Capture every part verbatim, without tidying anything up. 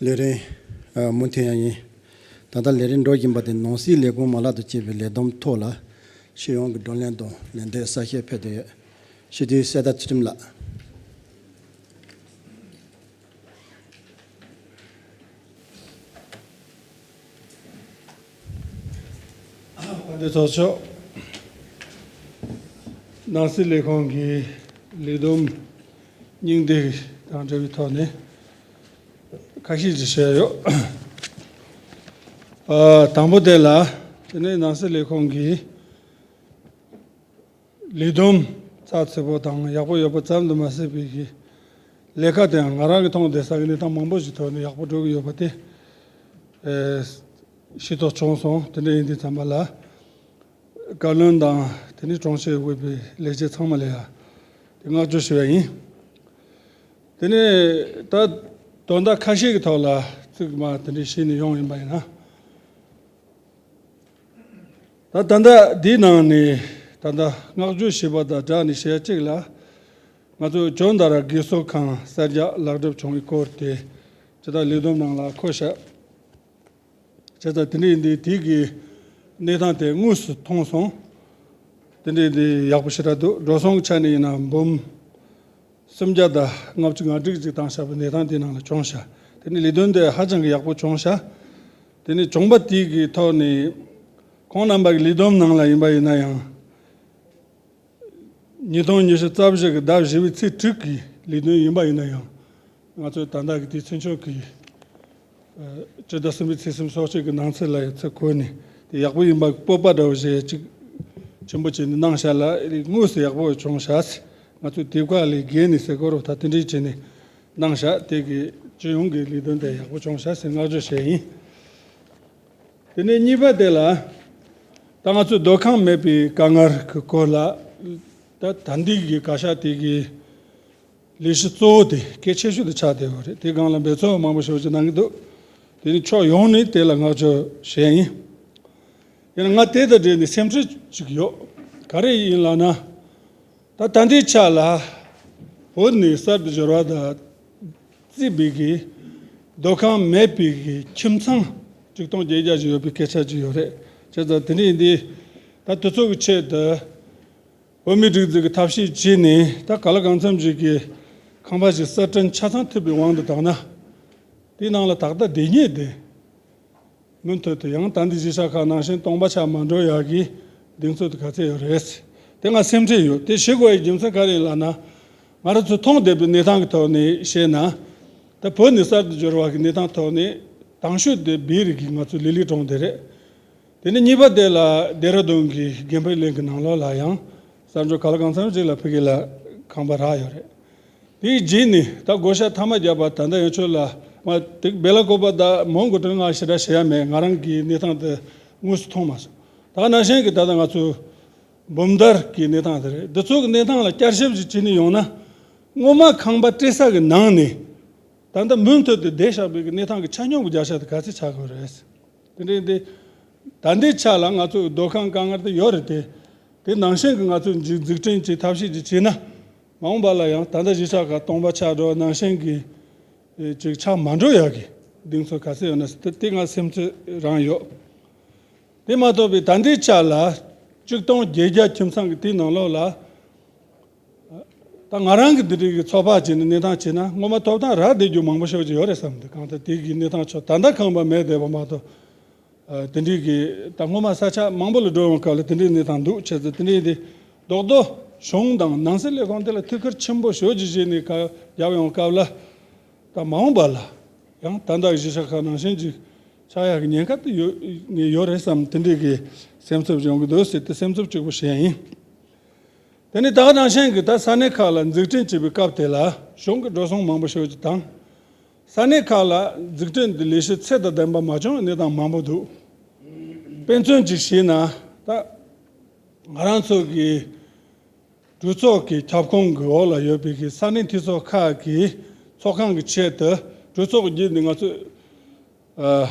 ལས་རིམ་ཨ་མུ་མཐུད་ཡང་ཡིན། ད་ལྟ་ལས་རིམ་འགྲོ་བཞིན་པ་དེ་ནང་སྲིད་ལས་ཁུངས་མ་ལག་དང་བཅས་པའི་ལས་བསྡོམས་ཐོག་ལ་སྤྱི་ཡོངས་ཀྱི་བགྲོ་གླེང་དང་ལན་འདེབས་གསལ་བཤད་ཕེབས་བསྡད་ཡོད། སྤྱི་འཐུས་གསེར་རྟ་ཚུལ་ཁྲིམས་ལགས། དཔལ་ལྡན་ཚོགས་གཙོ། ནང་སྲིད་ལས་ཁུངས་ཀྱི་ལས་བསྡོམས་སྙིང་བསྡུས་དང་འབྲེལ་བའི་ཐོག་ནས་ཁ་ཤས་ཅིག་བཤད་ཡོད། ཨ། དང་པོ་དེ་ལ། དེ་ནས་ནང་སྲིད་ལས་ཁུངས་ཀྱི་ལས་བསྡོམས་ཚགས་ཚུད་པོ་དང་ཡག་པོ་ཡོད་པ་ཙམ་དུ་མ་ཟད་པའི་གི་ལས་ཀ་དེའང་ང་རང་གི་མཐོང་བསྡད་ས་གི་གནས་སྟངས་མང་པོ་ཞིག་ཐོག་ནས་ཡག་པོ་འགྲོ་གི་ཡོད་པ་དེ་ཨེ་ཤེས་རྟོགས་བྱུང་སོང་། དེ་འདྲ་ཡིན་དུས་ཙམ་པ་ལ། བཀའ་བློན་དང་དེ་ནས་དྲུང་ཆེ་དབུས་པའི་ལས་བྱེད་ཚང་མ་ལ་ཡང་དེ་བསྔགས་བརྗོད་ཞུ་བ་ཡིན། དེ་ནས་ད་དོན་དག་ཁ་ཤས་ཀྱི་ཐོག་ལ་ཚིག་མ་དེ་འདྲ་བཤད་ནས་ཡོང་ཡིན་པ་ཡིན་ན། ད་ད་ལྟ་འདིའི་ནང་ནས་ད་ལྟ་བསྔགས་བརྗོད་ཞུས་པ་དང་སྦྲགས་ནས་བཤད་གཅིག་ལ། ང་ཚོ་ཇོ་མདའ་ར་རྒས་གསོ་ཁང་གསར་རྒྱག་ལག་འགྲུབ་བྱུང་བའི་སྐོར་དེ་ཇི་ལྟར་ལས་བསྡོམས་ནང་ལ་འཁོད་བཞག་བྱས་ཙང་དེ་འདྲ་ཡིན་དུས་དེ་གི་གནས་སྟངས་དེ་དངོས་སུ་མཐོང་སོང་། དེ་འདྲ་ཡིན་དུས་ཡག་པོ་ཞེ་དྲག་འདུག་འགྲོ་སོང་གི་ཆ་ནས་ཡིན་ན་འབུམ་སུམ་བརྒྱ་དང་ལྔ་བཅུ་ང་དྲུག་ཅིག་བཏང་བཞག་པའི་གནས་སྟངས་དེ་ནང་ལ་བྱུང་ཤག་དེ་ནས་ལས་དོན་དེ་ཧ་ཅང་གི་ཡག་པོ་བྱུང་ཤག་དེ་ནས་བྱུང་པ་དེ་གི་ཐོག་ནས་ཁོང་རྣམ་པ་གི་ལས་བསྡོམས་ནང་ལ་ཡིན་པ་ཡིན་ན་ཡང་། ཉིས་སྟོང་ཉི་ཤུ་རྩ་བཞི་གི་ཟླ་བཞི་པའི་ཚེས་དྲུག་གི་ལས་དོན་ཡིན་པ་ཡིན་ན་ཡང་། ང་ཚོས་ད་ལྟ་གི་དུས་ཚོད་ཆོག་གི་ཨ། སྤྱི་ཟླ་གསུམ་པའི་ཚེས་སུམ་ཅུ་སོ་གཅིག་གི་ནང་ཚུད་ལ་ཡང་ཚུར་འཁོར་ནས་དེ་ཡག་པོ་ཡིན་པ་སྤོབས་པ་འདྲ་བོ་ཞིག་ཅིག་ཆེན་པོ་བྱས་ནས་གནང་བཞག་ལ་དངོས་སུ་ཡག་པོ་བྱུང་བཞག་ང་ཚོས་དེབ་ཁ་ལས་བརྒལ་ནས་ཟེར་དགོས་རེད་ད་དེ་འདྲས་བྱས་ནས་གནང་བཞག་དེ་གི་སྤྱི་ཡོངས་ཀྱི་ལས་དོན་དེ་ཡག་པོ་བྱུང་བཞག་ཟེར་བསྔགས་བརྗོད་བྱས་ཡིན། དེ་ནས་གཉིས་པ་དེ་ལ། ད་ང་ཚོས་སྡོད་ཁང་མེད་པའི་དཀའ་ངལ་གྱི་སྐོར་ལ། ད་ད་འདི་གི་བཀའ་ཤག་དེ་གི་ལས་གཞི་གཙོ་བོ་དེ་གལ་ཆེ་ཤོས་དེ་ཆགས་བསྡད་ཡོད་རེད། དེ་སྒང་ལ་འབད་བརྩོན་མང་པོ་ཞེ་པོ་ཅིག་གནང་གི་འདུག་དེ་ནི་ཕྱོགས་ཡོངས་ནས་དེ་ལ་བསྔགས་བརྗོད་བྱས་ཡིན། ཡིན་ན་ང་དེ་དང་འབྲེལ་ནས་སེམས་ཁྲལ་ཅིག་ཡོད། ག་རེ་ཡིན་ལབ་ན། ད་ད་ལྟའི་ཆ་ལ་བོད་ནས་གསར་དུ་འབྱོར་བ་དང་རྩིས་པའི་གི་སྡོད་ཁང་མེད་པའི་གི་ཁྱིམ་ཚང་ཆིག་སྟོང་བརྒྱད་བརྒྱ་ཞིག་ཡོད་པའི་སྐད་ཆ་ཅིག་ཡོད་རེད། བྱས་ཙང་དེ་འདྲ་ཡིན་དུས་ད་དུས་ཚོད་ཀྱི་ཆེད་དུ་བོད་མིའི་སྒྲིག་འཛུགས་ཀྱི་ཐབས་ཤེས་བྱས་ནས་ད་ག་ལ་གང་འཚམ་ཞིག་གི་ཁང་པ་ཞིག་གསར་སྐྲུན་ཆ་ཚང་ཐུབ་པའི་དབང་དུ་བཏང་ན། དེའི་ནང་ལ་ད་ལྟ་བསྡད་མཁན་དེ། མུ་མཐུད་དུ་ཡང་ད་འདི་གཞིས་ཆགས་ཁག་ནང་བཞིན་སྟོང་པ་ཆགས་མ་འགྲོ་ཡག་གི་གདེང་ཚོད་དེ་ག་ཚད་ཡོད་རེད། དེ་ང་སེམས་ཁྲལ་ཡོད། དེ་བྱེད་དགོས་ཡག་རྒྱུ་མཚན་ག་རེ་ཡིན་ལབ་ན། ང་རང་ཚོ་མཐོང་བསྡད་པའི་གནས་སྟངས་ཀྱི་ཐོག་ནས་བཤད་ན། ད་བོད་ནས་གསར་དུ་འབྱོར་བ་གི་གནས་སྟངས་ཐོག་ནས་དང་ཤོས་དེ་བེ་རི་གི་ང་ཚོ་ལི་ལི་གྲོང་སྡེ་རེད། དེ་ནས་གཉིས་པ་དེ་ལ་ལྡེ་ར་ལྡུན་གྱི་དགེ་འཕེལ་གླིང་གི་ནང་ལོགས་ལ་ཡང་གསར་འབྱོར་ག་ལ་གང་འཚམ་ཞིག་ལ་ཕ་གི་ལ་ཁང་པ་རག་ཡོད་རེད། དེའི་རྗེས་ནས་ད་བགོ་བཤའ་མཐའ་མ་བརྒྱབ་པ་ད་ལྟ་ཡང་ཆོས་ལ་མ་དེ་སྦེ་ལ་བཀོད་པ་ད་མོན་གྷོ་ཀྲུང་ང་ཞེ་དྲག་བཤད་ཡ་མེད། ང་རང་གིས་གནས་སྟངས་དེ་དངོས་སུ་མཐོང་མ་སོང་། ད་ག་ནང་བཞིན་གྱི་ད་ལྟ་ང་ཚོ་འབུམ་དར་གྱི་གནས་སྟངས་དེ་རེད། འདི་ཚོ་གི་གནས་སྟངས་ལ་བསྐྱར་ཞིབ་ཅིག་བྱས་ནས་ཡོང་ན་སྔོན་མ་ཁང་པ་སྤྲད་ས་གི་ནང་ནས་ད་ལྟ་མུ་མཐུད་དུ་བསྡད་བཞག་པའི་གི་གནས་སྟངས་ཀྱི་ཆ་སྙོམས་ཀྱི་བརྒྱ་ཆ་དེ་ག་ཚད་ཆགས་དགོས་རེད། དེ་འདྲའི་འདི། ད་ལྟའི་ཆ་ལ་ང་ཚོའི་སྡོད་ཁང་དཀའ་ངལ་དེ་ཡོད་རེད་དེ། དེ་ནང་བཞིན་གྱི་ང་ཚོས་འཛུགས་འཛུགས་སྐྲུན་གྱི་ཐབས་ཤེས་ཅིག་བྱས་ན། མ་འོངས་པ་ལ་ཡང་ད་ལྟ་གཞིས་ཆགས་ཁག་སྟོང་པ་ཆགས་འགྲོ་ནང་བཞིན་གྱི་ཨེ་ཅིག་ཆགས་མ་འགྲོ་ཡག་གི་གདེང་ཚོད་ག་ཚད་ཡོད་ན་དེ་དེ་ང་སེམས་ཚོད་རང་ཡོད། དེ་མ་གཏོགས་པའི་ད་ལྟའི་ཆ་ལ་ཆིག་སྟོང་བརྒྱད་བརྒྱ་ཁྱིམ་ཚང་གི་དེའི་ནང་ལོགས་ལ། ད་ང་རང་གི་འདི་འདྲའི་གི་ཚོད་དཔག་བྱས་ནས་གནས་སྟངས་བྱས་ན་སྔོན་མ་ཐོབ་ཐང་རག་བསྡད་རྒྱུ་མང་པོ་ཞེ་པོ་ཅིག་ཡོད་རེད་བསམ་འདུག་གང་ལྟར་དེ་གི་གནས་སྟངས་ཆོག་ད་ལྟ་ཁང་པ་མེད་བསྡད་པ་མ་གཏོགས། ཨ། དེ་འདྲའི་གི་ད་སྔོན་མ་ས་ཆ་མང་པོ་ལ་འགྲོ་ཡོང་སྐབས་ལ་དེ་འདྲའི་གནས་སྟངས་འདུག་བྱས་ཙང་དེ་འདྲའི་དེ་རྡོག་རྡོག་གཞུང་དང་ནང་སྲིད་ལས་ཁུངས་དེ་ལ་ཐུགས་ཁུར་ཆེན་པོ་ཞེ་པོ་ཅིག་བཞེས་ནས་ཁ་རྒྱབ་ཡོང་སྐབས་ལ། ད་མ་འོངས་པ་ལ་ཡང་ད་ལྟ་གཞིས་ཆགས་ཁག་ནང་བཞིན་ཅིག་ཆགས་ཡག་གི་ཉེན་ཁ་དེ་ཡོད་ངེས་ཡོད་རེད་བསམ་དེ་འདྲའི་གི་སེམས་འཚབ་ཡོང་གི་འདུག་ཟེར་ཏེ་སེམས་འཚབ་གཅིག་པོ་བྱས་ཡིན། དེ་ནས་ད་ག་ནང་བཞིན་གྱི་ད་ས་གནས་ཁག་ལ་འཛུགས་སྐྲུན་བྱེད་པའི་སྐབས་དེ་ལ་གཞུང་གི་འགྲོ་སོང་མང་པོ་ཞེ་པོ་ཅིག་དང་། ས་གནས་ཁག་ལ་འཛུགས་སྐྲུན་དེ་ལས་གཞི་ཚད་དང་ལྡན་པ་མ་བྱུང་བའི་གནས་སྟངས་མང་པོ་འདུག་དཔེ་མཚོན་ཅིག་བྱས་ན་ད་ང་རང་ཚོ་གི་གྲོས་ཚོགས་ཀྱི་ཁྱབ་ཁོངས་ཀྱི་འོག་ལ་ཡོད་པའི་གི་ས་གནས་འཐུས་ཚོགས་ཁག་གི་ཚོགས་ཁང་གི་ཆེད་དུ་གྲོས་ཚོགས་ཀྱི་བརྒྱུད་ནས་ང་ཚོས། ཨ།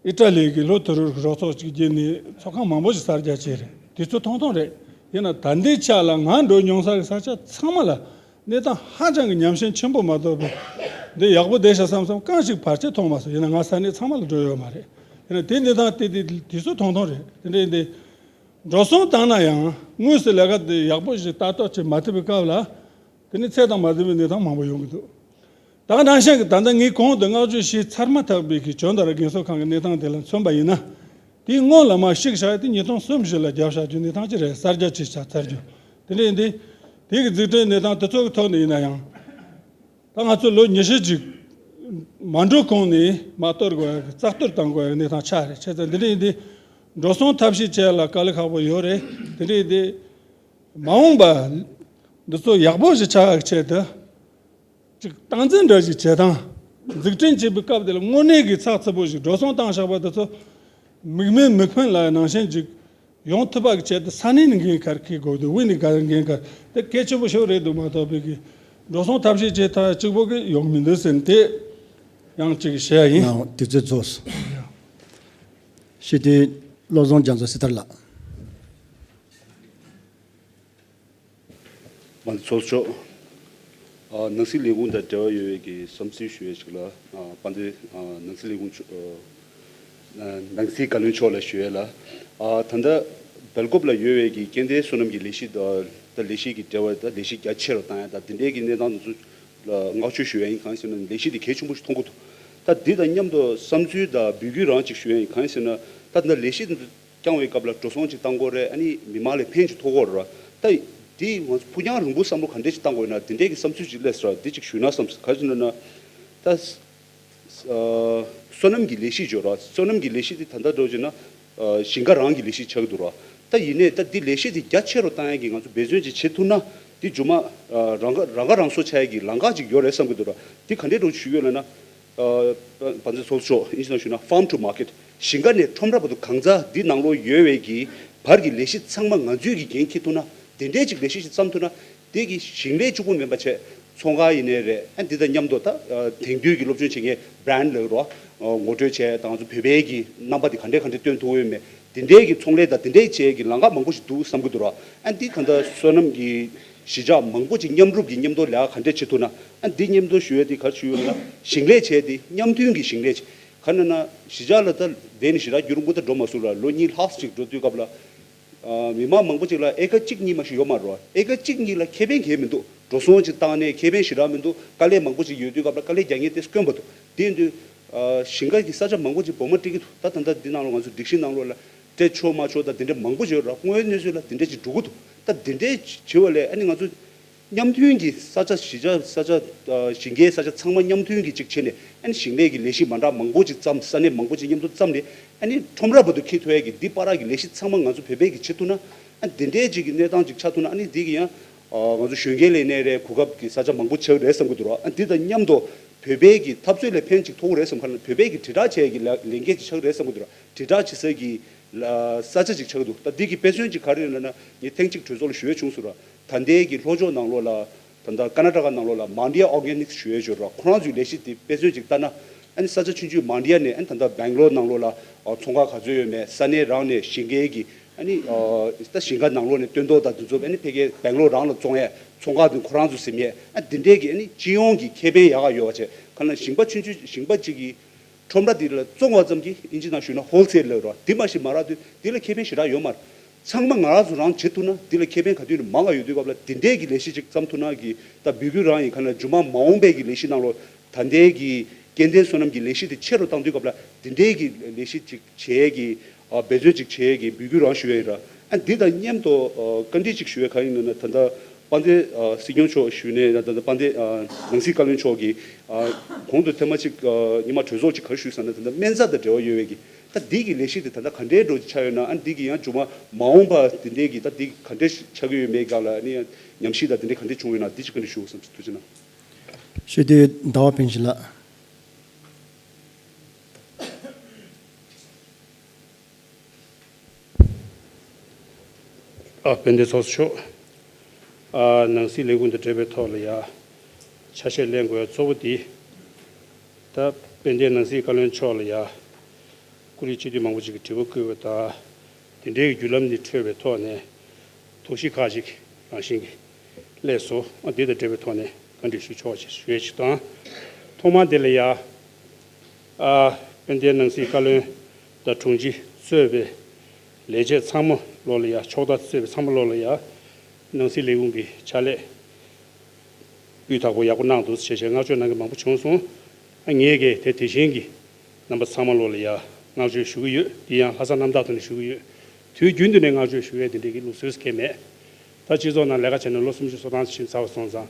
ཨི་ཊ་ལི་གི་ལྷོ་ཐུ་རུར་གྱི་རོགས་ཚོགས་ཅིག་བརྒྱུད་ནས་ཚོགས་ཁང་མང་པོ་ཞིག་གསར་རྒྱག་བྱས་རེད། དུས་ཚོད་ཐུང་ཐུང་རེད། ཡིན་ན་ད་ལྟའི་ཆ་ལ་ང་འགྲོ་མྱོང་ས་གི་ས་ཆ་ཚང་མ་ལ་གནས་སྟངས་ཧ་ཅང་གི་ཉམས་ཞན་ཆེན་པོ་མ་གཏོགས་པའི་ འདི་ཡག་པོ་བསྡད་ཤག་བསམ་བསམ་གང་ཞིག་བར་ཆད་མཐོང་མ་སོང་། ཡིན་ན་ང་ས་གནས་ཚང་མ་ལ་འགྲོ་ཡོད་མ་རེད། ཡིན་ན་དེ་འདི་དང་དེ་དེ་དུས་ཚོད་ཐུང་ཐུང་རེད། དེ་འདྲ་ཡིན་དེ་འགྲོ་སོང་བཏང་ན་ཡང་དངོས་སུ་ལས་ཀ་དེ་ཡག་པོ་ཞིག་ལྟ་རྟོག་བྱེད་མ་ཐུབ་པའི་སྐབས་ལ། དེ་ནི་ཚད་དང་མ་ལྡན་པའི་གནས་སྟངས་མང་པོ་ཡོང་གི་འདུག་ད་ག་ནང་བཞིན་གྱི་ད་ལྟ་ངས་གོང་དུ་བསྔགས་བརྗོད་བྱས་ཚར་མ་ཐག་པའི་གི་བྱོན་དར་རྒན་གསོ་ཁང་གི་གནས་སྟངས་དེ་ལ་མཚོན་པ་ཡིན་ན། དེའི་སྔོན་ལ་མར་བཤིག་བཞག་ཡ་དེ་ཉིས་སྟོང་གསུམ་བཞི་ལ་བརྒྱབ་བཞག་རྒྱུ་གནས་སྟངས་ཅིག་རེད། གསར་རྒྱག་བྱས་བཞག་ཚར་རྒྱུ། དེ་འདྲ་ཡིན་དུས། དེ་གི་འཛུགས་སྐྲུན་གནས་སྟངས་དེ་ཚོ་གི་ཐོག་ནས་ཡིན་ན་ཡང་། ད་ང་ཚོ་ལོ་ཉི་ཤུ་ཅིག་མ་འགྲོ་གོང་ནས་མར་གཏོར་དགོས་ཡ་གི་རྩ་གཏོར་བཏང་དགོས་ཡ་གི་གནས་སྟངས་ཆགས་རེད། བྱས་ཙང་འདི་འདྲ་ཡིན་དུས། འགྲོ་སོང་ཐབས་ཤེས་བྱེད་ཡ་ལ་དཀའ་ལས་ཁག་པོ་ཡོད་རེད། དེ་འདྲ་ཡིན་དུས། མ་འོངས་པ་འདི་ཚོ་ཡག་པོ་ཞིག་ཆགས་ཡག་ཆེད་དུ། ཅིག་སྟངས་འཛིན་འདྲ་ཞིག་བྱེད་སྟངས། འཛུགས་སྐྲུན་བྱེད་པའི་སྐབས་དེ་ལ་དངོས་གནས་ཀྱི་ཚགས་ཚུད་པོ་ཞིག་འགྲོ་སོང་བཏང་བཞག་པ་དེ་ཚོ་མིག་སྨན་མིག་ཕན་ལ་ནང་བཞིན་ཅིག་ཡོང་ཐུབ་པ་གི་ཆེད་དུ་ས་གནས་ནས་འགན་འཁར་འཁྱེར་དགོས་འདུག་དབུས་ནས་འགན་འཁར་དེ་གལ་ཆེན་པོ་ཞིག་རེད་འདུག་མ་གཏོགས་པའི་གི་འགྲོ་སོང་ཐབས་ཤེས་བྱེད་ཐབས་གཅིག་པོ་གི་ཡོང་མི་འདུག་ཟེར་ནས་དེ་ཡང་ཅིག་བཤད་ཡ་ཡིན། ནའོ་དུས་ཚོད་རྫོགས་སོང་། ཞི་བདེའི་བློ་བཟང་རྒྱ་མཚོ་སྲི་ཐར་ལགས། དཔལ་ལྡན་ཚོགས་གཙོ་མཆོག་ཨ། ནང་སྲིད་ལས་ཁུངས་དང་འབྲེལ་བ་ཡོད་པའི་གི་བསམ་ཚུལ་ཞུ་ཡས་ཤིག་ལ། ཨ། དཔལ་ལྡན་ཨ། ནང་སྲིད་ལས་ཁུངས་མཆོག་ཨ། ནང་སྲིད་བཀའ་བློན་མཆོག་ལ་ཞུ་ཡས་ལ། ཨ། ད་ལྟ་སྦེལ་ཀོབ་ལ་ཡོད་པའི་གི་སྐྱེ་ལྡན་བསོད་ནམས་ཀྱི་ལས་གཞི་དང་ལས་གཞི་གི་འབྲེལ་བ་དང་ལས་གཞི་རྒྱ་ཆེ་རུ་བཏང་ཡས་དང་དེ་འདྲའི་གི་གནས་སྟངས་དེ་ཚོ་ལ་བསྔགས་བརྗོད་ཞུ་ཡས་ཡིན། གང་ཡིན་ཟེར་ན་ལས་གཞི་དེ་གལ་ཆེན་པོ་ཞིག་མཐོང་གི་འདུག་ད་འདི་དང་མཉམ་དུ་བསམ་ཚུལ་དང་འབོད་སྐུལ་རང་ཅིག་ཞུ་ཡས་ཡིན། གང་ཡིན་ཟེར་ན་ད་ལྟ་ལས་གཞི་དེ་ཚོ་བསྐྱངས་པའི་སྐབས་ལ་འགྲོ་སོང་ཅིག་བཏང་དགོས་རེད། ཨ་ནི་མི་མང་ལ་ཕན་ཅིག་ཐོགས་ཀྱི་ཡོད་རེད་བ། ད་འདི་ང་ཚོ་ཕུགས་རྒྱང་རིང་པོ་བསམ་བློ་ག་འདྲས་ཅིག་བཏང་དགོས་ན་འདི་འདྲས་ཀྱི་བསམ་ཚུལ་ཅིག་སླེབས་སོང་ར། འདི་ཅིག་ཞུས་ན་བསམ་སོང་། ག་རེ་ཟེར་ན་ད། ཨ། བསོད་ནམས་ཀྱི་ལས་གཞི་ཡོད་ར། བསོད་ནམས་ཀྱི་ལས་གཞི་དེ་ད་ལྟ་འགྲོ་བྱས་ན། ཨ། ཞིང་ཁ་རང་གི་ལས་གཞི་ཆགས་ཀྱི་འདུག་ར། ད་ཡིན་ནའི་ད་འདི་ལས་གཞི་དེ་རྒྱ་ཆེ་རུ་བཏང་ཡ་གི་ང་ཚོ་འབད་བརྩོན་ཅིག་བྱེད་ཐུབ་ན་འདི་མཇུག་མ། ཨ། རང་ཁ་རང་ཁ་རང་གསོ་ཆགས་ཡ་གི་ལམ་ཁ་ཅིག་ཡོད་རེད་བསམ་གྱི་འདུག་ར། འདི་ག་འདྲས་འགྲོ་ཞུ་ཡོད་ལབ་ན། ཨ། དཔལ་ལྡན་ཚོགས་གཙོ་མཆོག་དབྱིན་ཇི་ནང་ཞུས་ན་farm to market། ཞིང་ཁ་ནས་ཁྲོམ་ར་བར་དུ་གང་ཟག་འདི་ནང་ལོགས་ཡོད་པའི་གི་བར་གྱི་ལས་གཞི་ཚང་མ་ང་ཚོས་ཀྱི་འགན་འཁྱེར་ཐུབ་ན་དེ་འདྲའི་ཅིག་ལས་གཞི་ཞིག་བརྩམས་ཐུབ་ན་དེ་གི་ཞིང་ལས་གཅིག་པུ་མིན་པ་བྱས་ཚོང་ཁང་ཡིན་ནའི་རེད། ཨ། འདི་དང་མཉམ་དུ་ད་དེང་དུས་ཀྱི་སློབ་སྦྱོང་བྱེད་མཁན་brand་ལབ་རོགས། ངོ་སྤྲོད་བྱས་དང་ང་ཚོ་བོད་པའི་གི་རྣམ་པ་དེ་ག་འདྲས་ག་འདྲས་སྟོན་ཐུབ་ཡོད་མེད། དེ་འདྲའི་གི་ཚོང་ལས་དང་དེ་འདྲའི་བྱས་གི་ལམ་ཁ་མང་པོ་ཞིག་འདུག་བསམ་གི་འདུག་ར། ཨ། འདི་གང་ལྟར་བསོད་ནམས་ཀྱི་གཞིས་ཆགས་མང་པོ་ཅིག་མཉམ་རུབ་ཀྱི་མཉམ་དུ་ལས་ཀ་ག་འདྲས་བྱེད་ཐུབ་ན། ཨ། འདི་མཉམ་དུ་ཞུ་ཡས་དེ་ག་རེ་ཞུ་ཡོད་ལབ་ན་ཞིང་ལས་བྱས་ཏེ་མཉམ་མཐུན་གྱི་ཞིང་ལས་བྱས། ག་རེ་ན་གཞིས་ཆགས་ལ་ད་དེ་ནི་ཞེ་དྲག་རྒྱུན་རིང་པོ་ད་འགྲོ་མ་སོང་ར། ལོ་གཉིས་ལྷག་ཅིག་འགྲོ་དུས་སྐབས་ལ། ཨ། མི་མང་མང་པོ་ཅིག་ལ་ཨེ་ཀར་གཅིག་གཉིས་མ་ཞིག་ཡོད་མ་རེད་བ། ཨེ་ཀར་གཅིག་གཉིས་ལ་ཁེ་ཕན་གང་ཡང་མི་འདུག་འགྲོ་སོང་ཅིག་བཏང་ནས་ཁེ་ཕན་ཞེ་དྲག་མི་འདུག་དཀའ་ལས་མང་པོ་ཅིག་ཡོད་དུས་སྐབས་ལ་དཀའ་ལས་རྒྱག་མཁན་དེ་དཀོན་པོ་འདུག་དེ་ཡིན་དུས། ཨ། ཞིང་ཁ་གི་ས་ཆ་མང་པོ་ཅིག་སྦོམ་མ་སྤྲད་ཀྱི་འདུག་ད་ད་ལྟ་འདི་ནང་ལ་ང་ཚོ་སྒྲིག་གཞི་ནང་ལོགས་ལ་སྤྲད་ཆོག་མ་ཆོག་ད་དེ་འདྲ་མང་པོ་ཅིག་ཡོད་ར། དངོས་ཡོད་གནས་ཚུལ་ལ་དེ་འདྲ་ཅིག་འགྲོ་གི་འདུག་ད་དེ་འདྲ་བྱེད་པ་ལས་ཨ་ནི་ང་ཚོ་མཉམ་མཐུན་གྱི་ས་ཆ་གཞིས་ཆགས་ས་ཆ། ཨ། ཞིང་ཁའི་ས་ཆ་ཚང་མ་མཉམ་མཐུན་གྱི་ཅིག་བྱས་ནས་ཨ་ནི་ཞིང་ལས་ཀྱི་ལས་གཞི་མ་འདྲ་མང་པོ་ཅིག་བརྩམས། ས་གནས་མང་པོ་ཅིག་མཉམ་དུ་བརྩམས་ནས་ཨ་ནི་ཁྲོམ་ར་བར་དུ་འཁྱེར་ཐུབ་ཡ་གི་འདི་བར་གྱི་ལས་གཞི་ཚང་མ་ང་ཚོ་བོད་པས་ཀྱི་བྱེད་ཐུབ་ན། ཨ། འདི་འདྲའི་ཅིག་གི་གནས་སྟངས་ཅིག་ཆགས་ཐུབ་ན་ཨ་ནི་འདི་གི་ཡང་། ཨ། ང་ཚོ་གཞོན་སྐྱེས་ལ་ཡིན་ནའི་རེད། གོ་སྐབས་ཀྱི་ས་ཆ་མང་པོ་ཆགས་རེད་བསམ་གྱི་འདུག་ར། ཨ། འདི་དང་མཉམ་དུ་བོད་པའི་གི་འཐབ་རྩོད་ལ་ཕན་ཅིག་ཐོགས་རེད་བསམ། ག་རེ་ན་བོད་པའི་གི་དྲིལ་བསྒྲགས་བྱས་ཀྱི་ལས་ལས་འགན་ཅིག་ཆགས་རེད་བསམ་གྱི་འདུག་ར། དྲིལ་བསྒྲགས་བྱེད་ས་གི་ལ་ས་ཆ་ཅིག་ཆགས་ཀྱི་འདུག་ད་འདི་གི་དཔེ་མཚོན་ཅིག་ག་རེ་ཡིན་ལབ་ན་ངས་ཐེངས་གཅིག་གྲོས་ཚོགས་ལ་ཞུ་ཡས་བྱུང་སོང་ར། ད་ལྟའི་གི་ལྷོ་ཕྱོགས་ནང་ལོགས་ལ། ད་ལྟ་ཀར་ན་ཊ་ཀ་ནང་ལོགས་ལ་མཱན་ཌི་ཡ་ཨོར་གེ་ནིག་ཞུ་ཡས་ཡོད་ར། ཁོ་རང་ཚོའི་ལས་གཞི་དེ་དཔེ་མཚོན་ཅིག་ལྟ་ན། ཨ་ནི་ས་ཆ་ཆུང་ཆུང་མཱན་ཌི་ཡ་ནས་ཨ་ནི་ད་ལྟ་སྦེང་ལོར་ནང་ལོགས་ལ་ཨ་ཚོང་ཁང་ག་ཚོད་ཡོད་མེད། ས་གནས་རང་ནས་ཞིང་ཁའི་གི་ཨ་ནི་ཨ་ད་ཞིང་ཁ་ནང་ལོགས་ནས་སྟོན་ཐོག་དང་དེ་ཚོ་ཨ་ནི་ཕ་གིའི་སྦེང་ལོར་རང་ལ་བཙོང་ཡས། ཚོང་ཁང་དེ་ཁོ་རང་ཚོ་ཟིན་ཡས། ཨ་དེ་འདྲའི་གི་ཨ་ནི་སྤྱི་ཡོངས་ཀྱི་ཁེ་ཕན་ཡག་ག་ཡོད་པ་བྱས། ག་ན་ཞིང་པ་ཆུང་ཆུང་ཞིང་པ་གཅིག་གིས་ཁྲོམ་ར་དེ་ལ་བཙོང་བ་ཙམ་གྱིས་དབྱིན་ཇི་ནང་ཞུས་ན་ཧོལ་སེལ་ལབ་ར། དེ་མ་གཞི་མ་རག་དུས་དེ་ལ་ཁེ་ཕན་ཞེ་དྲག་ཡོད་མ་རེད། ཚང་མ་ང་རང་ཚོ་རང་བྱེད་ཐུབ་ན་དེ་ལ་ཁེ་ཕན་ག་དུས་ནས་མང་བ་ཡོད་དུས་སྐབས་ལ་དེ་འདྲའི་གི་ལས་གཞི་ཅིག་བརྩམས་ཐུབ་ན་གི་ད་འབོད་སྐུལ་རང་ཡིན། ག་ན་མཇུག་མ་མ་འོངས་པའི་གི་ལས་གཞི་ནང་ལོགས་ད་ལྟའི་གི་སྐྱེ་ལྡན་བསོད་ནམས་ཀྱི་ལས་གཞི་དེ་ཆེ་རུ་བཏང་དུས་སྐབས་ལ་དེ་འདྲའི་གི་ལས་གཞི་ཅིག་བྱེད་ཡས་ཀྱི་ཨ་འབད་བརྩོན་ཅིག་བྱེད་ཡས་ཀྱི་འབོད་སྐུལ་རང་ཞུ་ཡས་ཡིན་ར། ཨ་འདི་དང་མཉམ་དུ་ཨ་བཀའ་འདྲི་ཅིག་ཞུ་ཡས་ག་ཡིན་ན་ན་ད་ལྟ་དཔལ་ལྡན་ཨ་སྲིད་སྐྱོང་མཆོག་ཞུས་ནས་ད་ལྟ་དཔལ་ལྡན་ཨ་ནང་སྲིད་བཀའ་བློན་མཆོག་གིས་ཨ་གོང་དུ་ཐེངས་མ་གཅིག་ཨ་ཉི་མ་གྲོས་ཚོགས་ཅིག་ག་རེ་ཞུས་ཟེར་ན། ད་ལྟ་སྨན་རྩྭ་དང་འབྲེལ་བ་ཡོད་པའི་གི་ད་འདི་གི་ལས་གཞི་དེ་ད་ལྟ་ག་འདྲའི་འགྲོ་ཆགས་ཡོད་ན། ཨ་འདི་གི་ཡང་མཇུག་མ་མ་འོངས་པ་དེ་འདྲའི་གི་ད་འདི་ག་འདྲའི་ཆགས་ཀྱི་ཡོད་མེད་སྒང་ལ་ཨ་ནི་ཡང་ཉམས་ཞིབ་དང་དེ་འདྲའི་ག་འདྲའི་བྱུང་ཡོད་ན་འདི་ཅིག་བཀའ་འདྲི་ཞུ་དགོས་བསམ་ཐུགས་རྗེ་གནང་། ཞུ་དེ་ཟླ་བ་ཕན་ཞིང་ལགས། ཨ་དཔལ་ལྡན་ཚོགས་གཙོ་མཆོག་ཨ་ནང་སྲིད་ལས་ཁུངས་དང་འབྲེལ་བའི་ཐོག་ལ་ཡ་ཆ་ཤས་ལེན་དགོས་ཡ་གཙོ་བོ་འདི། ད་དཔལ་ལྡན་ནང་སྲིད་བཀའ་བློན་མཆོག་ལ་ཡ་སྐུ་ལས་སྤྱི་འཐུས་མང་པོ་ཅིག་གིས་དྲི་བ་བཀོད་པ་དང་། དེ་འབྲེལ་གྱི་བརྒྱུད་ལམ་འདི་འཕྲོད་པའི་ཐོག་ནས་ཐོག་གཞི་ཁག་ཅིག་རང་བཞིན་གྱིས་སླེབས་སོང་། ཨ་འདི་དང་འབྲེལ་བའི་ཐོག་ནས་བཀའ་འདྲི་ཞུ་ཆོག་ཅེས་ཞུ་ཡས་ཅིག་དང་། ཐོག་མ་དེ་ལ་ཡ། ཨ། དཔལ་ལྡན་ནང་སྲིད་བཀའ་བློན་དང་དྲུང་ཆེ་གཙོས་པའི་ལས་བྱེད་ཚང་མ་ལོག་ལ་ཡ། ཕྱོགས་མཐའ་གཙོས་པའི་ཚང་མ་ལོག་ལ་ཡ། ནང་སྲིད་ལས་ཁུངས་ཀྱི་ཕྱག་ལས་སྤུས་དག་པོ་ཡག་པོ་གནང་འདུག་ཟེར་བྱས་བསྔགས་བརྗོད་གནང་མཁན་མང་པོ་བྱུང་སོང་། ཨ། ངས་ཀྱིས་དེ་དེ་བཞིན་གྱི་རྣམ་པ་ཚང་མ་ལོག་ལ་ཡ་བསྔགས་བརྗོད་ཞུ་གི་ཡོད། འདི་ཡང་ལྷག་བསམ་རྣམ་དག་ཐོག་ནས་ཞུ་གི་ཡོད། དུས་རྒྱུན་དུ་ནས་བསྔགས་བརྗོད་ཞུ་ཡས་དེ་འདྲའི་གི་ལུགས་སྲོལ་གང་ཡང་མེད། ད་སྤྱི་ཚོགས་ནང་ལས་ཀ་བྱས་ནས་ལོ་སུམ་ཅུ་སོ་གྲངས་ཕྱིན་ཚར་བ་སོང་ཙང་།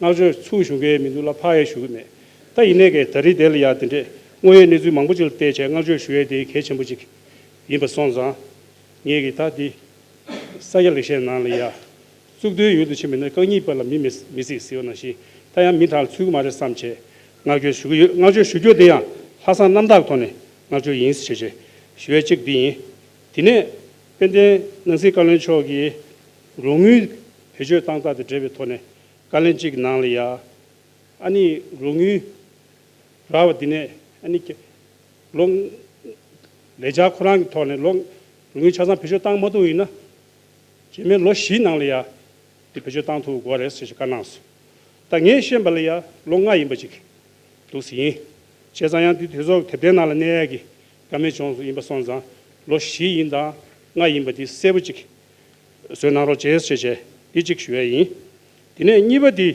བསྔགས་བརྗོད་ཚུར་ཞུ་མཁན་མི་འདུག་ལ། ཕར་ཡང་ཞུ་གི་མེད། ད་ཡིན་ནའི་གི་ད་རེས་དེ་ལ་ཡ་དེ་འདྲའི་དངོས་ཡོད་གནས་ཚུལ་མང་པོ་ཅིག་ལ་བལྟས་བྱས་བསྔགས་བརྗོད་ཞུ་ཡས་དེ་གལ་ཆེན་པོ་ཅིག་ཡིན་པ་སོང་ཙང་། ངས་ཀྱིས་ད་འདི་ས་སྐྱ་ལེགས་བཤད་ནང་ལ་ཡ། གཙུག་ཏོར་ཡུལ་དུ་ཕྱིན་པས་ན་རྐང་གཉིས་པ་ལ་མི་མི་མི་གཟིགས་ཟེར་བ་ནང་བཞིན། ད་ཡང་མི་དག་ལ་ཚུད་ཀྱི་མ་རེད་བསམ་བྱས་བསྔགས་བརྗོད་ཞུ་གི་ཡོད། བསྔགས་བརྗོད་ཞུ་རྒྱུ་དེ་ཡང་ལྷག་བསམ་རྣམ་དག་ཐོག་ནས་བསྔགས་བརྗོད་ཡིན་ཟེར་བྱས་ཞུ་ཡས་གཅིག་འདི་ཡིན། དེ་ནས་དཔལ་ལྡན་ནང་སྲིད་བཀའ་བློན་མཆོག་གིས་རོགས་དངུལ་བེད་སྤྱོད་བཏང་སྟངས་དང་འབྲེལ་བའི་ཐོག་ནས་བཀའ་ལན་གཅིག་ནང་ལ་ཡ། ཨ་ནི་རོགས་དངུལ་རག་པ་འདི་ནས་ཨ་ནི་ལོ། ལས་འཆར་ཁོ་རང་གི་ཐོག་ནས་ལོ། རོགས་དངུལ་ཆ་ཚང་བེད་སྤྱོད་བཏང་མ་ཐུབ་ཡིན་ན། རྗེས་མའི་ལོ་བཞིའི་ནང་ལ་ཡ། འདི་བེད་སྤྱོད་བཏང་ཐུབ་དགོས་རེད་ཟེར་ཞིག་བཀའ་གནང་སོང་། ད་ངས་ཤེས་པ་ལ་ཡ་ལོ་ལྔ་ཡིན་པ་ཅིག་འདུག་ཟེར་ཡིན། བྱས་ཙང་ཡང་འདི་དུས་ཚོད་དེབ་ཐེར་ནང་ལ་གནས་ཡ་གི་བཀའ་མོལ་བྱུང་སོང་ཡིན་པ་སོང་ཙང་། ལོ་བཞི་ཡིན་དང་ལྔ་ཡིན་པ་འདི་གསལ་པོ་ཅིག་བཟོས་གནང་རོགས་བྱས་ཟེར་བྱས་འདི་གཅིག་ཞུ་ཡ་ཡིན། དེ་ནས་གཉིས་པ་འདི།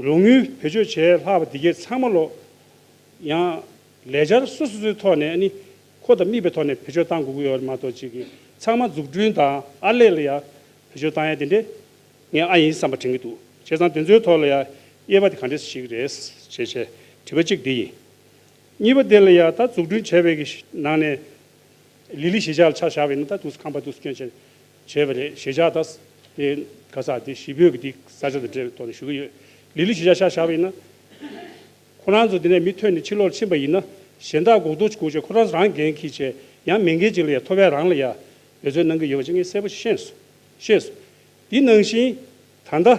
རོགས་དངུལ་བེད་སྤྱོད་བྱས་ལྷག་པ་འདི་གས་ཚང་མ་ལོ། ཡང་ལས་འཆར་སོ་སོ་སོའི་ཐོག་ནས་ནི་ཁོ་དང་དམིགས་པའི་ཐོག་ནས་བེད་སྤྱོད་བཏང་དགོས་ཀྱི་ཡོད་རེད་མ་གཏོགས་ཅིག་གིས་ཚང་མ་འཛུགས་སྐྲུན་དང་ཨར་ལས་ལ་ཡ་བེད་སྤྱོད་བཏང་ཡ་དེ་འདྲས་ངས་ཨ་ཡིན་བསམ་པ་དྲན་གྱི་འདུག་བྱས་ཙང་དེ་ཚོའི་ཐོག་ལ་ཡ་དབྱེ་བ་དེ་ག་འདྲས་ཞིག་རེད་ཅེས་བྱས་དྲི་བ་གཅིག་འདི་ཡིན། གཉིས་པ་དེ་ལ་ཡ་ད་འཛུགས་སྐྲུན་བྱས་པའི་གི་ནང་ནས། ལི་ལི་གཞིས་ཆགས་ལ་ཆ་བཞག་པ་ཡིན་ན་ད་དུས་ཁང་པ་དུས་སྐྱོན་བྱས་བྱས་པ་རེད། གཞིས་ཆགས་ད་དེ་ག་ས་དེ་གཞིས་སྤོས་ཀྱི་དེ་ས་ཆ་དང་འབྲེལ་བའི་ཐོག་ནས་ཞུ་གི་ཡོད། ལི་ལི་གཞིས་ཆགས་ཆ་བཞག་པ་ཡིན་ན། ཁོ་རང་ཚོ་དེ་ནས་མི་ཐོན་ནས་ཕྱི་ལོགས་ཕྱིན་པ་ཡིན་ན་གཞན་དག་འགོག་ཐུག་དགོས་ཆེད་ཁོ་རང་ཚོ་རང་འགན་འཁྱེར་བྱས་ཡང་མེད་མཁན་ཅིག་ལ་ཡ་ཐོབ་ཡ་རང་ལ་ཡ་འབད་བརྩོན་གནང་གི་ཡོད་པ་ཅིག་ངས་གསལ་པོ་ཞིག་ཤེས་སོང་། ཤེས་སོང་། དེ་ནང་བཞིན་ད་ལྟ།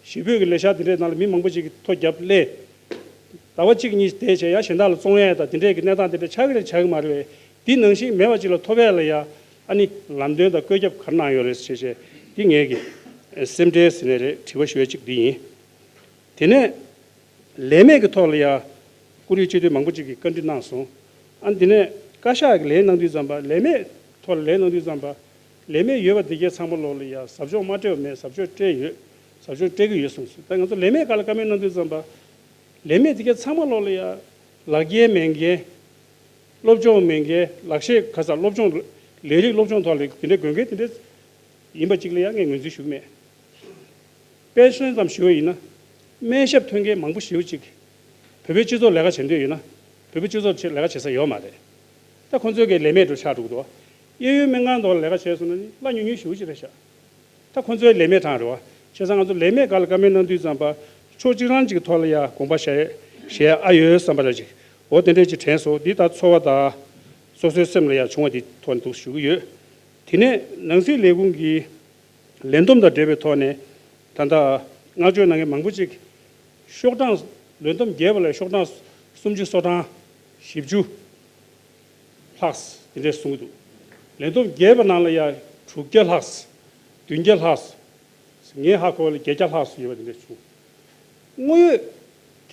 གཞིས་སྤོས་ཀྱི་ལས་འཆར་དེ་འདྲའི་ནང་ལ་མི་མང་པོ་ཅིག་གིས་ཐོ་བརྒྱབ་སླེབས། ཟླ་བ་གཅིག་གཉིས་བསྡད་བྱས་ཡང་གཞན་དག་ལ་བཙོང་ཡས་དང་དེ་འདྲའི་གི་གནས་སྟངས་དེ་འདྲ་ཆགས་ཀྱི་རེད་ཆགས་ཀྱི་མ་རེད་པས། དེ་ནང་བཞིན་མེད་པ་ཅིག་ལ་ཐོབ་ཡས་ལ་ཡ་ཨ་ནི་ལམ་སྟོན་དང་བཀོད་ཁྱབ་ག་རེ་གནང་ཡོད་རེད་ཟེར་བྱས་འདི་ངས་ཀྱི་སེམས་ཁྲལ་ཟེར་ནས་རེད་དྲི་བ་ཞུ་ཡས་གཅིག་འདི་ཡིན། དེ་ནས་ལས་མེད་ཀྱི་ཐོག་ལ་ཡ། བཀུར་འོས་སྤྱི་འཐུས་མང་པོ་ཅིག་གིས་བཀའ་འདྲི་གནང་སོང་། ཨ་འདི་ནས་བཀའ་ཤག་གི་ལས་གནང་དུས་ཙམ་པ་ལས་མེད་ཐོག་ལ་ལས་གནང་དུས་ཙམ་པ། ལས་མེད་ཡོད་པ་འདི་གས་ཚང་མ་ལོག་ལ་ཡ་ཟབ་སྦྱོང་མ་སྤྲད་པ་མེད་ཟབ་སྦྱོང་སྤྲད་ཡོད། ཟབ་སྦྱོང་སྤྲད་ཀྱི་ཡོད་གསུངས་སོང་། ད་ང་ཚོ་ལས་མེད་སྒང་ལ་བཀའ་མོལ་གནང་དུས་ཙམ་པ། ལས་མེད་འདི་གས་ཚང་མ་ལོག་ལ་ཡ། ལག་འཁྱེར་མེད་མཁན། སློབ་སྦྱོང་མེད་མཁན་ལག་ཤེས་ག་ས་སློབ་སྦྱོང་ལས་རིགས་སློབ་སྦྱོང་ཐོག་ལ་དེ་འདྲའི་དགོས་མཁན་དེ་འདྲའི་ཡིན་པ་ཅིག་ལ་ཡ་ངས་ངོས་འཛིན་ཞུ་གི་མེད། དཔེ་མཚོན་ཙམ་ཞུ་བ་ཡིན་ན། སྨན་ཞབས་ཐོན་མཁན་མང་པོ་ཞེ་པོ་ཅིག་བོད་པའི་སྤྱི་ཚོགས་ལས་ཀ་བྱེད་འདོད་ཡོད་ན། བོད་པའི་སྤྱི་ཚོགས་ཆེད་ལས་ཀ་བྱེད་ས་ཡོད་མ་རེད། ད་ཁོང་ཚོའི་གའི་ལས་མེད་འགྲོ་ཆགས་འགྲོ་གི་འདུག་གཡས་གཡོན་སྨན་ཁང་ཐོག་ལ་ལས་ཀ་བྱས་སོང་ན་ནི་གླ་ཉུང་ཉུང་ཞེ་པོ་ཅིག་རེད་ཤག་ད་ཁོང་ཚོའི་ལས་མེད་གྲངས་རེད་བ། བྱས་ཙང་ང་ཚོ་ལས་མེད་སྒང་ལ་བཀའ་མོལ་གནང་དུས་ཙམ་པ། ཕྱོགས་གཅིག་རང་གཅིག་གི་ཐོག་ལ་ཡ་དགོངས་པ་བཞེས་བཞེས་ཨ་ཡོད་བསམ་པ་རེད་ཅིག་འོ་དེ་འདྲས་ཅིག་དྲན་སོང་། འདི་ད་ཚོར་བ་དང་། སོ་སོའི་སེམས་ལ་ཡ་བྱུང་བ་འདི་ཐོག་ནས་འདུག་ཞུ་གི་ཡོད། དེ་ནས་ནང་སྲིད་ལས་ཁུངས་ཀྱི་ལས་བསྡོམས་དང་འབྲེལ་བའི་ཐོག་ནས་ད་ལྟ་བསྔགས་བརྗོད་གནང་མཁན་མང་པོ་ཅིག་ཤོག་གྲངས་ལས་བསྡོམས་རྒྱས་པ་ལ་ཤོག་གྲངས་སུམ་ཅུ་སོ་གྲངས་བཞི་བཅུ་ལྷག་དེ་འདྲས་གསུང་གི་འདུག་ལས་བསྡོམས་རྒྱས་པ་ནང་ལ་ཡ་དྲུག་བརྒྱ་ལྷག་བདུན་བརྒྱ་ལྷག་ངས་ཧ་གོ་བ་ལ་བརྒྱད་བརྒྱ་ལྷག་ཙམ་ཡོད་པ་དེ་འདྲ་བྱུང་། དངོས་ཡོད་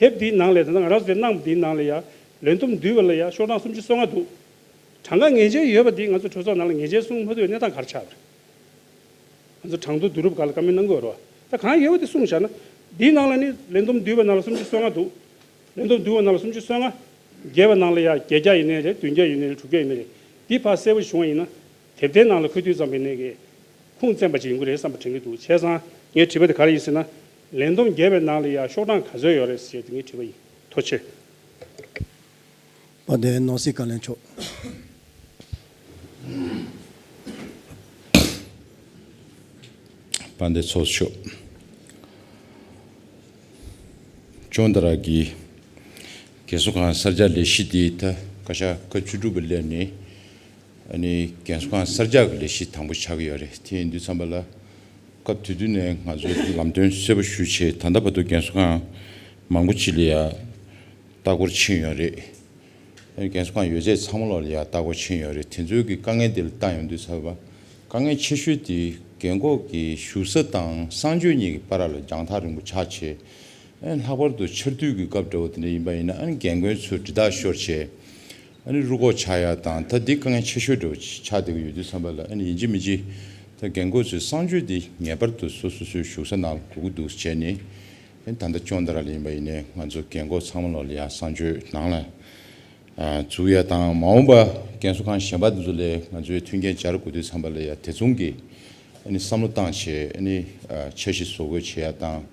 དེབ་འདིའི་ནང་ལ་ད་ལྟ་ང་རང་ཚོས་གནང་བ་འདིའི་ནང་ལ་ཡང་ལས་བསྡོམས་བསྡུས་པ་ལ་ཡང་ཤོག་གྲངས་སུམ་ཅུ་སོ་ལྔ་འདུག་གྲངས་ཀ་ངེས་ཅན་ཡོད་པ་འདི་ང་ཚོ་གྲོས་ཚོགས་ནང་ལ་ངེས་ཅན་གསུང་མ་ཐུབ་པའི་གནས་སྟངས་ག་རེ་ཆགས་པ་རེད། ང་ཚོ་གྲངས་ཐོ་བསྡུ་རུབ་སྒང་ལ་བཀའ་མོལ་གནང་དགོས་རེད་བ། ད་གང་ཡོད་པ་དེ་གསུངས་བཞག་ན། འདིའི་ནང་ལ་ནི་ལས་བསྡོམས་བསྡུས་པ་ནང་ལ་སུམ་ཅུ་སོ་ལྔ་འདུག་ལས་བསྡོམས་བསྡུས་པ་ནང་ལ་སུམ་ཅུ་སོ་ལྔ། རྒྱས་པ་ནང་ལ་ཡང་བརྒྱད་བརྒྱ་ཡིན་ནའི་རེད། བདུན་བརྒྱ་ཡིན་ནའི་རེད། དྲུག་བརྒྱ་ཡིན་ནའི་རེད། འདི་ཕར་གསལ་པོ་བྱུང་བ་ཡིན་ན། དེབ་ཐེར་ནང་ལ་འཁོད་དུས་ཙམ་པའི་ནས་ཀྱི་ཁུངས་བཙན་པ་ཅིག་ཡིན་དགོས་རེད་བསམ་པ་དྲན་གྱི་འདུག་བྱས་ཙང་ངའི་དྲི་བ་དེ་ག་རེ་ཡིན་ཟེར་ན། ལས་བསྡོམས་རྒྱས་པའི་ནང་ལ་ཡང་ཤོག་གྲངས་ག་ཚོད་ཡོད་རེད་ཟེར་དེ་ངའི་དྲི་བ་ཡིན། ཐུགས་རྗེ་ཆེ། དཔལ་ལྡན་ནང་སྲིད་བཀའ་བློན་མཆོག་དཔལ་ལྡན་ཚོགས་གཙོ་མཆོག་ཅོང་ཏ་ར་གི་རྒན་གསོ་ཁང་གསར་རྒྱག་ལས་གཞི་འདི་ད་བཀའ་ཤག་བཀའ་བཅུ་དྲུག་པ་སླེབས་ནས་ཨ་ནི་རྒན་གསོ་ཁང་གསར་རྒྱག་གི་ལས་གཞི་དང་པོ་ཆགས་ཀྱི་ཡོད་རེད། དེ་ཡིན་དུས་ཙམ་པ་ལ་སྐབས་དེ་དུས་ནས་ང་ཚོས་ལམ་སྟོན་གསལ་པོ་ཞུས་བྱས་ད་ལྟ་བར་དུ་རྒན་གསོ་ཁང་མང་པོ་ཅིག་ལ་ཡ་ལྟ་སྐོར་ཕྱིན་ཡོད་རེད། རྒན་གསོ་ཁང་ཡོད་ཚད་ཚང་མ་ལོག་ལ་ཡ་ལྟ་སྐོར་ཕྱིན་ཡོད་རེད། དེ་ཚོའི་གི་དཀའ་ངལ་དེ་ལ་བལྟ་ཡོང་དུས་ཙམ་པ་དཀའ་ངལ་ཆེ་ཤོས་དེ་རྒན་འཁོགས་ཀྱི་བཞུགས་ས་དང་གསང་སྤྱོད་གཉིས་ཀྱི་བར་ལ་རྒྱང་ཐག་རིང་པོ་ཆགས་བྱས། ཨ་ནི་ལྷག་པར་དུ་ཆར་དུས་ཀྱི་སྐབས་འདྲ་བོ་དེ་འདྲ་ཡིན་པ་ཡིན་ན། ཨ་ནི་རྒན་རྒོན་ཚོས་འདྲི་རྟོག་ཤོར་བྱས། ཨ་ནི་རུ་སྐོགས་ཆགས་ཡ་དང་། ད་འདི་དཀའ་ངལ་ཆེ་ཤོས་འདྲ་བོ་ཆགས་བསྡད་ཀྱི་ཡོད་དུས་ཙམ་པ་ལ། ཨ་ནི་ཡིན་གཅིག་མིན་གཅིག་ད་རྒན་རྒོན་ཚོའི་གསང་སྤྱོད་འདི་ངེས་པར་དུ་སོ་སོ་སོའི་བཞུགས་ས་ནང་ལ་དགོས་ཀྱི་འདུག་བྱས་ནས། ཨ་ནི་ད་ལྟ་ཅོན་ཏ་ར་ལ་ཡིན་པ་ཡིན་ནའི་ང་ཚོ་རྒན་རྒོན་ཚང་མ་ལོག་ལ་ཡ་གསང་སྤྱོད་ནང་ལ་ཨ་འཛུལ་ཡ་དང་། མ་འོངས་པ་རྒན་གསོ་ཁང་གཞན་པ་འདི་ཚོ་ལ་ང་ཚོས་མཐུན་རྐྱེན་སྦྱར་དགོས་དུས་ཙམ་པ་ལ་ཡ་དེ་མཚུངས་ཀྱི་ཨ་ནི་བསམ་བློ་བཏང་བྱས། ཨ་ནི་ཨ་འཆར་གཞི་བཟོ་འགོད་བྱེད་ཡ་དང་།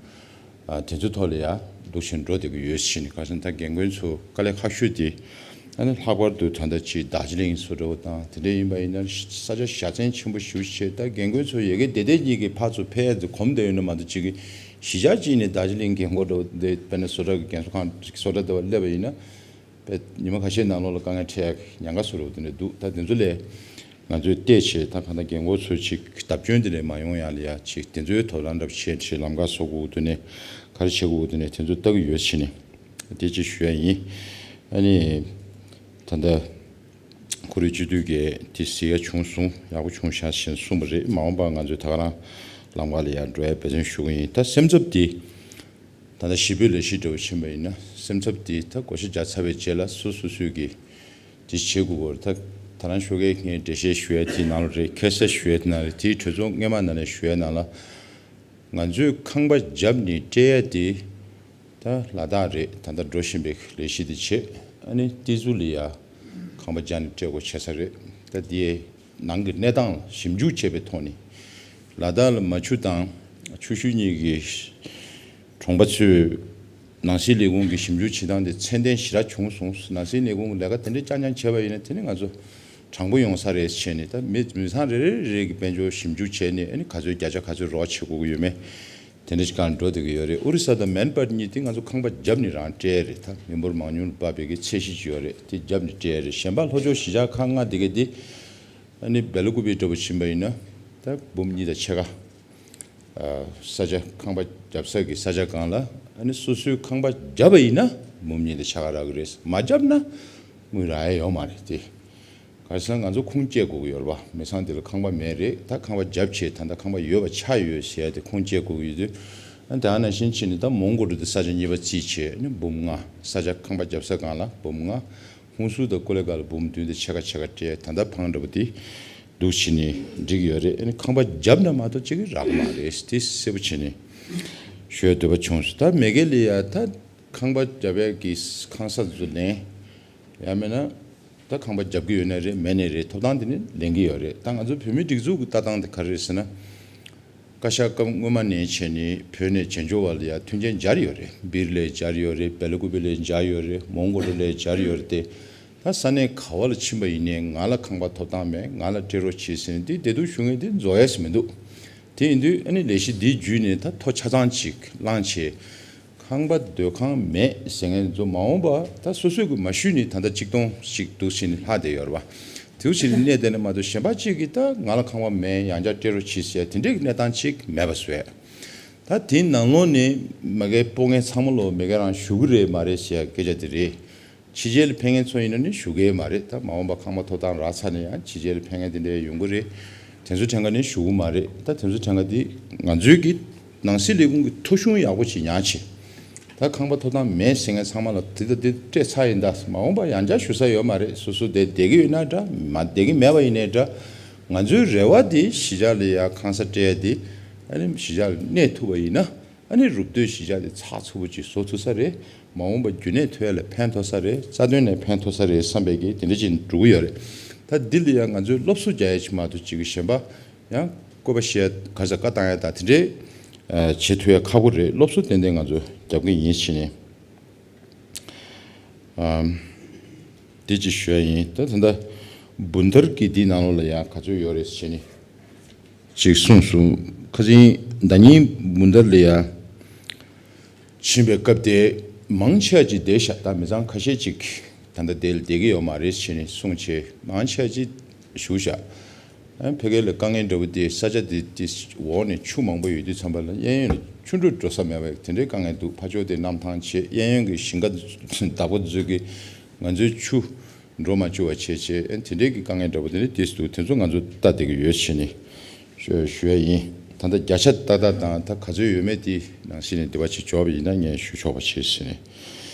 ཨ་དེ་ཚོའི་ཐོག་ལ་ཡ་འདུག་བྱས་འགྲོ་བསྡད་ཀྱི་ཡོད་ཟེར་ནས། ཁ་སང་ད་རྒན་རྒོན་ཚོ་དཀའ་ལས་ཁག་ཤོས་དེ། ཨ་ནི་ལྷག་པར་དུ་ད་ལྟ་ཅིག་རྡོ་རྗེ་གླིང་བཟོ་འདྲ་བོ་དང་དེ་འདྲ་ཡིན་པ་ཡིན་ན། ས་ཆ་བཞའ་ཚན་ཆེན་པོ་ཞེ་པོ་ཅིག་བྱས། ད་རྒན་རྒོན་ཚོ་ཡ་གི་བདེ་བདེ་སྐྱིད་སྐྱིད་ཕར་ཚུར་ཕེབས་ཡ་དེ་གོམས་བསྡད་ཡོད་ན་མ་གཏོགས། ཅིག་གི་གཞིས་ཆགས་གཅིག་ནས་རྡོ་རྗེ་གླིང་རྒན་རྒོན་འདྲ་བོ་དེ་དཔེར་ན་བཟོ་གྲྭ་གི་རྒན་གསོ་ཁང་བཟོ་གྲྭ་འདྲ་བོ་སླེབས་པ་ཡིན་ན། དཔེ་ཉི་མ་ཁ་ཤས་ནང་ལོགས་ལ་དཀའ་ངལ་འཕྲད་ཡ་ཉེན་ཁ་བཟོ་འདྲ་བོ་དེ་འདྲ་འདུག་ད་དེ་ཚོ་ལ་ང་ཚོས་བལྟས་བྱས། ད་གང་ལྟར་རྒན་རྒོན་ཚོ་ཅིག་བརྡབ་སྐྱོན་དེ་འདྲ་མ་ཡོང་ཡ་ལ་ཡ་ཅིག་དེ་ཚོའི་ཐོག་ལ་འདྲ་བོ་བྱས་བྱས་ལམ་ཁ་བཟོ་དགོས་དུས་ནས། ག་རེ་བྱེད་དགོས་དུས་ནས་དེ་ཚོ་ལྟ་གི་ཡོད་བྱས་ནས། དེ་ཅིག་ཞུ་ཡ་ཡིན། ཨ་ནི་ད་ལྟ་ཁོར་ཡུག་སྤྱི་འཐུས་ཀྱིས་དེ་གཟིགས་ཡ་བྱུང་སོང་། ཡག་པོ་བྱུང་ཤག་ཞེས་གསུངས་པ་རེད། མ་འོངས་པ་ང་ཚོས་ད་ག་རང་ལམ་ཁ་ལ་ཡ་འགྲོ་ཡ་འབད་བརྩོན་ཞུ་གི་ཡིན། ད་སེམས་འཚབ་དེ། ད་ལྟ་ཞི་བའི་ལས་གཞི་འདྲ་བོ་ཕྱིན་པ་ཡིན་ན། སེམས་འཚབ་དེ་ད་བགོ་བཤའ་རྒྱག་ཚར་བའི་རྗེས་ལ་སོ་སོ་སོས་ཀྱིས་དེ་བྱེད་དགོས་པ་རེད། ད་ད་རང་ཞོགས་ཀས་ངས་འགྲེལ་བཤད་ཞུ་ཡ་དེའི་ནང་ལ་རེད། ཁ་གསལ་ཞུ་ཡ་དེ་ནང་ལ་རེད། དེའི་གྲོས་ཚོགས་སྔོན་མ་ནང་ནས་ཞུ་ཡ་ནང་ལ། ང་ཚོས་ཁང་པ་བརྒྱབ་ནས་སྤྲད་ཡ་དེ། ད་ལ་དྭགས་རེད། ད་ལྟ་འགྲོ་བཞིན་པའི་ལས་གཞི་དེ་བྱས། ཨ་ནི་ཏི་ཛུ་ལ་ཡ་ཁང་པ་བརྒྱབ་ནས་སྤྲད་དགོས་བྱས་ས་རེད། ད་དེའི་ནང་གི་གནས་སྟངས་ལ་ཞིབ་འཇུག་བྱས་པའི་ཐོག་ནས། ལ་དྭགས་ལ་མ་ཆུ་དང་ཆུ་ཤུར་གཉིས་ཀྱི་གྲོང་པ་ཚོས་ནང་སྲིད་ལས་ཁུངས་ཀྱི་ཞིབ་འཇུག་བྱེད་སྟངས་དེ་ཚད་ལྡན་ཞེ་དྲག་བྱུང་སོང་། ནང་སྲིད་ལས་ཁུངས་ཀྱི་ལས་ཀ་དེ་འདྲ་རྐྱང་རྐྱང་བྱས་པ་ཡིན་ན། དེ་ནི་ང་ཚོ་དྲང་པོ་ཡོང་ས་རེད་བྱས་ནས། ད་མི་མི་ཚང་རེ་རེ་རེ་གི་དཔལ་འབྱོར་ཞིབ་འཇུག་བྱས་ནས། ཨ་ནི་ག་ཚོད་བརྒྱ་ཆ་ག་ཚོད་རོགས་བྱེད་དགོས་ཀྱི་ཡོད་མེད། དེ་འདྲ་ཞིག་སྒང་འགྲོ་བསྡད་ཀྱི་ཡོད་རེད། ཨོ་རི་ས་དང་མན་པར་གཉིས་དེ་ང་ཚོ་ཁང་པ་བརྒྱབ་ནས་རང་སྤྲད་རེད། ད་མི་འབོར་མང་ཉུང་ལ་དཔག་པའི་གི་ཚད་གཞི་ཅིག་ཡོད་རེད། དེ་བརྒྱབ་ནས་སྤྲད་རེད། གཞན་པ་ལྷོ་ཕྱོགས་གཞིས་ཆགས་ཁག་ལྔ་དེ་ག་དེ། ཨ་ནི་སྦེ་ལ་ཀུ་པེ་འདྲ་བོ་ཕྱིན་པ་ཡིན་ན། ད་འབུམ་གཉིས་དང་ཕྱེད་ཀ་ཨ་ས་ཆ་ཁང་པ་བརྒྱབ་ས་གི་ས་ཆ་སྒང་ལ། ཨ་ནི་སོ་སོའི་ཁང་པ་བརྒྱབ་པ་ཡིན་ན་འབུམ་གཉིས་དང་ཕྱེད་ཀ་རག་གི་རེད། མ་བརྒྱབ་ན་དངུལ་རག་ཡ་ཡོད་མ་རེད་དེ། ག་རེ་ཟེར་ན་ང་ཚོ་ཁུངས་སྐྱེལ་དགོས་ཀྱི་ཡོད་རེད་པ། མི་ཚང་དེ་ལ་ཁང་པ་མེད་རེད། ད་ཁང་པ་བརྒྱབ་བྱས་ད་ལྟ་ཁང་པ་ཡོད་པ་ཆགས་ཡོད་ཟེར་ཡ་དེ་ཁུངས་སྐྱེལ་དགོས་ཀྱི་ཡོད་དུས། ཨ་ད་ནང་བཞིན་བྱས་ནས་ད་མོན་གྷོ་འགྲོ་དུས་ས་ཆ་གཉིས་པ་རྩིས་བྱས། ཨ་ནི་འབུམ་ལྔ། ས་ཆ་ཁང་པ་བརྒྱབ་ས་སྒང་ལ་འབུམ་ལྔ། ཧུན་སུར་དང་ཀོ་ལེ་གྷལ་ལ་འབུམ་བདུན་དང་ཕྱེད་ཀ་ཕྱེད་ཀ་སྤྲད། ད་ལྟ་ཕངས་འདྲ་པོ་དེ་འདུག་བྱས་ནས་འགྲིག་ཡོད་རེད། ཨ་ནི་ཁང་པ་བརྒྱབ་ན་མ་གཏོགས་ཅིག་རག་གི་མ་རེད། དེ་གསལ་པོ་བྱས་ནས་ཞུ་ཡ་འདོད་པ་བྱུང་སོང་། ད་མེ་གྷལ་ལི་ཡ་ད་ཁང་པ་བརྒྱབ་ཡ་གི་ཁང་ས་ཚོ་ལེན། ཡང་མིན་ན་ད་ཁང་པ་བརྒྱབ་ཀྱི་ཡོད་ནའི་རེད། མེད་ནའི་རེད། ཐོབ་ཐང་དེ་ནི་ལེན་གྱི་ཡོད་རེད། ད་ང་ཚོ་བོད་མིའི་སྒྲིག་འཛུགས་ཀྱི་ལྟ་སྟངས་དེ་ག་རེ་རེད་ཟེར་ན། བཀའ་ཤག་སྐབས་སྔོན་མ་ནས་བྱས་ནས་བོད་ནས་བྱེས་འབྱོར་བ་ལ་ཡ་མཐུན་རྐྱེན་སྦྱར་ཡོད་རེད། སྦིར་ལ་སྦྱར་ཡོད་རེད། སྦེ་ལ་ཀུ་པེ་ལ་སྦྱར་ཡོད་རེད། མོན་གྷོ་ལ་སྦྱར་ཡོད་རེད་དེ། ད་ས་གནས་ག་བ་ལ་ཕྱིན་པ་ཡིན་ནའི་ང་ལ་ཁང་པ་ཐོབ་ཐང་མེད། ང་ལ་སྤྲད་རོགས་བྱེད་ཟེར་ནས་དེ་བདེ་སྡུག་ཞུ་མཁན་དེ་རྫོགས་ཡས་སུ་མི་འདུག་དེ་ཡིན་དུས་ཨ་ནི་ལས་གཞི་འདི་བརྒྱུད་ནས་ད་ཐོ་ཆ་ཚང་ཅིག་བླངས་བྱས། ཁང་པ་སྡོད་ཁང་མེད་ཟེར་མཁན་ཚོ་མ་འོངས་པ་ད་སོ་སོས་ཀྱི་མ་ཞུས་ནས་ད་ལྟ་གཅིག་སྟོང་ཞིག་འདུག་ཟེར་ནས་ལྷག་བསྡད་ཡོད་རེད་པ། དེ་འདྲ་བྱས་ནས་གནས་བསྡད་ན་མ་གཏོགས་གཞན་པ་གཅིག་གིས་ད་ང་ལ་ཁང་པ་མེད། ཡང་བསྐྱར་སྤྲད་རོགས་བྱེད་ཟེར་དེ་འདྲའི་གནས་སྟངས་ཅིག་མེད་པ་བཟོས། ད་དེའི་ནང་ལོགས་ནས་མ་གིའི་སྤོ་མཁན་ཚང་མ་ལོ་མ་གི་རང་ཞུ་གི་རེད་མ་རེད་ཟེར་ཡ་སྐད་ཆ་དེ་རེད། ཕྱི་རྒྱལ་ལ་ཕེབས་མཁན་ཚོ་ཡིན་ན་ནི་ཞུ་གི་མ་རེད། ད་མ་འོངས་པ་ཁང་པ་ཐོབ་ཐང་རག་ཚར་ནས་ཡང་ཕྱི་རྒྱལ་ལ་ཕེབས་མཁན་དེ་འདྲ་ཡོང་གི་རེད། དེ་ཚོ་ཕྲན་ཁ་ནས་ཞུ་གི་མ་རེད། ད་དེ་ཚོ་ཕྲན་ཁ་དེ་ང་ཚོའི་གི་ནང་སྲིད་ལས་ཁུངས་ཀྱི་ཐོ་གཞུང་ཡག་པོ་ཅིག་ཉར་བྱས། ད་ཁང་པ་ཐོབ་ཐང་མེད་ཟེར་མཁན་ཚང་མ་ལ་དེ་དང་དེ་སྤྲད་ཚར་ཡིན། ད་མ་འོངས་པ་ཡང་བསྐྱར་ཞུ་ས་ཡོད་མ་རེད། སོ་སོ་དེ་བསྡད་ཀྱི་ཡོད་ན་འདྲ། མ་བསྡད་ཀྱི་མེད་པ་ཡིན་ནའི་འདྲ། ང་ཚོའི་རེ་བ་དེ་གཞིས་ཆགས་ལ་ཡ་ཁང་ས་སྤྲད་ཡ་དེ། ཨ་ནི་གཞིས་ཆགས་ལ་གནས་ཐུབ་པ་ཡིན་ན། ཨ་ནི་རུབ་སྟོད་གཞིས་ཆགས་དེ་ཚགས་ཚུད་པོ་ཅིག་བཟོ་ཐུབ་ས་རེད། མ་འོངས་པ་རྒྱུན་གནས་ཐོན་ཡ་ལ་ཕན་ཐོགས་ས་རེད། རྩ་དོན་ལ་ཕན་ཐོགས་ས་རེད་བསམ་པའི་གི་དེ་འདྲ་ཅིག་འགྲོ་གི་ཡོད་རེད། ད་འདི་ལ་ཡང་ང་ཚོས་སློབ་གསོ་རྒྱག་ཡ་ཅིག་མ་གཏོགས་ཅིག་གི་གཞན་པ་ཡང་བཀོད་པ་བཤད་ཡ་ག་ས་བཀའ་བཏང་ཡ་ད་དེ་འདྲའི་ཨ་བྱེད་ཐུབ་ཡ་ཁག་པོ་རེད། སློབ་གསོ་ཏན་ཏན་ང་ཚོས་རྒྱབ་ཀྱི་ཡིན་བྱས་ནས། ཨམ། འདི་ཅིག་ཞུ་ཡ་ཡིན། ད་ད་ལྟ་འབུན་ཐར་གྱི་འདི་ནང་ལོགས་ལ་ཡ་ག་ཚོད་ཡོད་རེད་ཟེར་ནས་ཅིག་གསུངས་སོང་། ཁ་སང་ཟླ་ཉིན་འབུན་ཐར་ལ་ཡ་ཕྱིན་པའི་སྐབས་དེ་མང་ཆེ་བ་ཅིག་བསྡད་ཤག་ད་མི་ཚང་ཁ་ཤས་ཅིག་ད་ལྟ་དེ་ལ་བསྡད་ཀྱི་ཡོད་མ་རེད་ཟེར་ནས་གསུངས་བྱས། མང་ཆེ་བ་ཅིག་བཞུགས་ཤག་ཨ་ཕ་གི་ལ་དཀའ་ངལ་འདྲ་བོ་དེ་ས་ཆ་དེ་དེ་འོག་ནས་ཆུ་མང་པོ་ཡོད་དུས་ཙམ་པ་ལ་གཡས་གཡོན་ལ་ཆུ་འགྲོ་འགྲོ་ས་མེད་པ་དེ་འདྲའི་དཀའ་ངལ་འདུག་ཕར་ཕྱོགས་དེ་གནམ་ཐང་ཆེ། གཡས་གཡོན་གྱི་ཞིང་ཁ་བདག་པོ་ཚོས་ཀྱིས་ང་ཚོའི་ཆུ་འགྲོ་མ་བཅུག་པ་བྱས་བྱས། ཨ་དེ་འདྲའི་གི་དཀའ་ངལ་འདྲ་བོ་དེ་འདྲ་དེ་འདུག་དེ་ཚོ་ང་ཚོ་ལྟ་བསྡད་ཀྱི་ཡོད་བྱས་ནས་ཞུ་ཞུ་ཡ་ཡིན། ད་ལྟ་བརྒྱ་ཆ་ཏག་ཏག་དང་ད་ག་ཚོད་ཡོད་མེད་དེ་ནང་བཞིན་ནས་འདི་བ་ཅིག་འབྱོར་བ་ཡིན་ན་ངས་ཞུ་ཆོག་པ་བྱེད་ཟེར་ནས་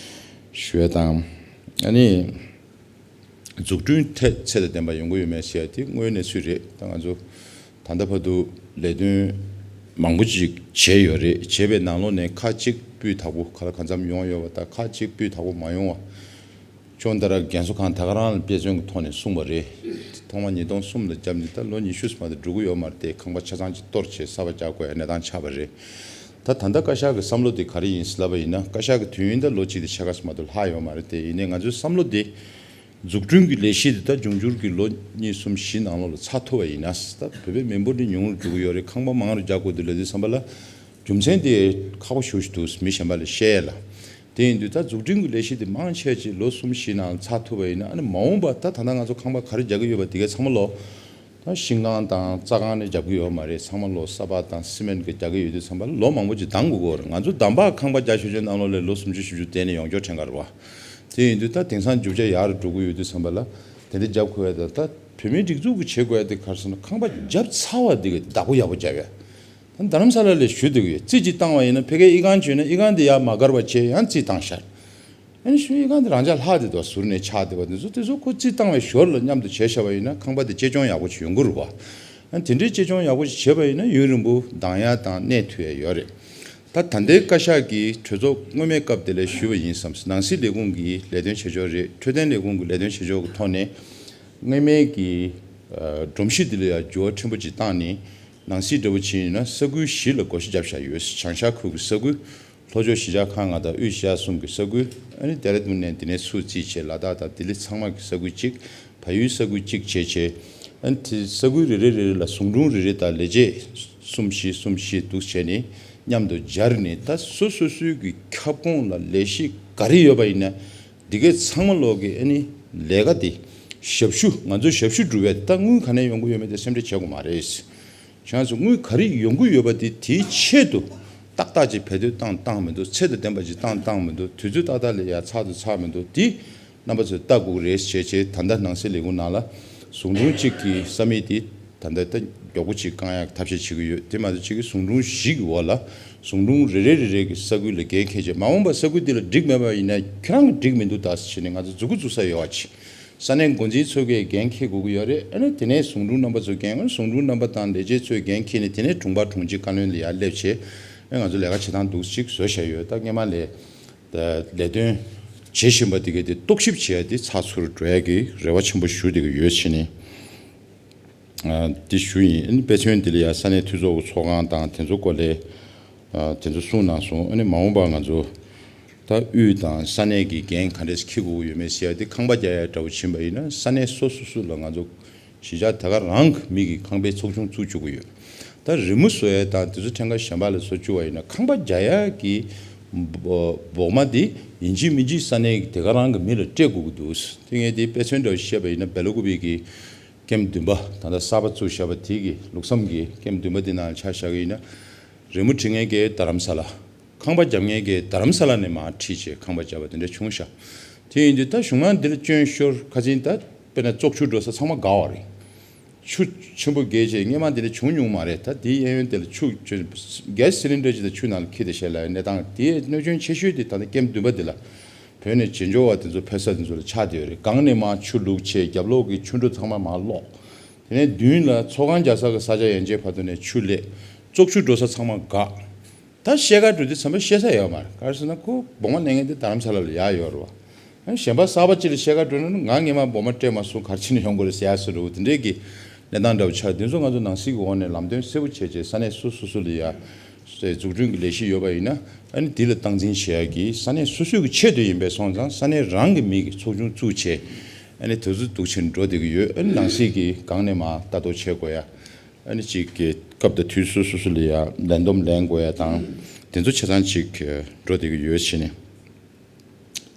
ཞུ་ཡ་དང་། ཨ་ནི་འཛུགས་སྐྲུན་ཐད་ཚད་དང་ལྡན་པ་ཡོང་གི་ཡོད་མེད་ཟེར་ཡ་དེ་དངོས་གནས་ཚུལ་རེད། ད་ང་ཚོ་ད་ལྟ་བར་དུ་ལས་དོན་མང་པོ་ཅིག་བྱས་ཡོད་རེད། བྱས་པའི་ནང་ལོགས་ནས་ཁག་གཅིག་སྤུས་དག་པོ་ག་ལ་གང་འཚམ་ཡོང་ཡོད་པ་དང་ཁག་གཅིག་སྤུས་དག་པོ་མ་ཡོང་བ། ཅོན་ཏ་ར་རྒན་གསོ་ཁང་ད་ག་རང་ལ་དཔེ་མཚོན་གྱི་ཐོག་ནས་གསུངས་པ་རེད། ཐོག་མ་ཉིས་སྟོང་གསུམ་ལ་བརྒྱབ་ནས་ད་ལོ་ཉི་ཤུ་ཙམ་དུ་འགྲོ་གི་ཡོད་མ་རེད་དེ། ཁང་པ་ཆ་ཚང་ཅིག་གཏོར་བྱས་གསར་པ་རྒྱག་དགོས་ཡ་གནས་སྟངས་ཆགས་པ་རེད། ད་ད་ལྟ་བཀའ་ཤག་གི་བསམ་བློ་དེ་ག་རེ་ཡིན་ཟེར་ལབ་པ་ཡིན་ན། བཀའ་ཤག་གི་དུས་ཡུན་ད་ལོ་གཅིག་དང་ཕྱེད་ཀ་ཙམ་དུ་ལྷག་ཡོད་མ་རེད་དེ། ཡིན་ནའི་ང་ཚོའི་བསམ་བློ་དེ་འཛུགས་སྐྲུན་གྱི་ལས་གཞི་དེ་ད་འབྱུང་འགྱུར་གྱི་ལོ་གཉིས་གསུམ་བཞི་ནང་ལོགས་ལ་ཚར་ཐུབ་པ་ཡིན་ན། ད་བོད་པའི་མི་འབོར་འདི་ཉུང་རུ་འགྲོ་གི་ཡོད་རེད། ཁང་པ་མང་རུ་རྒྱག་དགོས་འདུག་ལབ་དུས་ཙམ་པ་ལ། རྒྱུ་མཚན་དེ་ཁག་པོ་ཞེ་པོ་ཞིག་འདུག་མི་གཞན་པ་ལ་བཤད་ཡས་ལ། དེ་ཡིན་དུས་ད་འཛུགས་སྐྲུན་གྱི་ལས་གཞི་དེ་མང་ཆེ་ཅིག་ལོ་གསུམ་བཞི་ནང་ཚར་ཐུབ་པ་ཡིན་ན། ཨ་ནི་མ་འོངས་པ་ད་ད་ལྟ་ང་ཚོ་ཁང་པ་ག་རེ་རྒྱག་གི་ཡོད་པ་དེ་གའི་ཚང་མ་ལོ་ད་ཤིང་ཁང་དང་རྩྭ་ཁང་ནས་རྒྱག་གི་ཡོད་མ་རེད། ཚང་མ་ལོ་ས་ཕག་དང་སི་མེན་གྱི་རྒྱག་གི་ཡོད་དུས་ཙམ་པ་ལ་ལོ་མང་པོ་ཅིག་འདང་དགོས་ཀྱི་ཡོད་རེད། ང་ཚོ་འདམ་བག་ཁང་པ་རྒྱག་ཤོད་ཆོད་ནང་ལོགས་ལ་ལོ་སུམ་ཅུ་བཞི་བཅུ་བསྡད་ནས་ཡོང་ཆོག་དྲན་ག་རེད་བ། དེ་ཡིན་དུས་ད་དེང་སང་རྒྱུ་ཆ་ཡག་རུ་འགྲོ་གི་ཡོད་དུས་ཙམ་པ་ལ་དེ་འདྲ་རྒྱབ་དགོས་ཡ་དང་། ད་བོད་མིའི་སྒྲིག་འཛུགས་ཀྱིས་བྱེད་དགོས་ཡ་དེ་ག་རེ་ཟེར་ན། ཁང་པ་བརྒྱབ་ཚར་བ་དེ་གའི་བདག་པོ་ཡག་པོ་རྒྱབ་ཡ། ད་རྡ་རམ་ས་ལ་ལ་ཞུ་བསྡད་ཀྱི་ཡོད། རྩིས་ཅིག་བཏང་བ་ཡིན་ན་ཕ་གིར་དབྱི་ཁང་བྱོས་ན་དབྱི་ཁང་དེ་ཡར་མ་བཀར་བ་བྱས་ཡང་རྩིས་བཏང་ཤག་ཨ་ནི་ཞུ་དབྱི་ཁང་དེ་རང་འཇགས་ལྷག་བསྡད་འདུག་ཟུར་ནས་ཆགས་བསྡད་པ་དེ་ཚོ། དེ་ཚོ་ཁོ་རྩིས་བཏང་བའི་ཞོར་ལ་མཉམ་དུ་བྱས་བཞག་པ་ཡིན་ན་ཁང་པ་དེ་གཅེས་སྐྱོང་ཡག་པོ་ཅིག་ཡོང་གི་རེད་བ། ཨ་ནི་དེ་འདྲའི་གཅེས་སྐྱོང་ཡག་པོ་ཅིག་བྱས་པ་ཡིན་ན་ཡུན་རིང་པོ་འདང་ཡ་དང་གནས་ཐུབ་ཡ་ཡོད་རེད། ད་ད་ལྟའི་བཀའ་ཤག་གིས་གྲོས་ཚོགས་སྔོན་མའི་སྐབས་དེ་ལ་ཞུས་པ་ཡིན་བསམ། ནང་སྲིད་ལས་ཁུངས་ཀྱི་ལས་དོན་བྱེད་ཕྱོགས་རེད། འཕྲོད་བསྟེན་ལས་ཁུངས་ཀྱི་ལས་དོན་བྱེད་ཕྱོགས་ཀྱི་ཐོག་ནས་སྔོན་མའི་གི་ཨ་སྒྲོམ་གཞི་དེ་ལ་ཡང་འགྱུར་བ་ཕྲན་བུ་ཅིག་བཏང་ནས། ནང་སྲིད་འདྲ་བོ་བྱས་ཡིན་ན་ས་ཁུལ་བཞི་ལ་བགོ་བཤའ་བརྒྱབ་བཞག་ཡོད། བྱང་ཤར་ཁུལ་གྱི་ས་ཁུལ། ལྷོ་ཕྱོགས་གཞིས་ཆགས་ཁག་ལྔ་དང་དབུས་གཞིས་ཆགས་གསུམ་གྱི་ས་ཁུལ། ཨ་ནི་ལྡེ་ར་ལྡུན་ནས་འདི་ནས་ཚུར་རྩིས་བྱས་ལ་དྭགས་དང་ལྡི་ལི་ཚང་མ་གི་ས་ཁུལ་གཅིག་བལ་ཡུལ་ས་ཁུལ་གཅིག་བྱས་བྱས། ཨ་ནི་དེ་ས་ཁུལ་རེ་རེ་རེ་རེ་ལ་ཟུང་དྲུང་རེ་རེ་དང་ལས་བྱེད་གསུམ་བཞི་གསུམ་བཞི་འདུག་བྱས་ནས་མཉམ་དུ་སྦྱར་ནས། ད་སོ་སོ་སོའི་གི་ཁྱབ་ཁོངས་ལ་ལས་གཞི་ག་རེ་ཡོད་པ་ཡིན་ན་འདི་གའི་ཚང་མ་ལོག་གི་ཨ་ནི་ལས་ཀ་དེ་ཞབས་ཞུ། ང་ཚོའི་ཞབས་ཞུ་སྒྲུབ་པའི། ད་དངུལ་ག་ནས་ཡོང་གི་ཡོད་མེད་དེ་སེམས་ཁྲལ་བྱེད་དགོས་མ་རེད། ཁྱེད་རང་ཚོ་དངུལ་ག་རེ་ཡོང་གི་ཡོད་པ་དེ་དེའི་ཆེད་དུ་ཏག་ཏག་ཅིག་བེད་སྤྱོད་བཏང་བཏང་མི་འདུག་ཚད་དང་ལྡན་པ་ཅིག་བཏང་བཏང་མི་འདུག་དུས་ཚོད་ཏག་ཏག་ལ་ཡ་ཚར་དང་ཚར་མི་འདུག་དེ་རྣམ་པ་ཚོས་ལྟ་དགོས་རེད་བྱས་བྱས། ད་ལྟ་ནང་སྲིད་ལས་ཁུངས་ནང་ལ་ཟུང་དྲུང་གཅིག་གི་ས་མིག་དེ་ད་ལྟ་ད་མགྱོགས་པོ་ཅིག་བསྐང་ཡག་ཐབས་ཤེས་བྱེད་ཀྱི་ཡོད། དེ་མ་གཏོགས་གཅིག་གི་ཟུང་དྲུང་བཞི་གི་འོག་ལ་ཟུང་དྲུང་རེ་རེ་རེ་རེ་གི་ས་ཁུལ་ལ་འགན་འཁྱེར་བྱས། མ་འོངས་པ་ས་ཁུལ་འདི་ལ་འགྲིག་མེད་པ་ཡིན་ན་ཁྱེད་རང་གི་འགྲིག་མི་འདུག་ད་ཟེར་བྱས་ནས་ང་ཚོ་མཛུ་གུ་བཙུགས་ས་ཡོད་པ་ཅིག་ས་གནས་འགོ་འཛིན་ཚོ་གིས་འགན་འཁྱེར་དགོས་ཀྱི་ཡོད་རེད། ཨ་ནི་དེ་ནས་ཟུང་དྲུང་རྣམ་པ་ཚོས་འགན། ཨ་ནི་ཟུང་དྲུང་རྣམ་པ་དང་ལས་བྱེད་ཚོས་འགན་འཁྱེར་ནས་དེ་ནས་དྲུང་པ་དྲུང་གཅིག་བཀའ་བློན་ལ་ཡར་སླེབས་བྱས། ཨ་ནི་ང་ཚོ་ལས་ཀ་བྱེད་སྟངས་འདུག་ཅིག་བཟོས་བཞག་ཡོད། ད་སྔས་མ་ལས་ད་ལས་དོན་བྱེད་བཞིན་པ་དེ་གའི་དེ་རྟོག་ཞིབ་བྱེད་ཡ་དེ་ཚགས་ཚུད་འགྲོ་ཡ་གི་རེ་བ་ཆེན་པོ་ཞུ་བསྡད་ཀྱི་ཡོད་བྱས་ནས། ཨ་དེ་ཞུ་ཡིན། ཨ་ནི་དཔེ་མཚོན་དེ་ལ་ཡ་ས་གནས་འཐུས་ཚོགས་ཀྱི་ཚོགས་ཁང་དང་དེ་ཚོ་སྐོར་ལས་ཨ་དེ་ཚོ་གསུངས་གནང་སོང་། ཨ་ནི་མ་འོངས་པ་ང་ཚོ་ད་དབུས་དང་ས་གནས་ཀྱི་འགན་ག་འདྲས་འཁྱེར་དགོས་ཀྱི་ཡོད་མེད་ཟེར་ཡ་དེ། ཁང་པ་རྒྱག་ཡ་འདྲ་བོ་ཕྱིན་པ་ཡིན་ན་ས་གནས་སོ་སོ་སོ་ལ་ང་ཚོ་གཞིས་ཆགས་དེ་ག་རང་གི་མི་གི་ཁང་པའི་ཚོགས་ཆུང་བཙུགས་བཅུག་གི་ཡོད། ད་རི་མོ་བཟོ་ཡ་དང་དེ་ཚོ་ཕྲན་ཁ་གཞན་པ་ལ་བཟོ་བཅུག་པ་ཡིན་ན་ཁང་པ་རྒྱག་ཡ་གི་འབོ་འབོག་མ་དེ་ཡིན་གཅིག་མིན་གཅིག་ས་གནས་ཀྱི་དེ་ག་རང་གི་མི་ལ་སྤྲད་དགོས་ཀྱི་འདུག་དེ་ངས་དེ་དཔེ་མཚོན་འདྲ་བོ་བཤད་པ་ཡིན་ན། སྦེལ་ཀོབ་ཀྱི་ཀེམ་བདུན་པ། ད་ལྟ་གསར་པ་བཙུགས་བཞག་པ་དེ་གི་ལུགས་བསམ་གྱི་ཀེམ་བདུན་པ་དེ་ནང་ལ་ཆ་བཞག་གི་ཡིན་ན། རི་མོ་འབྲི་མཁན་གྱིས་རྡ་རམ་ས་ལ། ཁང་པ་རྒྱབ་མཁན་གྱིས་རྡ་རམ་ས་ལ་ནས་མར་ཁྲིད་བྱས་ཁང་པ་བརྒྱབ་པ་དེ་འདྲ་བྱུང་ཤག་དེ་ཡིན་དུས་ད་གཞུང་མང་འདི་ལ་སྐྱོན་ཤོར། ཁ་སང་ད་དཔེར་ན་བཙོག་ཆུ་འགྲོ་ས་ཚང་མ་འགག་པ་རེད། ཆུ་ཆེན་པོ་བརྒལ་བྱས་སྔས་མ་དེ་འདྲ་བྱུང་མྱོང་མ་རེད། ད་དེའི་གཡས་གཡོན་དེ་ལ་ཆུ་ཆུ་གེ་སི་སི་ལིན་ཌར་ཅིག་དང་ཆུ་ནང་ལ་འཁྱེར་ཏེ་བཞག་ལ་གནས་སྟངས་དེའི་གནོད་སྐྱོན་ཆེ་ཤོས་དེ་ད་ལྟ་ཀེམ་བདུན་པ་འདི་ལ་བོད་ནས་བྱེས་འབྱོར་བ་དེ་ཚོ་ཕེབས་ས་དེ་ཚོ་ལ་ཆགས་བསྡད་ཡོད་རེད། སྒང་ནས་མར་ཆུ་བླུགས་བྱས་རྒྱབ་ལོགས་ཀྱི་ཆུ་འགྲོ་ཚང་མ་མར་སློག་དེ་ནས་མདུན་ལ་ཚོགས་ཁང་རྒྱག་ས་གི་ས་ཆ་ཡན་ཆད་བར་དུ་ནས་ཆུ་སླེབས། བཙོག་ཆུ་འགྲོ་ས་ཚང་མ་འགག་ད་ཤེལ་དཀར་འགྲོ་དུས་ཙམ་པ་ཤེས་ས་ཡོད་མ་རེད། ག་རེ་ཟེར་ན་ཁོ་སྦོང་མ་ལེན་མཁན་དེ་རྡ་རམ་ས་ལ་ལ་ཡར་ཡོད་རེད་བ། ཨ་ནི་གཞན་པ་གསར་པ་ཅིག་ལ་ཤེལ་དཀར་འགྲོ་ན་ང་སྔས་མ་སྦོང་མ་སྤྲད་མ་སོང་། ག་རེ་བྱས་ནས་ཡོང་དགོས་རེད་ཟེར་ཡ་སུ་རེད། དེ་འདྲས་ཀྱི་གནས་སྟངས་འདྲ་བོ་ཆགས། དེ་ཚོ་ང་ཚོ་ནང་སྲིད་ཀྱི་འོག་ནས་ལམ་སྟོན་གསལ་པོ་བྱས་བྱས་ས་གནས་སོ་སོ་སོ་ལ་ཡ་འཛུགས་སྐྲུན་གྱི་ལས་གཞི་ཡོད་པ་ཡིན་ན། ཨ་ནི་འདི་ལ་སྟངས་འཛིན་བྱེད་ཡ་གི་ས་གནས་སོ་སོའི་གི་ཆེད་དུ་ཡིན་པས་སོང་ཙང་ས་གནས་རང་གི་མི་གི་ཚོགས་ཆུང་བཙུགས་བྱས། ཨ་ནི་དེ་ཚོ་འདུག་ཕྱིན་འགྲོ་བསྡད་ཀྱི་ཡོད། ཨ་ནི་ནང་སྲིད་ཀྱི་སྒང་ནས་མར་ལྟ་རྟོག་བྱེད་དགོས་ཡ། ཨ་ནི་གཅིག་གི་སྐབས་དང་དུས་སོ་སོ་སོ་ལ་ཡ་ལན་འདོམས་ལེན་དགོས་ཡ་དང་དེ་ཚོ་ཆ་ཚང་གཅིག་འགྲོ་བསྡད་ཀྱི་ཡོད་ཕྱིན་ནས་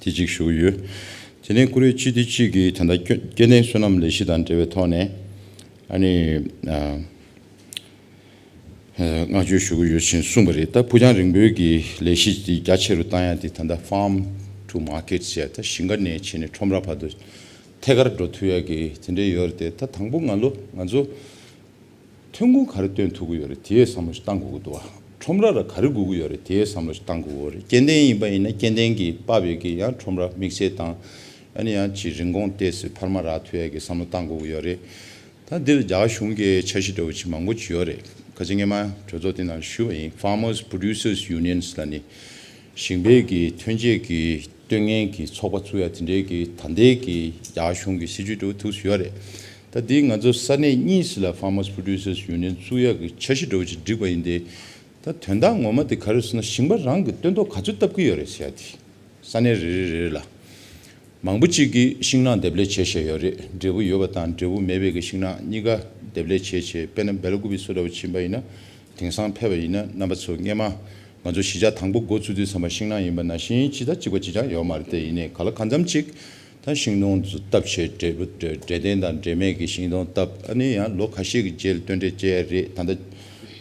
དེ་གཅིག་ཞུ་གི་ཡོད། དེ་ནས་ཀུ་རེ་སྤྱི་བདེ་སྤྱི་གི་ད་ལྟ་སྐྱོ་སྐྱེ་ལྡན་སོ་ནམ་ལས་གཞི་དང་འབྲེལ་བའི་ཐོག་ནས་ཨ་ནི་ཨ་བསྔགས་བརྗོད་ཞུ་གི་ཡོད་ཕྱིན་གསུངས་པ་རེད། ད་ཕུགས་རྒྱང་རིང་པོའི་གི་ལས་གཞི་དེ་རྒྱ་ཆེ་རུ་བཏང་ཡ་དེ་ད་ལྟ་Farm to Market ཟེར་ཡ། ད་ཞིང་ཁ་ནས་བྱས་ནས་ཁྲོམ་ར་བར་དུ་ཐད་ཀར་འགྲོ་ཐུབ་ཡ་གི་དེ་འདྲས་ཡོད་རེད་དེ། ད་དང་པོ་ང་ལོ་ང་ཚོ་ ཐོན་ཁུངས་ག་རེ་བཏོན་ཐུབ་ཀྱི་ཡོད་རེད། དེའི་བསམ་བློ་ཞིག་བཏང་དགོས་ཀྱི་འདུག་བ། ཁྲོམ་ར་ལ་ག་རེ་དགོས་ཀྱི་ཡོད་རེད། དེའི་བསམ་བློ་ཞིག་བཏང་དགོས་ཀྱི་ཡོད་རེད། སྐྱེ་ལྡན་ཡིན་པ་ཡིན་ན་སྐྱེ་ལྡན་གྱི་པགས་པའི་གི་ཡང་ཁྲོམ་ར་དམིགས་བསལ་དང་། ཨ་ནི་ཡང་ཅིག་རིན་གོང་ཏོག་ཙམ་འཕར་མ་རག་ཐུབ་ཡ་གི་བསམ་བློ་བཏང་དགོས་ཀྱི་ཡོད་རེད། ད་འདིར་རྒྱ་གར་གཞུང་གི་འཆར་གཞི་འདྲ་བོ་ཅིག་མང་པོ་ཅིག་ཡོད་རེད། ཁ་ཅིག་སྔོན་མ་གྲོས་ཚོགས་དེ་ནང་ཞུས་པ་ཡིན། Farmers Producers Unions ལབ་ནས་ཞིང་པའི་གི་ཐོན་སྐྱེད་ཀྱི་སྟོན་མཁན་གྱི་ཚོགས་པ་བཙུགས་ཡ་དེ་འདྲའི་གི་ད་ལྟའི་གི་རྒྱ་གར་གཞུང་གི་སྲིད་ཇུས་འདྲ་བོ་འདུག་སེ་ཡོད་རེད། ད་འདི་ང་ཚོ་ས་གནས་གཉིས་ཤིག་ལ་Farmers Producers Union བཙུགས་ཡ་གི་འཆར་གཞི་འདྲ་བོ་ཅིག་བསྒྲིགས་པ་ཡིན་ཏེ། ད་དོན་དག་ངོ་མ་དེ་ག་རེ་ཟེར་ན། ཞིང་པ་རང་གི་སྟོན་ཐོག་ག་ཚོད་བཏབ་ཀྱི་ཡོད་རེད་ཟེར་ཡ་དེ། ས་གནས་རེ་རེ་རེ་རེ་ལ། མང་པོ་གཅིག་གིས་ཤིང་ནགས་འདེབས་ལས་བྱེད་བཞིན་ཡོད་རེད། འབྲས་བུ་ཡོད་པ་དང་འབྲས་བུ་མེད་པའི་གི་ཤིང་ནགས་གཉིས་ཀ་འདེབས་ལས་བྱེད་བྱེད། དཔེར་ན་སྦེལ་ཀུ་པེ་སོགས་འདྲ་བོ་ཕྱིན་པ་ཡིན་ན། དེང་སང་ཕེབས་པ་ཡིན་ན་རྣམ་པ་ཚོ་སྔས་མ་ང་ཚོ་གཞིས་ཆགས་དང་པོ་འགོ་བཙུགས་དུས་ཙམ་པ་ཤིང་ནགས་ཡིན་པ་ནང་བཞིན་ཅི་ད་གཅིག་པ་གཅིག་རྐྱང་ཡོད་མ་རེད། དེ་ཡིན་ནའི་ག་ལ་གང་འཚམ་གཅིག་ད་ཤིང་སྡོང་བཏབ་བྱས། འབྲས་བུ་འབྲས་ལྡན་དང་འབྲས་མེད་ཀྱི་ཤིང་སྡོང་བཏབ། ཨ་ནི་ཡང་ལོ་ཁ་ཤས་ཀྱི་རྗེས་ལ་སྟོན་འབྲས་སྐྱེ་ཡ་རེད། ད་ལྟ།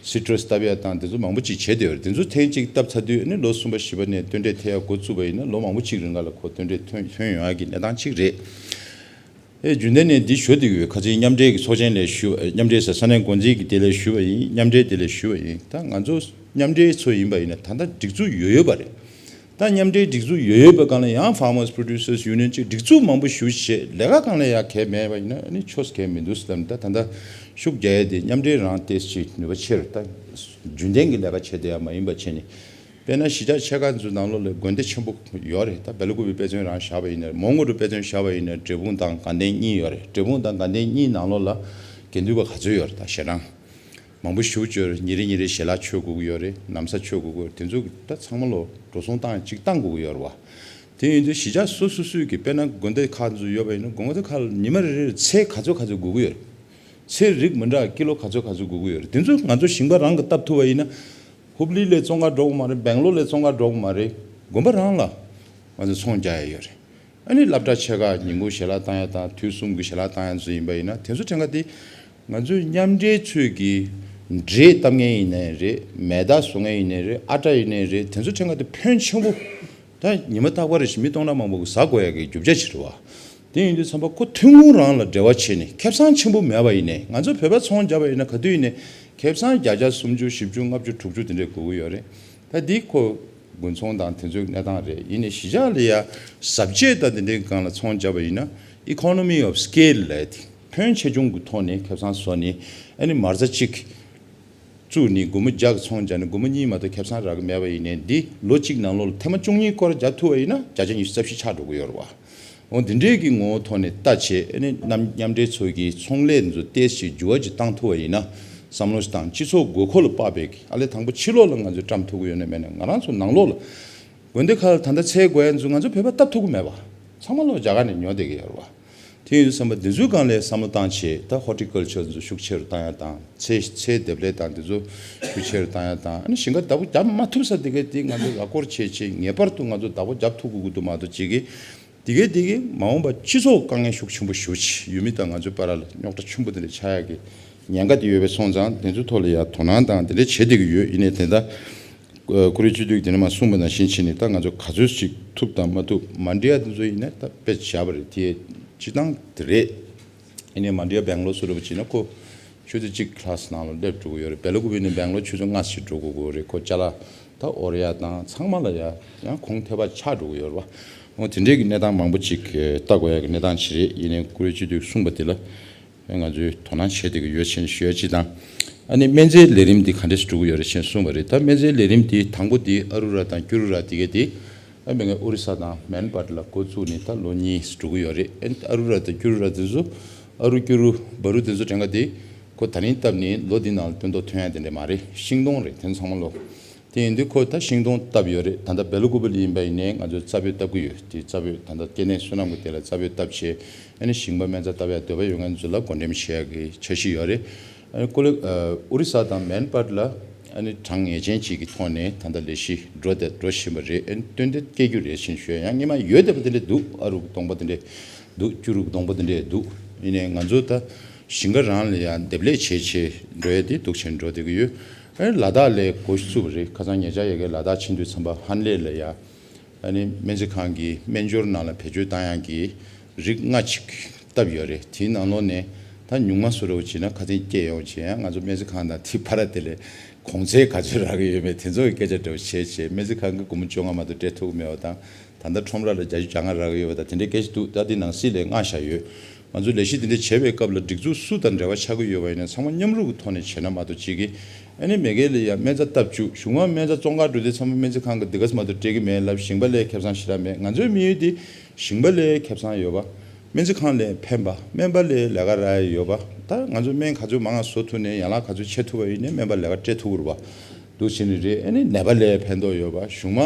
སི་ཊྲས་བཏབ་ཡ་དང་དེ་ཚོ་མང་པོ་ཅིག་བྱས་བསྡད་ཡོད་རེད། དེ་ཚོ་ཐེངས་གཅིག་བཏབ་ཚར་དུས་ནི་ལོ་གསུམ་པ་བཞི་པ་ནས་སྟོན་འབྲས་ཐེབས་ཡ་འགོ་བཙུགས་པ་ཡིན་ན་ལོ་མང་པོ་ཅིག་རིང་ག་ལ་ཁོ་སྟོན་འབྲས་ཐོན་ཐོན་ཡོང་ཡ་གི་གནས་སྟངས་ཅིག་རེད། ཨེ་རྒྱུན་ལྡན་ནས་འདི་ཞུ་བསྡད་ཡོད། ཁ་ཅིག་མཉམ་འབྲེལ་གྱི་ཚོགས་ཆེན་ལ་ཞུ། མཉམ་འབྲེལ་ཟེར་ས་གནས་འགོ་འཛིན་གྱི་དེ་ལ་ཞུ་བ་ཡིན། མཉམ་འབྲེལ་དེ་ལ་ཞུ་བ་ཡིན། ད་ང་ཚོ་མཉམ་འབྲེལ་ཚོ་ཡིན་པ་ཡིན་ན་ད་ལྟ་སྒྲིག་འཛུགས་ཡོད་ཡོད་པ་རེད། ད་མཉམ་འབྲེལ་སྒྲིག་འཛུགས་ཡོད་ཡོད་པའི་སྒང་ལ་ཡང་Farmers Producers Union ཅིག་སྒྲིག་འཛུགས་མང་པོ་ཞུ་བྱས་ལས་ཀ་སྒང་ལ་ཡང་གལ་མེད་པ་ཡིན་ན་ཨ་ནི་ཆོས་གལ་མི་འདུག་ཟེར་ལབ་ནས། ད་ད་ལྟ་ཤུགས་རྒྱག་ཡས་དེ་མཉམ་འབྲེལ་རང་ཏོག་ཙམ་ནུས་པ་ཆེ་རུ། ད་རྒྱུན་ལྡན་གྱི་ལས་ཀ་བྱེད་བསྡད་ཡ་མ་ཡིན་པ་བྱས་ནས། དཔེར་ན་གཞིས་ཆགས་ཆེ་ཁག་ཚོའི་ནང་ལོགས་ལ་དགོན་སྡེ་ཆེན་པོ་ཡོད་རེད། ད་སྦེལ་ཀུ་པེ་དཔེ་མཚོན་རང་བཞག་པ་ཡིན་ན། མོན་གྷོ་རུ་དཔེ་མཚོན་བཞག་པ་ཡིན་ན་འབྲས་སྤུངས་དང་དགའ་ལྡན་གཉིས་ཡོད་རེད། འབྲས་སྤུངས་དང་དགའ་ལྡན་གཉིས་ནང་ལོགས་ལ་དགེ་འདུན་པ་ག་ཚོད་ཡོད་རེད། ད་ཞལ་གྲངས། མང་པོ་ཞེ་པོ་ཅིག་ཡོད་རེད། ཉིན་རེ་ཉིན་རེ་ཞལ་ལག་མཆོད་དགོས་ཀྱི་ཡོད་རེད། ན་བཟའ་མཆོད་དགོས་ཀྱི་ཡོད་རེད། དེ་ཚོ་ད་ཚང་མ་ལོ་འགྲོ་སོང་བཏང་ཡ་གཅིག་བཏང་དགོས་ཀྱི་ཡོད་རེད་བ། དེ་ཡིན་དུས་གཞིས་ཆགས་སོ་སོ་སོའི་གི་དཔེར་ན་དགོན་སྡེ་ཁག་ཚོ་ཡོད་པ་ཡིན་ན་དགོན་སྡེ་ཁག་ལ་ཉི་མ་རེ་རེར་ཚལ་ག་ཚོད་ག་ཚོད་དགོས་ཀྱི་ཡོད་རེད། ཚལ་རིགས་མི་འདྲ་ཀི་ལོ་ག་ཚོད་ག་ཚོད་དགོས་ཀྱི་ཡོད་རེད། དེ་ཚོ་ང་ཚོ་ཞིང་པ་རང་གིས་བཏབ་ཐུབ་པ་ཡིན་ན། ཧུབ་ལི་ལས་བཙོང་ག་འགྲོ་གི་མ་རེད། སྦེང་ལོར་ལས་བཙོང་ག་འགྲོ་གི་མ་རེད། དགོན་པ་རང་ལ་ང་ཚོ་ཚོང་རྒྱག་ཡ་ཡོད་རེད། ཨ་ནི་སློབ་གྲྭ་ཆེ་ཁག་ཉིན་གུང་ཞལ་ལག་བཏང་ཡ་དང་དུས་གསུམ་གྱི་ཞལ་ལག་བཏང་ཡ་ཚོ་ཡིན་པ་ཡིན་ན། དེ་ཚོ་ཕྲན་ཁ་དེ་ང་ཚོའི་མཉམ་འབྲེལ་ཚོས་ཀྱི་འབྲས་བཏབ་མཁན་ཡིན་ནའི་རེད། མེ་མདའ་བཟོ་མཁན་ཡིན་ནའི་རེད། ཨ་ཊ་ཡིན་ནའི་རེད། དེ་ཚོ་ཕྲན་ཁ་དེ་ཕོན་ཆེན་པོ། ད་ཉི་མ་རྟག་པར་རེ་བཞིན་མི་སྟོང་ཕྲག་མང་པོ་གིས་ཟ་དགོས་ཡ་གི་རྒྱུ་ཆ་ཅིག་རེད་བ། དེ་ཡིན་དུས་ཙམ་པ་ཁོ་ཐོན་ཁུངས་རང་ལ་འབྲེལ་བ་བྱས་ནས་ཁེ་བཟང་ཆེན་པོ་མེད་པ་ཡིན་ནའི། ང་ཚོ་བོད་པ་ཚོང་རྒྱག་པ་ཡིན་ན་ག་དུས་ཡིན་ནའི་ཁེ་བཟང་བརྒྱ་ཆ་སུམ་ཅུ་བཞི་བཅུ་ལྔ་བཅུ་དྲུག་ཅུ་དེ་འདྲས་དགོས་ཀྱི་ཡོད་རེད། ད་འདི་ཁོ་དགུན་ཚོང་དང་དེ་ཚོའི་གནས་སྟངས་རེད། ཡིན་ནའི་གཞིས་ཆགས་ལ་ཡ་བཟའ་བཅའ་དང་དེ་འདྲའི་སྒང་ལ་ཚོང་རྒྱག་པ་ཡིན་ན་economy of scale ལབ་ཡ་དེ། ཕོན་ཆེ་ཆུང་གི་ཐོག་ནས་ཁེ་བཟང་བཟོ་ནས། ཨ་ནི་མ་རྩ་གཅིག་བཙུགས་ནས་སྒོར་མོ་བརྒྱ་གི་ཚོང་རྒྱག་ནས་སྒོར་མོ་གཉིས་མ་གཏོགས་ཁེ་བཟང་རག་གི་མེད་པ་ཡིན་ནའི། འདི་ལོ་གཅིག་ནང་ལོགས་ལ་ཐེངས་མ་བཅུ་གཉིས་སྐོར་རྒྱག་ཐུབ་པ་ཡིན་ན་བརྒྱ་ཆ་ཉི་ཤུ་རྩ་བཞི་ཆགས་འགྲོ་གི་ཡོད་རེད་བ། འོ་འདི་འདྲའི་གི་ངོ་བོ་ཐོག་ནས་ལྟ་བྱས། ཨ་ནི་མཉམ་མཉམ་འབྲེལ་ཚོ་གི་ཚོང་ལས་འདི་ཚོ་ཏོག་ཙམ་འགྱུར་བ་ཅིག་བཏང་ཐུབ་པ་ཡིན་ན་བསམ་བློ་ཞིག་བཏང་། སྤྱི་ཚོགས་དགོས་མཁོ་ལ་དཔག་པའི་གི་ཨ་ལས་དང་པོ་ཕྱི་ལོགས་ལ་ང་ཚོས་བཀྲམ་ཐུབ་ཀྱི་ཡོད་ན་མེད་ན། ང་རང་ཚོ་ནང་ལོགས་ལ་དགོན་སྡེ་ཁག་ལ་ད་ལྟ་ཚལ་དགོས་ཡ་ཚོ་ང་ཚོ་བོད་པ་བཏབ་ཐུབ་ཀྱི་མེད་པ། ཚང་མ་ལོ་རྒྱ་གར་ནས་ཉོ་བསྡད་ཀྱི་ཡོད་རེད་བ། དེ་ཡིན་དུས་ཙམ་པ་འདི་ཚོའི་སྒང་ལ་བསམ་བློ་བཏང་བྱས། ད་ཧོར་ཊི་ཀལ་ཅར་འདི་ཚོ་ཤུགས་ཆེ་རུ་བཏང་ཡ་དང་། ཚལ་ཚལ་འདེབས་ལས་དང་འདི་ཚོ་ཤུགས་ཆེ་རུ་བཏང་ཡ་དང་། ཨ་ནི་ཞིང་ཁ་བདག་པོ་རྒྱབ་མ་ཐུབ་ས་དེ་གའི་དེ་ང་ཚོ་ལག་སྐོར་བྱས་བྱས་ངེས་པར་དུ་ང་ཚོ་བདག་པོ་རྒྱབ་ཐུབ་དགོས་ཀྱི་འདུག་མ་གཏོགས་ཅིག་གིས་དེ་གའི་དེ་གའི་མ་འོངས་པ་སྤྱི་ཚོགས་དཀའ་ངལ་ཤུགས་ཆེན་པོ་ཞེ་པོ་ཅིག་ཡུལ་མི་དང་ང་ཚོའི་བར་ལ་རྙོག་དྲ་ཆེན་པོ་དེ་འདྲ་ཆགས་ཡ་གི་ཉེན་ཁ་དེ་ཡོད་པ་སོང་ཙང་དེ་ཚོའི་ཐོག་ལ་ཡ་དོ་སྣང་དང་དེ་འདྲ་བྱེད་བསྡད་ཀྱི་ཡོད། ཡིན་ནའི་དེ་ད། ཨ་བཀུར་འོས་སྤྱི་འཐུས་དེ་ནས་མ་གསུངས་པ་ནང་བཞིན་བྱས་ནས་ད་ང་ཚོ་ག་ཚོད་ཅིག་ཐུབ་དང་མ་ཐུབ། མ་འགྲིག་ཡ་དེ་ཚོ་ཡིན་ན་ད་དཔེ་བཞག་པ་རེད། དེ་སྤྱི་བཏང་དེ་རེད། ཡིན་ནའི་མ་འགྲིག་ཡ་སྦེང་ལོར་སུ་རེད་པ་བྱས་ན་ཁོ་ཆུ་ཚོད་གཅིག་ལྷག་ནང་ལ་སླེབས་འགྲོ་གི་ཡོད་རེད། སྦེལ་ཀོབ་ནས་སྦེང་ལོར་ཆུ་ཚོད་ལྔ་ཞིག་འགྲོ་དགོས་ཀྱི་རེད། ཁོ་ཅ་ལག་ད་འོར་ཡ་དང་ཚང་མ་ལ་ཡ་ཡང་གོང་ཐེབས་པ་ཆགས་འགྲོ་གི་ཡོད་རེད་བ། འོ་དེ་འདྲའི་གི་གནས་སྟངས་མང་པོ་ཅིག་ལྟ་དགོས་ཡ་གི་གནས་སྟངས་ཅིག་རེད། ཡིན་ནའི་བཀུར་འོས་སྤྱི་འཐུས་གསུངས་པ་དེ་ལ། ང་ཚོས་དོ་སྣང་བྱེད་བསྡད་ཀྱི་ཡོད་ཅེས་ཞུ་ཡ་གཅིག་དང་། ཨ་ནི་སྨན་རྫས་ལས་རིམ་འདི་ག་འདྲས་སེ་འགྲོ་གི་ཡོད་རེད་ཅེས་གསུངས་པ་རེད། ད་སྨན་རྫས་ལས་རིམ་འདི་དང་པོ་འདི་ཨ་རུ་ར་དང་ཀྱུ་རུ་ར་དེ་གས་དེ། ཨ་མི་ང་ཨོ་རི་ས་དང་མན་པར་ལ་འགོ་བཙུགས་ནས་ད་ལོ་གཉིས་འགྲོ་གི་ཡོད་རེད། ཨ་ཨ་རུ་ར་དང་ཀྱུ་རུ་ར་དེ་ཚོ། ཨ་རུ་ཀྱུ་རུ་བ་རུ་དེ་ཚོ་གྲངས་ཀ་དེ། ཁོ་ད་རིང་བཏབ་ནས་ལོ་འདི་ནང་ལ་སྟོན་ཐོག་ཐོན་ཡ་དེ་འདྲས་མ་རེད། ཤིང་སྡོང་རེད། དེ་ཚང་མ་ལོ། དེ་ཡིན་དུས་ཁོ་ད་ཤིང་སྡོང་བཏབ་ཡོད་རེད། ད་ལྟ་སྦེལ་ཀོབ་ལ་ཡིན་པ་ཡིན་ནའི་ང་ཚོས་རྩ་སྤོས་བཏབ་ཀྱི་ཡོད། དེ་རྩ་སྤོས་ད་ལྟ་སྐྱེ་གནས་སོ་ནམ་གྱི་དེ་ལ་རྩ་སྤོས་བཏབ་བྱས། ཨ་ནི་ཞིང་པ་སྨན་རྩྭ་བཏབ་ཡ་འདོད་པ་ཡོད་མཁན་ཚོ་ལ་བགོ་འགྲེམས་བྱེད་ཡ་གི་འཆར་གཞི་ཡོད་རེད། ཨ་ནི་ཀོ་ལི་ཨ་ཨོ་རི་ས་དང་མན་པར་ལ་ཨ་ནི་གྲངས་ངེས་ཅན་ཅིག་གི་ཐོག་ནས་ད་ལྟ་ལས་གཞི་འགྲོ་བསྡད་འགྲོ་བཞིན་པ་རེད། ཨ་ནི་སྟོན་འདི་སྐྱེ་རྒྱུ་རེད་ཅེས་ཞུ་ཡ། ཡང་སྔོན་མ་ཡོད་བསྡད་པ་དེ་འདྲས་འདུག་ཨ་རུ་གདོང་པ་དེ་འདྲས་འདུག་ཀྱུ་རུ་གདོང་པ་དེ་འདྲས་འདུག་ཡིན་ནའི་ང་ཚོ་ད་ཞིང་ཁ་རང་ལ་ཡང་འདེབས་ལས་བྱེད་བྱེད་འགྲོ་ཡ་དེ་འདུག་བྱས་འགྲོ་བསྡད་ཀྱི་ཡོད། ཨ་ནི་ལ་དྭགས་ལ་འགོ་བཙུགས་པ་རེད། ཁ་སང་ཉེ་ཆར་ཡ་གི་ལ་དྭགས་ཕྱིན་དུས་ཙམ་པ་ཧན་ལེ་ལ་ཡ། ཨ་ནི་སྨན་རྩིས་ཁང་གི་སྨན་སྦྱོར་ནང་ལ་བེད་སྤྱོད་བཏང་ཡག་གི་རིགས་ལྔ་ཅིག་བཏབ་ཡོད་རེད། དེའི་ནང་ལོགས་ནས་ ད་ཉུང་མ་སུ་རུ་བྱས་ན་ཁ་སེང་སྐྱེས་ཡོང་བྱས་ཡང་ང་ཚོ་སྨན་རྩིས་ཁང་དང་དེ་བར་དེ་ལས་གོང་ཚད་ག་ཚོད་རག་གི་ཡོད་མེད་དེ་ཚོ་གི་སྐད་ཆ་འདྲ་བོ་བྱས་བྱས་སྨན་རྩིས་ཁང་གི་སྒོར་མོ་བཅོ་ལྔ་མ་གཏོགས་སྤྲད་ཐུབ་ཀྱི་མེད་པ་དང་། ད་ལྟ་ཁྲོམ་ར་ལ་བརྒྱད་ཅུ་གྱ་ལྔ་རག་གི་ཡོད་པ་དང་དེ་འདྲའི་སྐད་ཆ་འདུག་ད་འདི་ནང་སྲིད་ལས་མངགས་བཞག་ཡོད། ང་ཚོས་ལས་གཞི་དེ་འདྲ་བྱེད་པའི་སྐབས་ལ་སྒྲིག་འཛུགས་སུ་དང་འབྲེལ་བ་ཆགས་ཀྱི་ཡོད་པ་ཡིན་ན་ཚང་མ་མཉམ་རུབ་ཀྱི་ཐོག་ནས་བྱས་ན་མ་གཏོགས་གཅིག་གིས་ཨ་ནི་མ་གི་ལ་ཡ་སྨན་རྩིས་བཏབ་བཅུག་གཞུག་མ་སྨན་རྩིས་བཙོང་གར་འགྲོ་དུས་ཚང་མ་སྨན་རྩིས་ཁང་གི་འདི་ག་ཙམ་མ་གཏོགས་སྤྲད་ཀྱི་མེད་ལབ། ཞིང་པ་ལ་ཁེ་བཟང་ཞེ་དྲག་མེད། ང་ཚོའི་དམིགས་ཡུལ་དེ་ཞིང་པ་ལ་ཁེ་བཟང་ཡོད་པ། སྨན་རྩིས་ཁང་ལ་ཕན་པ། སྨན་པ་ལ་ལས་ཀ་རག་ཡ་ཡོད་པ། ད་ང་ཚོ་སྨན་ག་ཚོད་མང་ང་བཟོ་ཐུབ་ནས་ཡན་ལག་ག་ཚོད་ཆེ་ཐུབ་པ་ཡིན་ནའི་སྨན་པ་ལས་ཀ་སྤྲད་ཐུབ་ཀྱི་རེད་པ། འདུག་བྱས་ནས་རེད། ཨ་ནི་ནད་པ་ལ་ཕན་ཐོགས་ཡོད་པ། གཞུག་མ་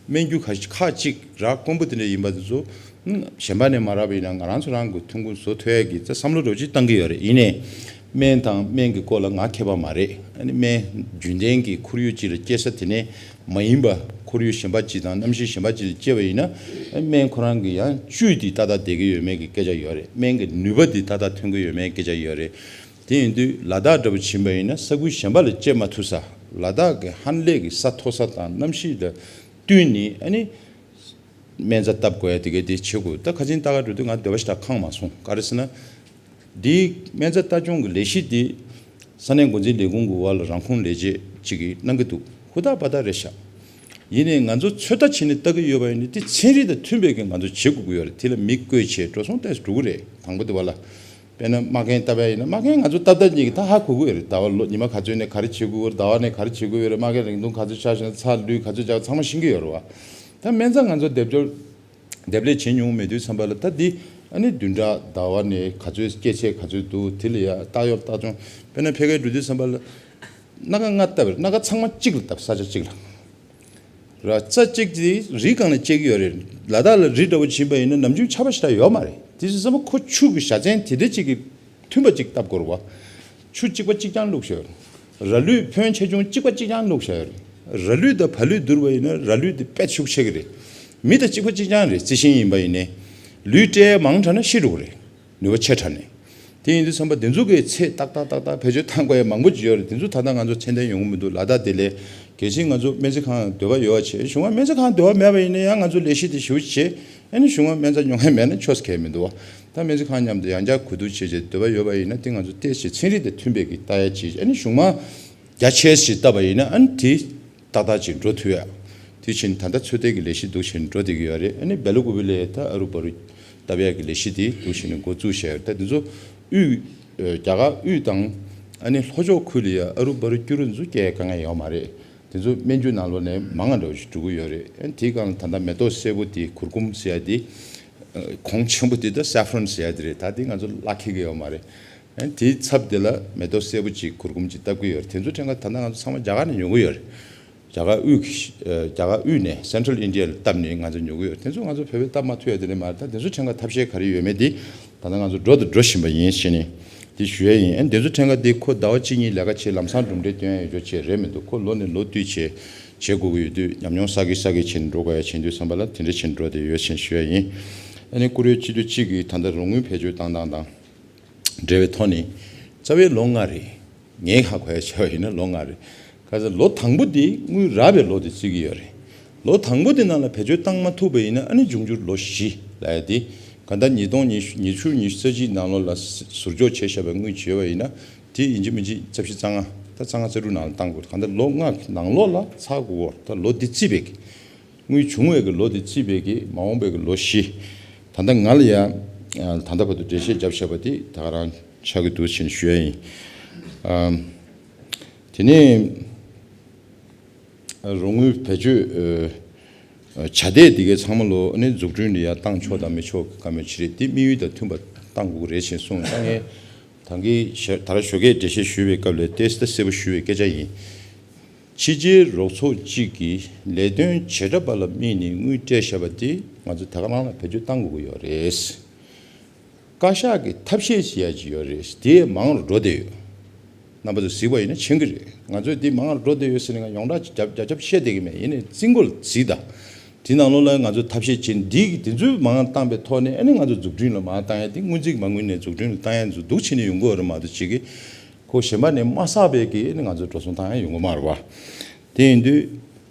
སྨན་རྒྱུ་ཁ་ཁག་ཅིག་རག་དཀོན་པོ་དེ་འདྲ་ཡིན་པ་དེ་ཚོ་གཞན་པ་ནས་མ་རག་པ་ཡིན་ན་ང་རང་ཚོ་རང་གི་ཐོན་ཁུངས་བཟོ་ཐུབ་ཡ་གི་ད་བསམ་བློ་འདྲ་བོ་ཅིག་བཏང་གི་ཡོད་རེད། ཡིན་ནའི་སྨན་དང་སྨན་གྱི་སྐོར་ལ་ང་མཁས་པ་མ་རེད། ཨ་ནི་སྨན་རྒྱུན་ལྡན་གྱི་ཁོར་ཡུག་ཅིག་ལ་སྐྱེ་ས་དེ་ནས་མ་ཡིན་པ་ཁོར་ཡུག་གཞན་པ་ཅིག་དང་གནམ་གཤིས་གཞན་པ་ཅིག་ལ་སྐྱེ་བ་ཡིན་ན་སྨན་ཁོ་རང་གི་ཡང་བཅུད་དེ་ཏག་ཏག་བསྡད་ཀྱི་ཡོད་མེད་ཀྱི་སྐད་ཆ་ཡོད་རེད། སྨན་གྱི་ནུས་པ་དེ་ཏག་ཏག་ཐོན་གྱི་ཡོད་མེད་སྐད་ཆ་ཡོད་རེད། དེ་ཡིན་དུས་ལ་དྭགས་འདྲ་པོ་ཕྱིན་པ་ཡིན་ན་ས་ཁུལ་གཞན་པ་ལ་སྐྱེ་མ་ཐུབ་ས། ལ་དྭགས་ཀྱི་ཧན་ལེགས་ཀྱི་ས་མཐོ་ས་དང་གནམ་གཤིས་ལ་བསྟུན་ནས་ཨ་ནི་སྨན་རྩིས་བཏབ་དགོས་ཡ་དེ་གའི་དེ་བྱེད་དགོས། ད་ཁ་སང་ལྟ་ག་འགྲོ་དུས་ང་འདོད་པ་ཞེ་དྲག་ཁེངས་མ་སོང་། ག་རེ་ཟེར་ན། འདིའི་སྨན་རྩིས་ལྟ་སྐྱོང་གི་ལས་གཞི་འདི་ས་གནས་འགོ་འཛིན་ལས་ཁུངས་ཀྱི་འོག་ལ་རང་ཁུངས་ལས་བྱེད་ཅིག་གིས་གནང་གི་འདུག་ཧུར་ཐག་འབད་ཐག་རེད་ཤག་ཡིན་ནའི་ང་ཚོ་ཚོད་ལྟ་བྱས་ནས་ལྟ་གི་ཡོད་པ་ཡིན་ན་དེ་ཚན་རིག་དང་མཐུན་པའི་གི་ང་ཚོ་བྱེད་དགོས་ཀྱི་ཡོད་རེད། དེ་ལ་མི་བསྐོས་བྱས་འགྲོ་སོང་ཏོག་ཙམ་འགྲོ་གི་རེད། དང་པོ་དེ་བ་ལ། དཔེར་ན་མ་རྒན་ལྟ་བ་ཡིན་ན་མ་རྒན་ང་ཚོ་ལྟ་ལྟ་གཉིས་ཀྱིས་ད་ཧ་གོ་གི་ཡོད་རེད། ཟླ་བ་ལོ་ཉི་མ་ག་ཚོད་ནས་ག་རེ་བྱེད་དགོས་རེད། ཟླ་བ་ནས་ག་རེ་བྱེད་དགོས་རེད། མ་རྒན་རིང་ཐུང་ག་ཚོད་ཆགས་བཞག་ན་ཚྭ་ལུད་ག་ཚོད་རྒྱག་ཚང་མ་ཤེས་ཀྱི་ཡོད་རེད་བ། ད་སྨན་རྩིས་ང་ཚོ་སྡེབ་སྦྱོར་སྡེབ་ལས་བྱེད་མྱོང་མེད་དུས་ཙམ་པ་ལ་ད་འདི་ཨ་ནི་བདུན་ཕྲག་ཟླ་བ་ནས་ག་ཚོད་སྐྱེད་ཚད་ག་ཚོད་འདུག་དེ་ལ་ཡ་ལྟ་ཡོད་ལྟ་སྐྱོང་དཔེར་ན་ཕ་གིར་འགྲོ་དུས་ཙམ་པ་ལ་སྣ་ཁ་ལྔ་བཏབ་པ་རེད། སྣ་ཁ་ཚང་མ་གཅིག་ལ་བཏབ། ས་ཆ་གཅིག་ལ། ར་རྩ་གཅིག་དེ་རི་སྒང་ལ་སྐྱེ་གི་ཡོད་རེད། ལ་དྭགས་ལ་རི་འདྲ་བོ་བྱིན་པ་ཡིན་ན་ནམ་རྒྱུན་ཆར་པ་ཞེ་དྲག་ཡོད་མ་རེད། དེ་ཚོ་ཚང་མ་ཁོ་ཆུ་གི་བཞའ་ཚན་དེ་འདྲ་གཅིག་གི་མཐུན་པ་གཅིག་བཏབ་དགོས་རེད་བ། ཆུ་གཅིག་པ་གཅིག་རྐྱང་བླུགས་བཞག་ཡོད་རེད། ར་ལུད་ཕོན་ཆེ་ཆུང་གཅིག་པ་གཅིག་རྐྱང་བླུགས་བཞག་ཡོད་རེད། ར་ལུད་དང་བ་ལུད་བསྡུར་བ་ཡིན་ན་ར་ལུད་དེ་དཔེ་ཤུགས་ཆེ་གི་རེད། མི་དང་གཅིག་པ་གཅིག་རྐྱང་རེད། རྩི་ཤིང་ཡིན་པ་ཡིན་ནའི། ལུད་སྤྲད་མང་དྲགས་ན་ཤི་འགྲོ་གི་རེད། ནུས་པ་ཆེ་དྲགས་ནས། དེ་ཡིན་དུས་ཙམ་པ་དེ་ཚོ་གི་ཚད་ཏག་ཏག་ཏག་ཏག་བེད་སྤྱོད་བཏང་དགོས་ཡ་མང་པོ་ཅིག་ཡོད་རེད། དེ་ཚོ་ད་ལྟ་ང་ཚོ་ཚད་ལྡན་ཡོང་གི་མི་འདུག་ལ་དྭགས་དེ་ལས། གལ་སྲིད་ང་ཚོ་སྨན་རྩིས་ཁང་འདོད་པ་ཡོད་པ་བྱས་གཞུང་ལ་སྨན་རྩིས་ཁང་འདོད་པ་མེད་པ་ཡིན་ན་ཡང་ང་ཚོ་ལས་གཞི་དེ་ཞེ་པོ་བྱས་ཨ་ནི་གཞུང་ལ་སྨན་རྩིས་ཉོ་མཁན་མེད་ན་ཆོག་ས་གང་ཡང་མི་འདུག་བ། ད་སྨན་རྩིས་ཁང་མཉམ་དུ་ཡང་བསྐྱར་གོ་བསྡུར་བྱས་བྱས་འདོད་པ་ཡོད་པ་ཡིན་ན་དེ་ང་ཚོ་ཏོག་ཙམ་ཚན་རིག་དང་མཐུན་པའི་གི་ལྟ་ཡ་བྱས་ཨ་ནི་གཞུང་ལ་རྒྱ་ཆེ་ཞིག་བཏབ་པ་ཡིན་ན་ཨ་ནི་དེ། ཏག་ཏག་ཅིག་འགྲོ་ཐུབ་ཡ། དེ་བཞིན་ད་ལྟ་ཚོད་ལྟའི་གི་ལས་གཞི་འདུག་བཞིན་འགྲོ་བསྡད་ཀྱི་ཡོད་རེད། ཨ་ནི་སྦེ་ལ་ཀུ་པེ་ལ་ད་ཨ་རུ་བ་རུ་བཏབ་ཡ་གི་ལས་གཞི་དེ་འདུག་བཞིན་འགོ་བཙུགས་བཞག་ཡོད་རེད། ད་དེ་ཚོ་དབུས་རྒྱ་གར་དབུས་དང་ཨ་ནི་ལྷོ་ཕྱོགས་ཁུལ་ལ་ཡ་ཨ་རུ་བ་རུ་སྐྱུ་རུ་འཛུགས་སྐྱེལ་དཀའ་ངལ་ཡོད་མ་རེད། དེ་ཚོ་སྨན་རྒྱུ་ནང་ལོགས་ནས་མང་ང་འདྲ་བོ་ཞིག་འགྲོ་གི་ཡོད་རེད། ཨ་ནི་དེའི་སྒང་ལ་ད་ལྟ་མེ་ཏོག་སེར་པོ་དེ་གུར་གུམ་ཟེར་ཡ་དེ་གོང་ཆེན་པོ་དེ་ད་saffron་ཟེར་ཡ་དེ་རེད། ད་དེ་ང་ཚོ་གླ་འཁེལ་གི་ཡོད་མ་རེད། ཨ་ནི་དེའི་ཚབ་དེ་ལ་མེ་ཏོག་སེར་པོ་ཅིག་གུར་གུམ་ཅིག་བཏབ་ཀྱི་ཡོད་རེད། དེ་ཚོ་ཕྲན་ཁ་ད་ལྟ་ང་ཚོ་ཚང་མ་རྒྱ་གར་ནས་ཉོ་གི་ཡོད་རེད། རྒྱ་གར་དབུས་ཀྱི་ཨ་རྒྱ་གར་དབུས་ནས་Central India་ལ་བཏབ་ནས་ང་ཚོ་ཉོ་གི་ཡོད་རེད། དེ་ཚོ་ང་ཚོ་བོད་པས་བཏབ་མ་ཐུབ་ཡ་དེ་རེད་མ་རེད། ད་དེ་ཚོ་ཕྲན་ཁ་ཐབས་ཤེས་ག་རེ་ཡོད་མེད་དེ་ད་ལྟ་ང་ཚོ་འགྲོ་དང་འགྲོ་བཞིན་པ་ཡིན་ཞེས་ནས་དེ་ཞུ་ཡ་ཡིན། ཨ་ནི་དེ་ཚོ་ཕྲན་ཁ་དེ་ཁོ་ཟླ་བ་གཅིག་གཉིས་ལས་ཀ་བྱེད་ལམ་སང་གྲུབ་འབྲས་སྟོན་ཡ་ཡོད་ཆོག་བྱེད་རེད་མི་འདུག་ཁོ་ལོ་ནས་ལོ་བསྟུད་བྱེད་བྱེད་དགོས་ཀྱི་ཡོད་དུས་ཉམས་མྱོང་བསགས་ཀྱི་བསགས་ཀྱི་བྱེད་ནས་འགྲོ་དགོས་ཡ་བྱེད་དུས་བསམ་པ་ལ་དེ་འདྲ་བྱེད་འགྲོ་བསྡད་ཡོད་ཅེས་ཞུ་ཡ་ཡིན། ཨ་ནི་བཀུར་འོས་སྤྱི་འཐུས་གཅིག་གིས་ད་ལྟ་རོགས་དངུལ་བེད་སྤྱོད་བཏང་སྟངས་དང་འབྲེལ་བའི་ཐོག་ནས་རྩ་བའི་ལོ་ལྔ་རེད། ངས་ཧ་གོ་ཡ་བྱས་པ་ཡིན་ན་ལོ་ལྔ་རེད། ག་ཚོད་ལོ་དང་པོ་དེ་དངུལ་རག་པའི་ལོ་དེ་བརྩི་གི་ཡོད་རེད། ལོ་དང་པོ་དེ་ནང་ལ་བེད་སྤྱོད་བཏང་མ་ཐུབ་པ་ཡིན་ན་ཨ་ནི་འབྱུང་འགྱུར་ལོ་བཞི་ལབ་ཡ་དེ་ག་ད་ཉིས་སྟོང་ཉི་ཤུ་ཉི་ཤུ་ཉི་ཤུ་རྩ་གཅིག་ནང་ལོགས་ལ་ཟུར་འཇོག་བྱས་བཞག་པའི་དངུལ་བྱས་པ་ཡིན་ན་དེ་ཡིན་གཅིག་མིན་གཅིག་རྩ་བཞི་རྩ་ལྔ་ད་རྩ་ལྔ་རྩ་དྲུག་ནང་ལ་བཏང་དགོས། ག་ད་ལོ་ལྔ་ནང་ལོགས་ལ་ཚར་དགོས། ད་ལོ་འདི་བརྩིས་པའི་གི་དངུལ་བྱུང་བའི་གི་ལོ་དེ་བརྩིས་པའི་གི་མ་འོངས་པའི་གི་ལོ་བཞི། ད་ལྟ་ང་ལ་ཡ་ད་ལྟ་བར་དུ་འགྲེལ་བཤད་བརྒྱབ་བཞག་པ་དེ་ད་ག་རང་ཆགས་ཀྱི་འདུག་ཅེས་ཞུ་ཡ་ཡིན། ཨམ། དེ་ནས་རོགས་དངུལ་བེད་སྤྱོད་ཨ་བྱ་དེ་འདི་གའི་ཚང་མ་ལོ་ནི་འཛུགས་སྐྲུན་ལ་ཡ་བཏང་ཆོག་དང་མི་ཆོག་གི་བཀའ་མོལ་ཅིག་རེད། དེ་དམིགས་ཡུལ་དང་མཐུན་པ་བཏང་དགོས་ཀྱི་རེད་ཅེས་གསུངས། ད་ངས་ད་གིན་ཞལ་ད་ར་ཞོགས་ཀས་འགྲེལ་བཤད་ཞུས་པའི་སྐབས་ལ་ཏོག་ཙམ་གསལ་པོ་ཞུས་པའི་སྐད་ཆ་ཡིན། ཕྱི་རྒྱལ་རོགས་ཚོགས་གཅིག་གིས་ལས་དོན་བྱེ་བྲག་པ་ལ་དམིགས་ནས་དངུལ་སྤྲད་བཞག་པ་དེ་ང་ཚོ་ད་ག་རང་ལ་བེད་སྤྱོད་བཏང་དགོས་ཀྱི་ཡོད་རེད། བཀའ་ཤག་གིས་ཐབས་ཤེས་བྱེད་ཡ་ཅིག་ཡོད་རེད། དེ་མང་རུ་འགྲོ་བསྡད་ཡོད། རྣམ་པ་ཚོས་གཟིགས་པ་ཡིན་ན་མཁྱེན་གྱི་རེད། ང་ཚོས་དེ་མང་རུ་འགྲོ་བསྡད་ཡོད་ཟེར་ནས་ང་ཡོངས་གྲགས་ཅིག་རྒྱབ་རྒྱབ་རྒྱབ་བཤད་བསྡད་ཀྱི་མེད། ཡིན་ནའི་རྩིས་འགོ་ལ་གཟིགས་དང་། དེ་ནང་ལོགས་ལ་ང་ཚོས་ཐབས་ཤེས་བྱེད་འདི་གི་དེ་ཚོའི་མང་བཏང་པའི་ཐོག་ནས་ཨ་ནི་ང་ཚོ་འཛུགས་སྐྲུན་ལ་མང་བཏང་ཡ་དེ་སྔོན་རྩིས་ཀྱི་མ་དངུལ་ནས་འཛུགས་སྐྲུན་ལ་བཏང་ཡ་ཚོ་འདུག་བྱས་ནས་ཡོང་གི་ཡོད་རེད་མ་གཏོགས་ཅིག་གི་ཁོ་གཞན་པ་ནས་མ་བསགས་པའི་གི་ཨ་ནི་ང་ཚོ་འགྲོ་སོང་བཏང་ཡ་ཡོང་གི་མ་རེད་བ། དེ་ཡིན་དུས།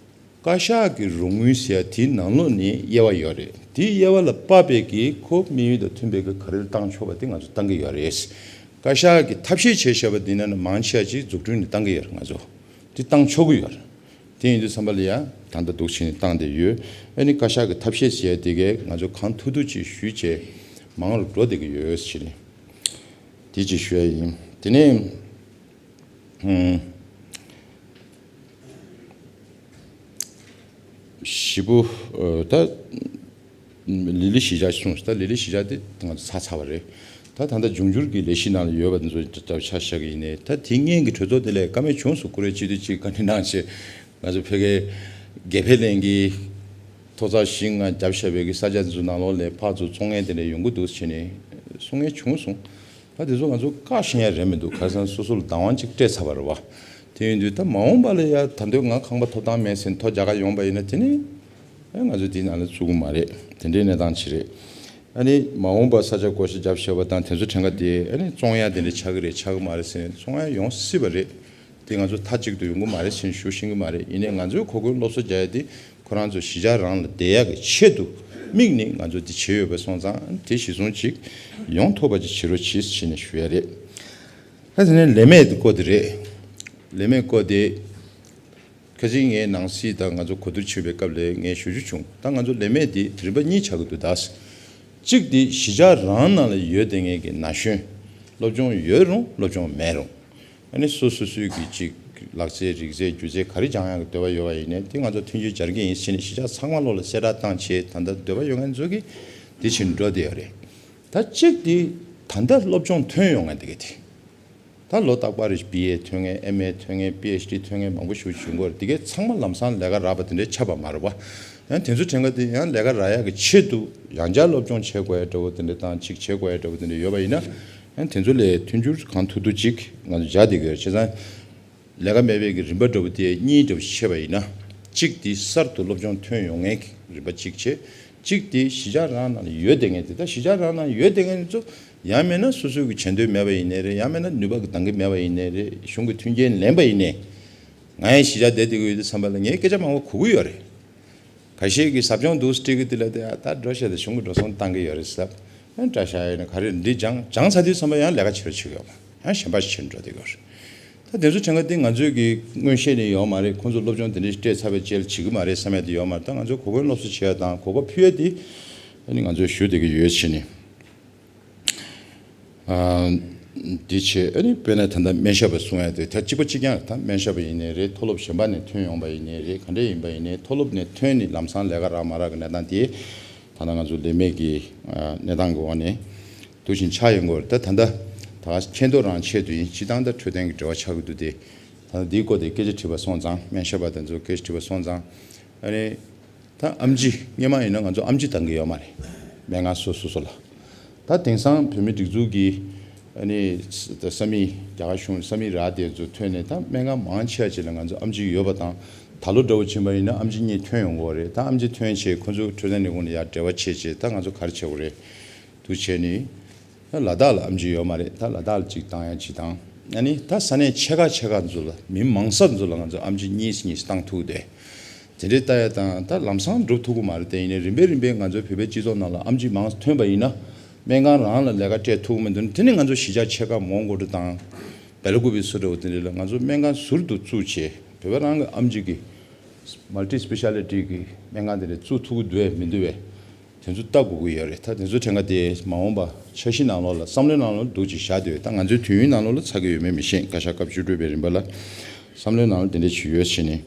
བཀའ་ཤག་གི་རོགས་དངུལ་ཟེར་ཡ་དེའི་ནང་ལོགས་ནས་དབྱེ་བ་ཡོད་རེད། དེའི་དབྱེ་བ་ལ་དཔག་པའི་གི་ཁོ་དམིགས་ཡུལ་དང་མཐུན་པའི་གི་ག་རེ་བཏང་ཆོག་པ་དེ་ང་ཚོ་བཏང་གི་ཡོད་རེད། བཀའ་ཤག་གི་ཐབས་ཤེས་བྱས་བཞག་པ་འདི་ནང་ནས་མང་ཆེ་བ་ཅིག་འཛུགས་སྐྲུན་ནས་བཏང་གི་ཡོད་རེད། ང་ཚོ་འདི་བཏང་ཆོག་གི་ཡོད་རེད། དེ་ཡིན་དུས་ཙམ་པ་ལ་ཡ་ད་ལྟ་འདུག་བྱས་ནས་བཏང་བསྡད་ཡོད། ཨ་ནི་བཀའ་ཤག་གི་ཐབས་ཤེས་ཟེར་ཡ་དེ་གས་ང་ཚོ་གང་ཐུབ་ཐུབ་ཅིག་ཞུས་བྱས་མང་རུ་འགྲོ་བསྡད་ཀྱི་ཡོད་ཟེར་ནས་དེ་ཅིག་ཞུ་ཡ་ཡིན། དེ་ནས་ཨུམ། བཞི་པོ། ཨ། ད་ལི་ལི་གཞིས་ཆགས་གསུངས། ད་ལི་ལི་གཞིས་ཆགས་དེ་ང་ཚོ་ཚར་ཚར་བ་རེད། ད་ད་ལྟ་འབྱུང་འགྱུར་གྱི་ལས་གཞི་ནང་ལ་ཡོད་པ་དེ་ཚོ་ད་ཆ་བཞག་གི་ཡིན་ནའི། ད་དེ་སྔོན་གྱི་གྲོས་ཚོགས་དེ་ལས་བཀའ་མོལ་བྱུང་སོང་། ཀུ་རེ་སྤྱི་འཐུས་གཅིག་བཀའ་འདྲི་གནང་བྱས་ང་ཚོ་ཕ་གིའི་དགེ་འཕེལ་གླིང་གི་ཐོག་བརྩེགས་བཞི་ལྔ་བརྒྱབ་བཞག་པའི་གི་ས་ཆ་དེ་ཚོ་ནང་ལོགས་ལ་ཕར་ཚུར་བཙོང་མཁན་དེ་འདྲ་ཡོང་གི་འདུག་བྱས་ནས་གསུང་མཁན་བྱུང་སོང་། ད་དེ་ཚོ་ང་ཚོ་བཀག་ཤེས་ཡ་རེད་མི་འདུག་ག་རེ་ཟེར་ན་སོ་སོ་ལ་བདག་དབང་ཅིག་སྤྲད་ཚར་བ་རེད་བ། དེ་ཡིན་དུས་ད་མ་འོངས་པ་ལ་ཡ་ད་དུང་ང་ཁང་པ་ཐོབ་ཐང་མེད་ཟེར་ཐོ་རྒྱག་ག་ཡོང་པ་ཡིན་ན་དེ་ནི་ཨེ་ང་ཚོ་དེའི་ནང་ལ་བཙུགས་ཀྱི་མ་རེད། དེ་འདྲའི་གནས་སྟངས་ཅིག་རེད། ཨ་ནི་མ་འོངས་པ་ས་ཆ་བགོ་བཤའ་བརྒྱབ་བཞག་པ་དང་དེ་ཚོ་གྲངས་ཀ་དེ་ཨ་ནི་བཙོང་ཡ་དེ་འདྲ་ཆགས་ཀྱི་རེད་ཆགས་ཀྱི་མ་རེད་ཟེར་ནས་བཙོང་ཡ་ཡོང་སྲིད་པ་རེད། དེ་ང་ཚོ་མཐའ་གཅིག་ཏུ་ཡོང་གི་མ་རེད་ཟེར་ནས་ཞུ་ཤེས་ཀྱི་མ་རེད། ཡིན་ནའི་ང་ཚོའི་གོ་སྐོན་སློབ་གསོ་རྒྱག་ཡ་དེ་ཁོ་རང་ཚོ་གཞིས་ཆགས་རང་ལ་བསྡད་ཡག་གི་ཆེད་དུ་དམིགས་ནས་ང་ཚོ་དེ་བྱས་ཡོད་པ་སོང་ཙང་དེ་གཞི་བཟུང་ཅིག་ཡོང་ཐུབ་པ་ཅིག་བྱེད་རོགས་གྱིས་ཟེར་ནས་ཞུ་ཡ་རེད། ད་དེ་ནས་ལས་མེད་སྐོར་དེ་རེད། ལས་མེད་སྐོར་དེ་ཁ་སང་ངས་ནང་སྲིད་དང་ང་ཚོ་གོ་བསྡུར་བྱེད་པའི་སྐབས་ལ་ངས་ཞུ་རྒྱུ་བྱུང་། ད་ང་ཚོ་ལས་མེད་དེ་རིམ་པ་གཉིས་ཆགས་ཀྱི་འདུག་ད་གཅིག་དེ་གཞིས་ཆགས་རང་ནང་ལ་ཡོད་བསྡད་མཁན་གྱི་ན་གཞོན་སློབ་སྦྱོང་ཡོད་རུང་སློབ་སྦྱོང་མེད་རུང་། ཨ་ནི་སོ་སོ་སོའི་གི་ཅིག་ལག་རྩལ་རིག་རྩལ་སྒྱུ་རྩལ་ག་རེ་སྦྱང་ཡག་གི་འདོད་པ་ཡོད་པ་ཡིན་ནའི་དེ་ང་ཚོ་མཐུན་འགྱུར་སྦྱར་གྱི་ཡིན་ཟེར་ནས་གཞིས་ཆགས་ཚང་མ་ལོག་ལ་གསལ་བསྒྲགས་བཏང་བྱས་ད་ལྟ་འདོད་པ་ཡོད་མཁན་ཚོ་གིས་དེ་བྱས་འགྲོ་བསྡད་ཡོད་རེད། ད་གཅིག་དེ་ད་ལྟ་སློབ་སྦྱོང་ཐོན་ཡོང་མཁན་དེ་ག་དེ། ད་ལོ་རྟག་པར་རེ་བཞིན་བི་ཨེ་ཐོན་མཁན་ཨེམ་ཨེ་ཐོན་མཁན་པི་ཨེཆ་ཌི་ཐོན་མཁན་མང་པོ་ཞིག་བྱུང་གི་ཡོད་རེད། དེ་གས་ཚང་མ་ལམ་སང་ལས་ཀ་རག་པ་དེ་འདྲའི་ཆགས་པ་མ་རེད་པ། ཡང་དེ་ཚོ་གྲངས་ཀ་དེ་ཡང་ལས་ཀ་རག་ཡག་གི་ཆེད་དུ་ཡང་བསྐྱར་སློབ་སྦྱོང་བྱེད་དགོས་ཡ་འདྲ་བོ་དེ་འདྲ་དང་གཅིག་བྱེད་དགོས་ཡ་འདྲ་བོ་དེ་འདྲ་ཡོད་པ་ཡིན་ན། ཡང་དེ་ཚོ་ལས་མཐུན་འགྱུར་གང་ཐུབ་ཐུབ་ཅིག་ང་ཚོ་བྱ་བསྡད་ཀྱི་ཡོད་རེད། བྱས་ཙང་ལས་ཀ་མེད་པའི་གི་རིམ་པ་འདྲ་བོ་དེ་གཉིས་འདྲ་བོ་ཕྱེ་བ་ཡིན་ན། གཅིག་དེ་གསར་དུ་སློབ་སྦྱོང་ཐོན་ཡོང་མཁན་གྱི་རིམ་པ་གཅིག་བྱས། གཅིག་དེ་གཞིས་ཆགས་རང་ནང་ལ་ཡོད་བསྡད་མཁན་དེ། ད་གཞིས་ཆགས་རང་ནང་ཡོད་བསྡད་མཁན་ཚོ་ཡང་མིན་ན་སོ་སོའི་གི་བྱེད་འདོད་མེད་པ་ཡིན་ནའི་རེད། ཡང་མིན་ན་ནུས་པ་གི་འདང་གི་མེད་པ་ཡིན་ནའི་རེད། གཞུང་གི་མཐུན་རྐྱེན་ལེན་པ་ཡིན་ནའི། ང་ཡང་གཞིས་ཆགས་བསྡད་བསྡད་ཀྱི་ཡོད་དུས་ཙམ་པ་ལ་ངས་སྐད་ཆ་མང་པོ་གོ་གི་ཡོད་རེད། ཁ་ཤས་ཀྱིས་ཟབ་སྦྱོང་འདུག་སྤྲད་ཀྱི་དེ་ལ་དེ་ཨ་ད་འགྲོ་བཤད་དེ་གཞུང་གི་འགྲོ་སོང་བཏང་གི་ཡོད་རེད་ཟེར། ཨ་བཀྲ་ཤག་ཡིན་ན་ག་རེ་འདི་སྦྱང་སྦྱངས་ཚར་དུས་ཙམ་པ་ཡང་ལས་ཀ་བྱེད་རོགས་བྱེད་ཀྱི་ཡོད་མ་རེད། ཡང་གཞན་པ་ཞིག་བྱེད་འགྲོ་བསྡད་ཀྱི་ཡོད་རེད། ད་དེ་ཚོ་གྲངས་ཀ་དེ་ང་ཚོས་ཀྱི་མངོན་ཤེས་ནས་ཡོད་མ་རེད། ཁོང་ཚོ་སློབ་སྦྱོང་དེ་འདྲ་ཞིག་སྤྲད་ཚར་བའི་རྗེས་ལ་བྱེད་ཀྱི་མ་རེད་བསམ་ཡ་དེ་ཡོད་མ་རེད། ད་ང་ཚོས་གོ་སྐོན་སློབ་གསོ་བྱེད་ཡ་དང་གོ་སྐབས་ཕུལ་ཡ་དེ་ཨ་ནི་ང་ཚོས་ཞུ་བསྡད་ཀྱི་ཡོད་བྱས་ནས། ཨ། འདི་བྱས་ཨ་ནི་དཔེར་ན་ད་ལྟ་སྨན་ཞབས་པ་གསུང་ཡ་དེ་ད་གཅིག་པ་གཅིག་རྐྱང་རེད། ད་སྨན་ཞབས་པ་ཡིན་ནའི་རེད། མཐོ་སློབ་གཞན་པ་ནས་ཐོན་ཡོང་པ་ཡིན་ནའི་རེད། ག་འདྲ་ཡིན་པ་ཡིན་ནའི་མཐོ་སློབ་ནས་ཐོན་ནས་ལམ་སང་ལས་ཀ་རག་མ་རག་གི་གནས་སྟངས་དེ་ད་ལྟ་ང་ཚོ་ལས་མེད་ཀྱི་ཨ་གནས་སྟངས་ཀྱི་འོག་ནས་འདུག་བཞིན་ཆགས་ཡོང་གི་ཡོད་རེད། ད་ད་ལྟ་ད་མཁྱེན་རྟོགས་རང་ཆེད་དུ་ཡིན། སྤྱིར་བཏང་ད་འཕྲོད་བསྟེན་གྱི་འབྲེལ་བ་ཆགས་ཀྱི་འདུག་སྟེ། ད་ལྟ་འདིའི་སྐོར་དེ་སྐད་ཆ་དྲིས་པ་སོང་ཙང་། སྨན་ཞབས་པ་དེ་ཚོ་སྐད་ཆ་དྲིས་པ་སོང་ཙང་། ཨ་ནི། ད་ཨེམ་ཆི་སྔོན་མ་ཡིན་ན་ང་ཚོ་ཨེམ་ཆི་བཏང་གི་ཡོད་མ་རེད། སྨན་ཁང་སོ་སོ་སོ་ལ། ད་དེང་སང་བོད་མིའི་སྒྲིག་འཛུགས་ཀྱི་ཨ་ནི་ས་ས་མིག་རྒྱ་གར་གཞུང་ས་མིག་རག་དེ་ཚོ་ཐོན་ནས་ད་སྨན་ཁང་མང་ཆེ་བ་ཅིག་ལ་ང་ཚོ་ཨེམ་ཆི་ཡོད་པ་དང་། ད་ལོ་འདྲ་བོ་ཕྱིན་པ་ཡིན་ན་ཨེམ་ཆི་གཉིས་ཐོན་ཡོང་གི་ཡོད་རེད། ད་ཨེམ་ཆི་ཐོན་བྱས་ཁོ་ཚོ་འཕྲོད་བསྟེན་ལས་ཁུངས་ནས་ཡར་འབྲེལ་བ་བྱས་བྱས་ད་ང་ཚོ་ག་རེ་བྱེད་དགོས་རེད། འདུག་བྱས་ནས། ད་ལ་དྭགས་ལ་ཨེམ་ཆི་ཡོད་མ་རེད། ད་ལ་དྭགས་ལ་གཅིག་བཏང་ཡ་གཅིག་དང་། ཨ་ནི་ད་ས་གནས་ཆེ་ཁག་ཆེ་ཁག་ཚོ་ལ་མི་མང་ས་ཚོ་ལ་ང་ཚོ་ཨེམ་ཆི་གཉིས་གཉིས་བཏང་ཐུབ་དེ། དེ་འདྲའི་ལྟ་ཡ་དང་ད་ལམ་སང་འགྲུབ་ཐུབ་ཀྱི་མ་རེད། དེ་ཡིན་ནའི་རིམ་པས་རིམ་པས་ང་ཚོའི་བོད་པའི་སྤྱི་ཚོགས་ནང་ལ་ཨེམ་ཆི་མང་ཐོན་པ་ཡིན་ན། སྨན་ཁང་རང་ལ་ལས་ཀ་སྤྲད་ཐུབ་ཀྱི་མི་འདུག་ན། དེ་ནི་ང་ཚོ་གཞིས་ཆགས་ཆེ་ཁག་མོན་གྷོ་འདྲ་དང་། སྦེལ་ཀོབ་བི་སུ་འདྲ་བོ་དེ་འདྲ་ལ་ང་ཚོ་སྨན་ཁང་ཟུར་དུ་བཙུགས་བྱས་བོད་པ་རང་གི་ཨེམ་ཆི་གི་མལ་ཊི་སི་པེ་ཤ་ལི་ཊི་གི་སྨན་ཁང་དེ་འདྲ་བཙུགས་ཐུབ་ཀྱི་འདུག་བས་མི་འདུག་བས། དེ་ཚོ་ལྟ་དགོས་ཀྱི་ཡོད་རེད། ད་དེ་ཚོ་གྲངས་ཀ་དེ་མ་འོངས་པ་འཆར་གཞི་ནང་ལོགས་ལ་བསམ་བློའི་ནང་ལོགས་འདུག་ཅིག་བཞག་བསྡད་ཡོད། ད་ང་ཚོའི་དུས་ཡུན་ནང་ལོགས་ལ་ཚར་གྱི་ཡོད་མེད་མི་ཤེས། བཀའ་ཤག་སྐབས་བཅུ་དྲུག་པའི་རིམ་པ་ལ་བསམ་བློའི་ནང་ལོགས་དེ་འདྲ་ཞིག་ཡོད་བྱས་ནས།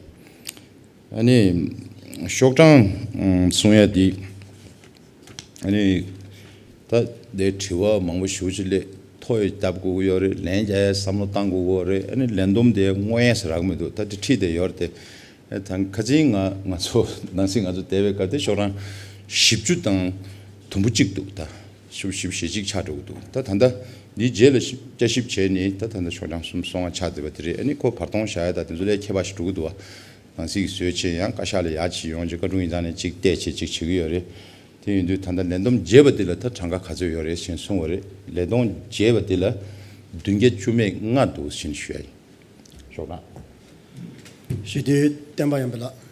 ཨ་ནི་ཤོག་གྲངས་གསུང་ཡ་དེ། ཨ་ནི་ད་དེ་དྲི་བ་མང་པོ་ཞེ་པོ་ཅིག་སླེབས། ཐོ་ཡི་བརྡབ་དགོས་ཀྱི་ཡོད་རེད། ལན་རྒྱག་ཡ་བསམ་བློ་བཏང་དགོས་ཀྱི་ཡོད་རེད། ཨ་ནི་ལན་འདུམ་དེ་དངོས་ཡས་རག་མི་འདུག་ད་དེ་ཁྲིད་དེ་ཡོད་རེད་དེ། ཨེ་ད་ཁ་སང་ང་ང་ཚོ་ནང་སྲིད་ང་ཚོ་བསྡད་པའི་སྐབས་དེ་ཤོག་གྲངས་བཞི་བཅུ་དང་དུམ་བུ་གཅིག་འདུག་ད་བཞི་བཅུ་ཞེ་གཅིག་ཆགས་འགྲོ་གི་འདུག་ད་ད་ལྟ་འདིའི་རྗེས་ལ་ཞིབ་བསྐྱར་ཞིབ་བྱས་ནས་ད་ད་ལྟ་ཤོག་གྲངས་སུམ་སོ་ལྔ་ཆགས་བསྡད་པ་དེ་རེད། ཨ་ནི་ཁོ་བར་སྟོང་བཞག་ཡ་ད་དེ་ཚོ་ལས་ཁྱད་པར་ཞིག་འགྲོ་གི་འདུག་བ། ནང་སྲིད་ཀྱི་བཟོས་བྱས་ཡང་བཀའ་ཤག་ལ་ཡར་ཅིག་ཡོང་བྱས་བཀའ་དྲུང་ཡིག་ཚང་ནས་ཅིག་བལྟས་བྱས་ཅིག་བྱེད་ཀྱི་ཡོད་རེད། དེ་ཡིན་དུས་ད་ལྟ་ལས་བསྡོམས་རྒྱས་པ་འདི་ལ་ད་གྲངས་ཀ་ག་ཚོད་ཡོད་རེད་ཞེས་གསུངས་པ་རེད། ལས་བསྡོམས་རྒྱས་པ་འདི་ལ་བདུན་བརྒྱ་བཅུ་མེད་ལྔ་འདུག་ཞེས་ཞུ་ཡ་ཡིན། ཤོག་གྲངས། ཞུ་དུས་བསྟན་པ་ཡོན་པ་ལགས།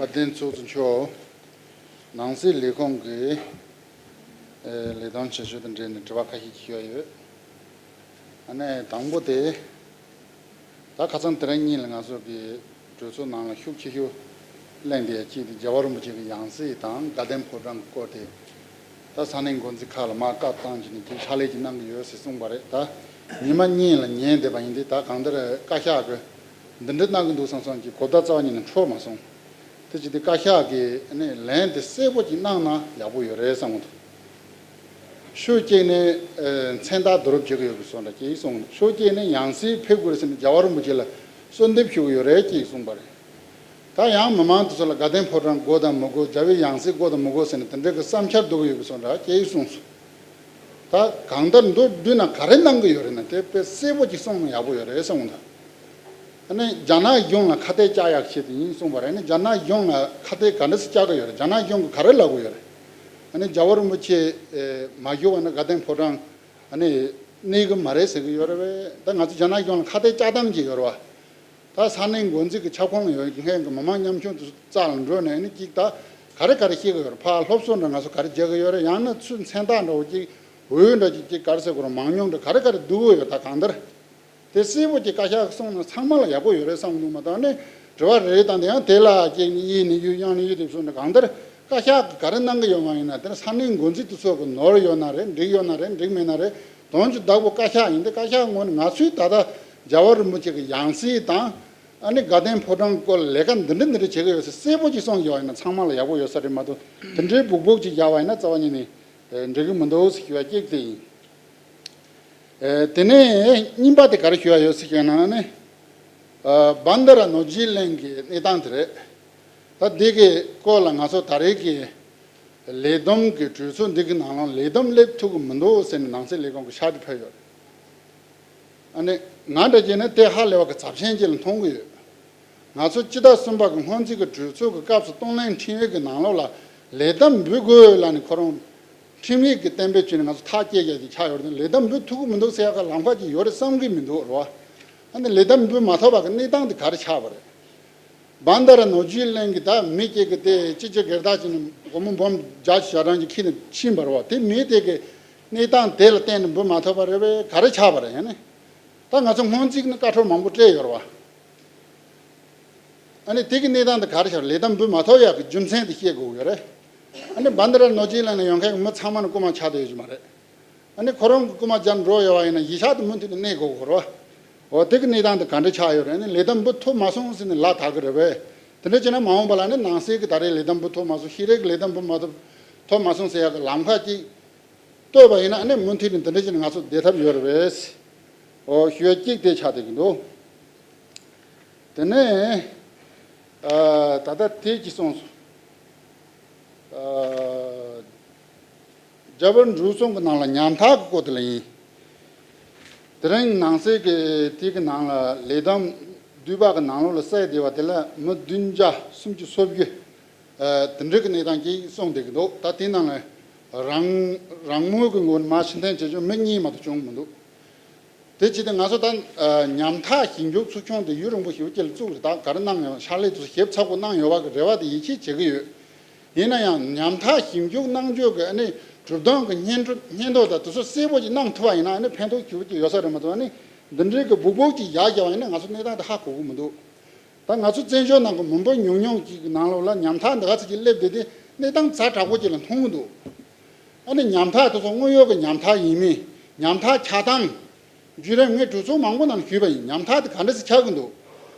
དགའ་ལྡན་ཚོགས་གཙོ་མཆོག་ནང་སྲིད་ལས་ཁུངས་ཀྱི་ཨེ་ལས་དོན་བྱེད་ཕྱོགས་དང་འབྲེལ་ནས་དྲི་བ་ཁ་ཤས་ཞུ་ཡ་ཡོད། ཨ་ནི་དང་པོ་དེ། ད་ཁ་སང་དེ་རིང་ཉིན་ལ་ང་ཚོ་གི་གྲོས་ཚོགས་ནང་ལ་ཤུགས་ཆེ་ཤོས་གླེང་བསྡད་ཡ་གཅིག་དེ་རྒྱལ་བ་རིན་པོ་ཆེ་གི་ཡང་སྲིད་དང་དགའ་ལྡན་ཕོ་བྲང་གི་སྐོར་དེ། ད་ས་གནས་འགོ་འཛིན་ཁག་ལ་མར་བཀའ་བཏང་བྱས་ནས་དེ་ཕྱག་ལས་ཅིག་གནང་གི་ཡོད་ཟེར་གསུངས་པ་རེད། ད་ཉི་མ་གཉིས་ལ་ཉན་བསྡད་པ་ཡིན་དུས་ད་གང་ལྟར་བཀའ་ཤག་གི་འདི་འདྲ་གནང་གི་འདུག་བསམ་སོང་གི་གོ་བརྡ་རྩ་བ་ཉིད་ནས་འཕྲོད་མ་སོང་། དེ་བྱས་ཏེ་བཀའ་ཤག་གིས་ནི་ལན་དེ་གསལ་པོ་ཅིག་གནང་ན་ཡག་པོ་ཡོད་རེད་བསམ་གི་འདུག་ཕྱོགས་གཅིག་ནས་ཨ་མཚན་རྟགས་བསྡུ་རུབ་བྱེད་ཀྱི་ཡོད་པའི་བཟོ་འདྲ་གཅིག་གསུངས། ཕྱོགས་གཅིག་ནས་ཡང་སྲིད་ཕེབས་དགོས་རེད་ཟེར་ནས་རྒྱལ་བ་རིན་པོ་ཆེ་ལ་གསོལ་འདེབས་ཞུ་གི་ཡོད་རེད་གཅིག་གསུངས་པ་རེད། ད་ཡང་མི་མང་དེ་ཚོ་ལ་དགའ་ལྡན་ཕོ་བྲང་དགོས་དང་མི་དགོས། རྒྱལ་བའི་ཡང་སྲིད་དགོས་དང་མི་དགོས་ཟེར་ནས་དེ་འདྲའི་གི་བསམ་འཆར་བསྡུ་གི་ཡོད་པའི་བཟོ་འདྲ་གཅིག་གསུངས་སོང་། ད་གང་ལྟར་མདོར་བསྡུས་ན་ག་རེ་གནང་གི་ཡོད་རེད་ན་དེ་དཔེ་གསལ་པོ་ཅིག་གསུངས་ན་ཡག་པོ་ཡོད་རེད་བསམ་གི་འདུག་ཨ་ནི་རྒྱ་ནག་གཞུང་ལ་ཁ་གཏད་བཅག་ཡག་ཆེད་དུ་ཡིན་གསུངས་པ་རེད། ཨ་ནི་རྒྱ་ནག་གཞུང་ལ་ཁ་གཏད་ག་འདྲ་སེ་བཅག་གི་ཡོད་རེད། རྒྱ་ནག་གཞུང་གིས་ག་རེ་ལབ་གི་ཡོད་རེད། ཨ་ནི་རྒྱལ་བ་རིན་པོ་ཆེ་ཨེ་མ་བཞུགས་པ་ན་དགའ་ལྡན་ཕོ་བྲང་ཨ་ནི་གནས་གི་མ་རེད་ཟེར་གི་ཡོད་རེད་པས། ད་ང་ཚོ་རྒྱ་ནག་གཞུང་ལ་ཁ་གཏད་བཅག་སྟངས་ཅིག་ཡོད་རེད་བ། ད་ས་གནས་འགོ་འཛིན་གི་ཁྱབ་ཁོངས་ཡོད་མཁན་གི་མི་མང་ཉམ་ཆུང་དེ་ཚོ་རྩ་ལ་འགྲོ་ནས་ཨ་ནི་ཅིག་ད་ག་རེ་ག་རེ་བཤད་གི་ཡོད་རེད། ཕར་སློབ་གསོ་འདྲ་ང་ཚོ་ག་རེ་བྱེད་གི་ཡོད་རེད། ཡང་ན་ཚུར་མཚན་རྟགས་འདྲ་བོ་ཅིག་འོས་འདྲ་ཅིག་ཅིག་ག་རེ་ཟེར་དགོས་རེད། མང་ཉུང་འདྲ་ག་རེ་ག་རེ་བསྡུ་གི་ཡོད། ད་གང་ལྟར། དེ་གསལ་པོ་ཅིག་བཀའ་ཤག་གིས་གསུངས་ན་ཚང་མ་ལ་ཡག་པོ་ཡོད་རེད་བསམ་གི་འདུག་མ་གཏོགས་ནི་དྲི་བ་རེ་རེ་བཏང་སྟེ་ཡང་དེ་ལ་ཅིག་ནི་ཡིན་ནི་ཡོད་ཡང་ནི་ཡོད་དེ་གསུངས་ནས་གང་ལྟར་བཀའ་ཤག་གིས་ག་རེ་གནང་གི་ཡོད་མ་ཡིན་ན་དེ་ནི་ས་གནས་འགོ་འཛིན་དེ་ཚོ་གི་ནོར་ཡོད་ན་རེད། འགྲིག་ཡོད་ན་རེད། འགྲིག་མེད་ན་རེད། དོན་གྱི་བདག་པོ་བཀའ་ཤག་ཡིན་ཏེ་བཀའ་ཤག་ངོས་ནས་ང་ཚོའི་ད་ལྟ་རྒྱལ་བ་རིན་པོ་ཆེ་གི་ཡང་སྲིད་དང་ཨ་ནི་དགའ་ལྡན་ཕོ་བྲང་སྐོར་ལས་ཀ་འདི་འདྲ་འདི་འདྲ་བྱེད་ཀྱི་ཡོད་ཟེར་གསལ་པོ་ཅིག་གསུངས་ཡོད་ཡིན་ན་ཚང་མ་ལ་ཡག་པོ་ཡོད་ས་རེད་མ་གཏོགས་དེ་འདྲའི་སྦུག་སྦུག་ཅིག་བཞག་པ་ཡིན་ན་རྩ་བ་ཉིད་ནས་འགྲིག་གི་མི་འདུག་ཟེར་ཞུ་བ་གཅིག་དེ་ཡིན། ཨེ་དེ་ནས་གཉིས་པ་དེ་ག་རེ་ཞུ་ཡ་ཡོད་ཟེར་ཞུས་ན་ནི། ཨ་བན་དྷ་ར་ནོར་རྗེ་གླིང་གི་གནས་སྟངས་དེ་རེད། ད་འདི་གི་སྐོར་ལ་ང་ཚོ་ད་རེས་ཀྱི་ལས་བསྡོམས་ཀྱི་གྲོས་ཚོགས་འདི་གི་ནང་ལ་ལས་བསྡོམས་སླེབས་ཐུབ་ཀྱི་མི་འདུག་ཟེར་ནས་ནང་སྲིད་ལས་ཁུངས་ཀྱི་ཕྱག་བྲིས་ཕུལ་ཡོད་རེད། ཨ་ནི་ང་འདྲ་བྱས་ན་དེ་ཧ་ལས་པ་གི་ཚབས་ཆེན་ཅིག་ལ་མཐོང་གི་ཡོད། ང་ཚོ་སྤྱི་ཟླ་གསུམ་པ་གི་སྔོན་རྩིས་ཀྱི་གྲོས་ཚོགས་ཀྱི་སྐབས་སུ་གཏོང་ལེན་ཁྲིམས་ཡིག་གི་ནང་ལོགས་ལ་ལས་བསྡོམས་འབུལ་དགོས་ལབ་ནས་ཁོ་རང་ཁྲིམས་ཡིག་གི་གཏན་འབེབས་བྱས་ནས་ང་ཚོ་ཐག་བཅད་རྒྱུ་ཅིག་ཆགས་ཡོད་རེད། ལས་བསྡོམས་འབུལ་ཐུབ་ཀྱི་མི་འདུག་ཟེར་ཡག་གི་ལམ་ཁ་ཅིག་ཡོད་རེད་བསམ་གྱི་མི་འདུག་རེད་བ། ཨ་ནི་ལས་བསྡོམས་འབུལ་མ་ཐུབ་པ་གི་གནས་སྟངས་དེ་ག་རེ་ཆགས་པ་རེད། བན་དྷ་ར་ནོར་རྗེ་གླིང་གི་ད་མི་གཅིག་གིས་དེ་ཅི་ཅི་སྒེར་བདག་བྱས་ནས་སྒོར་མོ་འབུམ་བརྒྱ་ཞེ་གྲངས་ཅིག་ཁྱེར་ནས་ཕྱིན་པ་རེད་བ། དེ་མི་དེ་གི་གནས་སྟངས་དེ་ལ་བརྟེན་ནས་འབུལ་མ་ཐུབ་པ་རེད་པས། ག་རེ་ཆགས་པ་རེད། ཡང་ནི་ད་ང་ཚོ་སྔོན་རྩིས་ནས་བཀའ་འཁྲོལ་མང་པོ་སྤྲད་ཡོད་རེད་བ། ཨ་ནི་དེ་གི་གནས་སྟངས་དེ་ག་རེ་ཆགས་རེད། ལས་བསྡོམས་འབུལ་མ་ཐུབ་ཡག་གི་རྒྱུ་མཚན་དེ་ཤེས་དགོས་ཀྱི་ཡོད་རེད། ཨ་ནི་བན་དྷ་ར་ནོར་རྗེ་གླིང་ལ་ཡོང་མཁན་གྱི་མི་ཚང་མ་ནི་རྐུ་མ་ཆགས་བསྡད་ཡོད་ཀྱི་མ་རེད། ཨ་ནི་ཁོ་རང་གི་རྐུ་མ་རྒྱག་འགྲོ་ཡོད་པ་ཡིན་ན་གཞིས་ཆགས་དེ་མུ་མཐུད་ནས་གནས་དགོས་ཀྱི་རེད་བ། འོ་དེ་གི་གནས་སྟངས་དེ་ག་འདྲ་ཆགས་ཡོད་རེད། ཨ་ནི་ལས་བསྡོམས་འབུལ་ཐུབ་མ་སོང་ཟེར་ནས་ལ་དྭགས་ཀྱི་རེད་པས། དེ་འདྲ་བྱས་ན་མ་འོངས་པ་ལ་ནི་ནང་སྲིད་ཀྱི་ད་རེས་ལས་བསྡོམས་འབུལ་ཐུབ་མ་སོང་། ཤེས་རིག་གི་ལས་བསྡོམས་འབུལ་མ་ཐུབ་ཐུབ་མ་སོང་ཟེར་ཡག་གི་ལམ་ཁ་ཅིག་བཏོད་པ་ཡིན་ན་ཨ་ནི་མུ་མཐུད་ནས་འདི་འདྲ་བྱས་ནས་ང་ཚོ་བསྡད་ཐབས་ཡོད་རེད་པས། འོ་ཞུ་ཡ་གཅིག་དེ་ཆགས་བསྡད་ཀྱི་འདུག་དེ་ནས་ཨ་ད་ལྟ་དེ་གཅིག་གསུངས་སོང་། ཨ་རྒྱ་བལ་འབྲུག་གསུམ་གྱི་ནང་ལ་ཉམ་ཐག་གི་སྐོར་དེ་ལ་ཡིན། དེ་རིང་ནང་སྲིད་ཀྱི་དེ་གི་ནང་ལ་ལས་བསྡོམས་བསྡུས་པ་གི་ནང་ལོགས་ལ་གསལ་བསྡད་པ་དེ་ལ་མི་བདུན་བརྒྱ་སུམ་ཅུ་སོ་བརྒྱད། ཨ་དེ་འདྲ་གི་གནས་སྟངས་ཀྱིས་གསུངས་བསྡད་ཀྱི་འདུག་ད་དེ་ནང་ལ་རང་རང་མོས་ཀྱི་ངོས་ནས་མར་ཕྱིར་འཐེན་བྱེད་ཆོག་མི་གཉིས་མ་གཏོགས་བྱུང་མི་འདུག་དེ་བྱས་ཏེ་ང་ཚོ་ད་ཨ་ཉམ་ཐག་ཞིབ་འཇུག་ཚོགས་ཆུང་དེ་ཡུན་རིང་པོ་ཞེ་པོ་ཅིག་ལ་བཙུགས་རེད། ད་ག་རེ་གནང་ཡོད། ཕྱག་ལས་དེ་ཚོ་ཞིབ་ཚགས་པོ་གནང་ཡོད་པ་གི་རེ་བ་དེ་ཡིད་ཆེས་བྱེད་ཀྱི་ཡོད། ཡིན་ན་ཡང་ཉམ་ཐག་ཞིབ་འཇུག་གནང་ཕྱོགས་ཀྱི་ཨ་ནི་གྲུབ་དོན་གྱི་སྙན་སྒྲོན་སྙན་ཐོ་དང་དེ་ཚོ་གསལ་པོ་ཅིག་གནང་ཐུབ་པ་ཡིན་ན་ཨ་ནི་ཕན་ཐོགས་ཞེ་པོ་ཅིག་ཡོད་ས་རེད་མ་གཏོགས་ཨ་ནི་འདི་འདྲའི་གི་སྦུག་སྦུག་ཅིག་བཞག་བཞག་པ་ཡིན་ན་ང་ཚོ་གནས་སྟངས་དེ་ཧ་གོ་གི་མི་འདུག་ད་ང་ཚོ་བཙན་བྱོལ་ནང་གི་མི་འབོར་ཉུང་ཉུང་ཅིག་གི་ནང་ལོགས་ལ་ཉམ་ཐག་འདི་ག་ཚོད་ཅིག་སླེབས་བསྡད་དེ་གནས་སྟངས་ཛ་དྲག་པོ་ཅིག་ལ་མཐོང་གི་འདུག་ཨ་ནི་ཉམ་ཐག་དེ་ཚོ་དངོས་ཡོད་ཀྱི་ཉམ་ཐག་ཡིན་མིན། ཉམ་ཐག་ཆགས་སྟངས། བརྒྱུད་རིམ་ངས་གྲོས་ཚོགས་མང་པོ་ནང་ཞུས་པ་ཡིན། ཉམ་ཐག་དེ་ག་འདྲ་ཞིག་ཆགས་ཀྱི་འདུག་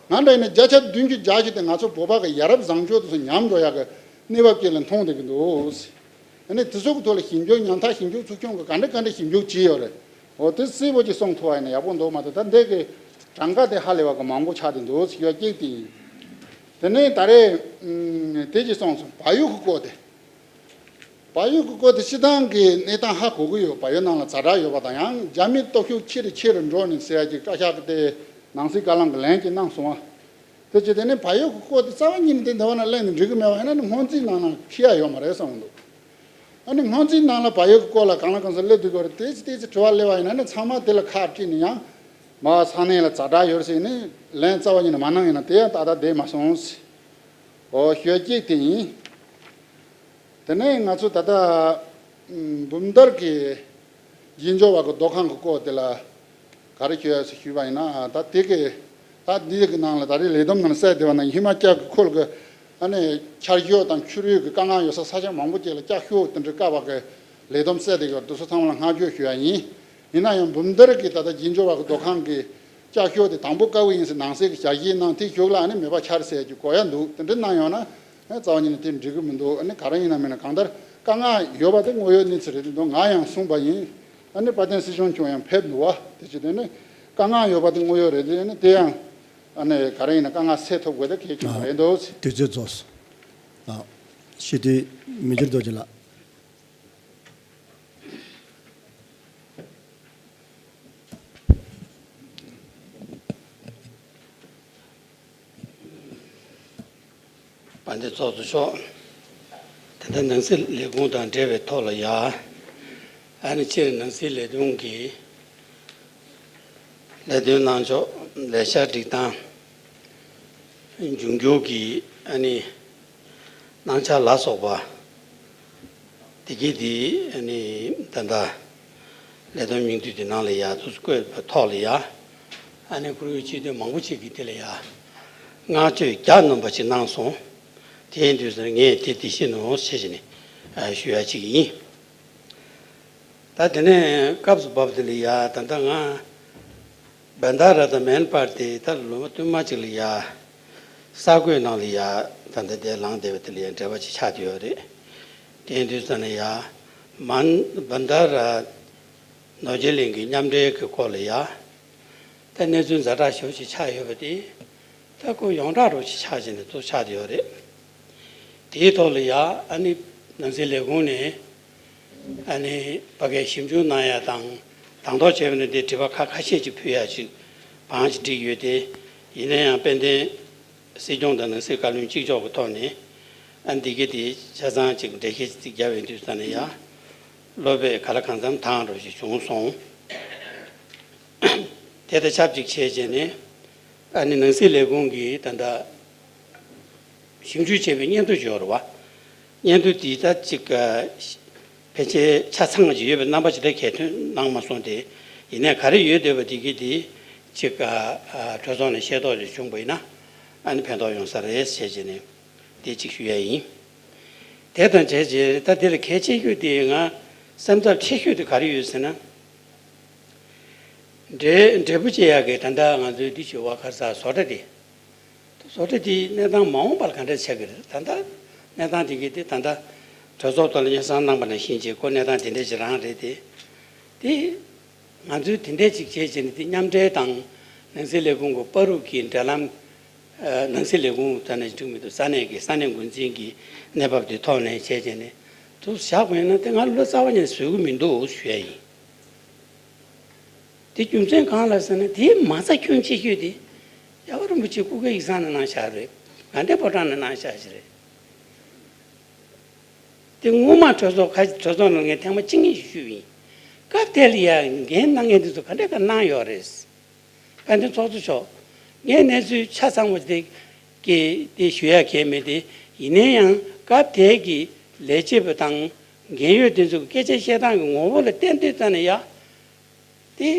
ང་འདྲ་ཡིན་ན་བརྒྱ་ཆ་བདུན་ཅུ་བརྒྱད་ཅུ་དེ་ང་ཚོ་བོད་པ་གི་ཡ་རབས་བཟང་སྤྱོད་དེ་ཚོ་ཉམས་འགྲོ་ཡག་གི་གནས་བབ་ཅིག་ལ་མཐོང་བསྡད་ཀྱི་འདུག་ཨ་ནི་དེ་ཚོ་གི་ཐོག་ལ་ཞིབ་འཇུག་ཉམ་ཐག་ཞིབ་འཇུག་ཚོགས་ཆུང་གི་ག་འདྲ་ག་འདྲ་ཞིབ་འཇུག་བྱས་ཡོད་རེད། འོ་དེ་གསལ་པོ་ཅིག་གསུང་ཐུབ་པ་ཡིན་ན་ཡག་པོ་འདུག་མ་གཏོགས་ད་འདི་གི་གྲངས་ཀ་དེ་ཧ་ལས་པ་གི་མང་པོ་ཆགས་བསྡད་འདུག་ཟེར་ཡ་གཅིག་དེ་ཡིན། དེ་ནས་ད་རེས་ཨམ་དེ་ཅིག་གསུངས་སོང་། བལ་ཡུལ་གྱི་སྐོར་དེ། བལ་ཡུལ་གྱི་སྐོར་དེ་སྤྱིར་བཏང་གི་གནས་སྟངས་ཧ་གོ་གི་ཡོད། བལ་ཡུལ་ནང་ལ་ཛ་དྲག་ཡོད་པ་དང་ཡང་རྒྱ་མིའི་སྟོབས་ཤུགས་ཆེ་རུ་ཆེ་རུ་འགྲོ་ནས་ཟེར་ཡ་གི་བཀའ་ཤག་གི་དེ་ནང་སྲིད་བཀའ་བློན་གྱི་ལན་ཅིག་གནང་སོང་བ། དེ་བྱས་དེ་ནས་བལ་ཡུལ་གྱི་སྐོར་དེ་རྩ་བ་ཉིད་ནས་དེ་འདི་བ་ན་གླེང་ནས་འགྲིག་གི་མེད་པ་ཡིན་ན་ནི་སྔོན་རྩིས་ནང་ན་ཁྲིད་ཡ་ཡོད་མ་རེད་བསམ་གི་འདུག་ཨ་ནི་སྔོན་རྩིས་ནང་ལ་བལ་ཡུལ་གྱི་སྐོར་ལ་གང་ལ་གང་འཚམ་སླེབས་འདུག་གི་རེད། ཏོག་ཙམ་ཏོག་ཙམ་དྲི་བ་སླེབས་པ་ཡིན་ན་ནི་ཚང་མ་དེ་ལ་ཁག་དཀྲིས་ནས་ཡང་མ་ས་གནས་ལ་ཛ་དྲག་ཡོད་ཟེར་ནས་ལན་རྩ་བ་ཉིད་ནས་མ་གནང་ཡིན་ན་དེ་ཡང་ཏག་ཏག་བསྡད་མ་སོང་ཟེར། ཨོ་ཞོལ་གཅིག་དེ་ཡིན། དེ་ནས་ང་ཚོ་ད་ལྟ་འབུམ་ཐར་གྱི་རྗེས་འཇུག་པ་གི་རྡོ་ཁང་གི་སྐོར་དེ་ལ་ག་རེ་ཞུ་ཡ་ཟེར་ཞུས་པ་ཡིན་ན། ད་དེ་གི་ད་འདི་གི་ནང་ལ་ད་རེས་ལས་བསྡོམས་ནང་གསལ་བསྡད་པ་ན། ཧི་མ་ཅལ་གི་ཁུལ་གི་ཨ་ནི་ཆར་ཞོད་དང་ཆུ་རུད་ཀྱི་དཀའ་ངལ་ཡོད་ས་ས་ཆ་མང་པོ་ཅིག་ལ་ལྕགས་ཤོག་དེ་འདྲ་བཀབ་པ་གི་ལས་བསྡོམས་གསལ་བསྡད་ཡོད། དེ་ཚོ་ཚང་མ་ལ་བསྔགས་བརྗོད་ཞུ་ཡ་ཡིན། ཡིན་ན་ཡང་འབུམ་ཐར་གྱི་ད་ལྟ་རྗེས་འཇུག་པ་གི་རྡོ་ཁང་གི་ལྕགས་ཤོག་དེ་དང་པོ་བཀབ་ཀྱི་ཡིན་ཟེར་ནང་གསེས་ཀྱི་ཞལ་བཞེས་གནང་། དེའི་གཞུག་ལ་ཨ་ནི་མེ་འབར་ཆར་ཟེར་གྱི་གོ་ཡ་འདུག། དེ་འདྲ་གནང་ཡོང་ན་ཨ་རྩ་བ་ཉིད་ནས་དེ་འགྲིག་གི་མི་འདུག། ཨ་ནི་ག་རེ་ཡིན་ན་མིན་ན་གང་ལྟར་དཀའ་ངལ་ཡོད་པ་དེ་དངོས་ཡོད་གནས་ཚུལ་རེད་འདུག། ང་ཡང་གསུངས་པ་ཡིན། ཨ་ནི་དཔལ་ལྡན་སྲིད་སྐྱོང་མཆོག་ཡང་ཕེབས་འདུག་བ། དེ་བྱས་དུས་ནི་དཀའ་ངལ་ཡོད་པ་དེ་དངོས་ཡོད་རེད་དེ། ཨ་ནི་དེ་ཡང་ཨ་ནི་ག་རེ་ཡིན་ན་དཀའ་ངལ་སེལ་ཐུབ་དགོས་དེ་གལ་ཆེན་པོ་རེད་འདུག། དུས་ཚོད་རྫོགས་སོང་། ཨ། སྤྱི་འཐུས་མི་འགྱུར་རྡོ་རྗེ་ལགས། དཔལ་ལྡན་ཚོགས་གཙོ་མཆོག། ད་ལྟ་ནང་སྲིད་ལས་ཁུངས་དང་འབྲེལ་བའི་ཐོག་ལ་ཡ། ཨ་ནི་སྤྱིར་ནང་སྲིད་ལས་དོན་གྱི་ལས་དོན་གནང་ཕྱོགས། ལས་འཆར་སྒྲིག་སྟངས། འབྱུང་འགྱུར་གྱི་ཨ་ནི་གནང་འཆར་ལ་སོགས་པ། དེ་གའི་དེ་ནི་ད་ལྟ་ལས་དོན་སྙིང་བསྡུས་དེ་ནང་ལ་ཡ་དུ་བཀོད་པའི་ཐོག་ལ་ཡ། ཨ་ནི་བཀུར་འོས་སྤྱི་འཐུས་མང་པོ་ཅིག་གིས་དེ་ལ་ཡ་བསྔགས་བརྗོད་རྒྱ་ནོམ་པ་ཅིག་གནང་སོང་། དེ་ཡིན་དུས་ངས་དེ་དེ་བཞིན་ནོ་ཞེས་བྱས་ནས་ཞུ་ཡ་ཅིག་ཡིན། ད་དེ་ནས་སྐབས་སུ་བབས་དེ་ལ་ཡ་ད་ལྟ་ང་བན་ད་ར་དང་མན་པར་དེ་ད་ལོ་བསྟུད་མ་ཅིག་ལ་ཡ་གསར་འགོད་ནང་ལ་ཡ་ད་ལྟ་དེ་ལངས་བསྡད་པ་དེ་ལ་ཡ་འབྲེལ་བ་ཅིག་ཆགས་བསྡད་ཡོད་རེད། དེ་ཡིན་དུས་ཙ་ན་ཡ་མན་བན་ད་ར་ནོར་རྗེ་གླིང་གི་མཉམ་འབྲེལ་གྱི་སྐོར་ལ་ཡ་ད་གནས་ཚུལ་ཛ་དྲག་ཞེ་པོ་ཅིག་ཆགས་ཡོད་པ་དེ། ད་ཁོ་ཡོངས་གྲགས་རུ་ཅིག་ཆགས་བྱས་ནས་ཚུར་ཆགས་བསྡད་ཡོད་རེད། དེའི་ཐོག་ལ་ཡ་ཨ་ནི་ནང་སྲིད་ལས་ཁུངས་ནས་ཨ་ནི་ཕ་གིར་ཞིབ་འཇུག་གནང་ཡ་དང་། དང་ཐོག་བྱས་པ་ན་དེ་དྲི་བ་ཁ་ཁ་ཤས་ཅིག་ཕུལ་ཡ་ཅིག་བང་ཅིག་བསྒྲིགས་ཡོད་དེ། ཡིན་ན་ཡང་དཔལ་ལྡན་སྲིད་སྐྱོང་དང་ནང་སྲིད་བཀའ་བློན་གཅིག་ལྕོགས་ཀྱི་ཐོག་ནས་ཨ་འདི་ག་དེ་ཆ་ཚང་ཅིག་འགྲེལ་བཤད་ཅིག་བརྒྱབ་ཡོང་དུས་ཙ་ན་ཡ་བློ་བེད་ག་ལ་གང་འཚམ་བཏང་རོགས་ཞིག་བྱུང་སོང་། དེ་དང་ཆབས་ཅིག་བྱས་བྱས་ནས་ཨ་ནི་ནང་སྲིད་ལས་ཁུངས་ཀྱིས་ད་ལྟ་ཞིབ་འཇུག་བྱས་པའི་སྙན་ཐོ་ཅིག་ཡོད་རེད་བ། སྙན་ཐོ་དེ་ད་ཅིག་ཕལ་ཆེར་ཆ་ཚང་ཅིག་ཡོད་པའི་རྣམ་པ་ཅིག་ད་གས་ཐོན་གནང་མ་སོང་སྟེ། ཡིན་ནའི་ག་རེ་ཡོད་བསྡད་པ་དེ་གི་དེ་ཅིག་གྲོས་ཚོགས་ནས་ཤེས་རྟོགས་ཅིག་བྱུང་པ་ཡིན་ན་ཨ་ནི་ཕན་ཐོགས་ཡོང་ས་རེད་ཟེར་བྱས་ནས་དེ་ཅིག་ཞུ་ཡ་ཡིན། དེ་དང་བྱས་རྗེས་ད་དེ་ལ་གལ་ཆེ་ཤོས་དེ་ང་སེམས་འཚབ་ཆེ་ཤོས་དེ་ག་རེ་ཡོད་ཟེར་ན། འབྲས་འབྲས་བུ་སྐྱེ་ཡག་གི་ད་ལྟ་ང་ཚོའི་འདི་ཞུ་བ་ཁར་ས་བཟོ་གྲྭ་དེ། བཟོ་གྲྭ་དེའི་གནས་སྟངས་མ་འོངས་པར་ག་འདྲ་ཆགས་ཀྱི་རེད། ད་ལྟ་གནས་སྟངས་དེ་གི་དེ་ད་ལྟ་གྲོས་ཚོགས་ཐོག་ལ་སྙན་སེང་གནང་པ་ནང་བཞིན་བྱས་ཁོ་གནས་སྟངས་དེ་འདྲ་ཞིག་རང་རེད་དེ། དེ་ང་ཚོས་དེ་འདྲ་ཅིག་བྱས་བྱས་ནས་དེ་མཉམ་འབྲེལ་དང་ནང་སྲིད་ལས་ཁུངས་ཀྱི་བར་དུ་གི་འབྲེལ་ལམ། ནང་སྲིད་ལས་ཁུངས་ད་ནས་འགྲིག་མི་འདུག། ས་གནས་ཀྱི་ས་གནས་འགོ་འཛིན་གྱི་གནས་བབ་དེ་ཐོག་ནས་བྱས་བྱས་ནས་དུ་བཞག་པ་ཡིན་ན་དེ་ང་ལོ་ཙཱ་བ་ཉིད་བཟོད་ཀྱི་མི་འདུག་ཞུ་ཡ་ཡིན། དེ་རྒྱུ་མཚན་གང་ལ་ཟེར་ན། དེའི་མ་རྩ་ཁྱོན་ཆེ་ཤོས་དེ་རྒྱལ་བ་རིན་པོ་ཆེ་སྐུ་སྒེར་ཡིག་ཚང་ནས་གནང་བཞག་རེད། དགའ་ལྡན་ཕོ་བྲང་ནས་གནང་བཞག་ཞིག་རེད། དེ་སྔོན་མ་གྲོས་ཚོགས་ཁ་གྲོས་ཚོགས་ནང་ངས་ཐེངས་མ་གཅིག་གཉིས་ཤིག་ཞུས་པ་ཡིན། སྐབས་དེ་ལ་ཡ་འགན་གནང་མཁན་དེ་ཚོ་ག་འདྲ་ག་གནང་ཡོད་རེད། དཔལ་ལྡན་ཚོགས་གཙོ་མཆོག། ངས་གནས་ཚུལ་ཆ་ཚང་བ་དེ་གི་དེ་ཞུ་ཡ་གལ་མེད་དེ། ཡིན་ན་ཡང་སྐབས་དེ་གི་ལས་བྱེད་པ་དང་འགན་ཡོད་དེ་ཚོ་གི་སྐད་ཆ་བཤད་སྟངས་ཀྱི་ངོ་བོ་ལ་བརྟེན་དུས་ཙ་ན་ཡ། དེ་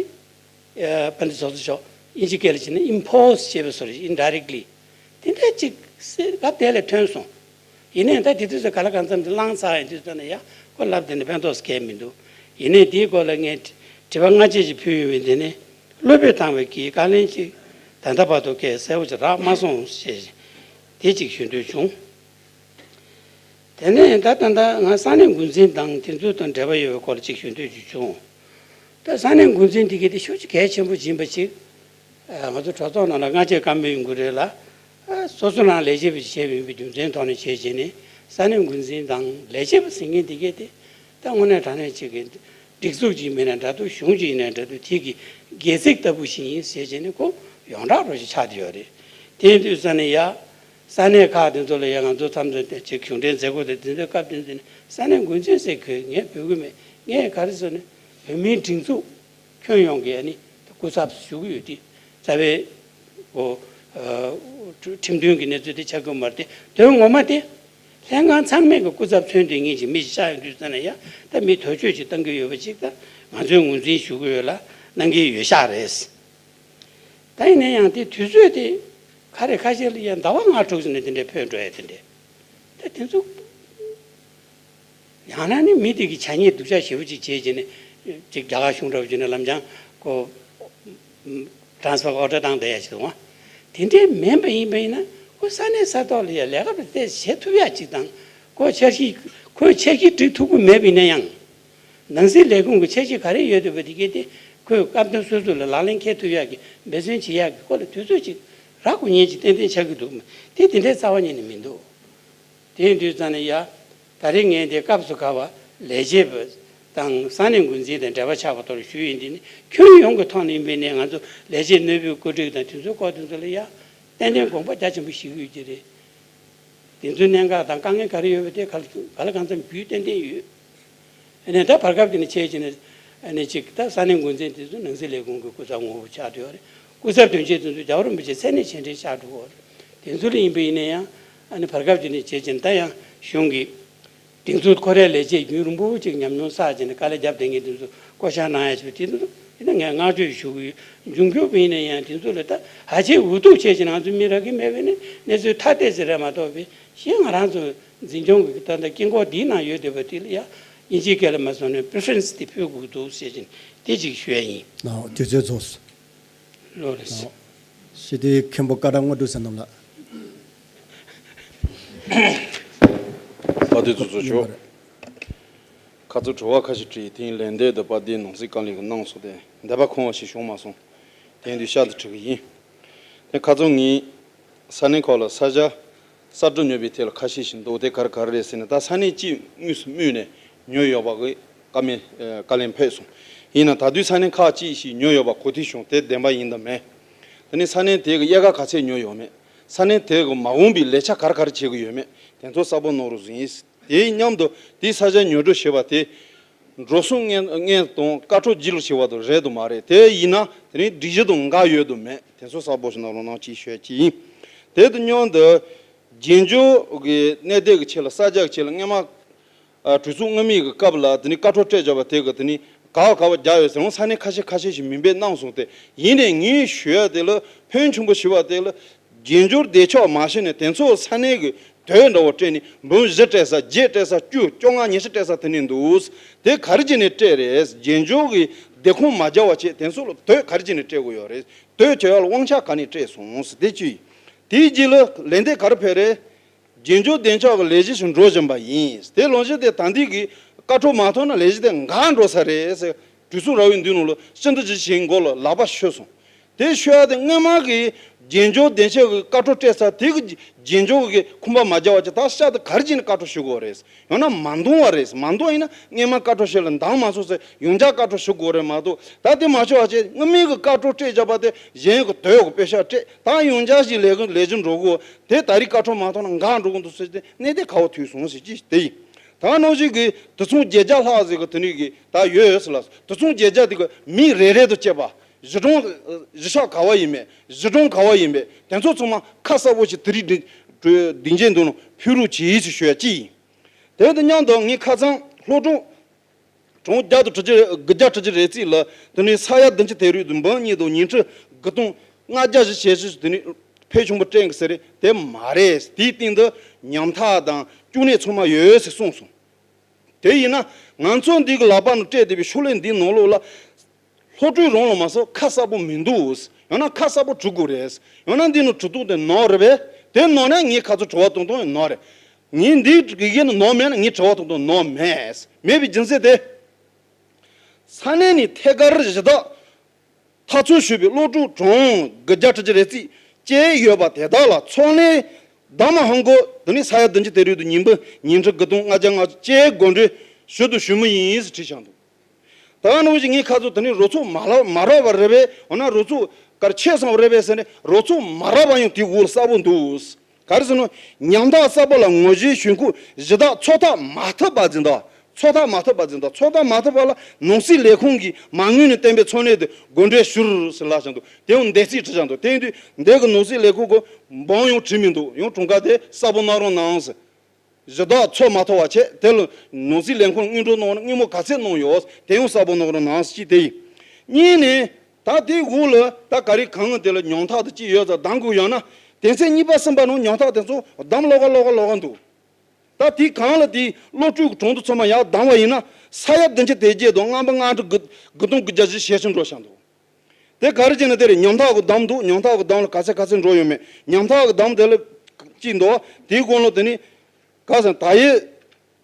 དཔལ་ལྡན་ཚོགས་གཙོ་མཆོག་དབྱིན་ཇི་སྐད་ལ་བྱས་ན་impose་བྱས་པའི་བཟོ་འདྲ། indirectly་དེ་འདྲ་ཅིག་སྐབས་དེ་ལ་ཐོན་སོང་། ཡིན་ནའི་ད་དེ་དུས་ཚོད་ག་ལ་གང་འཚམ་དུ་བླངས་ཚར་ཡོད་དུས་ཙ་ན་ཡ་ཁོ་ལབ་དེ་ནི་ཕན་ཐོགས་སྐལ་མི་འདུག། ཡིན་ནའི་དེའི་སྐོར་ལ་ངས་དྲི་བ་སྔ་རྗེས་ཅིག་ཕུལ་ཡོད་པའི་དེ་ནི་བློ་ཕམ་བཏང་བའི་གི་བཀའ་ལན་ཅིག་ད་ལྟ་བར་དུ་སྐད་གསལ་པོ་ཅིག་རག་མ་སོང་ཞེས་དེ་ཅིག་ཞུ་འདོད་བྱུང་། དེ་ནས་ད་ད་ལྟ་ང་ས་གནས་འགོ་འཛིན་དང་དེ་ཚོ་དང་འབྲེལ་བ་ཡོད་པའི་སྐོར་ལ་ཅིག་ཞུ་འདོད་ཅིག་བྱུང་། ད་ས་གནས་འགོ་འཛིན་དེ་གི་དེ་ཤུགས་ཆེ་གལ་ཆེན་པོ་ཡིན་པ་ཅིག་ང་ཚོ་གྲོས་ཚོགས་ནང་ལ་སྔ་རྗེས་བཀའ་མོལ་ཡོང་གི་རེད་ལ། སོ་སོ་རང་ལས་བྱེད་པ་ཞིག་བྱས་པ་ཡིན་པའི་རྒྱུ་མཚན་ཐོག་ནས་བྱས་བྱས་ནས་ས་གནས་འགོ་འཛིན་དང་ལས་བྱེད་པ་ཟེར་མཁན་དེ་གས་དེ་ད་དངོས་གནས་དྲང་གནས་ཅིག་གི་སྒྲིག་འཛུགས་ཅིག་མིན་ན་འདྲ་འདུག། གཞུང་ཅིག་ཡིན་ན་འདྲ་འདུག། དེ་གི་སྒལ་ཚིགས་ལྟ་བུ་ཞིག་ཡིན་ཟེར་བྱས་ནས་ཁོ་ཡོངས་གྲགས་རོ་ཞིག་ཆགས་བསྡད་ཡོད་རེད། དེ་ཡིན་དུས་ས་ནས་ཡ་ས་གནས་ཁག་དེ་ཚོ་ལ་ཡ་ང་ཚོ་མཚམས་མཚམས་ཅིག་གཞུང་འབྲེལ་མཛད་སྒོ་དེ་དེ་ཚོའི་སྐབས་དེ་ཚོ་ནས་ས་གནས་འགོ་འཛིན་ཟེར་གི་ངས་འབོད་གི་མེད། ངས་ག་རེ་ཟེར་ན་བོད་མིའི་སྒྲིག་འཛུགས་ཁྱོན་ཡོངས་ཀྱི་ཨ་ནི་སྐུ་ཚབ་ཞུ་གི་ཡོད་དེ། རྩ་བའི་འོ་ ཁྲིམས་མཐུན་གྱི་གནས་ཚུལ་དེ་ཆགས་ཀྱི་མ་རེད་དེ། དོན་ངོ་མ་དེ་ལྷན་ཁང་ཚང་མས་ཀྱི་སྐུ་ཚབ་མཚོན་དོན་གཉེར་གྱི་མི་ཞིག་ཆགས་ཡོང་དུས་ཙམ་ན་ཡ། ད་མི་དོགས་གཅོད་ཅིག་གཏང་གི་ཡོད་པ་ཅིག་ད་ང་ཚོས་ངོས་འཛིན་ཞུ་གི་ཡོད་ལ་གནང་གི་ཡོད་ཤག་རེད། ད་ཡིན་ན་ཡང་དེ་དུས་ཚོད་དེ་ཁ་རེ་ཁ་ཤས་ལ་ཡ་ཟླ་བ་ལྔ་དྲུག་ཙམ་ནས་དེ་འདྲའི་འཕོས་འགྲོ་ཡ་དེ་འདྲས། ད་དེ་ཚོ་ཡང་ན་ནི་མི་དེ་གི་ཆ་ཉེས་སྡུག་ཅག་ཞེ་པོ་ཅིག་བྱས་བྱས་ནས་ཅིག་རྒྱ་གར་གཞུང་འདྲ་བོ་བྱས་ནས་ལམ་སང་ཁོ་transfer order་བཏང་བསྡད་ཡ་ཞིག་འདུག་ཨ། དེ་འདྲའི་མིན་པ་ཡིན་པ་ཡིན་ན་ཁོ་ས་གནས་ས་ཐོག་ལ་ཡ་ལས་ཀ་དེ་བྱེད་ཐུབ་ཡ་ཅིག་དང་ཁོ་འཆར་གཞི་ཁོས་འཆར་གཞི་སྒྲིག་ཐུབ་ཀྱི་མེད་པ་ཡིན་ན་ཡང་། ནང་སྲིད་ལས་ཁུངས་ཀྱི་འཆར་གཞི་ག་རེ་ཡོད་འདུག་པ་དེ་གས་དེ་ཁོས་སྐབས་དོན་སོ་སོ་ལ་ལག་ལེན་འཁེལ་ཐུབ་ཡག་གི་འབད་བརྩོན་བྱེད་ཡག་གི་སྐོར་ལ་དུས་ཚོད་ཅིག་རག་དགོས་ཉེན་ཅིག་ཏན་ཏན་ཆགས་ཀྱི་འདུག་དེ་དེ་འདྲའི་རྩ་བ་ཉིད་ནས་མི་འདུག་དེ་ཡིན་དུས་ཙང་ནས་ཡ། ད་རེས་ངས་འདི་སྐབས་སུ་བབས་པ་ལས་བྱེད་པ་དང་ས་གནས་འགོ་འཛིན་དང་འབྲེལ་བ་ཆགས་པ་ཐོག་ལ་ཞུ་ཡིན། འདི་ནི་ཁྱོན་ཡོངས་ཀྱི་ཐོག་ནས་ཡིན་པའི་ནས་ང་ཚོ་ལས་བྱེད་ནོར་བུའི་བཀོད་སྒྲིག་དང་དེ་ཚོའི་སྐོར་དེ་ཚོ་ལ་ཡ། ཏན་ཏན་དགོངས་པ་རྒྱ་ཆེན་པོ་ཞིག་ཡོད་ཀྱི་རེད། དེ་ཚོའི་གནད་འགག་དང་དཀའ་ངལ་ག་རེ་ཡོད་པ་དེ་ག་ལ་གང་འཚམ་རྒྱུས་ཏན་ཏན་ཡོད། ཨ་ནི་ད་བར་སྐབས་དེ་ནས་བྱས་ཀྱི་ནས་ཨ་ནི་གཅིག་ད་ས་གནས་འགོ་འཛིན་དེ་ཚོ་ནང་སྲིད་ལས་ཁུངས་ཀྱི་སྐུ་ཚབ་ངོ་བོ་ཆགས་བསྡད་ཡོད་རེད། སྐུ་ཚབ་དོན་གཅོད་དེ་ཚོ་རྒྱལ་བ་རིན་པོ་ཆེའི་མཚན་གནས་མཇལ་འཕྲད་ཆགས་འགྲོ་གི་ཡོད་རེད། དེ་ཚོ་ལ་ཡིན་པ་ཡིན་ན་ཡང་ཨ་ནི་བར་སྐབས་དེ་ནས་བྱས་ཀྱི་ནས་ད་ཡང་གཞུང་གི་གདེང་ཚོད་ཁོ་རའི་ལས་བྱེད་རྒྱུན་རིང་པོ་ཅིག་ཉམས་མྱོང་བསགས་བྱས་ནས་དཀའ་ལས་རྒྱབ་བསྡད་མཁན་དེ་ཚོ་བསྐོ་བཞག་གནང་ཡ་ཞིག་དེ་ཚོ་ཡིན་ན་ངས་བསྔགས་བརྗོད་ཞུ་གི་ཡོད། འབྱུང་འགྱུར་བ་ཡིན་ན་ཡང་དེ་ཚོ་ལ་ད་ཧ་ཅང་འུ་ཐུག་བྱས་ཀྱི་ང་ཚོ་མི་རག་གི་མེད་པས་ནི་གནས་ཚུལ་ཐ་དད་ཅིག་རེད་མ་གཏོགས་པའི་གཞན་ང་རང་ཚོ་འཛིན་སྐྱོང་གི་ད་ལྟ་དཀྱིལ་འཁོར་འདིའི་ནང་ཡོད་བསྡད་པ་དེ་ལ་ཡ་དབྱིན་ཇིའི་སྐད་ལ་མ་སོང་ནས་preference་དེ་ཕུལ་དགོས་འདུག་ཟེར་བཞིན་དེ་ཅིག་ཞུ་ཡ་ཡིན། ཨོ། དུས་ཚོད་རྫོགས་སོང་། ལོ་རེ་ཨོ། ཞི་བདེའི་མཁན་པོ་ཀ་ད་དངོས་གྲུབ་བསོད་ནམས་ལགས། དཔལ་ལྡན་ཚོགས་གཙོ་མཆོག་ཁ་ཚོ་དྲི་བ་ཁ་ཤས་དྲིས་དེའི་ལན་འདེབས་དུ་དཔལ་ལྡན་ནང་སྲིད་བཀའ་བློན་གྱིས་གནང་སོང་སྟེ་འདས་པ་ཁོང་བ་ཞིག་བྱུང་མ་སོང་། དེ་ཡིན་དུས་ཤར་དུ་དྲི་གི་ཡིན། དེ་ཁ་ཚོ་ངས་ས་གནས་ཁག་ལ་ས་ཆ་གསར་སྒྲུབ་ཉོ་བའི་ཐད་ལ་ཁ་ཤས་ཤིག་འདུག་དེ་ག་རེ་ག་རེ་རེད་ཟེར་ན། ད་ས་གནས་གཅིག་དངོས་སུ་སྨོས་ནས་ཉོས་ཡོད་པ་གི་བཀའ་མོལ་བཀའ་ལན་ཕེབས་སོང་། ཡིན་ན་ད་དུང་ས་གནས་ཁག་གཅིག་ཞིག་ཉོས་ཡོད་པ་གོ་ཐོས་བྱུང་། དེ་བདེན་པ་ཡིན་དང་མིན། དེ་ནས་ས་གནས་དེ་གི་དབྱེ་ཁག་ག་ཚད་ཉོས་ཡོད་མེད། ས་གནས་དེ་གི་མ་འོངས་པའི་ལས་འཆར་ག་རེ་ག་རེ་བྱེད་ཀྱི་ཡོད་མེད། དེ་ཚོ་གསལ་པོ་གནང་རོགས་ཞུ་ཡིན། དེའི་མཉམ་དུ་དེའི་ས་ཆ་ཉོ་སྒྲུབ་བྱེད་པ་དེ། འགྲོ་སོང་མངོན་མངོན་དང་བཀའ་འཁྲོལ་རྒྱུད་ལ་བྱེད་པ་དང་རེད་དང་མ་རེད། དེ་ཡིན་ན་དེ་རིང་སྒྲིག་གཞི་དང་འགལ་ཡོད་དང་མེད། དེ་ཚོ་གསལ་པོ་ཞིག་གནང་རོགས་གནང་ཅེས་ཞུ་ཡ་གཅིག་ཡིན། དེ་དང་མཉམ་དུ་རྒྱན་འཇོག་གི་གནས་སྡོད་ཀྱི་ཆེད་ལ་ས་ཆ་གི་ཆེད་ལ་སྔོན་མ་ཨ་གྲོས་ཚོགས་སྔོན་མའི་གི་སྐབས་ལ་དེ་ནི་བཀའ་འཁྲོལ་སྤྲད་བཞག་པ་དེ་གི་དེ་ནི་ག་བ་ག་བ་རྒྱག་ཡོད་ཟེར་རུང་ས་གནས་ཁ་ཤས་ཁ་ཤས་ཤིག་མིང་འབོད་གནང་སོང་སྟེ། ཡིན་ནའི་ངས་ཞུ་ཡ་དེ་ལ་ཕོན་ཆེན་པོ་ཞུ་བ་དེ་ལ། རྒྱན་འཇོག་བདེ་ཆོག་མ་ཤེས་ནས་དེ་ཚོ་ས་གནས་ཀྱི་དོད་འདྲ་བོ་སྤྲད་ནས་འབུམ་བཞི་སྤྲད་ས་བརྒྱད་སྤྲད་ས་བཅུ་བཅོ་ལྔ་ཉི་ཤུ་སྤྲད་ས་དེ་ནས་འདུག་དེ་ག་རེ་བྱས་ནས་སྤྲད་རེད། རྒྱན་འཇོག་གི་བདེ་ཁུངས་མ་རྒྱག་པ་བྱས་དེ་ཚོ་ལ་དོད་ག་རེ་བྱས་ནས་སྤྲད་དགོས་ཡོད་རེད། དོད་བྱེད་ཡག་ལ་དབང་ཆ་ག་ནས་སྤྲད་སོང་དེ་གཅིག་དེའི་རྗེས་ལ་ལན་འདེབས་ག་རེ་ཕེབས་རེད། རྒྱན་འཇོག་བདེ་འཇགས་ཀྱི་ལས་གཞི་ཞིག་འགྲོ་བཞིན་པ་ཡིན། དེ་ལོ་གཞི་དེ་ད་ལྟའི་གི་བཀའ་འཁྲོལ་མ་ཐོབ་ན་ལས་གཞི་དེ་འགག་འགྲོ་ས་རེད་ཟེར། གྲོས་ཚོགས་ར་བའི་མདུན་ནང་ལ་སྤྱི་འཐུས་ཀྱི་ཞིང་མགོ་ལ་ལག་པ་ཤོར་སོང་། དེ་ཤོར་ཡ་དེ་སྔོན་མ་གི་རྒྱན་འཇོག་བདེ་འཇགས་ཀྱི་བཀའ་འཁྲོལ་སྤྲད་ས་དེ་གི་རྒྱན་འཇོག་གི་ཁུངས་པ་མ་རྒྱག་པ་ཅིག་ད་ཤ་དེ་ག་རེ་བྱས་ནས་བཀའ་འཁྲོལ་ཞུ་དགོས་རེད། ཡང་ན་མ་འདང་བ་རེད། མ་འདང་ཡིན་ན་སྔོན་མ་བཀའ་འཁྲོལ་ཞུས་ལ་འདང་མ་སོང་ཟེར་ཡང་བསྐྱར་བཀའ་འཁྲོལ་ཞུ་དགོས་རེད་མ་གཏོགས། ད་དེ་མ་ཤོར་བ་བྱས་སྔོན་མའི་གི་བཀའ་འཁྲོལ་སྤྲད་བཞག་པ་དེ་གཞན་གི་དོད་གི་པེ་ཤག་སྤྲད་ད་ཡང་བསྐྱར་ཞིག་ལས་ཀ་ལས་གཞི་འགྲོ་དགོས། དེ་ད་རེས་བཀའ་འཁྲོལ་མ་ཐོབ་ན་འགག་འགྲོ་གི་འདུག་ཟེར་ཏེ་གནས་དེ་ཁ་བ་ཐུག་སོང་ཟེར་གྱི་དེ་ཡིན། ད་ནང་བཞིན་གྱི་དུད་ཚང་བརྒྱད་བརྒྱ་ལྷག་ཟེར་གི་དེ་ནས་གི་ད་ཡོད་ཟེར་ལ། དུད་ཚང་བརྒྱད་བརྒྱ་དེ་གི་མི་རེ་རེ་དང་བཅས་པ་གཞིས་གྲོང་གཞིས་ཆགས་ག་བ་ཡིན་མེད། གཞིས་གྲོང་ག་བ་ཡིན་མེད། དེ་ཚོ་ཚང་མ་ཁ་གསལ་པོ་ཞིག་དེ་རིང་སྡིངས་ཆའི་མདུན་ནང་ཕུལ་རོགས་གྱིས་ཟེར་ཞུ་ཡ་གཅིག་ཡིན། དེ་དང་མཉམ་དུ་ངས་ཁ་སང་སློབ་གྲོགས་གྲངས་བརྒྱ་དང་དྲུག་ཅུ་དགུ་བརྒྱ་དྲུག་ཅུ་རེ་གཅིག་ལ་དེ་ནས་ས་ཡ་བདུན་ཅུ་དེ་རུ་དུ་འབུམ་གཉིས་དང་ཉིས་ཁྲི་དགུ་སྟོང་ལྔ་བརྒྱ་བཞི་བྱས་ཞེས་དེ་ནས་ཕལ་ཆེན་པོ་སྤྲད་གི་ཟེར་རེད། དེ་མ་རེད། དེའི་སྟེང་དུ་ཉམ་ཐག་དང་སྐྱོན་གནད་ཚང་མ་ཡོད་ཟེར་གསུངས་སོང་། དེ་ཡིན་ན་ང་ཚོ་འདི་གི་ལག་པ་ནང་སྤྲད་བསྡད་པའི་ཤོག་ལྷེ་འདིའི་ནང་ལོགས་ལ། སློབ་ཕྲུག་རང་ལ་མ་སོགས་ཁ་གསལ་པོ་མི་འདུག་ཡང་ན་ཁ་གསལ་པོ་བྲི་དགོས་རེད། ཡང་ན་འདི་ནང་བྲི་དོན་དེ་ནོར་རེད་པས། དེ་ནོར་ན་ངས་ཁ་ཚོ་དྲི་བ་གཏོང་སྟངས་ཡང་ནོར་རེད། ངས་འདི་གི་ཡེ་ནས་ནོར་མེད་ན་ངས་དྲི་བ་གཏོང་སྟངས་ནོར་མེད། མེད་པའི་རྒྱུ་མཚན་དེ། ས་གནས་ནས་ཐད་ཀར་གཞི་བདག་འཐབ་རྩོད་ཞུས་པའི་སློབ་ཕྲུག་གྲངས་དགུ་བརྒྱ་དྲུག་ཅུ་རེ་གཅིག་བཅས་ཡོད་པ་དེ་དག་ལ་ཚོང་ལས་བདག་མ་ཧང་གོ་དེ་ནས་ས་ཡ་བདུན་ཅུ་དེ་རུ་དུ་ཉིན་བུ་ཉིན་ཁྲི་དགུ་སྟོང་ལྔ་བརྒྱ་ལྔ་བཅུ་བཅས་དགོངས་འགྲེལ་ཞུ་དུ་ཞུ་མུས་ཡིན་ཟེར་བྲིས་བཞག་འདུག་ད་ནང་བཞིན་ངས་ཁ་ཚོ་དེ་ནས་རོགས་ཚོགས་མ་རག་མ་རག་པ་རེད་པས། འོ་ན་རོགས་ཚོགས་གར་ཆད་སོང་བ་རེད་པས་ཟེར་ནས་རོགས་ཚོགས་མ་རག་པ་ཡང་དེའི་འོག་གསལ་པོ་འདུག་ག་རེ་ཟེར་ན། ཉམ་ཐག་གསར་པ་ལ་ངོ་རྒོལ་ཞུ་མཁན་གཞི་བདག་ཚོགས་ཐག་མ་ཐུབ་པ་ཟིན་ད། ཚོད་ལྟ་མ་ཐུབ་པ་ཟེར་འདུག་ཚོད་ལྟ་མ་ཐུབ་པ་ལ་ནང་སྲིད་ལས་ཁུངས་ཀྱིས་མ་དངུལ་ནས་བཏོན་པའི་འཚོ་གནས་དེ་དགོས་འདོད་ཞུ་ཟེར་ལབ་བཞག་འདུག་དེ་ཡང་འདས་ཚིག་བྲིས་བཞག་འདུག་དེ་ཡིན་དུས་འདི་གི་ནང་སྲིད་ལས་ཁུངས་ཀྱི་འབངས་ཡང་བྲིས་མི་འདུག་ཡང་གྲངས་ཀ་དེ་གསལ་པོ་གནང་རོགས་གནང་ཟེར། གཞི་བདག་ཚོད་མ་ཐུབ་པ་བྱས་དེ་ལ་ནང་སྲིད་ལས་ཁུངས་དངུལ་འགྲོ་གནང་ན་དངུལ་སྨོན་ག་ཚད་གནང་ཡོད་དེ་ཡང་གསལ་པོ་གནང་རོགས་གནང་ཟེར་གཅིག་དེ་ཡིན། གཉིས་ནས་ད་དེའི་འོག་ལ་ད་ག་རེ་གང་དེ་ལ་ཉམ་ཐག་དེ་གཅིག་ཡོད་ཙང་གདམ་དགོས་ཡོད་ན་དེ་ཚེ་གཉིས་པ་གསུམ་པ་ནང་ཉམ་ཐག་དེ་ཚོ་གདམ་ལོག་ག་ལོག་ག་ལོག་ག་འདུག་ད་དེའི་གང་ལ་དེའི་སློབ་ཕྲུག་གི་གྲོང་དུ་ཚང་མ་ཡར་བདམས་པ་ཡིན་ན་ས་ཡ་བདུན་ཅུ་དེ་བརྒྱད་དང་རྔན་པ་ལྔ་སྟོང་དགུ་དགུ་སྟོང་དགུ་བརྒྱ་བཞི་ཞེ་གཅིག་འགྲོ་བཞག་འདུག་དེ་ག་རེ་བྱས་ན་དེ་རེད། ཉམ་ཐག་གི་གདམ་འདུག་ཉམ་ཐག་གི་གདམ་ལ་ག་ཚད་ག་ཚད་འགྲོ་ཡོད་མེད། ཉམ་ཐག་གི་གདམ་དེ་ལ་གཅིག་འདུག་དེའི་གོང་ལ་དེ་ནི་ག་ཟེར་ད་ཡི་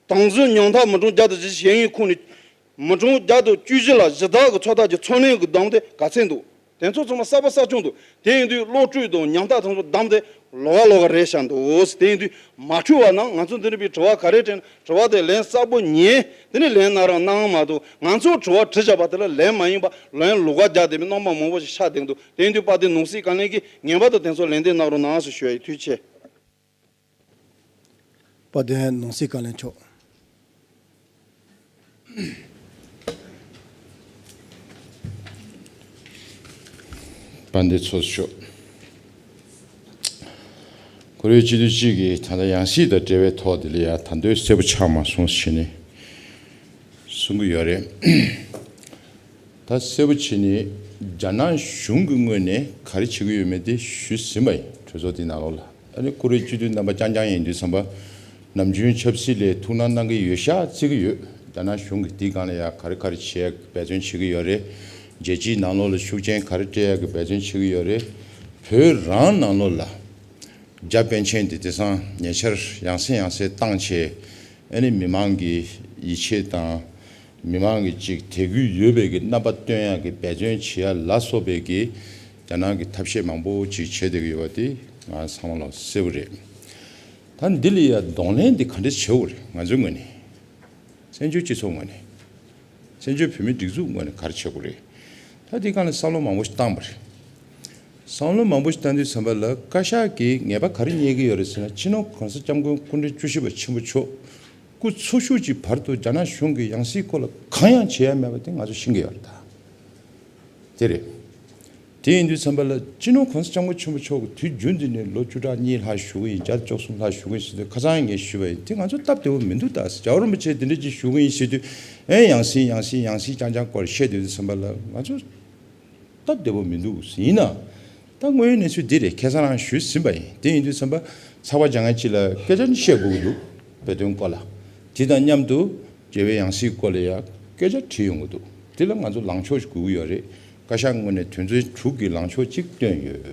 དང་འཛིན་ཉམ་ཐག་མི་གྲངས་བརྒྱ་དང་བཞི་བཅུ་ཞེ་གཉིས་ཁོངས་ནས་མི་གྲངས་བརྒྱ་དང་བཅུ་བཞི་ལ་གཞི་བདག་གི་ཚོད་ལྟ་གི་འཚོ་གནས་ཀྱི་གདམ་དེ་ག་ཚད་འདུག་དེ་ཚོ་ཚང་མ་གསལ་པོ་གསལ་རྐྱང་འདུག་དེ་ཡིན་དུས་སློབ་ཕྲུག་དང་ཉམ་ཐག་ཚང་མ་གདམ་དེ་ལོག་ག་ལོག་ག་རེད་བཞག་འདུག་དེ་ཡིན་དུས་མ་འཁྲུལ་བ་གནང་། ང་ཚོ་འདི་འདྲ་བའི་དྲི་བ་ག་རེ་དྲིས་ན་དྲི་བ་དེ་ལན་གསལ་པོ་ཉན། དེ་ནས་ལན་གནང་རོགས་གནང་མ་གཏོགས་ང་ཚོ་དྲི་བ་དྲིས་བཞག་པ་དེ་ལ་ལན་མ་ཡིན་པ་ལན་ལོག་ག་རྒྱག་བསྡད་པའི་རྣམ་པ་མང་པོ་ཞིག་ཤར་བསྡད་འདུག་དེ་ཡིན་དུས་དཔལ་ལྡན་ནང་སྲིད་བཀའ་བློན་གྱིས་ངེས་པར་དུ་དེ་ཚོ་ལན་འདེབས་གནང་རོགས་གནང་ཞེས་ཞུ་ཡ་ཡིན། ཐུགས་རྗེ་ཆེ། དཔལ་ལྡན་ནང་སྲིད་བཀའ་བློན་མཆོག་དཔལ་ལྡན་ཚོགས་གཙོ་མཆོག་ཁོ་རེ་སྤྱི་འཐུས་གཅིག་གིས་ད་ལྟ་ཡང་སྲིད་དང་འབྲེལ་བའི་ཐོག་དེ་ལ་ཡང་ད་དུང་གསལ་པོ་ཆགས་མ་སོང་ཞེས་ནས་གསུང་གི་ཡོད་རེད། ད་གསལ་པོ་བྱས་ནས་རྒྱ་ནག་གཞུང་གི་ངོས་ནས་ག་རེ་བྱེད་ཀྱི་ཡོད་མེད་དེ་ཞུས་ཟིན་པ་ཡིན། གྲོས་ཚོགས་དེའི་ནང་ལོགས་ལ། ཨ་ནི་ཁོ་རེ་སྤྱི་འཐུས་རྣམ་པ་རྐྱང་རྐྱང་ཡིན་དུས་ཙམ་པ་ནམ་རྒྱུན་ཆབ་སྲིད་ལ་ཐུགས་སྣང་གནང་གི་ཡོད་ཤག་བརྩི་གི་ཡོད། རྒྱ་ནག་གཞུང་གིས་དེའི་སྒང་ལ་ཡང་ག་རེ་ག་རེ་བྱེད་འབད་བརྩོན་བྱེད་ཀྱི་ཡོད་རེད། རྒྱལ་སྤྱིའི་ནང་ལོགས་ལ་ཤུགས་རྐྱེན་ག་རེ་སྤྲད་ཡག་གི་འབད་བརྩོན་བྱེད་ཀྱི་ཡོད་རེད། བོད་རང་ནང་ལོགས་ལ་རྒྱ་པཎ་ཆེན་དེ་དེང་སང་ཉེ་ཆར་ཡང་སེ་ཡང་སེ་བཏང་བྱས། ཨ་ནི་མི་མང་གི་ཡིད་ཆེས་དང་། མི་མང་གི་ཅིག་དད་གུས་ཡོད་པའི་གི་རྣམ་པ་སྟོན་ཡག་གི་འབད་བརྩོན་བྱེད་ཡ་ལ་སོགས་པའི་གི་རྒྱ་ནག་གི་ཐབས་ཤེས་མང་པོ་ཅིག་བྱེད་བསྡད་ཀྱི་ཡོད་པ་དེ་ང་ཚང་མ་ལ་གསལ་པོ་རེད། ད་འདི་ལ་ཡ་གདོང་ལེན་འདི་ག་འདྲ་བྱེད་དགོས་རེད། ང་ཚོའི་ངོས་ནས། བཙན་བྱོལ་སྤྱི་ཚོགས་ངོས་ནས། བཙན་བྱོལ་བོད་མིའི་སྒྲིག་འཛུགས་ངོས་ནས་ག་རེ་བྱེད་དགོས་རེད། ད་འདི་སྒང་ལ་བསམ་བློ་མང་པོ་ཞིག་བཏང་པ་རེད། བསམ་བློ་མང་པོ་ཞིག་བཏང་དུས་ཙམ་པ་ལ་བཀའ་ཤག་གིས་ངེས་པ་ག་རེ་རྙེད་ཀྱི་ཡོད་རེད་ཟེར་ན། སྤྱི་ནོར་གོང་ས་སྐྱབས་མགོན་སྐུ་ཕྲེང་བཅུ་བཞི་པ་ཆེན་པོ་མཆོག་སྐུ་འཚོ་བཞུགས་ཀྱི་བར་དུ་རྒྱ་ནག་གཞུང་གིས་ཡང་སྲིད་སྐོར་ལ་གང་ཡང་བྱེད་ཡ་མེད་པ་དེ་ང་ཚོ་ཤེས་ཀྱི་ཡོད་རེད་ད། དེ་རེད། དེ་ཡིན་དུས་ཙམ་པ་ལ་སྤྱི་ནོར་གོང་ས་སྐྱབས་མགོན་ཆེན་པོ་མཆོག་གིས་དུས་རྒྱུན་དུ་ནས་ལོ་བཅུ་ཕྲག་གཉིས་ལྷག་བཞུགས་ཀྱི་ཡིན། བརྒྱ་དང་བཅུ་གསུམ་ལྷག་བཞུགས་ཀྱི་ཡིན་ཟེར་དུས་ཁ་སང་ངས་ཞུས་པ་ཡིན། དེ་ང་ཚོ་སྟབས་བདེ་པོ་མི་འདུག་ད་ཟེར། རྒྱལ་བ་རིན་པོ་ཆེ་དེ་འདྲ་ཅིག་བཞུགས་ཀྱི་ཡིན་ཟེར་དུས་ཨེ་ཡང་སྲིད་ཡང་སྲིད་ཡང་སྲིད་རྐྱང་རྐྱང་སྐོར་བཤད་དུས་ཙམ་པ་ལ་ང་ཚོ་སྟབས་བདེ་པོ་མི་འདུག་ཡིན་ན། ད་དངོས་ཡོད་གནས་ཚུལ་འདི་རེད། ཁ་སང་རང་ཞུས་ཟིན་པ་ཡིན། དེ་ཡིན་དུས་ཙམ་པ་ཚགས་པར་སྦྱང་མཁན་གཅིག་ལ་སྐད་ཆ་ནི་བཤད་དགོས་ཀྱི་འདུག་བོད་དོན་སྐོར་ལ། དེ་དང་མཉམ་དུ་རྒྱལ་བའི་ཡང་སྲིད་སྐོར་ལ་ཡང་སྐད་ཆ་དྲིས་ཡོང་གི་འདུག་དེ་ལ་ང་ཚོ་ལངས་ཕྱོགས་ཤིག་དགོས་ཀྱི་ཡོད་རེད། བཀའ་ཤག་ངོས་ནས་དོན་ཚན་དྲུག་གི་ལངས་ཕྱོགས་གཅིག་བཏོན་ཡོད།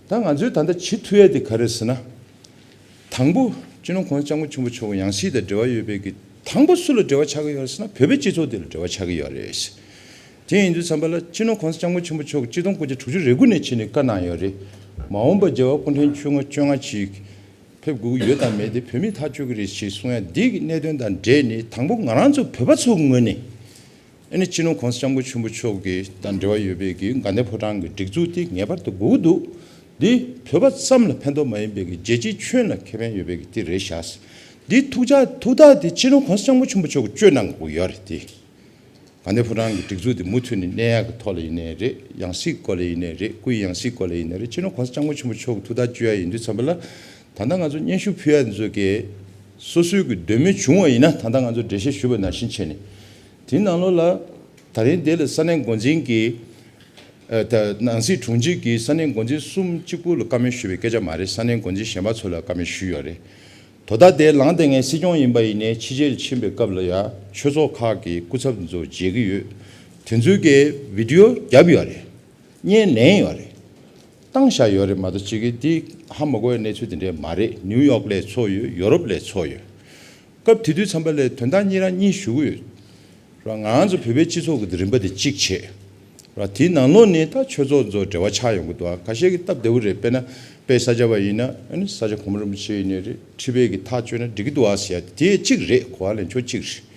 ད་ང་ཚོས་ད་ལྟ་བྱེད་ཐུབ་ཡ་དེ་ག་རེ་ཟེར་ན། དང་པོ་སྤྱི་ནོར་གོང་ས་སྐྱབས་མགོན་ཆེན་པོ་མཆོག་ཡང་སྲིད་དང་འབྲེལ་བ་ཡོད་པའི་གི་དང་པོ་སུ་ལ་འབྲེལ་བ་ཆགས་ཀྱི་ཡོད་རེད་ཟེར་ན། བོད་པའི་སྤྱི་ཚོགས་དེ་ལ་འབྲེལ་བ་ཆགས་ཀྱི་ཡོད་རེད། དེ་ཡིན་དུས་ཙམ་པ་ལ་སྤྱི་ནོར་གོང་ས་སྐྱབས་མགོན་ཆེན་པོ་མཆོག་གིས་ཆིག་སྟོང་དགུ་བརྒྱ་དྲུག་ཅུ་རེ་དགུ་ནས་བྱས་ནས་བཀའ་གནང་ཡོད་རེད། མ་འོངས་པ་རྒྱལ་བ་སྐུ་ཕྲེང་བཅོ་ལྔ་བཅོ་ལྔ་ཅིག་ཕེབས་དགོས་ཀྱི་ཡོད་དམ་མེད་དེ་བོད་མིས་ཐག་གཅོད་ཀྱི་རེད་ཅེས་གསུང་ཡ་འདི་གི་གནད་དོན་དང་འབྲེལ་ནས་དང་པོ་ང་རང་ཚོ་བོད་པ་ཚོ་ངོས་ནས། ཨ་ནི་སྤྱི་ནོར་གོང་ས་སྐྱབས་མགོན་ཆེན་པོ་མཆོག་གི་དང་འབྲེལ་བ་ཡོད་པའི་གི་དགའ་ལྡན་ཕོ་བྲང་གི་སྒྲིག་འཛུགས་དེ་ངེས་པར་དུ་དགོས་ཀྱི་འདུག་འདི་བོད་པ་ཙམ་ལ་ཕན་ཐོགས་མ་ཡིན་པའི་གི་རྒྱལ་སྤྱིའི་ཁྱོན་ལ་ཁེ་ཕན་ཡོད་པའི་གི་དེ་རེད་ཤག་འདི་ཐུགས་ཐག་ཐུགས་ཐག་དེ་སྤྱི་ནོར་གོང་ས་སྐྱབས་མགོན་ཆེན་པོ་མཆོག་གིས་གཅོད་གནང་དགོས་ཀྱི་ཡོད་རེད་དེ། དགའ་ལྡན་ཕོ་བྲང་གི་སྒྲིག་འཛུགས་དེ་མུ་མཐུད་ནས་གནས་ཡག་གི་ཐོག་ལ་ཡིན་ནའི་རེད། ཡང་སྲིད་སྐོར་ལ་ཡིན་ནའི་རེད། སྐུའི་ཡང་སྲིད་སྐོར་ལ་ཡིན་ནའི་རེད། སྤྱི་ནོར་གོང་ས་སྐྱབས་མགོན་ཆེན་པོ་མཆོག་གི་ཐུགས་ཐག་གཅོད་ཡ་ཡིན་དུས་ཙམ་པ་ལ། ད་ལྟ་ང་ཚོ་སྙན་ཞུ་ཕུལ་ཡ་འདི་ཚོ་གས་སོ་སོའི་གི་འདོད་མོས་བྱུང་བ་ཡིན་ན། ད་ལྟ་ང་ཚོ་འགྲེལ་བཤད་ཞུས་པ་ནང་བཞིན་བྱས་ནས། དེའི་ནང་ལོགས་ལ་ད་རིང་འདི་ལ་ས་གནས་འགོ་འཛིན་གྱི་ཨ་ད་ནང་སྲིད་དྲུང་ཆེ་གིས་ས་གནས་འགོ་འཛིན་གསུམ་གཅིག་པུ་ལ་བཀའ་མོལ་ཞུས་པའི་སྐད་ཆ་མ་རེད། ས་གནས་འགོ་འཛིན་གཞན་པ་ཚོ་ལ་བཀའ་མོལ་ཞུས་ཡོད་རེད། དོ་བདག་དེ་ལངས་བསྡད་མཁན་སྲིད་སྐྱོང་ཡིན་པ་ཡིན་ནའི་ཕྱི་རྒྱལ་ཕྱིན་པའི་སྐབས་ལ་ཡང་ཆོས་ཚོགས་ཁག་གི་སྐུ་ཚབ་ཚོ་མཇལ་གྱི་ཡོད། དེ་ཚོའི་གི་བི་ཌི་ཡོ་བརྒྱབ་ཡོད་རེད། བརྙན་ལེན་ཡོད་རེད། བཏང་བཞག་ཡོད་རེད་མ་གཏོགས་ཅིག་གིས་འདི་ཧ་མ་གོ་བའི་གནས་ཚུལ་དེ་འདྲས་མ་རེད། ནིའུ་ཡོག་ལ་ཚོགས་ཡོད། ཡོ་རོབ་ལ་ཚོགས་ཡོད། སྐབས་དེ་དུས་ཙམ་པ་ལ་དོན་དག་གཉིས་རང་གཉིས་ཞུ་གི་ཡོད། ར་ང་ཚོ་བོད་པའི་སྤྱི་ཚོགས་ཀྱི་རིམ་པ་དེ་གཅིག་བྱས། ར་དེའི་ནང་ལོགས་ནས་ད་ཆོས་ཚོགས་ཚོ་འབྲེལ་བ་ཆགས་ཡོང་གི་འདུག་ཁ་ཤས་ཀྱིས་སྟབས་བདེ་བོ་རེད། དཔེར་ན་དཔལ་ས་སྐྱ་པ་ཡིན་ན་ཨ་ནི་ས་སྐྱ་གོང་མ་རིན་པོ་ཆེ་ཡིན་ནའི་རེད། ཁྲི་པའི་གི་ཐག་གཅོད་ན་འགྲིག་གི་འདུག་ཨ་ཟེར་ཡ་དེ་གཅིག་རེད། གོ་བ་ལེན་ཕྱོགས་གཅིག་རེད།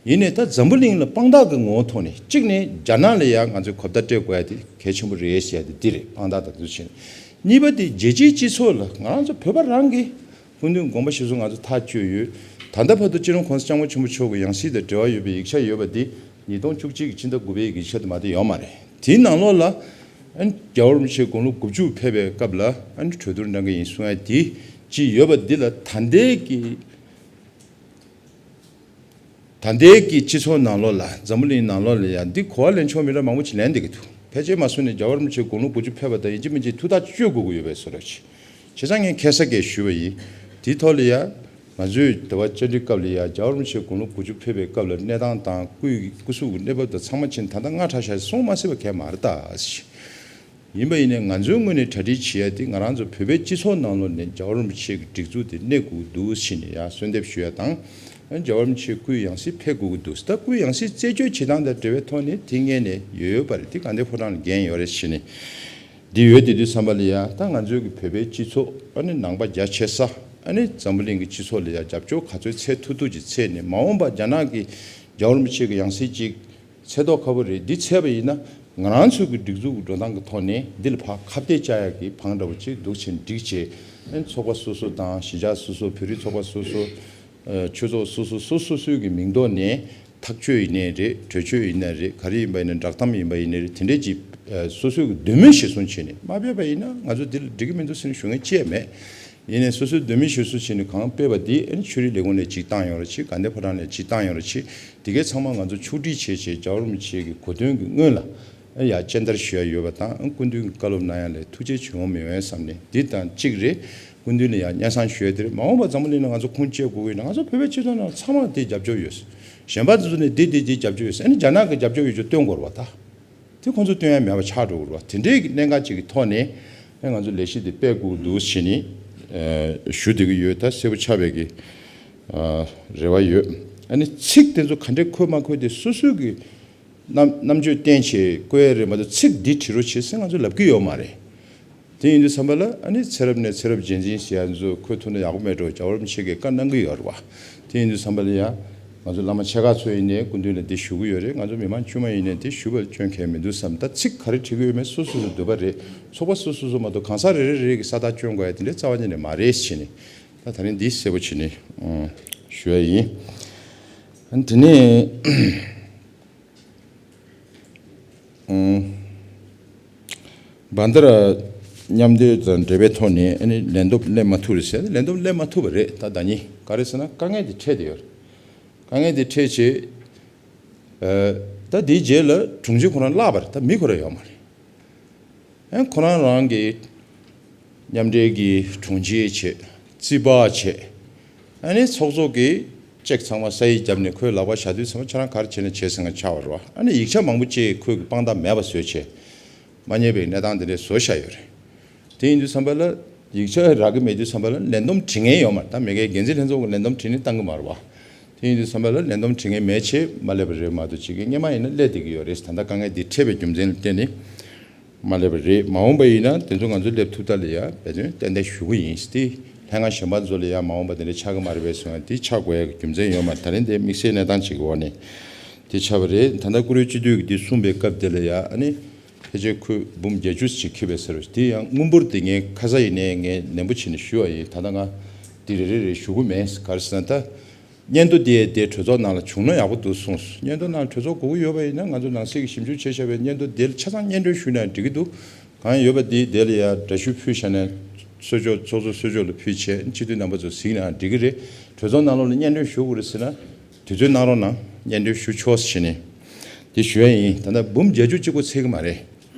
ཡིན་ནའི་ད་འཛམ་བུ་གླིང་ལ་དཔང་རྟགས་ཀྱི་ངོ་བོ་ཐོག་ནས་གཅིག་ནས་རྒྱ་ནག་ལ་ཡང་ང་ཚོས་གོ་བརྡ་སྤྲད་དགོས་ཡ་དེ་གལ་ཆེན་པོ་རེད་ཟེར་ཡ་དེ་འདི་རེད། དཔང་རྟགས་དང་དེ་ཚོ་བྱས་ནས། གཉིས་པ་དེ་རྒྱལ་སྤྱིའི་སྤྱི་ཚོགས་ལ་ང་རང་ཚོ་བོད་པ་རང་གི་སྐུ་མདུན་དགོངས་པ་ཞེ་ཚོགས་ང་ཚོ་ཐག་གཅོད་ཡོད། ད་ལྟ་བར་དུ་སྤྱི་ནོར་༸གོང་ས་༸སྐྱབས་མགོན་ཆེན་པོ་མཆོག་གི་ཡང་སྲིད་དང་འབྲེལ་བ་ཡོད་པའི་ཡིག་ཆ་ཡོད་པ་འདི་ཉིས་སྟོང་བཅུ་གཅིག་གི་ཕྱི་ཟླ་དགུ་པའི་ཡིག་ཆ་དེ་མ་གཏོགས་ཡོད་མ་རེད། དེའི་ནང་ལོགས་ལ་ཨ་ནི་རྒྱལ་བ་རིན་པོ་ཆེ་དགུང་ལོ་དགུ་བཅུ་ཕེབས་པའི་སྐབས་ལ་ཨ་ནི་གྲོས་བསྡུར་གནང་གི་ཡིན་གསུང་ཡ་དེ་ཅིག་ཡོད་པ་འདི་ལ། ད་ལྟའི་གི་ད་ལྟའི་གི་སྤྱི་ཚོགས་ནང་ལོགས་ལ། འཛམ་བུ་གླིང་ནང་ལོགས་ལ་ཡང་འདི་གོ་བ་ལེན་ཆོག་མི་འདྲ་མང་པོ་ཅིག་ལེན་བསྡད་ཀྱི་འདུག་ཕལ་ཆེར་མ་སོང་ནས་རྒྱལ་བ་རིན་པོ་ཆེ་དགུང་ལོ་དགུ་བཅུ་ཕེབས་པ་དང་ཡིན་གཅིག་མིན་གཅིག་ཐུགས་ཐག་གཅོད་དགོས་ཀྱི་ཡོད་པའི་བཟོ་འདྲ་ཅིག་བྱས་ཙང་ངས་ཁ་སང་གས་ཞུས་པ་ཡིན། དེའི་ཐོག་ལ་ཡང་ང་ཚོས་དེ་བ་བཅར་འདྲི་སྐབས་ལ་ཡང་རྒྱལ་བ་རིན་པོ་ཆེ་དགུང་ལོ་དགུ་བཅུ་ཕེབས་པའི་སྐབས་ལ་གནས་སྟངས་དང་སྐུའི་སྐུ་གཟུགས་ཀྱི་གནས་བབ་དང་ཚང་མ་ཕྱིན་ད་ལྟ་སྔ་དྲགས་ཤག་གསུང་མ་སྲིད་པ་གས་མ་རེད་ད། ཡིན་པ་ཡིན་ནའི་ང་ཚོའི་ངོས་ནས་གྲ་སྒྲིག་བྱེད་ཡ་དེ་ང་རང་ཚོ་བོད་པའི་སྤྱི་ཚོགས་ནང་ལོགས་ནས་རྒྱལ་བ་རིན་པོ་ཆེ་གི་སྒྲིག་འཛུགས་དེ་གནས་དགོས་འདུག་ཟེར་ནས་ཡང་གསོལ་འདེབས་ཞུ་ཡ་དང་། རྒྱལ་བ་རིན་པོ་ཆེའི་སྐུའི་ཡང་སྲིད་ཕེབས་དགོས་ཀྱི་འདུག་ད་སྐུའི་ཡང་སྲིད་རྩད་གཅོད་བྱེད་སྟངས་དང་འབྲེལ་བའི་ཐོག་ནས་དེ་སྔོན་ནས་ཡོད་ཡོད་པ་རེད། དེ་དགའ་ལྡན་ཕོ་བྲང་ལ་འགན་ཡོད་རེད་ཟེར་ནས། འདི་ཡོད་དེ་དུས་ཙམ་པ་ལ་ཡ་ད་ང་ཚོའི་གི་བོད་པའི་སྤྱི་ཚོགས་ཨ་ནི་ནང་པ་རྒྱ་ཆེ་ས་ཨ་ནི་འཛམ་བུ་གླིང་གི་སྤྱི་ཚོགས་ལ་ཡ་རྒྱབ་སྐྱོར་ག་ཚོད་འཚོལ་ཐུབ་ཐུབ་ཅིག་འཚོལ་ནས། མ་འོངས་པ་རྒྱ་ནག་གི་རྒྱལ་བ་རིན་པོ་ཆེ་གི་ཡང་སྲིད་ཅིག་འཚོལ་མདོག་ཁ་པོ་རེད། འདི་འཚོལ་བ་ཡིན་ན་ང་རང་ཚོའི་གི་སྒྲིག་འཛུགས་ཀྱི་འགྲོ་སྟངས་ཀྱི་ཐོག་ནས་འདི་ལ་ཕར་ཁ་གཏད་བཅག་ཡག་གི་བང་འདྲ་བོ་ཅིག་འདུག་བྱས་འགྲིག་བྱས། ཨ་ནི་ཚོགས་པ་སོ་སོ་དང་གཞིས་ཆགས་སོ་སོ། བོད་རིགས་ཚོགས་པ་སོ་སོ། ཨ་ཆོས་ཚོགས་སོ་སོ་སོ་སོ་སོའི་གི་མིང་ཐོག་ནས་ཐག་གཅོད་ཡིན་ནའི་རེད། གྲོས་ཆོད་ཡིན་ནའི་རེད། ག་རེ་ཡིན་པ་ཡིན་ནའི་བསྒྲགས་གཏམ་ཡིན་པ་ཡིན་ནའི་རེད། དེ་འདྲས་ཀྱི་ཨ་སོ་སོའི་གི་འདོད་མོས་གཞིར་བཟུང་བྱས་ནས་མ་ཕེབས་པ་ཡིན་ན་ང་ཚོ་འདི་ལ་འགྲིག་གི་མི་འདུག་ཟེར་ནས་ཞུ་མཁན་ཅི་ཡང་མེད། ཡིན་ནའི་སོ་སོའི་འདོད་མོས་གཞིར་བཟུང་བྱས་ནས་གང་སྤེལ་བ་འདི་ཨ་ནི་ཆོས་རིག་ལས་ཁུངས་ནས་ཅིག་བཏང་ཡོང་རོགས་བྱེད། དགའ་ལྡན་ཕོ་བྲང་ནས་ཅིག་བཏང་ཡོང་རོགས་བྱེད། དེ་གའི་ཚང་མ་ང་ཚོ་ཕྱོགས་སྒྲིག་བྱས་བྱས་རྒྱལ་བ་རིན་པོ་ཆེ་གི་གོ་སྟོན་གྱི་སྔོན་ལ་ཨ་ཡ་སྤྱན་བསྟར་ཞུ་ཡ་ཡོད་པ་དང་། ཨ་སྐུ་མདུན་གྱི་བཀའ་སློབ་གནང་ཡ་ལས་ཐུགས་རྗེ་ཆེ་འོང་མི་འོང་བསམ་ནས། འདི་དང་གཅིག་རེད། སྐུ་མདུན་ལ་ཡང་སྙན་སེང་ཞུ་ཡ་དེ་རེད། མ་འོངས་པ་འཛམ་བུ་གླིང་ལ་ང་ཚོ་ཁུངས་སྐྱེལ་དགོས་ཀྱི་ཡོད་ན་ང་ཚོ་བོད་པའི་སྤྱི་ཚོགས་ནང་ཚང་མ་དེ་རྒྱབ་སྐྱོར་ཡོད། གཞན་པ་ཚོ་ནས་འདི་འདི་འདི་རྒྱབ་སྐྱོར་ཡོད། ཨ་ནི་རྒྱ་ནག་གི་རྒྱབ་སྐྱོར་ཡོད་ཅོག་སྟོན་དགོས་རེད་བ། ད་དེ་ཁོང་ཚོ་སྟོན་ཡ་མེད་པ་ཆགས་འགྲོ་གི་རེད་བ། དེ་འདྲའི་གི་གནད་འགག་ཅིག་གི་ཐོག་ནས་ཨ་ང་ཚོ་ལས་གཞི་འདི་སྤེལ་དགོས་འདུག་ཟེར་ནས་ཨ་ཞུ་བསྡད་ཀྱི་ཡོད། ད་གསལ་པོ་ཆགས་པའི་གི་ཨ་རེ་བ་ཡོད། ཨ་ནི་ཚིག་དེ་ཚོ་ག་འདྲས་འཁོད་མ་འཁོད་དེ་སོ་སོའི་གི་རྣམ་རྣམ་དཔྱོད་བསྟན་བྱས་བཀོད་ཡ་རེད་མ་གཏོགས་ཚིག་འདི་བྲིས་རོགས་བྱེད་ཟེར་ང་ཚོ་ལབ་ཀྱི་ཡོད་མ་རེད། དེ་ཡིན་དུས་ཙམ་པ་ལ་ཨ་ནི་ཚེ་རབས་ནས་ཚེ་རབས་རྗེས་འཛིན་ཟེར་ཡ་ཚོ་འཁོད་ཐུབ་ན་ཡག་པོ་མེད་འགྲོ། རྒྱལ་བ་རིན་པོ་ཆེ་གིས་བཀའ་གནང་གི་ཡོད་རེད་བ། དེ་ཡིན་དུས་ཙམ་པ་ལ་ཡ་ང་ཚོ་བླ་མ་ཆེ་ཁག་ཚོ་ཡིན་ནའི་སྐུ་མདུན་ལ་འདི་ཞུ་གི་ཡོད་རེད། ང་ཚོ་མི་མང་དཀྱུས་མ་ཡིན་ནའི་འདི་ཞུ་བར་སྐྱོན་གལ་མི་འདུག་བསམ། ད་ཚིག་ག་རེ་བྲིས་གི་ཡོད་མེད་སོ་སོ་སོ་འདོད་པ་རེད། ཚོགས་པ་སོ་སོ་སོ་མ་གཏོགས་གང་ཟག་རེ་རེ་རེ་གི་ས་རྟགས་སྐྱོན་དགོས་ཡ་དེ་འདྲའི་རྩ་བ་ཉིད་ནས་མ་རེད་ཟེར་ནས། ད་ད་རིང་འདི་གསལ་པོ་བྱས་ནས་ཨང་ཞུ་ཡ་ཡིན། ཨ་ནི་དེ་ནས་ཨང་བན་དྷ་ར་མཉམ་འབྲེལ་དང་འབྲེལ་བའི་ཐོག་ནས་ཨ་ནི་ལན་འདེབས་སླེབས་མ་ཐུབ་རེད་ཟེར། ལན་འདེབས་སླེབས་མ་ཐུབ་པ་རེད། ད་ཟླ་ཉིན་ག་རེ་ཟེར་ན་དཀའ་ངལ་དེ་འཕྲད་བསྡད་ཡོད་རེད། དཀའ་ངལ་དེ་འཕྲད་བྱས། ཨ་ད་དེའི་རྗེས་ལ་དྲུང་ཆེ་ཁོ་རང་བརླགས་པ་རེད། ད་མི་ཁོ་རང་ཡོད་མ་རེད། ཨ་ཁོ་རང་རང་གི་མཉམ་འབྲེལ་གྱི་དྲུང་ཆེ་བྱས། རྩིས་པ་བྱས། ཨ་ནི་ཚོགས་གཙོ་གིས་ཅེག་ཚང་མ་ས་ཡིག་བརྒྱབ་ནས་ཁོའི་ལག་པར་བཞག་དུས་ཙམ་པ་ཁྱེད་རང་ག་རེ་བྱས་ན་བྱས་ཟེར་ང་ཆགས་པ་རེད་བ། ཨ་ནི་ཡིག་ཆ་མང་པོ་ཅིག་ཁོས་གི་དཔང་རྟགས་མེད་པ་བཟོས་བྱས། མ་རྙེད་པའི་གནས་སྟངས་དེ་འདྲས་བཟོ་བཞག་ཡོད་རེད། དེ་ཡིན་དུས་ཙམ་པ་ལ་ཡིག་ཆ་རག་གི་མེད་དུས་ཙམ་པ་ལ་ལན་འདེབས་བྲི་མཁན་ཡོད་མ་རེད། ད་མི་སྒེར་འགན་འཛིན་ལྷན་ཚོགས་ཀྱི་ལན་འདེབས་བྲིས་ནས་བཏང་གི་མ་རེད་བ། དེ་ཡིན་དུས་ཙམ་པ་ལ་ལན་འདེབས་བྲི་མཁན་མེད་བྱས་མ་སླེབས་པ་རེད་མ་གཏོགས་ཅིག་གི་སྔོན་མ་ཡིན་ན་སླེབས་བསྡད་ཀྱི་ཡོད་རེད། ད་ལྟ་དཀའ་ངལ་འདི་འཕྲད་པའི་རྒྱུ་མཚན་ལ་བརྟེན་ནས། མ་སླེབས་པ་རེད། མ་འོངས་པ་ཡིན་ན་དེ་ཚོ་ང་ཚོ་སླེབས་ཐུབ་ཐབས་ལ་ཡ་འབད་བརྩོན་ཏན་ཏན་ཞུ་གི་ཡིན། དེ་ལྷན་ཁང་གཞན་པ་ཚོ་ལ་ཡ་མ་འོངས་པ་དེ་འདྲ་ཆགས་ཀྱི་མ་རེད་པས་གསུངས་ཡ་དེ་ཆགས་དགོས་ཡ་གི་རྒྱུ་མཚན་ཡོད་མ་རེད། ད་རིང་དེ་དམིགས་བསལ་གནས་སྟངས་ཅིག་གི་འོག་ནས་དེ་ཆགས་པ་རེད། ད་ལྟ་བཀུར་འོས་སྤྱི་འཐུས་ཀྱི་དེ་གསུངས་པའི་སྐབས་དེ་ལ་ཡ་ཨ་ནི་ཕལ་ཆེར་ཁོས་འབུམ་བརྒྱད་ཅུ་ཅིག་འཁྱེར་བའི་ཟེར་བ་དེ་ཡང་དངུལ་འབོར་དེ་ངས་ཁ་ས་ཡིན་ནའི་ངས་ནན་པོ་བྱས་ནས་ཞུ་བ་ཡིན། ད་ལྟ་ང་དེ་རེ་རེ་རེ་ཞུ་གི་མེད། ག་རེ་ཟེར་ན་ད། སྙན་ཐོ་དེ་དེ་གྲོས་ཚོགས་ནང་ལ་བྱུང་ན་ཡག་པོ་འདུག་གསུངས་སོང་། སྙན་ཐོ་ནང་གྲོས་ཚོགས་དགོས་ཀྱི་ཡོད་པ་ཡིན་ན་ང་ཚོ་ནང་སྲིད་ཀྱི་ཞིབ་འཇུག་བྱས་བཞག་པའི་སྙན་ཐོ་དེ་ལ་ཆ་ཚང་སྙན་སྒྲོན་ཞུས་ན་འགྲིག་གི་འདུག་གང་ཡོད་པ་དེ་དེ་ལ་ཡང་འདྲ་བཤུས་ཕུལ་བཞག་ནས་གསོལ་ཕྱོགས་ཚོགས་གཙོ་གསོལ་ཕྱོགས་ལ་ཕུལ་བྱས་སྤྱི་འཐུས་རྣམ་པ་ཚོ་གཟིགས་ནའང་འགྲིག་གི་རེད། གྲོས་ཚོགས་ནང་ལོགས་ལ་སྙན་སྒྲོན་ཞུ་དགོས་རེད་ཟེར་ན་དུས་ཚོད་གནང་རོགས་གནང་། སྙན་སྒྲོན་ཞུ་ཆོག་ཟེར་ནས་དེ་ཞུ་ཡ་ཡིན། ད་ལྟ་འབུམ་བརྒྱད་ཅུ་གཅིག་པོ་ཚད་ཀྱི་མ་རེད།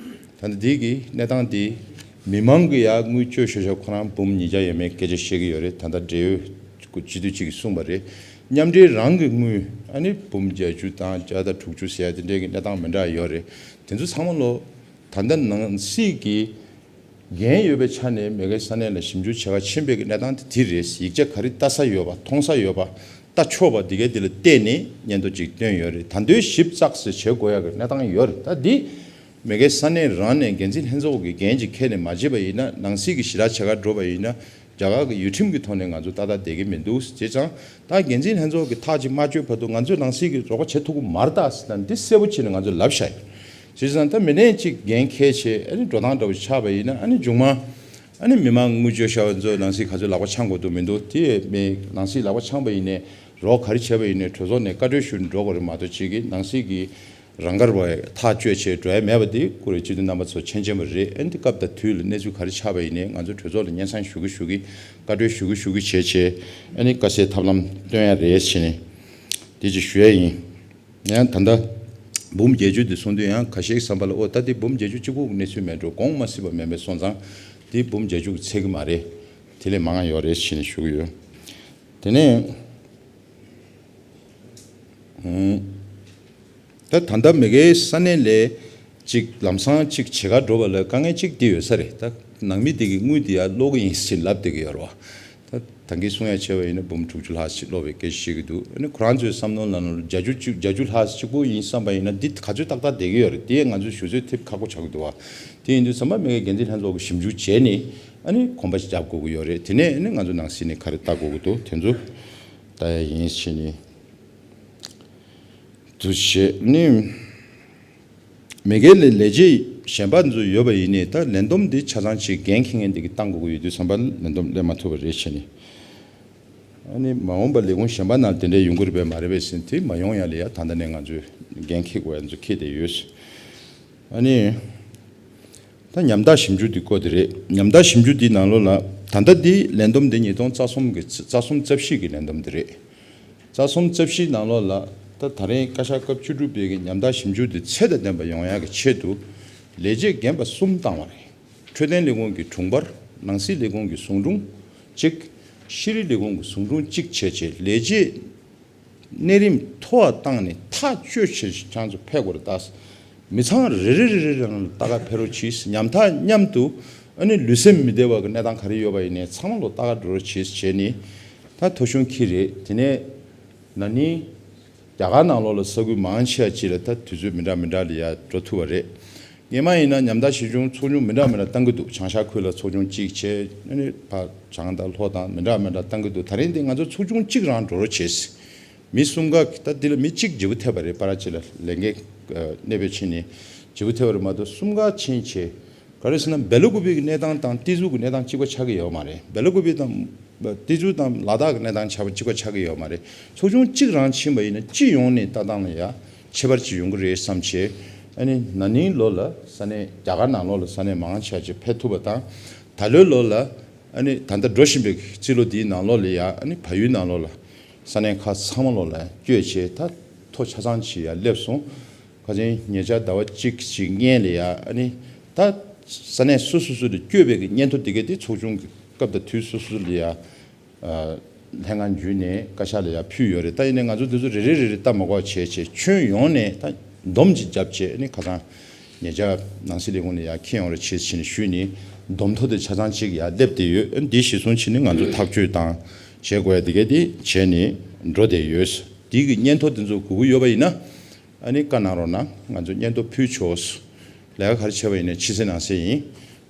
ད་ལྟ་འདི་གི་གནས་སྟངས་འདི་མི་མང་གི་ཡ་དངུལ་བཅོལ་ཤོར་ཤོར་ཁོ་རང་འབུམ་ཉིས་བརྒྱ་ཡས་མས་སྐད་ཆ་བཤད་ཀྱི་ཡོད་རེད། ད་ལྟ་འབྲེལ་ཡོད་སྤྱི་འཐུས་གཅིག་གིས་གསུངས་པ་རེད། མཉམ་འབྲེལ་རང་གི་དངུལ་ཨ་ནི་འབུམ་བརྒྱད་ཅུ་དང་བརྒྱ་དང་དྲུག་ཅུ་ཟེར་ཡ་དེ་འདྲའི་གི་གནས་སྟངས་མི་འདྲ་ཡོད་རེད། དེ་ཚོ་ཚང་མ་ལོ་ད་ལྟ་ནང་སྲིད་ཀྱི་འགན་ཡོད་པའི་ཆ་ནས་མི་སྒེར་ས་གནས་ལ་ཞིབ་འཇུག་བྱེད་ག་ཕྱིན་པའི་གི་གནས་སྟངས་དེ་དེ་རེད། ཡིག་ཆ་ག་རེ་ལྟ་ས་ཡོད་པ་མཐོང་ས་ཡོད་པ་ལྟ་ཆོག་པ་འདི་གའི་འདི་ལ་བལྟས་ནས་སྙན་ཐོ་ཅིག་བཏོན་ཡོད་རེད། ད་དུང་ཞིབ་ཚགས་སུ་བྱེད་དགོས་ཡ་གི་གནས་སྟངས་ཡོད་རེད། ད་འདི་མི་སྒེར་ས་གནས་རང་ནས་འགན་འཛིན་ལྷན་ཚོགས་ཀྱི་འགན་ཅིག་འཁྱེར་ནས་མ་བྱས་པ་ཡིན་ན་ནང་སྲིད་ཀྱི་ཞི་དྲག་བྱེད་ག་འགྲོ་བ་ཡིན་ན་རྒྱ་གར་གྱི་ཡུལ་ཁྲིམས་ཀྱི་ཐོག་ནས་ང་ཚོ་ཏག་ཏག་བསྡད་ཀྱི་མི་འདུག་བྱས་ཙང་ད་འགན་འཛིན་ལྷན་ཚོགས་ཀྱི་ཐག་ཅིག་མ་གཅོད་བར་དུ་ང་ཚོས་ནང་སྲིད་ཀྱི་རོགས་པ་བྱེད་ཐུབ་ཀྱི་མ་རེད་ད་ཟེར་ན་འདི་གསལ་པོ་བྱས་ནས་ང་ཚོས་ལབ་བཞག་ཡོད། བྱས་ཙང་ད་མི་སྣ་གཅིག་འགན་འཁྱེར་བྱས་ཨ་ནི་འགྲོ་སྟངས་འདྲ་བོ་ཆགས་པ་ཡིན་ན་ཨ་ནི་མཇུག་མ་ ཨ་ནི་མི་མང་དངུལ་བཅོལ་ཤ་བ་ཚོ་ནང་སྲིད་ག་ཚོད་ལག་པ་འཆང་དགོས་འདུག་མི་འདུག་དེ་མི་ནང་སྲིད་ལག་པ་འཆང་པ་ཡིན་ནའི་རོགས་ག་རེ་བྱས་པ་ཡིན་ནའི་གྲོས་ཚོགས་ནས་བཀའ་འཁྲོལ་ཞུ་འགྲོ་དགོས་རེད་མ་གཏོགས་ཅིག་གི་ནང་སྲིད་ཀྱི་རང་དགར་བ་ཐག་གཅོད་བྱས་འགྲོ་ཡ་མེད་པ་དེ་ཀུ་རེ་སྤྱི་འཐུས་རྣམ་པ་ཚོ་མཁྱེན་མཁྱེན་པ་རེད། ཨ་ནི་དེ་སྐབས་དང་དུས་ལ་གནས་ཚུལ་ག་རེ་ཆགས་པ་ཡིན་ནའི་ང་ཚོ་གྲོས་ཚོགས་ལ་སྙན་སེང་ཞུ་གི་ཞུ་གི་བཀའ་འཁྲོལ་ཞུ་གི་ཞུ་གི་བྱས་བྱས་ཨ་ནི་དཀའ་སེལ་ཐབས་ལམ་སྟོན་ཡ་རེད་བྱས་ནས་དེ་ཅིག་ཞུ་ཡ་ཡིན། ཡང་ད་ལྟ་འབུམ་བརྒྱད་ཅུ་དེ་གསུང་དུས་ཡང་ཁ་ཤས་བསམ་པ་ལ་ཨོ་ད་དེ་འབུམ་བརྒྱད་ཅུ་གཅིག་པོ་གནས་ཚུལ་མེད་འགྲོ་དགོངས་མ་སྲིད་པ་མེད་མེད་སོང་ཙང་དེ་འབུམ་བརྒྱད་ཅུ་ཚད་ཀྱི་མ་རེད། དེ་ལས་མང་ང་ཡོད་རེད་ཞེས་ནས་ཞུ་གི་ཡོད། དེ་ནས་ད་ད་ལྟ་མི་སྒེར་ས་གནས་ལས་ཅིག་ལམ་སང་ཅིག་བྱེད་ག་འགྲོ་བ་ལ་དཀའ་ངལ་ཅིག་དེ་ཡོད་ས་རེད། ད་ནང་མི་དེ་གི་དངུལ་དེ་ཡར་སློག་གི་ཡིན་ཞེས་ལབ་བསྡད་ཀྱི་ཡོད་རེད་བ། ད་ད་གིན་གསུང་ཡ་བྱས་པ་ཡིན་ན་འབུམ་དྲུག་ཅུ་ལྷག་ཅིག་སློག་པའི་སྐད་ཆ་བཤད་ཀྱི་འདུག་ཨ་ནི་ཁོ་རང་ཚོའི་བསམ་བློ་ལ་ནོར་བརྒྱད་ཅུ་གཅིག་བརྒྱད་ཅུ་ལྷག་གཅིག་པོ་ཡིན་བསམ་པ་ཡིན་ན་འདི་ག་ཚོད་ཏག་ཏག་བསྡད་ཀྱི་ཡོད་རེད། དེ་ང་ཚོས་ཞུ་ཚོད་ཐེབས་ཁག་པོ་ཆགས་ཀྱི་འདུག་བ། དེ་ཡིན་དུས་ཚང་མ་མི་སྒེར་འགན་འཛིན་ལྷན་ཚོགས་ཀྱི་ཞིབ་འཇུག་བྱས་ནས་ཨ་ནི་གོམ་པ་རྒྱབ་དགོས་ཀྱི་ཡོད་རེད། དེ་ནས་ཨ་ནི་ང་ཚོ་ནང་སྲིད་ནས་ག་རེ་ལྟ་དགོས་ཀྱི་འདུག་དེ་ཚོ་ལྟ་ཡ་ཡིན་ཞེས་ནས་འདུག་བྱས་ནས། མི་སྒེར་ལས་ལས་བྱེད་གཞན་པ་ཚོ་ཡོད་པ་ཡིན་ནའི་ད་ལས་བསྡོམས་འདི་ཆ་ཚང་ཅིག་འགན་འཁྱེར་མཁན་འདི་གི་བཏང་དགོས་ཀྱི་ཡོད་དུས་ཙམ་པ་ལས་བསྡོམས་སླེབས་མ་ཐུབ་པ་རེད་བྱས་ནས། ཨ་ནི་མ་འོངས་པ་ལས་ཁུངས་གཞན་པ་ནང་དེ་འདྲའི་ཡོང་གི་རེད་པས་མ་རེད་པས་ཟེར་དེ་མ་ཡོང་ཡ་ལ་ཡ་ད་ལྟ་ནས་ང་ཚོས་འགན་འཁྱེར་དགོས་ཡ་ཚོ་འཁྱེར་བསྡད་ཡོད། ཨ་ནི་ད་ཉམ་ཐག་ཞིབ་འཇུག་འདི་བསྐོ་དེ་རེད། ཉམ་ཐག་ཞིབ་འཇུག་འདི་ནང་ལོགས་ལ་ད་ལྟ་འདི་ལས་བསྡོམས་འདི་ཉིས་སྟོང་རྩ་གསུམ་གི་རྩ་གསུམ་རྩ་བཞི་གི་ལས་བསྡོམས་འདི་རེད། རྩ་གསུམ་རྩ་བཞིའི་ནང་ལོགས་ལ་ད་ད་རེས་བཀའ་ཤག་སྐབས་བཅུ་དྲུག་པའི་གི་ཉམ་ཐག་ཞིབ་འཇུག་དེ་ཚད་དང་ལྡན་པ་ཡོང་ཡག་གི་ཆེད་དུ་ལས་བྱེད་རྒན་པ་གསུམ་བཏང་བ་རེད། འཕྲོད་བསྟེན་ལས་ཁུངས་ཀྱི་དྲུང་འཕར། ནང་སྲིད་ལས་ཁུངས་ཀྱི་ཟུང་དྲུང་གཅིག་ཤེས་རིག་ལས་ཁུངས་ཀྱི་ཟུང་དྲུང་གཅིག་བྱས་རྗེས་ལས་བྱེད་གནས་རིམ་མཐོ་བ་བཏང་ནས་ཐག་གཅོད་བྱེད་ཆང་ཚོ་ཕེབས་དགོས་རེད་ད། མི་ཚང་རེ་རེ་རེ་རེ་རང་ལ་ལྟ་ག་ཕེབས་རོགས་གྱིས། ཉམ་ཐག་མཉམ་དུ་ཨ་ནི་ལུས་སེམས་མི་བདེ་བ་གི་གནས་སྟངས་ག་རེ་ཡོད་པ་ཡིན་ནའི་ཚང་མ་ལོ་ལྟ་ག་འགྲོ་རོགས་གྱིས་བྱས་ནས་ད་ཐོ་གཞུང་འཁྱེར་རེད། དེ་ནས་ན་ནིང་རྒྱ་གར་ནང་ལོགས་ལ་ས་ཁུལ་མང་ཆེ་བ་ཅིག་ལ་ད་དུས་ཚོད་མི་འདྲ་མི་འདྲ་ལ་ཡ་འགྲོ་ཐུབ་པ་རེད། སྔོན་མ་ཡིན་ན་ཉམ་ཐག་ཞིབ་བྱུང་ཚོགས་ཆུང་མི་འདྲ་མི་འདྲ་བཏང་གི་འདུག་བྱང་ཤར་ཁུལ་ལ་ཚོགས་ཆུང་གཅིག་བྱས་ཨ་ནི་ཕར་བྱང་དང་ལྷོ་དང་མི་འདྲ་མི་འདྲ་བཏང་གི་འདུག་ད་རིང་འདི་ང་ཚོ་ཚོགས་ཆུང་གཅིག་རང་འགྲོ་རོགས་བྱས། མི་གསུམ་ཀ་ད་འདི་ལ་མི་གཅིག་བརྗེ་པོ་ཐེབས་པ་རེད། པ་ར་ཅི་ལ་ལས་འགན་གནས་སྤོས་ཕྱིན་ནས་བརྗེ་པོ་ཐེབས་པ་རེད་མ་གཏོགས་གསུམ་ཀ་ཕྱིན་བྱས་ག་རེ་ཟེར་ན་སྦེལ་ཀོབ་ཀྱི་གནས་སྟངས་དང་ཏི་ཛུ་གི་གནས་སྟངས་གཅིག་པ་ཆགས་ཀྱི་ཡོད་མ་རེད། སྦེལ་ཀོབ་དང་ཏི་ཛུ་དང་ལ་དྭགས་ཀྱི་གནས་སྟངས་ཆགས་པ་གཅིག་པ་ཆགས་ཀྱི་ཡོད་མ་རེད། ཚོགས་ཆུང་གཅིག་རང་ཕྱིན་པ་ཡིན་ན་སྤྱི་ཡོངས་ནས་ལྟ་སྟངས་ལ་ཡ་ཁྱད་པར་ཅིག་ཡོང་གི་རེད་བསམ་བྱས་ཨ་ནི་ན་ནིང་ལོ་ལ་ས་གནས་རྒྱ་གར་ནང་ལོགས་ལ་ས་གནས་མང་ཆེ་བ་ཅིག་ཕེབས་ཐུབ་པ་དང་ད་ལོའི་ལོ་ལ་ཨ་ནི་ད་ལྟ་འགྲོ་བཞིན་པའི་རྩིས་ལོ་འདིའི་ནང་ལོགས་ལ་ཡ་ཨ་ནི་བལ་ཡུལ་ནང་ལོགས་ལ། ས་གནས་ཁག་ཚང་མ་ལོགས་ལ་བསྐྱོད་བྱས་ད་ཐོ་ཆ་ཚང་ཅིག་ཡར་སླེབས་སོང་། ཁ་སང་ཉེ་ཆར་ཟླ་བ་གཅིག་ཅིག་སྔོན་ལ་ཡ་ཨ་ནི་ད་ས་གནས་སོ་སོ་སོ་ལ་བསྐྱོད་པའི་གི་སྙན་ཐོ་དེ་ག་དེ་ཚོགས་ཆུང་གི་སྐབས་དང་དུས་སོ་སོ་ལ་ཡ་ལྷན་ཁང་བརྒྱུད་ནས་བཀའ་ཤག་ལ་ཡ་ཕུལ་ཡོད་རེད། ད་ཡིན་ནའི་ང་ཚོ་དེ་ཚོ་རེ་རེ་རེ་རེ་ལྟ་མ་དགོས་བྱས་བྱས་ཁྱོན་ཡོངས་ནས་ད་སྡོམ་ཅིག་བརྒྱབ་བྱས་ཨ་ནི་ཁ་སང་། ཉེ་ཆར་ནང་སྲིད་ལས་ཁུངས་ནས་ཡར་འཁྱེར་ཡོང་རོགས་བྱེད་ཕྱིན་ཞུས་ནས་སྡོམ་ཐོ་དེ་ཆ་ཚང་གཅིག་ཡར་སླེབས་བསྡད་ཡོད། འདི་གཞིར་བཟུང་བྱས་ནས་ང་ཚོ་ཐག་གཅོད་དང་བྱེད་དགོས་ཡ་དེ་གས་དེ་བྱས་ནས་འགྲོ་བསྡད་ཡོད། འདི་གི་སྙན་ཐོ་དེ་ཚོ་དགོས་ཀྱི་ཡོད་པ་ཡིན་ན་ཨ་ནི་བཀའ་གནང་རོགས་གནང་། ང་ཚོ་སྙན་ཐོ་ཕུལ་ཆོག་ལས་ཀ་ག་རེ་བྱས་པ་ཡིན་ནའི་ཕྱི་གསལ་ནང་གསལ་ཡིན།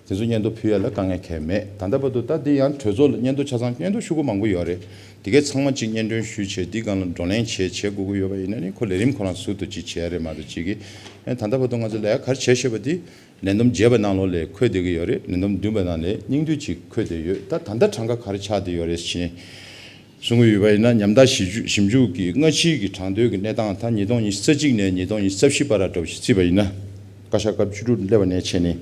དེ་ཚོ་སྙན་ཐོ་ཕུལ་ཡ་ལ་དཀའ་ངལ་གང་ཡང་མེད། ད་ལྟ་བར་དུ་ད་འདི་ཡང་གྲོས་ཚོགས་ལ་སྙན་ཐོ་ཆ་ཚང་སྙན་ཐོ་ཞུ་དགོས་མང་པོ་ཡོད་རེད། དེ་གས་ཚང་མ་གཅིག་སྙན་སྒྲོན་ཞུས་བྱས་འདི་སྒང་ལ་བགྲོ་གླེང་བྱས་བྱེད་དགོས་ཀྱི་ཡོད་པ་ཡིན་ན་ནི་ཁོ་ལས་རིམ་ཁོ་རང་ཟུར་དུ་གཅིག་བྱེད་ཡ་རེད་མ་གཏོགས་གཅིག་གིས་ཨེ་ད་ལྟ་བར་དུ་ང་ཚོ་ལས་ཀ་ག་རེ་བྱས་ཤེས་པ་འདི་ལས་བསྡོམས་བརྒྱད་པ་ནང་ལོགས་ལ་འཁོད་བསྡད་ཀྱི་ཡོད་རེད། ལས་བསྡོམས་བདུན་པ་ནང་ལ་སྙིང་བསྡུས་གཅིག་འཁོད་བསྡད་ཡོད། ད་ད་ལྟ་གྲངས་ཀ་ག་རེ་ཆགས་བསྡད་ཡོད་རེད་ཞེས་གསུང་གི་ཡོད་པ་ཡིན་ན་ཉམ་ཐག་ཞིབ་འཇུག་ཞིབ་འཇུག་གི་སྔ་ཕྱིའི་གི་གྲངས་ཐོའི་གི་གནས་སྟངས་ད་ཉིས་སྟོང་ཉི་ཤུ་རྩ་གཅིག་ནས་ཉིས་སྟོང་ཉི་ཤུ་རྩ་བཞི་བར་ལ་འདྲ་བོ་ཞིག་བརྩིས་པ་ཡིན་ན། བཀའ་ཤག་སྐབས་བཅུ་དྲུག་སླེབས་པ་ནས་བྱས་ནས།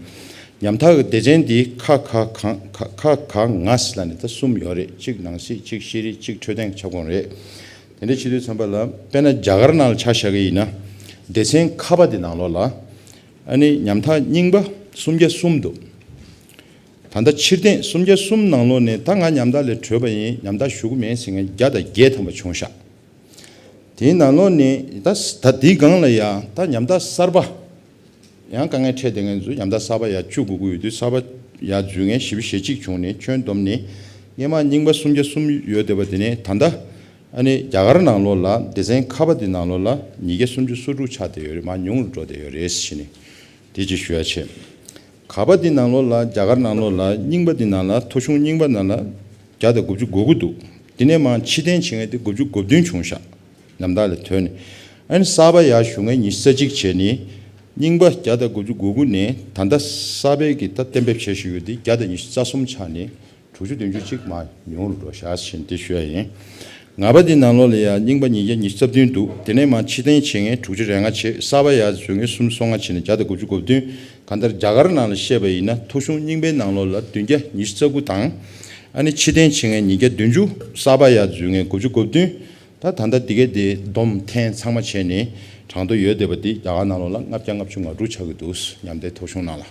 ཉམ་ཐག་གི་སྡེ་ཚན་འདི་ཁ་ཁ་གང་ཁ་ཁ་གང་ང་ཟེར་ལ་ནི་ད་གསུམ་ཡོད་རེད། གཅིག་ནང་སྲིད་གཅིག་ཤེས་རིག་གཅིག་འཕྲོད་བསྟེན་ཁྱབ་ཁོངས་རེད། དེ་འདྲ་བྱེད་དུས་ཙམ་པ་ལ་དཔེར་ན་རྒྱ་གར་ནང་ལ་ཆ་བཞག་གི་ཡིན་ན། སྡེ་ཚན་ཁ་པ་འདི་ནང་ལོགས་ལ། ཨ་ནི་ཉམ་ཐག་རྙིང་པ་སུམ་བརྒྱ་གསུམ་འདུག་ད་ལྟ་ཕྱིར་འཐེན་སུམ་བརྒྱ་གསུམ་ནང་ལོགས་ནས་ད་ང་ཉམ་ཐག་ལས་གྲོལ་བ་ཡིན་ཉམ་ཐག་ཞུ་གི་མེད་ཟེར་མཁན་བརྒྱ་དང་བརྒྱད་ཐམ་པ་བྱུང་ཤག་དེའི་ནང་ལོགས་ནས་ད་ད་དེའི་སྒང་ལ་ཡང་ད་ཉམ་ཐག་གསར་པ། ཡང་དཀའ་ངལ་འཕྲད་བསྡད་མཁན་ཚོས་ཉམ་ཐག་གསར་པ་ཡར་བཅུག་དགོས་ཀྱི་ཡོད་དུས་གསར་པ་ཡར་འཛུལ་མཁན་ཞེ་པོ་ཞེ་གཅིག་བྱུང་ནས་ཁྱོན་བསྡོམས་ནས་སྔོན་མ་རྙིང་པ་སུམ་བརྒྱ་གསུམ་ཡོད་བསྡད་པ་དེ་ནས་ད་ལྟ་ཨ་ནི་རྒྱ་གར་ནང་ལོགས་ལ་སྡེ་ཚན་ཁ་པ་དེ་ནང་ལོགས་ལ་ཉིས་བརྒྱ་སུམ་ཅུ་སོ་དྲུག་ཆགས་བསྡད་ཡོད་རེད། མར་ཉུང་རུ་འགྲོ་བསྡད་ཡོད་རེད་ཟེར་ནས་དེ་ཅིག་ཞུ་ཡ་བྱས། ཁ་པ་དེ་ནང་ལོགས་ལ་རྒྱ་གར་ནང་ལོགས་ལ་རྙིང་པ་དེ་ནང་ལ་ཐོ་གཞུང་རྙིང་པ་ནང་ལ་བརྒྱ་དང་དགུ་བཅུ་གོ་དགུ་འདུག་དེ་ནས་མར་ཕྱིར་འཐེན་བྱེད་མཁན་དེ་དགུ་བཅུ་གོ་བདུན་བྱུང་ཤག་ཉམ་ཐག་ལས་ཐོན་ནས། ཨ་ནི་གསར་པ་ཡར་ཞུ་མཁན་ཉི་ཤུ་རྩ་གཅིག་བྱས་ནས། རྙིང་པ་བརྒྱ་དང་དགུ་བཅུ་གོ་དགུ་ནས་ད་ལྟ་གསར་པའི་གི་ད་གཏན་འབེབས་བྱས་བཞག་ཡོད་དེ་བརྒྱ་དང་ཉི་ཤུ་རྩ་གསུམ་ཆགས་ནས་དྲུག་ཅུ་བདུན་ཅུ་གཅིག་མར་ཉུང་རུ་འགྲོ་བཞག་ཟེར་འདི་ཞུ་ཡ་ཡིན། ལྔ་པ་འདི་ནང་ལོགས་ལ་ཡང་རྙིང་པ་ཉིས་བརྒྱ་ཉི་ཤུ་རྩ་བདུན་འདུག་དེ་ནས་མར་ཕྱིར་འཐེན་བྱེད་མཁན་དྲུག་ཅུ་རེ་ལྔ་བྱས། གསར་པ་ཡར་འཛུལ་མཁན་སུམ་ཅུ་སོ་ལྔ་བྱས་ནས་བརྒྱ་དང་དགུ་བཅུ་གོ་བདུན། གང་ལྟར་རྒྱ་གར་ནང་ལ་བཤད་པ་ཡིན་ན་ཐོ་གཞུང་རྙིང་པའི་ནང་ལོགས་ལ་བདུན་བརྒྱ་ཉི་ཤུ་རྩ་དགུ་དང་། ཨ་ནི་ཕྱིར་འཐེན་བྱེད་མཁན་ཉིས་བརྒྱ་བདུན་ཅུ། གསར་པ་ཡར་འཛུལ་མཁན་དགུ་བཅུ་གོ་བདུན། ད་ད་ལྟ་འདི་གའི་དེ་བསྡོམས་འཐེན་ཚང་མ་བྱས་ནས་གྲངས་ཐོ་ཡོད་བསྡད་པ་འདི་རྒྱ་གར་ནང་ལོགས་ལ་ལྔ་བརྒྱ་ལྔ་བཅུ་ང་དྲུག་ཆགས་ཀྱི་འདུག་མཉམ་འབྲེལ་ཐོ་གཞུང་ནང་ལ།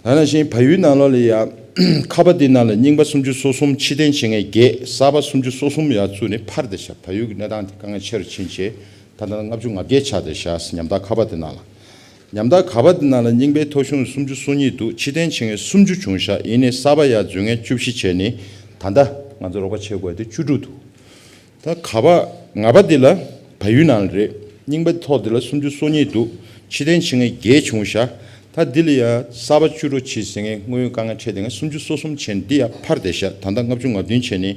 ད་ནང་བཞིན་བལ་ཡུལ་ནང་ལོགས་ལ་ཡང་ཁ་པ་འདི་ནང་ལ་རྙིང་པ་སུམ་ཅུ་སོ་གསུམ། ཕྱིར་འཐེན་བྱེད་མཁན་བརྒྱད། གསར་པ་སུམ་ཅུ་སོ་གསུམ་ཡར་བཙུགས་ནས་འཕར་བསྡད་ཤག་བལ་ཡུལ་གྱི་གནས་སྟངས་དེ་དཀའ་ངལ་ཆེ་རུ་ཕྱིན་བྱས་ད་ལྟ་ལྔ་བཅུ་ང་བརྒྱད་ཆགས་བསྡད་ཤག་ཉམ་ཐག་ཁ་པ་འདི་ནང་ལ། ཉམ་ཐག་ག་པ་འདི་ནང་ལ་རྙིང་པའི་ཐོ་གཞུང་སུམ་ཅུ་སོ་གཉིས་འདུག་ཕྱིར་འཐེན་བྱེད་མཁན་སུམ་ཅུ་བྱུང་ཤག་ཡིན་ནའི་གསར་པ་ཡར་འཛུལ་མཁན་བཅུ་བཞི་བྱས་ནས་ད་ལྟ་ང་ཚོ་རོགས་པ་བྱེད་དགོས་དེ་བཅུ་དྲུག་འདུག་ད་ག་པ་ལྔ་པ་འདི་ལ་བལ་ཡུལ་ནང་ལ་རེད། རྙིང་པའི་ཐོ་འདི་ལ་སུམ་ཅུ་སོ་གཉིས་འདུག་ཕྱིར་འཐེན་བྱེད་མཁན་བརྒྱད་བྱུང་ཤག་ད་འདི་ལ་ཡང་གསར་པ་བཅུ་དྲུག་བྱས་ཟེར་མཁན་དངོས་ཡོད་དཀའ་ངལ་འཕྲད་བསྡད་མཁན་སུམ་ཅུ་སོ་གསུམ་བྱས་ནས་འདི་ཡང་འཕར་བསྡད་ཤག་ད་ལྟ་ལྔ་བཅུ་ང་བདུན་བྱས་ནས་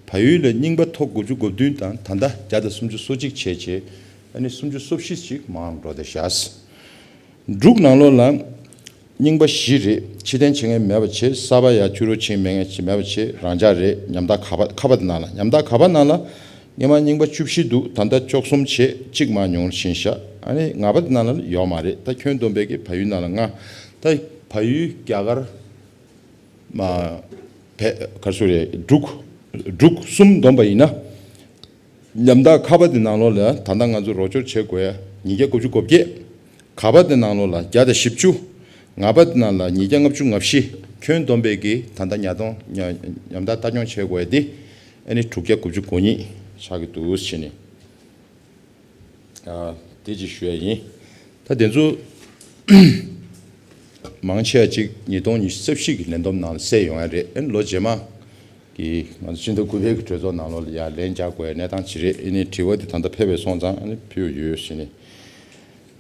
བལ་ཡུལ་ལ་རྙིང་པ་ཐོ་དགུ་བཅུ་གོ་བདུན་དང་ད་ལྟ་བརྒྱ་དང་སུམ་ཅུ་སོ་གཅིག་བྱས་བྱས་ཨ་ནི་སུམ་ཅུ་སོ་བཞི་ཞིག་མང་འགྲོ་བསྡད་ཤག་འབྲུག་ནང་ལོགས་ལ་རྙིང་པ་བཞི་རེད། ཕྱིར་འཐེན་བྱེད་མཁན་མེད་པ་བྱས། གསར་པ་ཡར་བཅུ་དྲུག་ཕྱིན་མེད་མཁན་ཅིག་མེད་པ་བྱས། རང་འཇགས་རེད། ཉམ་ཐག་ག་པ་ཁ་པ་དེ་ནང་ལ། ཉམ་ཐག་ག་པ་ནང་ལ་སྔོན་མ་རྙིང་པ་བཅུ་བཞི་འདུག་ད་ལྟ་བཅུ་གསུམ་བྱས་གཅིག་མར་ཉུང་རུ་ཕྱིན་ཤག་ཨ་ནི་ལྔ་པ་དེ་ནང་ལ་ཡོད་མ་རེད། ད་ཁྱོན་བསྡོམས་པའི་གི་བལ་ཡུལ་ནང་ལ་ལྔ། ད་བལ་ཡུལ་རྒྱ་གར་མ་བལ་ག་རེ་ཟེར་རེད། འབྲུག་འབྲུག་གསུམ་བསྡོམས་པ་ཡིན་ན། ཉམ་ཐག་ཁ་པ་དེ་ནང་ལོགས་ལ་ད་ལྟ་ང་ཚོ་རོགས་སྐྱོར་བྱེད་དགོས་ཡ་ཉིས་བརྒྱ་དགུ་བཅུ་གོ་བརྒྱད། ག་པ་དེ་ནང་ལོགས་ལ་བརྒྱ་དང་བཞི་བཅུ། ལྔ་པ་དེ་ནང་ལ་ཉིས་བརྒྱ་ལྔ་བཅུ་ང་བཞི། ཁྱོན་བསྡོམས་པའི་གི་ད་ལྟ་ཉ་སྟོང་ཉ་ཉམ་ཐག་ལྟ་སྐྱོང་བྱེད་དགོས་ཡ་དེ་ཨ་ནི་དྲུག་བརྒྱ་དགུ་བཅུ་གོ་གཉིས་ཆགས་ཀྱི་འདུག་ཟེར་ནས། ཨ། དེ་ཅིག་ཞུ་ཡ་ཡིན། ད་དེ་ཚོ་མང་ཆེ་བ་ཅིག་ཉིས་སྟོང་ཉི་ཤུ་རྩ་བཞི་གི་ལས་བསྡོམས་ནང་ལ་གསལ་ཡོང་ཡ་རེད། ཨ་ནི་ལོ་རྗེས་མ་གི་ང་ཚོ་སྤྱི་ཟླ་དགུ་པའི་གི་གྲོས་ཚོགས་ནང་ལོགས་ལ་ཡར་ལན་རྒྱག་དགོས་ཡ་གནས་སྟངས་ཅིག་རེད། ཨ་ནི་དྲི་བ་དེ་ད་ལྟ་ཕེབས་པའི་སོང་ཙང་ཨ་ནི་ཕུལ་ཡོད་ཟེར་ནས་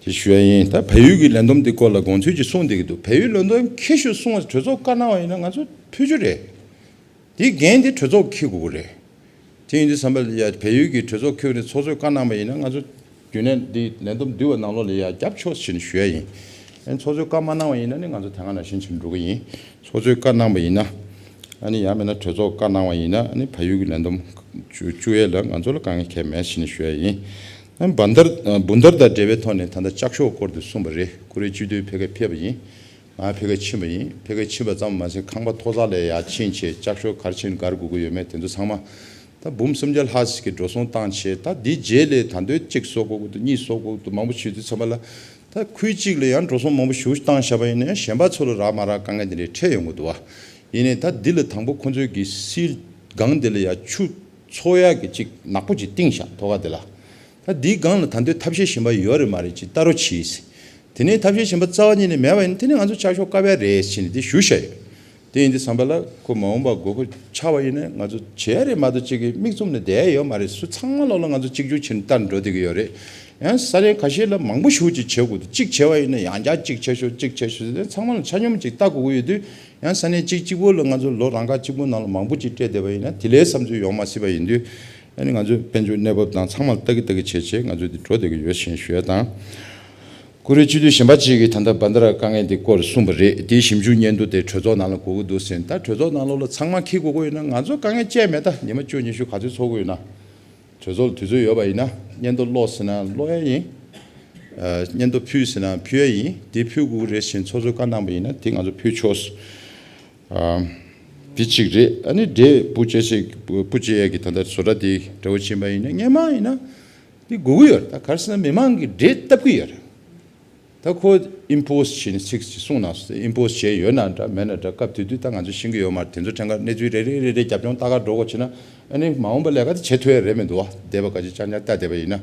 དེ་ཞུ་ཡ་ཡིན། ད་བལ་ཡུལ་གྱི་ལས་བསྡོམས་འདི་སྐོར་ལ་དགོངས་ཚུལ་ཅིག་གསུངས་བསྡད་ཀྱི་འདུག་བལ་ཡུལ་ལས་བསྡོམས་མཁས་ཤོས་གསུངས་པ་གྲོས་ཚོགས་བཀའ་གནང་བ་ཡིན་ན་ང་ཚོ་ཕུལ་རྒྱུ་རེད། དེའི་འགན་དེ་གྲོས་ཚོགས་འཁྱེར་དགོས་ཀྱི་རེད། དེ་ཡིན་དུས་ཙམ་པ་ལ་ཡ་བལ་ཡུལ་གྱི་གྲོས་ཚོགས་འཁྱེར་ནས་ཚོགས་གཙོས་བཀའ་གནང་བ་ཡིན་ན་ང་ཚོ་རྒྱུན་ལས་འདི་ལས་བསྡོམས་བསྡུས་པ་ནང་ལོགས་ལ་ཡ་རྒྱབ་ཆོག་ཟེར་ནས་ཞུ་ཡ་ཡིན། ཨ་ནི་ཚོགས་གཙོས་བཀའ་མ་གནང་བ་ཡིན་ན་ནི་ང་ཚོ་དེ་སྔ་ནང་བཞིན་བྱས་འགྲོ་གི་ཡིན། ཚོགས་གཙོས་བཀའ་གནང་བ་ཡིན་ན། ཨ་ནི་ཡང་མིན་ན་གྲོས་ཚོགས་བཀའ་གནང་བ་ཡིན་ན་ཨ་ནི་བལ་ཡུལ་གྱི་ལས་བསྡོམས་བཅུ་བཅུ་ཡས་ལ་ང་ཚོ་ལ་དཀའ་ངལ་གང་ཡང་མེད་ཟེར་ནས་ཞུ་ཡ་ཡིན། ཨ་ནི་བན་དར་བུན་དར་དང་འབྲེལ་བའི་ཐོག་ནས་ད་ལྟ་ལྕགས་ཤོག་སྐོར་དུ་གསུངས་པ་རེད། ཀུ་རེ་སྤྱི་འཐུས་ཕ་གིར་ཕེབས་པ་ཡིན། ང་ཕ་གིར་ཕྱིན་པ་ཡིན། ཕ་གིར་ཕྱིན་པ་ཙམ་མ་ཟད་ཁང་པ་མཐོ་ས་ལ་ཡར་ཕྱིན་བྱས་ལྕགས་ཤོག་ག་རེ་བྱས་ནས་ག་རེ་དགོས་ཀྱི་ཡོད་མེད་དེ་ཚོ་ཚང་མ་ད་འབུམ་སུམ་བརྒྱ་ལྷག་ཞིག་གིས་འགྲོ་སོང་བཏང་བྱས། ད་འདིའི་རྗེས་ལ་ད་དུང་གཅིག་བཟོ་དགོས་ཀྱི་འདུག་གཉིས་བཟོ་དགོས་ཀྱི་འདུག་མང་པོ་ཞིག་དུས་ཚང་མ་ལ་ད་ཁུལ་གཅིག་ལ་ཡང་འགྲོ་སོང་མང་པོ་ཞེ་པོ་ཞིག་བཏང་བཞག་པ་ཡིན་ན་ཡང་གཞན་པ་ཚོ་ལ་རག་མ་རག་དཀའ་ངལ་དེ་འདྲ་འཕྲད་ཡོང་གི་འདུག་བ། ཡིན་ནའི་ད་འདི་ལ་དང་པོ་ཁོ་ཚོས་ཀྱི་སིལ་སྒང་འདི་ལ་ཡང་ཆུ་འཚོ་ཡག་གི་གཅིག་ནག་པོ་ཅིག་བཏིང་བཞག་ཐོག་ཁ་འདི་ལ། ད་འདིའི་སྒང་ལ་ད་དུང་ཐབས་ཤེས་གཞན་པ་ཡོད་རེད་མ་རེད་ཅིག་ལྟ་རོགས་གྱིས། དེ་ནས་ཐབས་ཤེས་གཞན་པ་རྩ་བ་ཉིད་ནས་མེད་པ་ཡིན་ན་དེ་ནས་ང་ཚོ་ལྕགས་ཤོག་བཀབ་ཡ་རེད་ཟེར་ནས་དེ་ཞུ་བཞག་ཡོད། དེ་ཡིན་དུས་ཙམ་པ་ལ་ཁོ་མ་འོངས་པ་དགོས་མཁོ་ཆགས་པ་ཡིན་ན་ང་ཚོ་བྱེད་ཡ་རེད་མ་གཏོགས་གཅིག་གི་མིག་བཙུམ་ནས་བསྡད་ཡ་ཡོད་མ་རེད། སུ་ཚང་མ་ལོག་ལ་ང་ཚོ་གཅིག་གྱུར་བྱས་ནས་ལྟ་འགྲོ་བསྡད་ཀྱི་ཡོད་རེད། ཡང་ས་གནས་ཁ་ཤས་ལ་མང་པོ་ཞེ་པོ་ཅིག་བྱེད་དགོས་འདུག་གཅིག་བྱས་པ་ཡིན་ན་ཡང་བསྐྱར་གཅིག་བྱས་ཤོག་གཅིག་བྱས་ཤོག་ཟེར་ཏེ་ཚང་མ་ལ་ཆ་སྙོམས་ཅིག་ལྟ་དགོས་ཀྱི་ཡོད་དུས། ཡང་ས་གནས་གཅིག་གཅིག་པོ་ལ་ང་ཚོ་ལོ་རང་ཁ་གཅིག་པོ་ནང་ལ་མང་པོ་ཅིག་སྤྲད་བསྡད་པ་ཡིན་ན་དེ་ལས་བསམ་ཚུལ་ཡོང་མ་སྲིད་པ་ཡིན་དུས། ཨ་ནི་ང་ཚོས་དཔལ་འབྱོར་གནས་བབ་དང་ཚང་མ་ལ་ལྟ་གི་ལྟ་གི་བྱས་བྱས་ང་ཚོས་འདི་འགྲོ་བསྡད་ཀྱི་ཡོད་ཞེས་ཞུ་ཡ་དང་། ཀུ་རེ་སྤྱི་འཐུས་གཞན་པ་ཅིག་གིས་ད་ལྟ་བན་དར་དཀའ་ངལ་འདི་སྐོར་གསུངས་པ་རེད། དེའི་ཞིབ་འཇུག་སྙན་ཐོ་དེ་གྲོས་ཚོགས་ནང་ལ་དགོས་ཀྱི་འདུག་ཟེར། ད་གྲོས་ཚོགས་ནང་ལོགས་ལ་ཚང་མ་འཁྱེར་དགོས་ཀྱི་ཡོད་ན་ང་ཚོ་དཀའ་ངལ་ཅི་ཡང་མེད། ད་ཉི་མ་བཅུ་ཉི་ཤུ་ག་ཚོད་ཚོགས་ཀྱི་ཡོད་ན། གྲོས་ཚོགས་ལ་དུས་ཚོད་ཡོད་པ་ཡིན་ན་སྙན་ཐོ་ཀློག་ཟེར་ན་ཀློག་ཡ་ཡིན། ཨ། སྙན་ཐོ་ཕུལ་ཟེར་ན་ཕུལ་ཡ་ཡིན། དེ་ཕུལ་དགོས་ཀྱི་རེད་ཟེར་ཚོགས་གཙོས་བཀའ་གནང་པ་ཡིན་ན་དེ་ང་ཚོ་ཕུལ་ཆོག་ཨ། དེ་གཅིག་རེད། ཨ་ནི་འབྲས་སྤུ་ཅེ་སི་སྤུ་ཅེ་ཡ་གི་ད་ལྟ་བཟོ་གྲྭ་དེ་འདྲ་བོ་ཕྱིན་པ་ཡིན་ན་སྔོན་མ་ཡིན་ན་དེ་དགོས་ཀྱི་ཡོད་རེད། ད་ག་རེ་ཟེར་ན་མི་མང་གིས་འབྲས་བཏབ་ཀྱི་ཡོད་རེད། ད་ཁོ་ཨིམ་པོ་སི་བྱས་ནས་ཚིག་ཅིག་གསུངས་གནང་སོང་། ཨིམ་པོ་སི་བྱས་ཡོད་ན་འདྲ་མེད་ན་འདྲ། སྐབས་དེ་དུས་ད་ང་ཚོས་ཤེས་ཀྱི་ཡོད་མ་རེད། དེ་ཚོ་ཕྲན་ཁ་གནས་ཚུལ་རེ་རེ་རེ་རེ་རྒྱབ་ལྗོངས་ལྟ་ག་འགྲོ་དགོས་བྱས་ན་ཨ་ནི་མ་འོངས་པ་ལས་ཀ་དེ་བྱེད་ཐུབ་ཡ་རེད་མི་འདུག་བ། འདས་པ་ག་ཚོད་ཅག་ཉག་ལྟ་བསྡད་པ་ཡིན་ན།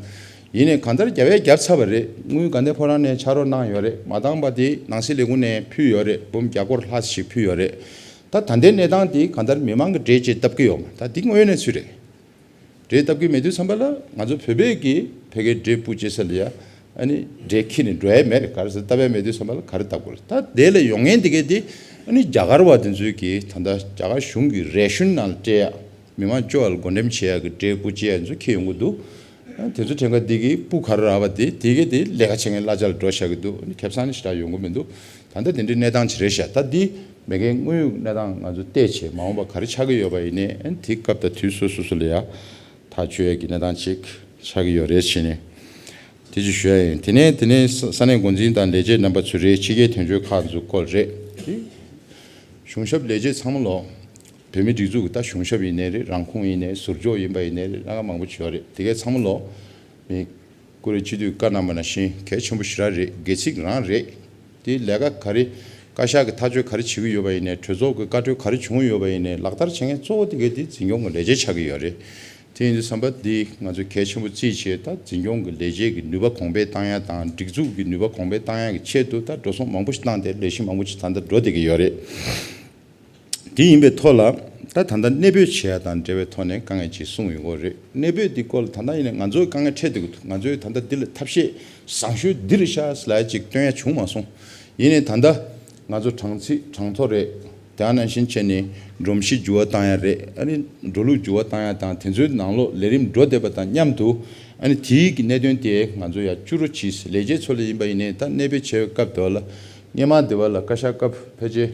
ཡིན་ནའི་གང་ལྟར་རྒྱབ་ཡ་རྒྱབ་ཚར་བ་རེད། དངུལ་དགའ་ལྡན་ཕོ་བྲང་ནས་ཕྱག་རོགས་གནང་ཡོད་རེད། མ་འདང་པ་དེ་ནང་སྲིད་ལས་ཁུངས་ནས་ཕུལ་ཡོད་རེད། འབུམ་བརྒྱ་སྐོར་ལྷག་ཞིག་ཕུལ་ཡོད་རེད། ད་ད་ལྟའི་གནས་སྟངས་དེ་གང་ལྟར་མི་མང་གི་འབྲས་ཅིག་བཏབ་ཀྱི་ཡོད་མ་རེད། ད་འདི་དངོས་གནས་ཚུལ་རེད། འབྲས་བཏབ་ཀྱི་མེད་དུས་ཙམ་པ་ལ་ང་ཚོ་བོད་པས་ཀྱིས་ཕ་གིའི་འབྲས་སྤུ་ཅེ་ས་ལ་ཡ་ཨ་ནི་འབྲས་འཁྱེར་ནས་འགྲོ་ཡ་མེད་རེད། ག་རེ་ཟེར་བཏབ་ཡ་མེད་དུས་ཙམ་པ་ལ་ག་རེ་བཏབ་དགོས་རེད། ད་དེ་ལ་ཡོང་མཁན་དེ་གས་དེ་ཨ་ནི་རྒྱ་གར་བ་དེ་ཚོས་ཀྱིས་ད་ལྟ་རྒྱ་གར་གཞུང་གི་རེ་ཤོན་ནང་ལ་སྤྲད་ཡ། མི་མང་བཅོ་ལྔ་ལ་བགོ་འགྲེམས་བྱེད་ཡ་གི་འབྲས་སྤུ་ཅེ་ཡ་ཚོ་འཁྱེར་ཡོང་གི་འདུག་དེ་ཚོ་ཕྲན་ཁ་འདི་གི་སྤུ་ག་ར་བ་དེ་དེ་གི་དེ་ལས་ཀ་བྱེད་མཁན་གླ་ཆ་ལ་འགྲོ་བཞག་གི་འདུག་ཁེ་བཟང་ནི་ཞེ་དྲག་ཡོང་གི་མི་འདུག་ད་ལྟ་དེ་འདྲའི་གནས་སྟངས་ཅིག་རེད་ཤག་ད་འདི་མེ་གའི་དངོས་ཡོད་གནས་སྟངས་ང་ཚོ་བལྟས་བྱས་མ་འོངས་པ་ག་རེ་ཆགས་ཀྱི་ཡོད་པ་ཡིན་ནའི་དེ་སྐབས་དང་དུས་སོ་སོ་སོ་ལ་ཡ་ཐག་གཅོད་ཡས་ཀྱི་གནས་སྟངས་ཅིག་ཆགས་ཀྱི་ཡོད་རེད་ཟེར་ནས་དེ་ཅིག་ཞུ་ཡ་ཡིན། དེ་ནས་དེ་ནས་ས་ས་གནས་འགོ་འཛིན་དང་ལས་བྱེད་རྣམ་པ་ཚོ་རེད། ཕྱི་རྒྱལ་དོན་གཅོད་ཁག་ཚོ་སྐོར་རེད། དེ་གཞུང་ཞབས་ལས་བྱེད་ཚང་མ་ལོ། བོད་མི་སྒྲིག་འཛུགས་ཀྱི་ད་གཞུང་ཞབས་ཡིན་ནའི་རེད། རང་ཁོངས་ཡིན་ནའི་ཟུར་འཇོག་ཡིན་པ་ཡིན་ནའི་རེད། སྣ་ཁ་མང་པོ་ཅིག་ཡོད་རེད། དེ་གའི་ཚང་མ་ལོ་མི་ཀུ་རེ་སྤྱི་འཐུས་བཀའ་གནང་པ་ནང་བཞིན་གལ་ཆེན་པོ་ཞེ་དྲག་རེད། སྒལ་ཚིགས་རང་རེད། དེ་ལས་ཀ་ག་རེ་བཀའ་ཤག་གི་ཐག་གཅོད་ག་རེ་བྱེད་ཀྱི་ཡོད་པ་ཡིན་ནའི་གྲོས་ཚོགས་ཀྱི་བཀའ་འཁྲོལ་ག་རེ་བྱུང་ཡོད་པ་ཡིན་ནའི་ལག་བསྟར་བྱེད་མཁན་གཙོ་བོ་དེ་གའི་དེ་འཛིན་སྐྱོང་གི་ལས་བྱེད་ཆགས་ཀྱི་ཡོད་རེད། དེ་ཡིན་དུས་ཙམ་པ་འདི་ང་ཚོས་གལ་ཆེན་པོ་བརྩིས་བྱས་ད་འཛིན་སྐྱོང་གི་ལས་བྱེད་ཀྱི་ནུས་པ་གོང་འཕེལ་བཏང་ཡ་དང་སྒྲིག་འཛུགས་ཀྱི་ནུས་པ་གོང་འཕེལ་བཏང་ཡ་གི་ཆེད་དུ་ད་འགྲོ་སོང་མང་པོ་ཞིག་བཏང་སྟེ་ལས་གཞི་མང་པོ་ཞིག་ད་ལྟ་འགྲོ་བསྡད་ཀྱི་ཡོད་རེད། དེ་ཡིན་པའི་ཐོག་ལ་ད་ད་ལྟ་གནས་སྤོས་བྱེད་ཡ་དང་འབྲེལ་བའི་ཐོག་ནས་དཀའ་ངལ་ཅིག་གསུངས་ཡོང་གི་རེད། གནས་སྤོས་འདི་སྐོར་ལ་ད་ལྟ་ཡིན་ན་ང་ཚོའི་དཀའ་ངལ་འཕྲད་བསྡད་ཀྱི་འདུག་ང་ཚོའི་ད་ལྟ་འདི་ལ་ཐབས་ཤེས་བཟང་ཤོས་འདི་རེད་ཤག་ཟེར་ལབ་ཡ་ཅིག་སྟོན་ཡ་བྱུང་མ་སོང་། ཡིན་ནའི་ད་ལྟ་ང་ཚོ་གྲངས་ཚད་གྲངས་ཐོ་རེད། དེ་ནང་བཞིན་བྱས་ནས་སྒྲོམ་གཞི་འགྱུར་བ་བཏང་ཡ་རེད། ཨ་ནི་འགྲོ་ལུགས་འགྱུར་བ་བཏང་ཡ་དང་དེ་ཚོའི་ནང་ལོགས་ལས་རིམ་འགྲོ་བསྡད་པ་དང་མཉམ་དུ་ཨ་ནི་དེའི་གི་གནད་དོན་དེ་ང་ཚོ་ཡ་བཅུ་རུ་གྱིས་ལས་བྱེད་ཚོ་ལ་ཡིན་པ་ཡིན་ནའི་ད་གནས་སྤོས་བྱས་པའི་སྐབས་དེ་བ་ལ་སྔས་མ་དེ་བ་ལ་བཀའ་ཤག་སྐབས་ཕལ་ཆེར་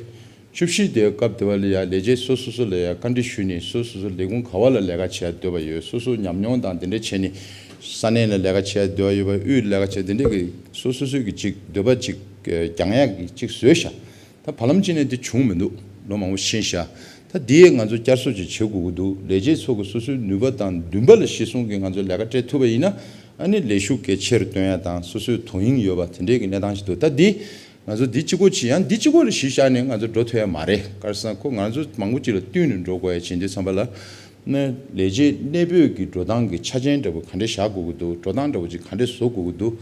བཅུ་བཞི་དེ་སྐབས་དེ་བ་ལ་ཡ་ལས་བྱེད་སོ་སོ་སོ་ལ་ཡ་བཀའ་འདྲི་ཞུས་ནས་སོ་སོ་སོ་ལས་ཁུངས་ག་བ་ལ་ལས་ཀ་བྱེད་ཡ་འདོད་པ་ཡོད། སོ་སོ་ཉམས་མྱོང་དང་དེ་འདྲ་བྱས་ནས་ས་གནས་ལ་ལས་ཀ་བྱེད་ཡ་འདོད་པ་ཡོད་པ་དབུས་ལ་ལས་ཀ་བྱེད་དེ་འདྲ་གི་སོ་སོ་སོ་གི་ཅིག་འདོད་པ་ཅིག་རྒྱང་ཡག་གི་ཅིག་བཟོས་ཤག་ད་བར་ལམ་གཅིག་ནས་འདི་བྱུང་མི་འདུག་ལོ་མང་པོ་ཕྱིན་ཤག་ད་འདི་ང་ཚོ་བསྐྱར་གསོ་ཅིག་བྱེད་དགོས་ཀྱི་འདུག་ལས་བྱེད་ཚོ་གི་སོ་སོའི་ནུས་པ་དང་འདུན་པ་ལ་གཞི་བཟུང་གིས་ང་ཚོ་ལས་ཀ་སྤྲད་ཐུབ་པ་ཡིན་ན་ཨ་ནི་ལས་ཞུགས་གལ་ཆེ་རུ་གཏོང་ཡ་དང་སོ་སོའི་དོ་དབྱིངས་ཡོད་པ་དེ་འདྲའི་གི་གནས་སྟངས་ཤིག་འདུག་ད་འདི་ང་ཚོ་འདི་གཅིག་པོ་ཅིག་ཡང་འདི་གཅིག་པོ་ལ་གཞི་བཞག་ནས་ང་ཚོ་འགྲོ་ཐུབ་ཡ་མ་རེད། ག་རེ་ཟེར་ན་ཁོ་ང་ཚོ་མང་པོ་ཅིག་ལ་བསྟུན་ནས་འགྲོ་དགོས་ཡ་བྱེད་འདི་ཚང་པ་ལ་ནི་ལས་བྱེད་གནས་སྤོས་ཀྱི་འགྲོ་སྟངས་ཀྱི་ཆ་རྐྱེན་འདྲ་པོ་ག་འདྲས་བཞག་དགོས་ཀྱི་འདུག་འགྲོ་སྟངས་འདྲ་པོ་ཅིག་ག་འདྲས་བཟོ་དགོས་ཀྱི་འདུག་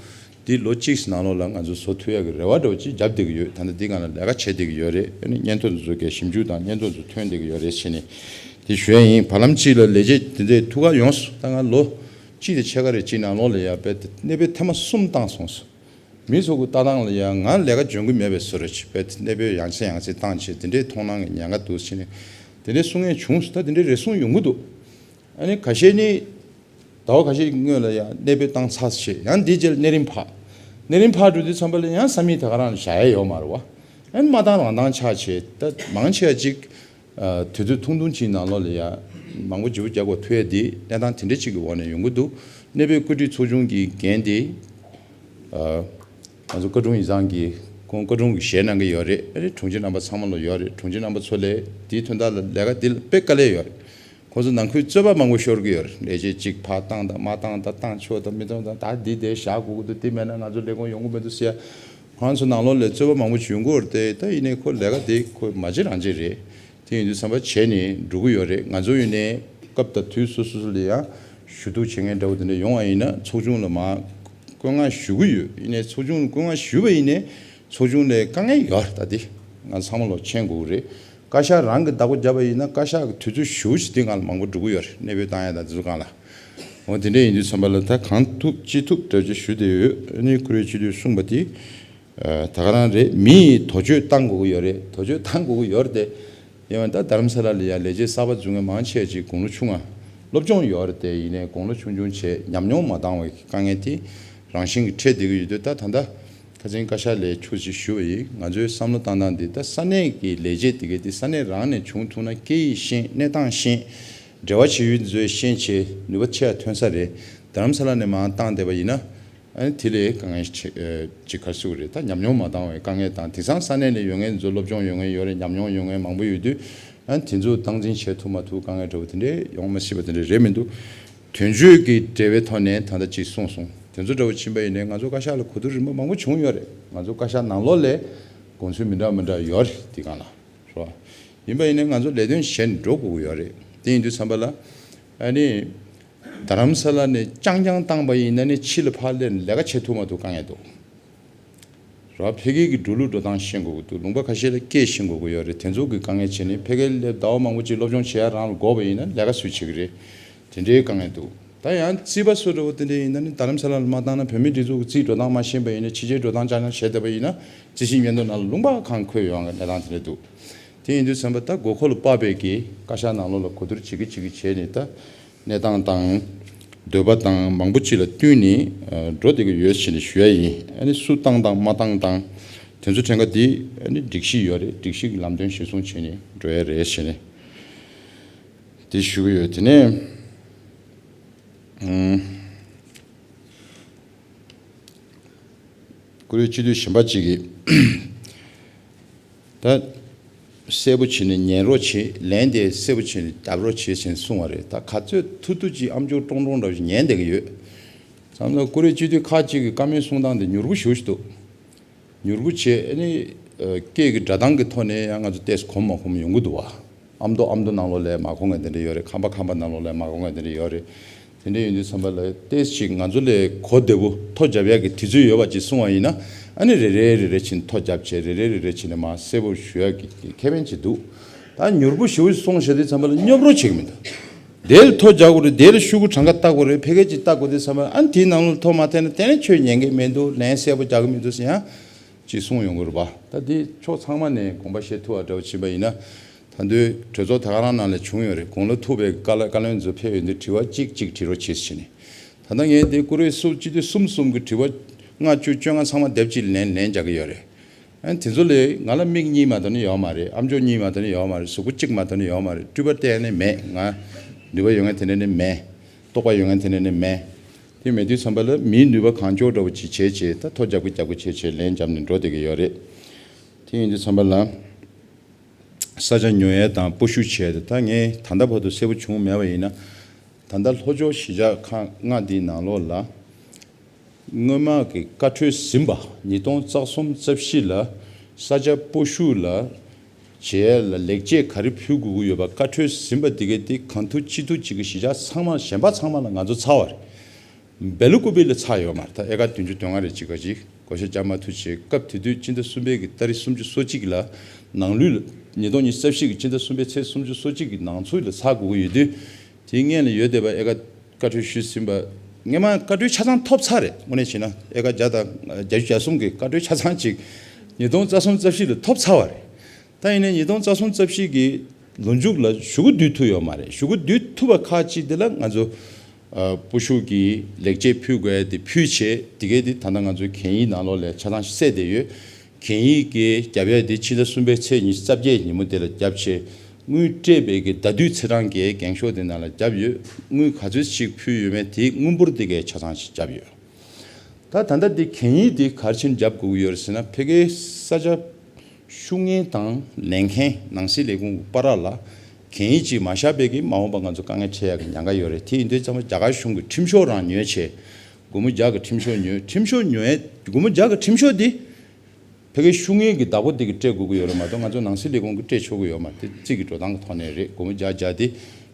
འདི་ལོ་གཅིག་ནང་ལོགས་ལ་ང་ཚོ་བཟོ་ཐུབ་ཡག་གི་རེ་བ་འདྲ་བོ་ཅིག་བརྒྱབ་བསྡད་ཀྱི་ཡོད། ད་ལྟ་འདི་སྒང་ལ་ལས་ཀ་བྱེད་བསྡད་ཀྱི་ཡོད་རེད། ཨ་ནི་སྙན་ཐོ་འདི་ཚོ་གས་ཞིབ་འཇུག་དང་སྙན་ཐོ་ཚོ་ཐོན་བསྡད་ཀྱི་ཡོད་རེད་ཟེར་ནས་དེ་ཞུ་ཡ་ཡིན། བར་ལམ་གཅིག་ལ་ལས་བྱེད་དེ་འདྲའི་ཐུགས་ཁག་ཡོངས་སུ་ད་ང་ལོ་གཅིག་དང་ཕྱེད་ཀ་རེ་གཅིག་ནང་ལོགས་ལ་ཡ་དཔེ་གནས་སྤོས་ཐེངས་མ་གསུམ་བཏང་སོང་ཟེར། མི་ཚོ་གི་ལྟ་སྟངས་ལ་ཡ་ང་ལས་ཀ་འཇོན་གི་མེད་པའི་བཟོ་འདྲ་ཅིག་དཔེ་གནས་སྤོས་ཡང་སེ་ཡང་སེ་བཏང་བྱས་དེ་འདྲའི་མཐོང་སྣང་གི་ཉེན་ཁ་འདུག་ཟེར་ནས་དེ་འདྲའི་གསུང་མཁན་བྱུང་སོང་། ད་དེ་འདྲའི་རེ་ཟུང་ཡོང་གི་འདུག་ཨ་ནི་ཁ་ཤས་ནི། ཟླ་བ་ཁ་ཤས་སྔོན་ལ་ཡང་གནས་སྤོས་བཏང་ཚར་བྱས་ཡང་འདི་རྗེས་གནས་རིམ་ཕར། གནས་རིམ་ཕར་འགྲོ་དུས་ཙམ་པ་ལ་ཡང་ས་མིག་ད་ག་རང་བཞག་ཡས་ཡོད་མ་རེད་བ། ཨ་ནི་མ་བཏང་རང་བཏང་ཆགས་བྱས་ད་མང་ཆེ་བ་ཅིག་དུས་ཚོད་ཐུང་ཐུང་ཅིག་ནང་ལོགས་ལ་ཡང་མང་པོ་བརྗེ་པོ་རྒྱག་དགོས་ཐུག་ཡས་འདི་གནས་སྟངས་དེ་འདྲ་ཅིག་གི་འོག་ནས་ཡོང་གི་འདུག་གནས་སྤོས་བཀོད་སྒྲིག་ཚོགས་ཆུང་གི་འགན་དེ་ང་ཚོ་བཀའ་དྲུང་ཡིག་ཚང་གི་ཁོང་བཀའ་དྲུང་གི་ཞལ་གནང་གི་ཡོད་རེད། ཨ་ནི་དྲུང་ཆེ་རྣམ་པ་ཚང་མ་ལ་ཡོད་རེད། དྲུང་ཆེ་རྣམ་པ་ཚོ་ལས་དེའི་དོན་དག་ལ་ལས་ཀ་འདི་ལ་དཔེ་དཀའ་ལས་ཡོད་རེད། ཁོང་ཚོ་ནང་ཁུལ་རྩོད་པ་མང་པོ་ཤོར་གི་ཡོད་རེད། ལས་བྱེད་གཅིག་ཕར་བཏང་དང་མ་བཏང་དང་བཏང་ཆོག་དང་མི་བཏང་དང་ད་འདི་དེ་བཞག་དགོས་ཀྱི་འདུག་འདི་མེད་ན་ང་ཚོ་ལས་ཁུངས་ཡོང་གི་མི་འདུག་ཟེར་ཡ། ཁོང་ཚོ་ནང་ལོགས་ལ་རྩོད་པ་མང་པོ་བྱུང་གི་ཡོད་རེད་དེ། ད་ཡིན་ནའི་ཁོ་ལས་ཀ་དེ་ཁོ་མ་བྱེད་རང་བྱེད་རེད། དེ་ཡིན་དུས་ཙམ་པ་བྱས་ནས་འགྲོ་གི་ཡོད་རེད། ང་ཚོ་ཡིན་ནའི་སྐབས་དང་དུས་སོ་སོ་སོ་ལ་ཡང་ཞུ་གཏུག་བྱེད་མཁན་འདྲ་བོ་དེ་འདྲ་ཡོང་བ་ཡིན་ན་ཚོགས་ཆུང་ལ་མར་བཀོད་མངགས་ཞུ་གི་ཡོད། ཡིན་ནའི་ཚོགས་ཆུང་ལ་བཀོད་མངགས་ཞུས་པ་ཡིན་ནའི་ཚོགས་ཆུང་ལ་དཀའ་ངལ་ཡོད་རེད། ད་དེ་ང་ཚང་མ་ལོག་མཁྱེན་དགོས་ཀྱི་རེད། བཀའ་ཤག་རང་གི་བདག་པོ་བརྒྱབ་པ་ཡིན་ན་བཀའ་ཤག་གི་དུས་ཚོད་ཞུ་ཞིག་དེ་སྒང་ལ་མང་པོ་འགྲོ་གི་ཡོད་རེད། གནས་སྤོས་བཏང་ཡ་དང་དེ་ཚོ་སྒང་ལ། འོ་དེ་འདྲ་ཡིན་དུས་ཙམ་པ་ལ་ད་གང་ཐུབ་ཅི་ཐུབ་འདྲ་ཅིག་ཞུ་བསྡད་ཡོད། ཨ་ནི་ཁོ་རེ་ཅི་དུས་གསུངས་པ་དེ་ད་ག་རང་རེད། མི་ཡིས་དོ་ཆོད་བཏང་དགོས་ཀྱི་ཡོད་རེད། དོ་ཆོད་བཏང་དགོས་ཀྱི་ཡོད་རེད་དེ། ཡིན་པ་ད་རྡ་རམ་ས་ལ་ལ་ཡ་ལས་བྱེད་གསར་པ་འཛུལ་མཁན་མང་ཆེ་ཅིག་དགུང་ལོ་ཆུང་ང་སློབ་སྦྱོང་ཡོད་རེད་དེ། ཡིན་ནའི་དགུང་ལོ་ཆུང་ཆུང་བྱས་ཉམས་མྱོང་མ་འདང་བའི་དཀའ་ངལ་དེ་རང་བཞིན་གྱིས་འཕྲད་བསྡད་ཀྱི་ཡོད་དུས་ད་ད་ལྟ་ཁ་སང་བཀའ་ཤག་ལ་ཆུ་ཞིག་ཞུ་བ་ཡིན། ང་ཚོའི་བསམ་བློ་བཏང་སྟངས་འདི་ད་ས་གནས་ཀྱི་ལས་བྱེད་དེ་གའི་དེ་ས་གནས་རང་ནས་བྱུང་ཐུབ་ན་སྐད་ཡིག་ཤེས། གནས་སྟངས་ཤེས། འབྲེལ་བ་བྱེད་ཡུལ་ཚོའི་ཤེས་བྱས་ནུས་པ་ཆེ་བ་ཐོན་ས་རེད། རྡ་རམ་ས་ལ་ནས་མར་བཏང་བསྡད་པ་ཡིན་ན་ཨ་ནི་དེ་ལས་དཀའ་ངལ་ཆེ་ཅིག་ག་རེ་ཟེར་དགོས་རེད། ད་ཉམས་མྱོང་མ་འདང་བའི་དཀའ་ངལ་དང་དེང་སང་ས་གནས་ནས་ཡོང་མཁན་ཚོ་སློབ་སྦྱོང་ཡོད་མཁན་ཡོད་རེད། ཉམས་མྱོང་ཡོད་མཁན་མང་པོ་ཡོད་དུས་ཨ་ནི་དེ་ཚོ་སྟངས་འཛིན་བྱེད་ཐུབ་མ་ཐུབ་དཀའ་ངལ་འདྲ་བོ་དེ་འདྲས་ཡོང་མ་སྲིད་པ་དེ་འདྲས་རེད་མི་འདུག་དོན་གཅོད་ཀྱི་འབྲེལ་བའི་ཐོག་ནས་ད་ལྟ་ཅིག་གསུངས་སོང་། དེ་ཚོ་འདྲ་བོ་ཕྱིན་པ་ཡིན་ནའི་ང་ཚོ་བཀའ་ཤག་ལ་གོ་བསྡུར་རིམ་པ་མང་པོ་བྱུང་ཡོད་རེད། ང་ཚོ་བཀའ་ཤག་ནང་ལོགས་ལ་དགོངས་ཚུལ་མི་འདྲ་མི་འདྲ་ཡོད་རེད། དེ་སྒང་ལ་རེད་བ། ཡིན་པ་ཡིན་ནའི་ང་ཚོ་ལས་དོན་བྱས་ནས་འགྲོ་དགོས་ཀྱི་ཡོད་རེད། དེ་ཡིན་དུས་ཙམ་པ་ལ་ཨ་ནི་རྡ་རམ་ས་ལ་ནས་རྐྱང་རྐྱང་བཏང་པ་ཡིན་ན་ནི་ཕྱི་ལ་ཕར་སླེབས་ནས་ལས་ཀ་བྱེད་ཐུབ་མ་ཐུབ་དཀའ་ངལ་འདུག་ར་ཕ་གི་གི་འགྲོ་ལུགས་འགྲོ་སྟངས་ཤེས་དགོས་ཀྱི་འདུག་ལུང་པ་ཁ་ཤས་ལ་སྐད་ཤེས་དགོས་ཀྱི་ཡོད་རེད། དེ་ཚོ་གི་དཀའ་ངལ་བྱས་ནས་ཕ་གིར་སླེབས་ཟླ་བ་མང་པོ་ཅིག་སློབ་སྦྱོང་བྱེད་ཡ་རང་ལ་དགོས་པ་ཡིན་ན་ལས་ཀ་སུས་བྱེད་ཀྱི་རེད། དེ་འདྲའི་དཀའ་ངལ་འདུག་ད་ཡང་རྩིས་པ་སུ་འདྲ་བོ་དེ་འདྲ་ཡིན་ན་ནི་རྡ་རམ་ས་ལ་ལ་མ་བཏང་ན་བོད་མིའི་སྒྲིག་འཛུགས་ཀྱི་རྩིས་འགྲོ་སྟངས་མ་ཤེས་པ་ཡིན་ན་ཕྱི་རྒྱལ་འགྲོ་སྟངས་ཅག་ཅག་བྱས་བསྡད་པ་ཡིན་ན་རྩིས་ཞིབ་སྙན་ཐོ་ནང་ལ་ལུང་པ་གང་འཁོད་ཡོང་གི་གནས་སྟངས་དེ་འདྲ་འདུག་དེ་ཡིན་དུས་ཙམ་པ་ད་དགོས་མཁོ་ལ་དཔག་པའི་གི་བཀའ་ཤག་ནང་ལོགས་ལ་གོ་བསྡུར་བྱེད་ཀྱི་བྱེད་ཀྱི་བྱས་ནས་ད་གནས་སྟངས་དང་ འདོད་པ་དང་མང་པོ་ཅིག་ལ་བསྟུན་ནས་འགྲོ་བསྡད་ཀྱི་ཡོད་ཟེར་ནས་ཞུ་ཡ་ཡིན། ཨ་ནི་སུ་བཏང་དང་མ་བཏང་དང་དེ་ཚོ་དྲན་ག་དེ་ཨ་ནི་སྒྲིག་གཞི་ཡོད་རེད། སྒྲིག་གཞི་གི་ལམ་སྟོན་གཞིར་བཟུང་བྱས་ནས་འགྲོ་ཡ་རེད་ཟེར་ནས་དེ་ཞུ་གི་ཡོད། དེ་ནས་ཨུམ། བཀུར་འོས་སྤྱི་འཐུས་གཞན་པ་ཅིག་གིས་ད་གསལ་པོ་བྱས་ནས་ཉན་རོགས་བྱེད། ལན་དེ་གསལ་པོ་བྱས་ནས་རྒྱབ་རོགས་བྱེད་ཟེར་གསུངས་པ་རེད། ད་ག་ཚོད་ཐུབ་ཐུབ་ཅིག་ཨམ་ཅོག་ཀྲོང་ཀྲོང་འདྲ་བོ་ཞིག་ཉན་བསྡད་ཀྱི་ཡོད། བསམ་ན་བཀུར་འོས་སྤྱི་འཐུས་ཁག་ཅིག་གི་བཀའ་མོལ་གསུང་སྟངས་དེ་མྱུར་པོ་ཞེ་པོ་ཞིག་འདུག་མྱུར་པོ་བྱས་ཨ་ནི་སྐད་ཀྱི་སྒྲ་གདངས་ཀྱི་ཐོག་ནས་ཡང་ང་ཚོ་ཏོག་ཙམ་གོམས་མ་གོམས་ཡོང་གི་འདུག་བ། ཨ་མདོ་ཨ་མདོ་ནང་ལོགས་ལ་མ་གོ་མཁན་དེ་འདྲ་ཡོད་རེད། ཁམས་པ་ཁམས་པ་ནང་ལོགས་ལ་མ་གོ་མཁན་དེ་འདྲ་ཡོད་རེད། དེ་འདྲ་ཡིན་དུས་ཙམ་པ་ལ་ཏོག་ཙམ་ང་ཚོ་ལས་གོ་བདེ་པོ་ཐོ་རྒྱབ་ཡག་གི་དུས་ཚོད་ཡོད་པ་ཅིག་གསུངས་པ་ཡིན་ན། ཨ་ནི་རེ་རེ་རེ་རེ་བྱས་ནས་ཐོ་རྒྱབ་བྱས། རེ་རེ་རེ་རེ་བྱས་ནས་མར་གསལ་པོ་ཞུ་ཡག་གི་ཁེ་ཕན་ཅིག་འདུག་ད་མྱུར་པོ་ཞེ་པོ་སོང་བྱས་དུས་ཙམ་པ་ལ་སྙོབ་རོགས་བྱེད་ཀྱི་མི་འདུག་དེ་ལ་ཐོ་རྒྱག་དགོས་རེད། དེ་ལ་ཤོག་གུ་གྲངས་ཀ་བཏགས་དགོས་རེད། ཕལ་སྐད་ཅིག་བཏགས་དགོས་དུས་ཙམ་པ་ཨ་ནི་དེའི་ནང་ལ་ཐོ་མ་འཐེན་ན་དེ་ནས་ཁྱོད་ཉན་གི་མི་འདུག་ལན་གསལ་པོ་རྒྱག་གི་མི་འདུག་ཟེར་ཡང་ཅིག་གསུངས་ཡོང་གི་རེད་པ། ད་དེ་ཕྱོགས་ཚང་མ་ནས་དགོངས་པ་བཞེས་ཐུབ་པ་འདྲ་བོ་ཕྱིན་པ་ཡིན་ན། ད་དུང་གྲོས་ཚོགས་ད་ག་རང་ནང་ལ་བྱུང་ཡོད་རེད། དགུང་ལོ་མཐོ་བའི་བཀའ་བློན་བཀའ་བློན་ཚོ་ཕེབས་ཡོང་དུས་དྲི་བ་གཅིག་གཅིག་དྲི་རོགས་བྱེད་ཟེར་ནས། ད་ལྟ་ངས་འདི་བཀུར་འོས་སུ་སྤྱི་འཐུས་གསུམ་གསུམ་གྱི་དྲི་བ་ལྔ་བཅུ་བཅོ་ལྔ་ཚང་མ་སྡེབ་གཅིག་ལན་ལན་རྒྱག་གི་ཡོད་རེད། ཨ་ནི་དེ་ཚོ་ལས་ང་ལ་མིག་གཉིས་མ་གཏོགས་ནི་ཡོད་མ་རེད། ཨམ་ཅོག་གཉིས་མ་གཏོགས་ནི་ཡོད་མ་རེད། གཟུགས་པོ་གཅིག་མ་གཏོགས་ནི་ཡོད་མ་རེད། སྤྲུལ་པ་གཏན་ནས་མེད། ང་ནུས་པ་ཡོད་མཁན་དེ་འདྲ་ནི་མེད། རྟོགས་པ་ཡོད་མཁན་དེ་འདྲ་ནི་མེད། དེ་མེད་དུས་ཙམ་པ་ལ་མིའི་ནུས་པ་གང་ལྕོགས་འདྲ་བོ་ཅིག་བྱས་བྱས་ད་ཐོ་རྒྱབ་གི་རྒྱབ་གི་བྱས་བྱས་ལན་བརྒྱབ་ནས་འགྲོ་བསྡད་ཀྱི་ཡོད་རེད། དེ་ཡིན་དུས་ཙམ་པ་ལ་ས་ཆ་ཉོ་ཡས་དང་སྤོ་བཤུ་བྱས་ཏེ། ད་ངས་ད་ལྟ་བར་དུ་གསལ་པོ་བྱུང་མེད་པ་ཡིན་ན། ད་ལྟ་ལྷོ་ཕྱོགས་གཞིས་ཆགས་ཁག་ལྔ་འདིའི་ནང་ལོགས་ལ་སྔོན་མ་གི་བཀའ་འཁྲོལ་ཟིན་པ། ཉིས་སྟོང་རྩ་གསུམ་རྩ་བཞི་ལ་ས་ཆ་སྤོ་བཤུ་ལ་བྱེད་ཡས་ལ་ལེགས་སྐྱེས་ག་རེ་ཕུལ་དགོས་ཀྱི་ཡོད་པ་བཀའ་འཁྲོལ་ཟིན་པ་འདི་གའི་དེ་གང་ཐུབ་ཅི་ཐུབ་ཅིག་གི་གཞིས་ཆགས་ཚང་མ་གཞན་པ་ཚང་མ་ལ་ང་ཚོ་ཚར་བ་རེད། སྦེལ་ཀོབ་ལ་ཚར་ཡོད་མ་རེད། ད་ཨེ་ཀར་བདུན་ཅུ་དོན་ལྔ་རེ་ཅིག་ག་ཅིག་བགོ་བཤའ་རྒྱག་མ་ཐུབ་བྱས། སྐབས་དེ་དུས་སྤྱི་ཟླ་གསུམ་པའི་གི་ཏ་རིག་སུམ་ཅུ་སོ་གཅིག་ལ་ནང་ལུས་ལ། ཉིས་སྟོང་ཉི་ཤུ་རྩ་བཞི་གི་སྤྱི་ཟླ་གསུམ་པའི་ཚེས་སུམ་ཅུ་སོ་གཅིག་གི་ནང་ཚུད་ལ་ཚར་དགོས་ཀྱི་ཡོད་དུས། དེའི་སྔོན་ལ་ཡོད་བསྡད་པ་ཨེ་ཀར་བཀའ་འཁྲོལ་ཞུས་ཟིན་པ། སྔོན་མ་བཀའ་འཁྲོལ་ཆ་ཚང་ཐོབ་ཚར་རེད། དངོས་གནས་བྱས་ན་ཨེ་ཀར་བརྒྱ་དང་བརྒྱད་ཅུ་གྱ་གསུམ་གི་བཀའ་འཁྲོལ་ཆ་ཚང་ཅིག་ཉིས་སྟོང་རྩ་གསུམ་རྩ་བཞི་ལ་ཐོབ་ཚར་བ་རེད། ད་ཡིན་ནའི་ཉིས་སྟོང་རྩ་གསུམ་རྩ་བཞི་གི་ལོ་མཇུག་ལ་གཞུག་གུ་བསྡུ་ཐུབ་ཡོད་མ་རེད། གཞུག་གུ་བསྡུ་ཐུབ་པ་ཁག་ཅིག་དེ་ལ་ང་ཚོ་ཨ་སྤོ་བཤུ་གི་ལེགས་སྐྱེས་ཕུལ་དགོས་ཡ་དེ་ཕུལ་བྱས། དེ་གའི་དེ་ད་ལྟ་ང་ཚོའི་གན་ཡིག་ནང་ལོགས་ལ་ཆ་ཚང་གསལ་བསྡད་ཡོད། གན་ཡིག་གི་རྒྱབ་ཡ་དེ་ཕྱི་ཟླ་གསུམ་པའི་ཚེས་ཉི་ཤུ་རྩ་བརྒྱད་ཉིན་མོ་དེ་ལ་བརྒྱབ་བྱས། དངུལ་སྤྲད་པའི་གི་ཟླ་དུས་ཚེས་གྲངས་ཀྱི་འགེངས་ཤོག་དེ་ནང་ལ་བརྒྱབ་ཡོད། དངུལ་ག་ཚོད་ཅིག་ཕུལ་ཡོད་མེད་དེ་དངུལ་འབོར་དེ་གའི་ཆ་ཚང་ཞིག་བརྒྱབ་ཡོད། ད་ད་ལྟ་འདི་གན་ཡིག་འདི་ག་རེ་བྱས་ནས་རྒྱབ་དགོས་ཀྱི་ཡོད་རེད་ཟེར་ན། ཕ་གིའི་ས་ཆ་བཤུ་མཁན་དང་ལེན་མཁན་ནང་སྲིད་ལས་ཁུངས་ཀྱི་བར་ལ་གན་ཡིག་ཅིག་མ་བཞག་པའི་གི་མ་འོངས་པ་ང་ཚོ་དཀའ་ངལ་འཕྲད་ཡག་གི་ཉེན་ཁ་ཡོད་རེད། དེ་ཡིན་དུས་ཙམ་པ་རྒྱ་གར་གཞུང་གི་ཁྲིམས་ཤོག་རང་ཉོས་བྱས། སྒོར་མོ་བརྒྱ་གི་ཁྲིམས་ཤོག་ཉོས། ཁྲིམས་ཤོག་ཉོས། སྒོར་མོ་བརྒྱ་གི་ཁྲིམས་ཤོག་འདི་ཕ་གིའི་བཤུ་མཁན་གྱི་བདག་པོ་དེ་གིས་སྤྲད་དགོས་ཀྱི་ཡོད་རེད་མ་གཏོགས་ང་ཚོ་ནང་སྲིད་ལས་ཁུངས་ཀྱིས་སྤྲད་ཆོག་གི་ཡོད་མ་རེད། དེ་རྩིས་ཀྱི་འགྲོ་སྟངས་ཀྱི་ཐོག་ནས་རེད། སྒོར་མོ་བརྒྱ་བརྒྱ་དེ་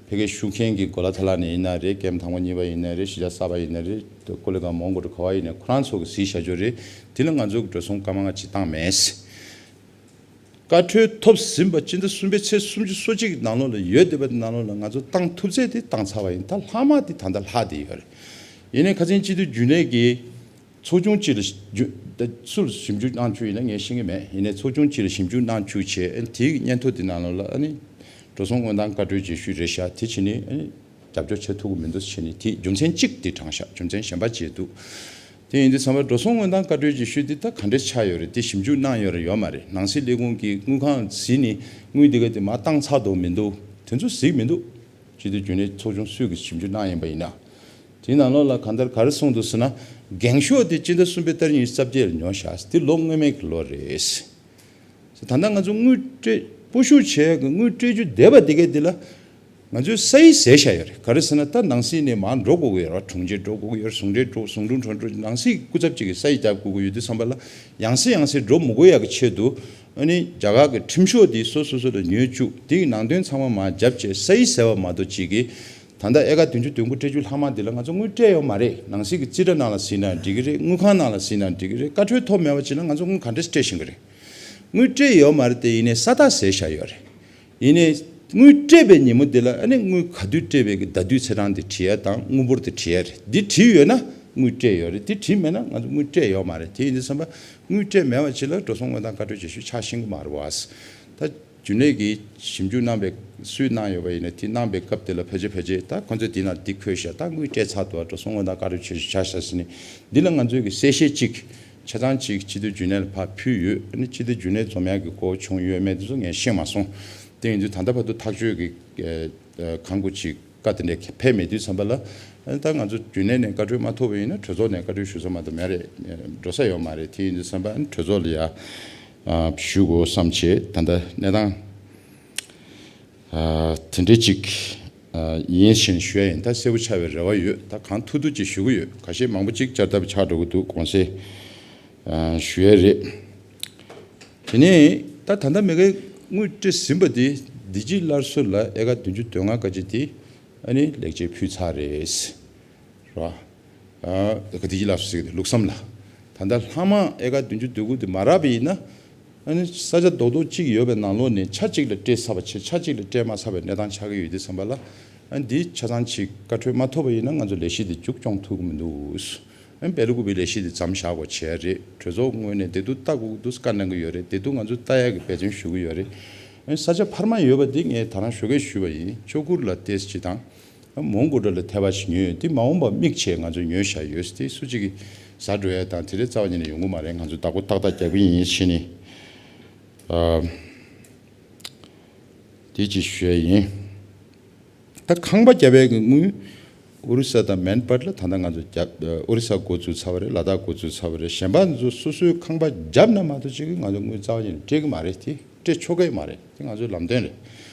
ཕ་གིའི་བཤུ་མཁན་གྱི་གོ་ལ་ཐ་ལ་ནས་ཡིན་ན་རེད། ཀེམ་དང་པོ་གཉིས་པ་ཡིན་ན་རེད། གཞིས་ཆགས་གསར་པ་ཡིན་ན་རེད། ཀོ་ལི་གྷལ་མོན་གྷོ་རེད། ག་བ་ཡིན་ན་ཁོ་རང་ཚོ་གིས་གཟིགས་བཞག་ཆོག་རེད། དེ་ལ་ང་ཚོ་གི་འགྲོ་སོང་སྐར་མ་ལྔ་ཅིག་བཏང་མེད། བཀའ་འཁྲོལ་ཐོབ་ཟིན་པ་སྤྱི་ཟླ་གསུམ་པའི་ཚེས་སུམ་ཅུ་སོ་གཅིག་གི་ནང་ལོགས་ལ་ཡོད་བསྡད་པ་དེ་ནང་ལོགས་ལ་ང་ཚོ་བཏང་ཐུབ་ཚད་དེ་བཏང་ཚར་བ་ཡིན། ད་ལྷག་མ་དེ་ད་ལྟ་ལྷག་བསྡད་ཡོད་རེད། ཡིན་ནའི་ཁ་སང་སྤྱི་འཐུས་རྒྱུན་ལས་ཀྱིས་ཚོགས་ཆུང་གཅིག་ལ་ཞིབ་འཇུག་ད་སུ་ལ་ཞིབ་འཇུག་གནང་བཅུག་ཡིན་ན་ངས་ཤེས་ཀྱི་མེད། ཡིན་ནའི་ཚོགས་ཆུང་གཅིག་ལ་ཞིབ་འཇུག་གནང་བཅུག་བྱས། ཨ་ནི་དེའི་སྙན་ཐོ་དེ་ནང་ལོགས་ལ་ཨ་ནི་འགྲོ་སོང་དངུལ་བཏང་བཀའ་འཁྲོལ་རྗེས་ཤུལ་རེད་ཤག་དེ་བྱས་ནས་ཨ་ནི་རྒྱབ་སྐྱོར་བྱེད་ཐུབ་ཀྱི་མི་འདུག་བྱས་ནས་དེ་རྒྱུ་མཚན་གཅིག་དེ་དྲངས་ཤག་རྒྱུ་མཚན་གཞན་པ་བྱས་འདུག་དེ་ཡིན་དུས་ཙམ་པ་འགྲོ་སོང་དངུལ་བཏང་བཀའ་འཁྲོལ་རྗེས་ཤུལ་དེ་ད་ག་འདྲས་ཆགས་ཡོད་རེད། དེ་ཞིབ་འཇུག་གནང་ཡོད་རེད་ཡོད་མ་རེད། ནང་སྲིད་ལས་ཁུངས་ཀྱིས་དངུལ་ཁང་གཟིགས་ནས་དངུལ་དེ་ག་དེ་མར་བཏང་ཚར་འདུག་མི་འདུག་དེ་ཚོ་གཟིགས་མི་འདུག་སྤྱི་འཐུས་རྒྱུན་ལས་ཚོགས་ཆུང་སུས་ཀྱིས་ཞིབ་འཇུག་གནང་ཡིན་པ་ཡིན་ན། དེ་ནང་ལོགས་ལ་གང་ལྟར་ག་རེ་གསུངས་འདུག་ཟེར་ན། འགེངས་ཤོག་དེ་སྤྱི་ཟླ་གསུམ་པའི་ཏ་རིག་ཉི་ཤུ་རྩ་བརྒྱད་ལ་ཉོ་ཤག་དེ་ལོ་སྔོན་མའི་གི་ལོ་རེད། ད་ལྟ་ང་ཚོ་དངུལ་སྤྲད། སྤོ་བཤུ་བྱས་གི་དངུལ་སྤྲད་རྒྱུ་བསྡད་པ་དེ་གའི་དེ་ལ་ང་ཚོས་ས་ཡིག་བཟོས་བཞག་ཡོད་རེད། ག་རེ་ཟེར་ན་ད་ནང་སྲིད་ནས་མར་འགྲོ་དགོས་ཀྱི་ཡོད་རེད། དྲུང་ཆེ་འགྲོ་དགོས་ཀྱི་ཡོད་རེད། ཟུང་འབྲེལ་འགྲོ། ཟུང་དྲུང་གྲོས་འགྲོ། ནང་སྲིད་སྐུ་ཚབ་ཅིག་གིས་ས་ཡིག་རྒྱག་དགོས་ཀྱི་ཡོད་དུས་ཙམ་པ་ལ་ཡང་སེ་ཡང་སེ་འགྲོ་མི་དགོས་ཡག་གི་ཆེད་དུ། ཨ་ནི་རྒྱ་གར་གྱི་ཁྲིམས་ཤོག་དེ་སོ་སོ་སོ་ལ་ཉོས་བཅུག་དེ་གི་ནང་དོན་ཚང་མ་མར་བརྒྱབ་བྱས་ས་ཡིག་ཟེར་བ་མ་གཏོགས་ཅིག་གིས། ད་ལྟ་ཨེ་ཀར་བདུན་ཅུ་དོན་དགུ་སྤྲད་རྒྱུ་ལྷག་མ་དེ་ལ་ང་ཚོ་དངུལ་སྤྲད་ཡོད་མ་རེད། ནང་སྲིད་ཀྱི་རྩིས་ཁྲ་ནང་ལ་གཟིགས་ན་འགྲིག་གི་རེད། དངུལ་ཁང་ནང་ལ་གཟིགས་ན་འགྲིག་གི་རེད། བཀའ་འཁྲོལ་ཐོབ་མེད་པ་བྱས་ན་ང་ཚོ་དངུལ་ག་འདྲས་སྤྲད་ཤེས་ཀྱི་རེད། དངུལ་སྤྲད་ཡོད་མ་རེད་དེ། ཡིན་ནའི་ས་རྟགས་བཟོས་བཞག་ཡོད་རེད། ཡིན་ནའི་དངུལ་སྤྲད་པའི་ཉིན་མོ་དེ་ལ་ཨ་ནི་དངུལ་ག་དུས་སྤྲད་པའི་གི་ཟླ་དུས་ཚེས་གྲངས་དེ་བྲིས་ཡ་དང་དངུལ་འབོར་དེ་བྲིས་ཡ་རེད། འདི་བྲིས་ཡོད་ན་དངུལ་སྤྲད་ཡོད་རེད། འདི་བྲིས་མེད་ན་ང་ཚོ་དངུལ་སྤྲད་ཡོད་མ་རེད། དེ་ཡིན་དུས་ཙམ་པ་དངུལ་སྤྲད་མེད་པ་ཅིག་ལ་འགྲོ་སོང་དངུལ་བཏང་བཀའ་འཁྲོལ་རྗེས་ཤུལ་ཆགས་ཤེས་ཀྱི་མ་རེད་བ། ད་ རྒྱུན་ལས་ཀྱིས་ཞིབ་འཇུག་གནང་བའི་སུས་གནང་ཡོད་པ་ཡིན་ན་དེ་གནང་པའི་སྐབས་དེ་ལ་ཕལ་ཆེར་ཕལ་ཆེར་ད་ཁོ་ཚོས་དེ་ན་འདི་འཁོད་ཤག་ད་དངུལ་སྤྲད་ཚར་འདུག་འགྲོ་སོང་དངོས་དང་བཀའ་འཁྲོལ་ཆེ་ཤོས་བྱ་ཤག་ཟེར་ནས་འདི་ལ་ང་ཚོས་ཀྱི་གསལ་བཤད་ཅིག་ཆ་ཚང་ཅིག་སྤྱི་འཐུས་རྒྱུན་ལས་ལ་ཕར་ཕུལ་ཡོད། ཨ་ནི་སྤྱི་འཐུས་རྒྱུན་ལས་འཛོམས་ཡག་གི་གོ་བྱུང་ཡོད་མེད་དེ་ཚོ་ངས་ཤེས་མ་སོང་། དེ་ཡིན་དུས་ད་ལྟ་བར་དུ་ཐག་གཅོད་ཀྱི་གང་དགོས་ཅིག་བཀའ་དེ་འདྲ་ཕེབས་མེད་དུས་ཙམ་པ་ལ། ཨ་ནི་ད་ང་ཚོ་རྒྱུན་ལས་ནས་བཀའ་འཁྲོལ་མ་ཐོབ་པ་ཡིན་ན་གྲོས་ཚོགས་ནས་བཀའ་འཁྲོལ་ཞུ་ས་མ་གཏོགས་མེད་རེད། འགྲོ་ས་ཡོད་མ་རེད། དེ་ཡིན་དུས་ཙམ་པ་ཨ་ནི་གྲོས་ཚོགས་ལ་ཡ་ཞུ་དགོས་བསམ་བྱས། ད་ལྟ་གནས་སྟངས་དེ་འདྲའི་ཅིག་ཡིན་ཞེས་ཞུ་ཡ་ཡིན། ད་གསལ་པོ་ཆགས་པའི་རེ་བ་ཡོད། ད་གང་ཐུབ་ཐུབ་ཅིག་ཞུ་གི་ཡོད། ཁ་ཤས་མང་པོ་ཅིག་བསྐྱར་ལྡབ་ཆགས་འགྲོ་གི་འདུག་གོང་གསལ་ཞུ་ཡ་རེད། དེ་ནས་ད་ད་ལྟ་མི་གའི་དངུལ་སྤྲད་ཟིན་པ་དེ་བདེ་སྐྱིད་སླར་གསོ་ལ་ཨེ་ཀ་བདུན་ཅུ་དོན་ལྔ་ག་ཅི་དེ་ཨ་ནི་ལེགས་སྐྱེས་ཕུལ་ཚར་རེད། རེད་བ། ཨེ་ཀ་བདེ་སྐྱིད་སླར་གསོ་ཟེར་གི་དེ་ལུགས་བསམ་ལ། ད་ལྟ་ལྷག་མ་ཨེ་ཀ་བདུན་ཅུ་དོན་དགུ་དེ་མ་རག་པ་ཡིན་ན་ཨ་ནི་ས་ཆ་རྡོག་རྡོག་གཅིག་ཡོད་པའི་ནང་ལོགས་ནས་ཆ་གཅིག་ལ་སྤྲད་ཚར་བ་བྱས་ཆ་གཅིག་ལ་སྤྲད་མ་ཚར་བའི་གནས་སྟངས་ཆགས་ཀྱི་ཡོད་དུས་ཙམ་པ་ལ། ཨ་ནི་འདི་ཆ་ཚང་ཅིག་བཀའ་འཁྲོལ་མ་ཐོབ་པ་ཡིན་ན་ང་ཚོ་ལས་གཞི་འདི་མཇུག་སྐྱོང་ཐུབ་ཀྱི་མི་འདུག་ཨ་ནི་སྦེལ་ཀོབ་པའི་ལས་གཞི་འདི་མཚམས་བཞག་དགོས་བྱས་རེད། གྲོས་ཚོགས་ངོས་ནས་བདེ་སྡུག་ལྟ་དགོས་འདུག་བཀའ་གནང་གི་ཡོད་རེད། བདེ་སྡུག་ང་ཚོས་ལྟ་ཡག་གི་འབད་བརྩོན་ཞུ་གི་ཡོད་རེད། ཨ་ནི་ས་ཆ་འཕར་མ་ཡོད་པ་འདི་ངས་ད་རང་ཞོགས་ཀས་ཞུས་པ་ཡིན། ཆོས་སྒར་ལ་ཏོག་ཙམ་ཅིག་དང་། ཨ་མོན་གྷོ་ཊ་ལ་ཐེ་བ་ཞིག་ཉོས་ཡོད། འདི་མ་འོངས་པ་དམིགས་བྱས་ང་ཚོས་ཉོས་བཞག་ཡོད། དེ་སུ་གཅིག་གིས་ཟ་འགྲོ་ཡ་དང་དེ་འདྲའི་རྩ་བ་ཉིད་ནས་ཡོང་གི་མ་རེད། ང་ཚོས་བདག་པོ་ཏག་ཏག་རྒྱག་གི་ཡིན་ཞེས་ནས། ཨ་དེ་ཅིག་ཞུ་ཡ་ཡིན། ད་ཁང་པ་བརྒྱབ་པའི་གི་དངུལ་ཨོ་རི་ས་དང་མན་པར་ལ་ད་ལྟ་ང་ཚོ་བརྒྱབ། ཨོ་རི་ས་འགོ་བཙུགས་ཚར་བ་རེད། ལ་དྭགས་འགོ་བཙུགས་ཚར་བ་རེད། གཞན་པ་ཚོ་སོ་སོའི་ཁང་པ་བརྒྱབ་ན་མ་གཏོགས་ཅིག་གི་ང་ཚོ་དངུལ་རྩ་བ་ཉིད་ནས་སྤྲད་གི་མ་རེད། དེ་སྤྲད་ཆོག་གི་མ་རེད། དེ་ང་ཚོའི་ལམ་སྟོན་རེད།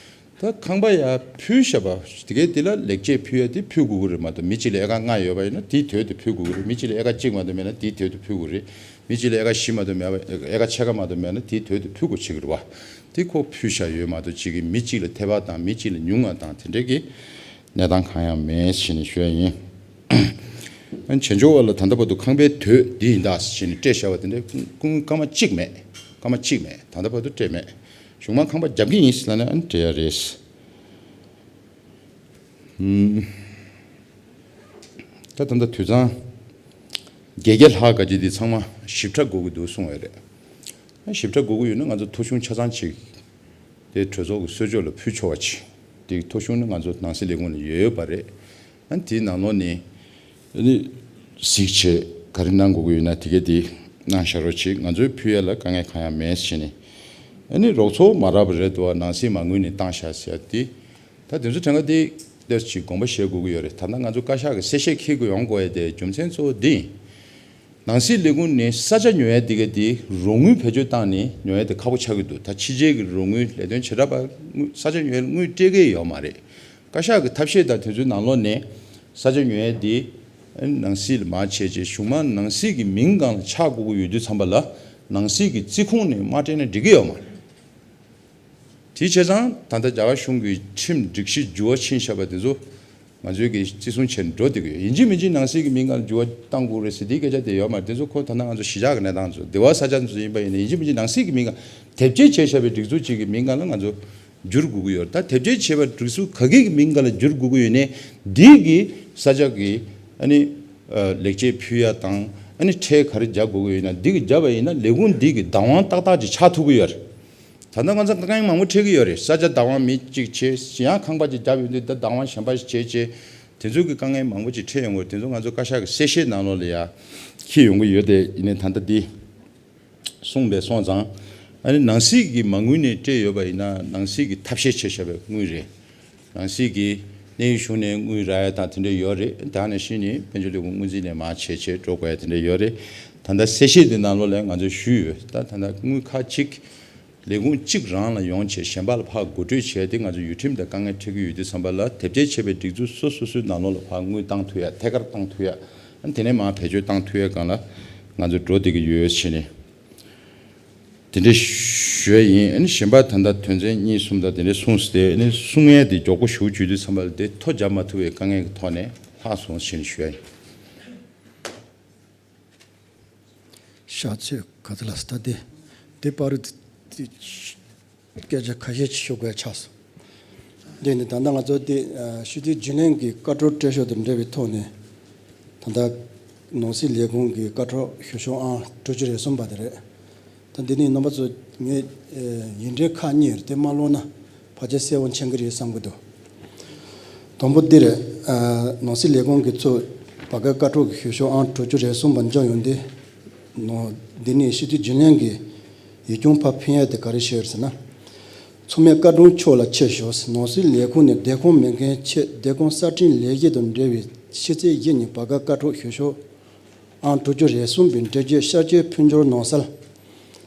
ད་ཁང་པ་ཡར་ཕུལ་བཞག་པ་དེ་གའི་དེ་ལ་ལེགས་སྐྱེས་ཕུལ་ཡ་དེ་ཕུལ་དགོས་ཀྱི་རེད་མ་གཏོགས། མི་གཅིག་ལ་ཨེ་ཀ་ལྔ་ཡོད་པ་ཡིན་ན་དེའི་དོད་དེ་ཕུལ་དགོས་ཀྱི་རེད། མི་གཅིག་ལ་ཨེ་ཀ་གཅིག་མ་གཏོགས་མེད་ན་དེའི་དོད་དེ་ཕུལ་དགོས་རེད། མི་གཅིག་ལ་ཨེ་ཀ་བཞི་མ་གཏོགས་མེད་པ་ཨེ་ཀ་ཕྱེད་ཀ་མ་གཏོགས་མེད་ན་དེའི་དོད་དེ་ཕུལ་དགོས་བྱེད་ཀྱི་རེད་བ། དེ་ཁོ་ཕུལ་བཞག་ཡོད་མ་གཏོགས་གཅིག་གིས་མི་གཅིག་ལ་ཐེ་བ་དང་མི་གཅིག་ལ་ཉུང་བ་དང་དེ་འདྲའི་གི་གནས་སྟངས་གང་ཡང་མེད་ཞེས་ནས་ཞུ་ཡ་ཡིན། ཨ་ནི་བྱེད་འཇོག་པ་ལ་ད་ལྟ་བར་དུ་ཁང་པའི་དོད་འདི་ཡིན་ད་ཞེས་ནས་སྤྲད་བཞག་པ་དེ་འདྲའི་ཀུན་སྐར་མ་གཅིག་མེད། སྐར་མ་གཅིག་མེད། ད་ལྟ་བར་དུ་སྤྲད་མེད། གཞུག་མ་ཁང་པ་རྒྱབ་ཀྱི་ཡིན་ཟེར་ལབ་ན་ཨ་ནི་སྤྲད་ཡ་རེད། ཨུམ། ད་ད་ལྟ་དུད་ཚང་བརྒྱད་བརྒྱ་ལྷག་ག་ཅིག་འདི་ཚང་མ་ཞིབ་ཕྲ་དགོས་ཀྱི་འདུག་གསུངས་ཡོད་རེད། ཨ་ཞིབ་ཕྲ་དགོས་ཀྱི་ཡོད་ན་ང་ཚོ་ཐོ་གཞུང་ཆ་ཚང་ཅིག་དེ་གྲོས་ཚོགས་ཀྱི་གསོལ་ཇོག་ལ་ཕུལ་ཆོག་པ་ཅིག་དེ་ཐོ་གཞུང་ནི་ང་ཚོ་ནང་སྲིད་ལས་ཁུངས་ལ་ཡོད་ཡོད་པ་རེད། ཨ་དེའི་ནང་ལོགས་ནས་ཨ་ནི་གཟིགས་བྱས་ག་རེ་གནང་དགོས་ཀྱི་ཡོད་ན་དེ་ག་དེ་གནང་བཞག་རོགས་བྱེད། ང་ཚོའི་ཕུལ་ཡ་ལ་དཀའ་ངལ་གང་ཡང་མེད་ཟེར་ནས། ཨ་ནི་རོགས་ཚོགས་མ་རག་པ་རེད་འདུག་ནང་སྲིད་མ་དངུལ་ནས་བཏང་བཞག་ཟེར་ཡ་དེ། ད་དེ་ཚོ་གྲངས་ཀ་དེ་ཏོག་ཙམ་ཅིག་དགོངས་པ་བཞེས་དགོས་ཀྱི་ཡོད་རེད། ད་ལྟ་ང་ཚོ་བཀའ་ཤག་གི་གསལ་བཤད་འཁྱེར་དགོས་ཡོང་དགོས་ཡ་དེ་རྒྱུ་མཚན་གཙོ་བོ་འདི་ཡིན། ནང་སྲིད་ལས་ཁུངས་ནས་ས་ཆ་ཉོ་ཡ་དེ་ག་དེ་རོགས་དངུལ་བེད་སྤྱོད་བཏང་ནས་ཉོ་ཡ་དེ་ཁག་པོ་ཆགས་ཀྱི་འདུག་ད་ཕྱི་རྒྱལ་གྱི་རོགས་དངུལ་ལས་དོན་བྱེ་བྲག་པ་དངུལ་ས་ཆ་ཉོ་ཡ་དངུལ་སྤྲད་ཀྱི་ཡོད་མ་རེད། བཀའ་ཤག་གི་ཐབས་ཤེས་དང་དེ་ཚོའི་ནང་ལོགས་ནས་ས་ཆ་ཉོ་ཡ་དེ་ནང་སྲིད་ལ་མར་བྱས་རྗེས་གཞུག་མ་ནང་སྲིད་ཀྱི་མིང་སྒང་ལ་ཆགས་དགོས་ཀྱི་ཡོད་དུས་ཙམ་པ་ལ་ནང་སྲིད་ཀྱི་རྩིས་ཁོངས་ནས་མ་སྤྲད་ན་འགྲིག་གི་ཡོད་མ་རེད། དེ་བྱས་ཙང་ད་ལྟ་རྒྱ་གར་གཞུང་གི་ཁྲིམས་སྒྲིག་གཞི་འགྱུར་བ་ཕྱིན་བཞག་པ་དེ་ཚོ་ང་ཚོའི་གི་བརྩི་སྲུང་བྱས་ནས་འགྲོ་བསྡད་ཀྱི་ཡོད། ཡིན་གཅིག་མིན་གཅིག་ནང་སྲིད་ཀྱི་མིང་སྒང་ལ་འགྱུར་བ་གཏང་དགོས་རེད་ཟེར་དེའི་སྐད་ཆ་དེ་ཡོད་མ་རེད། དེ་ཚོ་ཁོ་ད་ལྟ་ང་ཚོ་གཞིས་ཆགས་ཀྱི་གནས་སྟངས་ཚོ་སྡེ་བ་ས་ཆ་ཚོ་ཡིན་པ་ཡིན་ན་ཡིན་གཅིག་མིན་གཅིག་ནང་སྲིད་ཀྱི་མིང་སྒང་དེབ་སྐྱེལ་བྱས་བཞག་པའི་སྒྲིག་འཛུགས་གཅིག་གི་མིང་སྒང་ལ་ང་ཚོ་བསྒྱུར་དགོས་ཀྱི་ཡོད་རེད། ད་དེབ་སྐྱེལ་བྱས་པའི་སྒྲིག་འཛུགས་ག་གི་གི་མིང་སྒང་ལ་བསྒྱུར་དགོས་ཀྱི་ཡོད་ནའི་འདི་གི་ས་ཆ་གི་ཨ་ནི་ལེགས་སྐྱེས་ཕུལ་ཡ་དང་ཨ་ནི་ཁྲལ་ག་རེ་རྒྱག་དགོས་ཀྱི་ཡོད་ན་འདི་གི་བརྒྱབ་པ་ཡིན་ན་ལས་ཁུངས་འདི་གི་བདག་དབང་ཏག་ཏག་ཅིག་ཆགས་ཐུབ་ཀྱི་ཡོད་རེད། ད་ལྟ་ང་ཚོ་དཀའ་ངལ་མང་པོ་འཕྲད་ཀྱི་ཡོད་རེད། ས་ཆ་བདག་དབང་མི་གཅིག་བྱས་ཡང་ཁང་པ་གཅིག་བརྒྱབ་ཡོང་དུས་ད་བདག་དབང་གཞན་པ་ཞིག་བྱས་བྱས་དེ་ཚོ་གི་དཀའ་ངལ་མང་པོ་ཅིག་འཕྲད་ཡོང་གི་རེད། དེ་ཚོ་ང་ཚོ་བཀའ་ཤག་གི་གསལ་བཤད་ནང་ལོགས་ལ་ཡ་འཁྱེར་ཡོང་གི་ཡོད་དེ་ཡིན་ནའི་ད་ལྟ་འདི་གསུངས་པས་སོང་ཙང་ཨ་ནི་ནང་སྲིད་ཀྱི་མ་དངུལ་ནས་སྤྲད་ཡོད་པ་ཡིན་ན་ནང་སྲིད་ཀྱི་ཐབས་ཤེས་བྱས་བཞག་པའི་དངུལ་རེད། ནང་སྲིད་ཀྱི་གནས་ཡུལ་གཞུང་ནས་དངུལ་རག་ཡ་དང་དེ་འདྲ་ཡོད་རེད། ད་ནང་བཞིན་ནི་དཔལ་འབྱོར་ལས་ཁུངས་སྔོན་རྩིས་ནས་མར་བྱས་བྱས་འགྲོ་དགོས་ཡ་དེ་འདྲ་ཡོད་རེད། ད་ལྟ་གསལ་བཤད་དེ་ནང་ལོགས་ལ་ང་ཚོས་ཞུས་ཡོད། ད་ད་ལྟ་དངུལ་ཁག་གཅིག་ལས་ཁུངས་གཅིག་རང་ལ་ཡོང་བྱས་གཞན་པ་ལ་ཕར་བགོ་སྤྲོད་བྱས་ཏེ་ང་ཚོ་ཡུལ་ཁྲིམས་དང་དཀའ་ངལ་འཕྲད་ཀྱི་ཡོད་དུས་ཙམ་པ་ལ་དེབ་སྐྱེལ་བྱས་པའི་སྒྲིག་འཛུགས་སོ་སོ་སོའི་ནང་ལོགས་ལ་ཕར་དངུལ་བཏང་ཐུབ་ཡ་ཐད་ཀར་བཏང་ཐུབ་ཡ་ཨ་ནི་དེ་ནས་མར་བེད་སྤྱོད་བཏང་ཐུབ་ཡ་སྒང་ལ་ང་ཚོ་འགྲོ་བསྡད་ཀྱི་ཡོད་ཟེར་ནས་དེ་འདྲ་ཞུ་ཡ་ཡིན། ཨ་ནི་གཞན་པ་ད་ལྟ་དོན་ཚན་གཉིས་གསུམ་དང་དེ་འདྲ་གསུངས་ཏེ་ཨ་ནི་གསུང་ཡས་དེ་མགྱོགས་པོ་ཞེ་པོ་བྱུང་དུས་ཙམ་པ་ལ་དེ་ཐོ་འཇབ་མ་ཐུབ་པའི་དཀའ་ངལ་གྱི་ཐོག་ནས་ལྷག་སོང་ཟེར་ནས་ཞུ་ཡ་ཡིན། ཤག་ཚོས་ག་ཚོད་ལ་སྟ་དེ་དེ་པར་དེ་སྐད་ཆ་ཁ་ཤས་ཅིག་ཤོད་དགོས་ཆགས་སོང་། དེ་ནི་ད་ལྟ་ང་ཚོ་དེ་ཨ་སྤྱི་འཐུས་རྒྱུན་ལས་ཀྱི་བཀའ་འཁྲོལ་སྤྲད་ཕྱོགས་དང་འབྲེལ་བའི་ཐོག་ནས་ད་ལྟ་ནང་སྲིད་ལས་ཁུངས་ཀྱི་བཀའ་འཁྲོལ་ཞུ་ཕྱོགས་ཨང་དྲུག་ཅུ་རེ་གསུམ་པ་དེ་རེད། ད་འདི་ནས་རྣམ་པ་ཚོ་ངས་ཡིག་འབྲེལ་ཁག་གཉིས་རེད། དེ་མ་ཀློག་ན་ཕལ་ཆེར་གསལ་པོ་མཁྱེན་གྱི་རེད་བསམ་གྱི་འདུག་དང་པོ་འདི་རེད། ནང་སྲིད་ལས་ཁུངས་ཀྱིས་ཚུར་བར་བརྒལ་བཀའ་འཁྲོལ་གྱི་ཞུ་ཕྱོགས་ཨང་དྲུག་ཅུ་རེ་གསུམ་པ་འབྱོར་ཡོང་དུས། ནང་འདི་ནས་སྤྱི་འཐུས་རྒྱུན་ལས་ཀྱིས་ཡིག་ཆུང་ཕར་ཕུལ་ཡ་དེ་ག་རེ་བཤད་ཡོད་ཟེར་ན། མཚུངས་མེད་བཀའ་དྲུང་མཆོག་ལ་ཆེད་ཞུ། ནང་སྲིད་ལས་ཁུངས་ནས་སྡོད་ཁང་མེད་མཁན་ཆེད་སྡོད་ཁང་གསར་སྐྲུན་ལས་གཞི་དང་འབྲེལ་བའི་ཕྱི་ཚེས་བཞི་ཉིན་བར་བརྒལ་བཀའ་འཁྲོལ་ཞུ་ཕྱོགས་ཨང་དྲུག་ཅུ་རེ་གསུམ་པའི་འགྲེལ་བརྗོད་ཤར་བསྐྱོད་ཕུལ་འབྱོར་གནང་གསལ།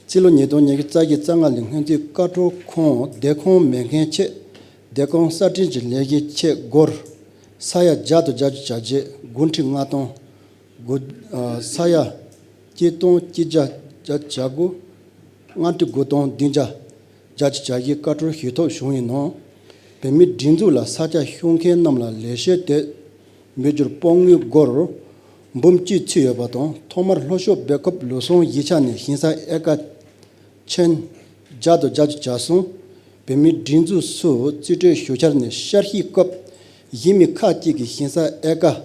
རྩིས་ལོ་ཉིས་སྟོང་ཉི་ཤུ་རྩ་བཞི་རྩ་ལྔ་ལོའི་སྔོན་རྩིས་བཀའ་འཁྲོལ་ཁང་སྡོད་ཁང་མེད་མཁན་ཆེད་སྡོད་ཁང་གསར་སྐྲུན་གྱི་ལས་གཞི་ཆེད་སྒོར་ས་ཡ་བརྒྱ་དང་བརྒྱད་ཅུ་གྱ་བརྒྱད། དགུ་ཁྲི་ལྔ་སྟོང་དགུ། ས་ཡ་གཅིག་སྟོང་གཅིག་བརྒྱ་གྱ་དགུ། ལྔ་ཁྲི་དགུ་སྟོང་བདུན་བརྒྱ་བརྒྱད་ཅུ་གྱ་བཞི་བཀའ་འཁྲོལ་ཞུ་ཐབས་བྱུང་ཡིན་ནོ། བོད་མིའི་སྒྲིག་འཛུགས་ལ་ས་ཆ་ཤོར་མཁན་རྣམས་ལ་ལེགས་བཤད་དོད་འབུལ་རྒྱུར་དཔང་དངུལ་སྒོར་འབུམ་གཅིག་ཚུད་ཡོད་པ་དང་། ཐོག་མར་ལྷོ་ཕྱོགས་སྦེལ་ཀོབ་ལུགས་བཟང་གཞིས་ཆགས་ནས་ཞིང་ས་ཨེ་ཀར་ཆན་བརྒྱ་དང་བརྒྱད་ཅུ་གྱ་གསུམ། བོད་མིའི་སྒྲིག་འཛུགས་སུ་རྩིས་སྤྲོད་ཞུ་འཆར་ནས་བསྐྱར་ཞིབ་སྐབས་གཞི་མི་ཁག་ཅིག་གིས་ཞིང་ས་ཨེ་ཀར་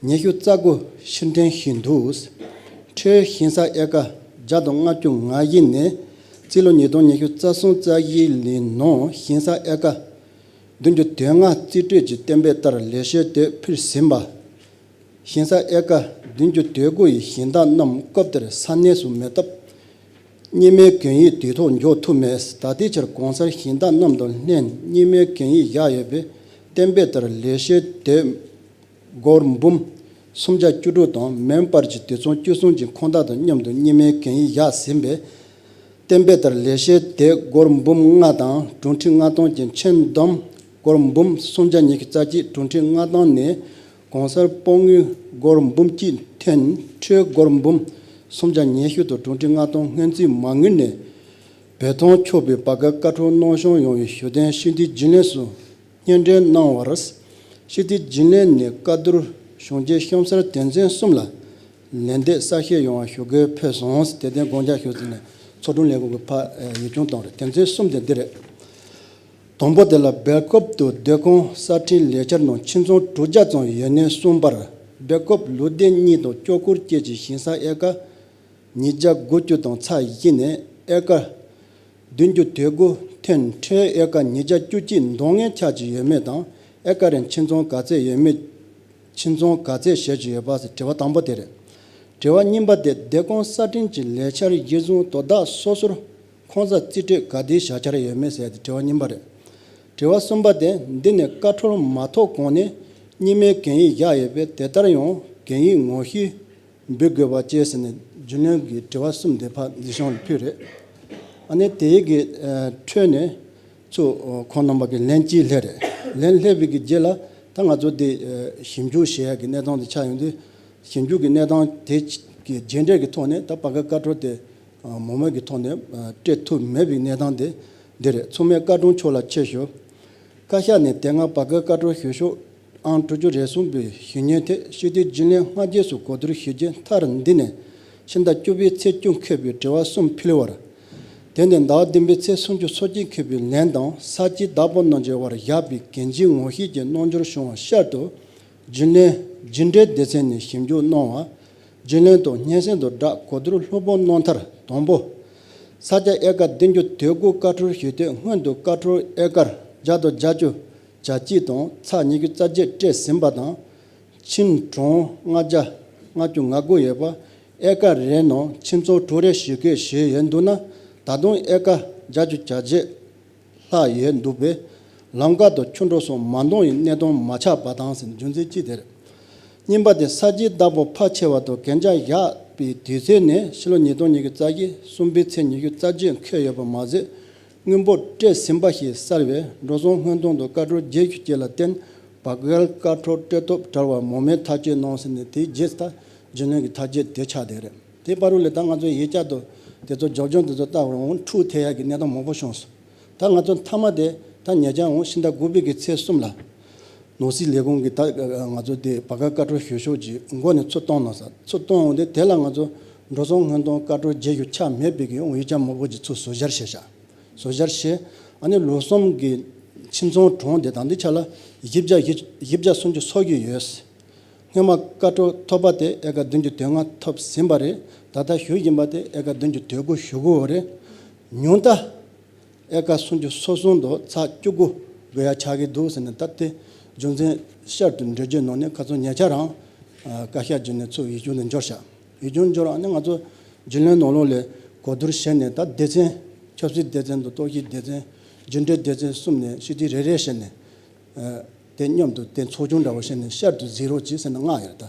ཉི་ཤུ་རྩ་དགུ་ཕྱིར་འཐེན་ཞུས་འདུག་འཕྲལ་ཞིང་ས་ཨེ་ཀར་བརྒྱ་དང་ལྔ་བཅུ་ང་བཞི་ནས་རྩིས་ལོ་ཉིས་སྟོང་ཉི་ཤུ་རྩ་གསུམ་རྩ་བཞིའི་ནང་ཞིང་ས་ཨེ་ཀར་བདུན་ཅུ་དོན་ལྔ་རྩིས་སྤྲོད་ཀྱི་གཏན་འབེབས་ལྟར་ལེགས་བཤད་དོད་ཕུལ་ཟིན་པ། ཞིང་ས་ཨེ་ཀར་བདུན་ཅུ་དོན་དགུ་ཡི་ཞིང་བདག་རྣམས་སྐབས་དེར་ས་གནས་སུ་མེད་སྟབས། གཉིས་སྨན་གན་ཡིག་དུས་ཐོག་འཇོག་ཐུབ་མེད། ད་ལྟའི་ཆར་གོང་གསལ་ཞིང་བདག་རྣམས་དང་ལྷན་གཉིས་སྨན་གན་ཡིག་བཞག་ཡོད་པས། གཏན་འབེབས་ལྟར་ལེགས་བཤད་དོད་སྒོར་འབུམ་སུམ་བརྒྱ་བཅུ་དྲུག་དང་། སྨན་པར་གྱི་དུས་མཚམས་བཅུ་གསུམ་གྱི་ཁང་བདག་དང་མཉམ་དུ་གཉིས་སྨན་གན་ཡིག་བཞག་ཟིན་པས། གཏན་འབེབས་ལྟར་ལེགས་བཤད་དོད་སྒོར་འབུམ་ལྔ་དང་། དྲུག་ཁྲི་ལྔ་སྟོང་གི་ཆན་བསྡོམས་སྒོར་འབུམ་སུམ་བརྒྱ་ཉི་ཤུ་རྩ་གཅིག། དྲུག་ཁྲི་ལྔ་སྟོང་ནས་གོང་གསལ་དཔང་དངུལ་སྒོར་འབུམ་གཅིག་འཐེན། འཕྲལ་སྒོར་འབུམ་སུམ་བརྒྱ་ཉི་ཤུ་དང་དྲུག་ཁྲི་ལྔ་སྟོང་སྔོན་རྩིས་མ་དངུལ་ནས་འབེལ་གཏོང་ཆོག་པའི་བར་བརྒལ་བཀའ་འཁྲོལ་གནང་བྱུང་ཡོང་བའི་ཞུ་དོན་སྤྱི་འཐུས་རྒྱུན་ལས་སུ་སྙན་སྒྲོན་གནང་བར། སྤྱི་འཐུས་རྒྱུན་ལས་ནས་བཀའ་བསྡུར་གཞུང་བརྒྱུད་གཤམ་གསལ་དོན་ཚན་གསུམ་ལ་ལན་འདེབས་གསལ་བཤད་ཡོང་བ་ཞུ་དགོས་ཕེབས་སོང་། དེ་དོན་དགོངས་འཇགས་ཞུ་ཟེར་ནས་ཚོགས་དྲུང་ལས་ཁུངས་ཀྱི་ཕར་ཡིག་ཆུང་བཏང་རེད། དོན་ཚན་གསུམ་དེ་འདི་རེད། དང་པོ་དེ་ལ་སྦེལ་ཀོབ་ཏུ་སྡོད་ཁང་གསར་སྐྲུན་ལས་འཆར་ནང་ཁྱིམ་ཚང་དྲུག་བརྒྱ་ཙམ་ཡོད་ནས་གསུངས་པར། སྦེལ་ཀོབ་ལུང་བསྟན་གཉིས་དང་སྐྱོར་སྐོར་བཅས་ཀྱི་ཞིང་ས་ཨེ་ཀར་ཉིས་བརྒྱ་དགུ་བཅུ་དང་ཚེག་བཞི་ནས་ཨེ་ཀར་བདུན་ཅུ་དོན་དགུ་འཐེན། འཕྲལ་ཨེ་ཀར་ཉིས་བརྒྱ་བཅུ་གཅིག་འདང་ངེས་ཆགས་ཀྱི་ཡོད་མེད་དང་། ཨེ་ཀར་རེར་ཁྱིམ་ཚང་ག་ཚད་ཡོད་མེད། ཁྱིམ་ཚང་ག་ཚད་བཞེས་ཀྱི་ཡོད་པ་ཟེར་དྲི་བ་དང་པོ་དེ་རེད། དྲི་བ་གཉིས་པ་དེ་སྡོད་ཁང་གསར་སྐྲུན་གྱི་ལས་འཆར་གཞིར་བཟུང་དོ་བདག་སོ་སོར་ཁང་གསར་རྩིས་སྤྲོད་ག་དུས་བྱ་འཆར་ཡོད་མེད་ཟེར་ཏེ་དྲི་བ་གཉིས་པ་རེད། དྲི་བ་གསུམ་པ་དེ་འདི་ནས་བཀའ་འཁྲོལ་མ་ཐོབ་གོང་ནས་གཉིས་སྨན་གན་ཡིག་བཞག་ཡོད་པས། དེ་ལྟར་ཡང་གན་ཡིག་ངོ་ཤེས་འབུལ་དགོས་པ་བཅས་ཟེར་ནས་རྒྱུན་ལས་ཀྱི་དྲི་བ་གསུམ་དེ་ཕར་འཛིན་སྐྱོང་ལ་ཕུལ་རེད། ཨ་ནི་དེའི་གི་ཨ་ཁྲོད་ནས་ཚུར་ཨ་ཁོང་རྣམ་པ་གི་ལན་གཅིག་སླེབས་རེད། ལན་སླེབས་པའི་གི་རྗེས་ལ་ད་ང་ཚོ་དེ་ཨ་ཞིབ་འཇུག་བྱེད་ཡ་གི་གནས་སྟངས་དེ་ཆགས་ཡོང་དུས། ཞིབ་འཇུག་གི་གནས་སྟངས་དེ་གི་རྗེས་འབྲས་ཀྱི་ཐོག་ནས་ད་བར་བརྒལ་བཀའ་འཁྲོལ་དེ་ཨ་མང་མོས་ཀྱི་ཐོག་ནས་ཨ་སྤྲད་ཐུབ་མེད་པའི་གནས་སྟངས་དེ་འདི་རེད། མཚུངས་མེད་བཀའ་དྲུང་མཆོག་ལ་ཆེད་ཞུ། བཀའ་ཤག་ནས་དེ་སྔ་བར་བརྒལ་བཀའ་འཁྲོལ་ཞུ་ཕྱོགས་ཨང་དྲུག་ཅུ་རེ་གསུམ་པའི་ཞུ་སྙན་དེ་སྤྱི་འཐུས་རྒྱུན་ལས་སྔ་རྗེས་སུ་གོ་བསྡུར་ཞུ་རྒྱུ་མཐར་འདི་ནས་ཕྱི་ཟླ་བཅུ་པའི་ཚེས་བཅུ་འཁོད་པའི་དྲི་བ་གསུམ་ཕུལ་བར། དེ་ནས་ཟླ་བ་བདུན་པའི་ཚེས་སུམ་ཅུ་སོ་གཅིག་འཁོད་པའི་ལན་དང་ས་བྱི་བདག་པོ་རྣམས་ཀྱི་དབར་བཞག་པའི་གན་རྒྱའི་ངོ་ཤེས་ཀྱི་རྣམ་འགྱུར་བྱུང་བ་ཤར་དུ། རྒྱུན་ལས་རྒྱུན་འབྲེལ་སྡེ་ཚན་ནས་ཞིབ་འཇུག་གནང་བ། རྒྱུན་ལས་དང་སྙན་སེང་དང་སྦྲགས་གོ་བསྡུར་ལྷུག་པོ་གནང་མཐར། དང་པོ། ས་ཆ་ཨེ་ཀར་བདུན་ཅུ་དོན་དགུ་བཀའ་འཁྲོལ་ཞུས་ཏེ། སྔོན་དུ་བཀའ་འཁྲོལ་ཨེ་ཀར་བརྒྱ་དང་བརྒྱད་ཅུ་གྱ་གཅིག་དང་ཚེག་ཉི་ཤུ་རྩ་བརྒྱད་སྤྲད་ཟིན་པ་དང་། ཁྱིམ་གྲངས་ལྔ་བརྒྱ་ལྔ་བཅུ་ང་དགུ་ཡོད་པ། ཨེ་ཀར་རེའི་ནང་ཁྱིམ་ཚང་དྲུག་རེ་ཞིག་གིས་བཞེས་ཡོད་འདུག་ན། ད་དུང་ཨེ་ཀར་བརྒྱད་ཅུ་གྱ་བརྒྱད་ལྷག་ཡོད་འདུག་པས། ལམ་ཁ་དང་ཆུ་འགྲོ་སོགས་མ་འདང་བའི་གནས་སྟངས་མ་ཆགས་པ་དང་ཟེར། རྒྱུ་མཚན་གཅིག་དེ་རེད། གཉིས་པ་དེ་ས་བྱིའི་བདག་པོ་ཕལ་ཆེ་བ་དང་གན་རྒྱ་བཞག་པའི་དུས་ཚོད་ནས་ཕྱི་ལོ་ཉིས་སྟོང་ཉི་ཤུ་རྩ་བཞི་གསུམ་པའི་ཚེས་ཉི་ཤུ་རྩ་བརྒྱད་འཁོད་ཡོད་པ་མ་ཟད། དངུལ་འབོར་སྤྲད་ཟིན་པ་ཞིག་གསལ་བས། འགྲོ་སོང་སྔོན་གཏོང་དང་བཀའ་འཁྲོལ་རྗེས་ཞུ་བཅས་ལ་བརྟེན་བར་བརྒལ་བཀའ་འཁྲོལ་སྤྲོད་ཐབས་བྲལ་བར་མང་མོས་ཐག་གཅོད་གནང་ཟིན་ནས། དེའི་རྗེས་ད་རྒྱུན་ལས་ཀྱི་ཐག་གཅོད་དེ་ཆགས་བསྡད་རེད། དེ་བར་དུ་ལ་ད་ང་ཚོ་ཡིག་ཆ་དང་དེ་ཚོ་རྒྱབ་ལྗོངས་དེ་ཚོ་ལྟ་བར་འོང་འཁྲུག་ཐེབས་ཡག་གི་གནས་སྟངས་མང་པོ་བྱུང་སོང་། ད་ང་ཚོ་མཐའ་མ་དེ་ད་ཉེ་ཆར་འོང་ཕྱི་ཟླ་དགུ་པའི་གི་ཚེས་གསུམ་ལ་ནང་སྲིད་ལས་ཁུངས་ཀྱི་ད་ང་ཚོ་དེ་བར་བརྒལ་བཀའ་འཁྲོལ་ཞུ་ཕྱོགས་ཀྱི་མགོ་ནས་ཚུར་གཏོང་གནང་ས་ཚུར་གཏོང་འོང་དུས། དེ་ལ་ང་ཚོ་འགྲོ་སོང་སྔོན་གཏོང་བཀའ་འཁྲོལ་རྗེས་ཞུ་ཆགས་མེད་པའི་གི་འོང་ཡིག་ཆ་མང་པོ་ཅིག་ཚུར་བཟོ་བཞག་བྱས་ཤག་བཟོ་བཞག་བྱས། ཨ་ནི་ལོ་གསུམ་གྱི་ཁྱིམ་ཚང་གྲངས་དེ་ད་ལྟའི་ཆ་ལ་བཞི་བརྒྱ་བཞི་བཞི་བརྒྱ་སུམ་ཅུ་སོ་བརྒྱད་ཡོད། ཐེངས་མ་ཀ་ཀྲོ་ཐོབ་པ་དེ་ཨེ་ཀ་བདུན་ཅུ་དོན་ལྔ་ཐོབ་ཟིན་པ་རེད། ད་ལྟ་ཞུ་བཞིན་པ་དེ་ཨེ་ཀ་བདུན་ཅུ་དོན་དགུ་ཞུ་དགོས་རེད། ཉུང་མཐའ་ཨེ་ཀ་སུམ་ཅུ་སོ་གསུམ་དང་ཚེག་བཅུ་དགུ་དགོས་ཡ་ཆགས་ཀྱི་འདུག་ཟེར་ནས། ད་དེ་རྒྱུ་མཚན་ཤར་དུ་འགྲེལ་བརྗོད་ནང་ནས་ཁ་སང་ཉེ་ཆར་རང་བཀའ་ཤག་བརྒྱུད་ནས་ཚུར་ཡིག་ཆུང་དེ་འབྱོར་ཤག་ཡིག་ཆུང་འབྱོར་ཨ་ནི་ང་ཚོ་རྒྱུན་ལས་ནང་ལོགས་ལ་གོ་བསྡུར་བྱས་ནས། ད་སྡེ་ཚན་ཆབ་སྲིད་སྡེ་ཚན་དང་རྟོག་ཞིབ་སྡེ་ཚན། རྒྱུན་གྲོས་སྡེ་ཚན་གསུམ་ནས་ཕྱི་དྲིལ་རེ་རེ་བྱས་ནས། ཨ། དེ་མཉམ་དུ་དེ་ཚོགས་ཆུང་འདྲ་བོ་བྱས་ནས་ཤར་དུ་གཟིགས་རོགས་གྱིས་ཟེར་ནས་མངགས་ཡོད་རེད། ད་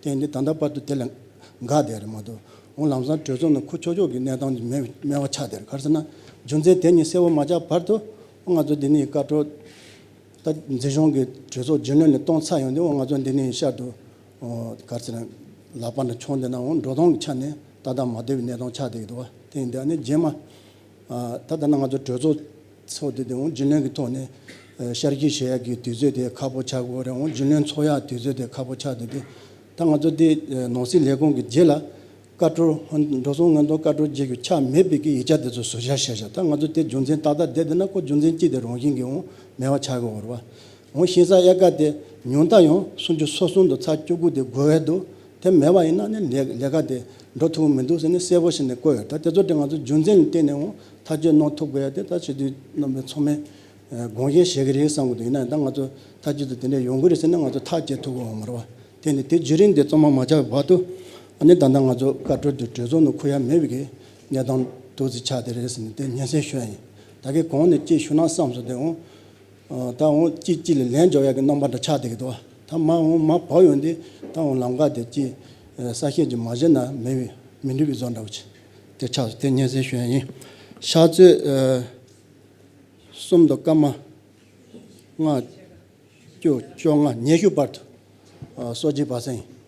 དེ་ཡིན་དུས་ད་ལྟ་བར་དུ་དེ་ལ་འགག་བསྡད་རེད་མ་གཏོགས། འོ་ལམ་སང་གྲོས་ཚོགས་ནང་འཁུར་ཆོག་ཆོག་གི་གནས་སྟངས་ཀྱི་མེད་མེད་པ་ཆགས་བསྡད་རེད། ག་རེ་ཟེར་ན། རྒྱུ་མཚན་དེ་གཉིས་གསལ་པོ་མ་ཆགས་བར་དུ་ང་ཚོ་འདི་ནས་བཀའ་འཁྲོལ། ད་འཛིན་སྐྱོང་གི་གྲོས་ཚོགས་རྒྱུན་ལས་ནས་གཏོང་ཚར་ཡོང་དུས། འོ་ང་ཚོ་འདི་ནས་ཤར་དུ། ཨོ། ག་རེ་ཟེར་ན། ལག་པ་ནས་མཆོང་བསྡད་ན་འོ་འགྲོ་སྟངས་ཀྱི་ཆ་ནས་ཏག་ཏག་མ་བདེ་བའི་གནས་སྟངས་ཆགས་བསྡད་ཀྱི་འདུག་བ། དེ་ཡིན་དུས་ཨ་ནི་རྗེས་མ། ཨ། ད་ལྟ་ན་ང་ཚོ་གྲོས་ཚོགས་ཚོགས་དུས་དེ་འོ་རྒྱུན་ལས་ཀྱི་ཐོག་ནས། ཨ། བསྐྱར་ཞིབ་བྱེད་ཡག་གི་དུས་ཚོད་དེ་ཁག་པོ་ཆགས་ཀྱི་ཡོད་རེད། འོ་རྒྱུན་ལས་འཚོགས་ཡག་དུས་ཚོད་དེ་ཁག་པོ་ཆགས་བསྡད་དུས། ད་ང་ཚོ་དེ་ནང་སྲིད་ལས་ཁུངས་ཀྱི་རྗེས་ལ་བཀའ་འཁྲོལ། འགྲོ་སོང་མངོན་མཐོ་བཀའ་འཁྲོལ་བྱེད་རྒྱུ་ཆགས་མེད་པའི་གི་ཡིག་ཆ་དེ་ཚོ་བཟོ་འཆར་བྱས་བཞག་ད་ང་ཚོ་དེ་རྒྱུ་མཚན་ཏག་ཏག་བསྡད་བསྡད་ན། ཁོ་རྒྱུ་མཚན་ཅི་དེ་རང་བཞིན་གྱིས་འོ་མེད་པ་ཆགས་ཀྱི་ཡོད་རེད་བ། འོ་ཞིང་ས་ཨེ་ཀ་དེ་ཉུང་མཐའ་ཡང་སུམ་ཅུ་སོ་གསུམ་དང་ཚེག་བཅུ་དགུ་དེ་དགོས་ཡས་འདུག་དེ་མེད་པ་ཡིན་ན་ནི་ལས་ལས་ཀ་དེ་འགྲོ་ཐུབ་ཀྱི་མི་འདུག་ཟེར་ནས་གསལ་པོ་བྱས་ནས་བཀོད་ཡོད། ད་དེ་ཚོ་དེ་ང་ཚོ་རྒྱུ་མཚན་ལ་བརྟེན་ནས་འོ་ཐག་གཅོད་གནང་ཐུབ་དགོས་ཡ་དེ་ད་སྤྱི་འཐུས་རྣམ་པས་ཚང་མས་དགོངས་བཞེས་བྱེད་ཀྱི་རེད་བསམ་གྱི་འདུག་ཡིན་ན་ད་ང་ཚོ་ཐག་གཅོད་དེ་དེ་འདྲ་ཡོང་གི་རེད་ཟེར་ན་ང་ཚོ་ཐག་བཅད་ཐུབ་ཀྱི་ཡོད་མ་རེད་བ། དེ་ནི་དེ་བརྒྱུད་རིམ་དེ་གཙང་མ་མ་ཆགས་བར་དུ། ཨ་ནི་ད་ལྟ་ང་ཚོ་བཀའ་འཁྲོལ་དེ་གྲོས་ཚོགས་ནང་འཁུར་ཡ་མེད་པའི་གི་གནས་སྟངས་འདུག་སེ་ཆགས་བསྡད་རེད་ཟེར་ནས་དེ་སྙན་སེང་ཞུ་ཡ་ཡིན། ད་གིན་གོང་ནས་ཅིག་ཞུ་ན་བསམ་སོང་སྟེ་འོང་། ཨ། ད་འོང་གཅིག་གཅིག་ལ་ལན་འཇོག་ཡག་གི་རྣམ་པ་འདྲ་ཆགས་བསྡད་ཀྱི་འདུག་ད་མ་འོང་མ་བབས་ཡོང་དུས་ད་འོང་ལམ་ཁ་དེ་གཅིག་ཨ། གསལ་བཤད་ཅིག་མ་བྱས་ན་མི་འགྲིག་པའི་བཟོ་འདྲ་བོ་ཅིག་དེ་ཆགས་སོང་། དེ་སྙན་སེང་ཞུ་ཡ་ཡིན། ཕྱག་ཚོད་ཨ། གསུམ་དང་སྐར་མ་ལྔ་བཅུ་བཅོ་ལྔ་ཉི་ཤུ་བར་དུ། ཨ། གསོལ་ཇ་སྦ་གསང་ཡིན།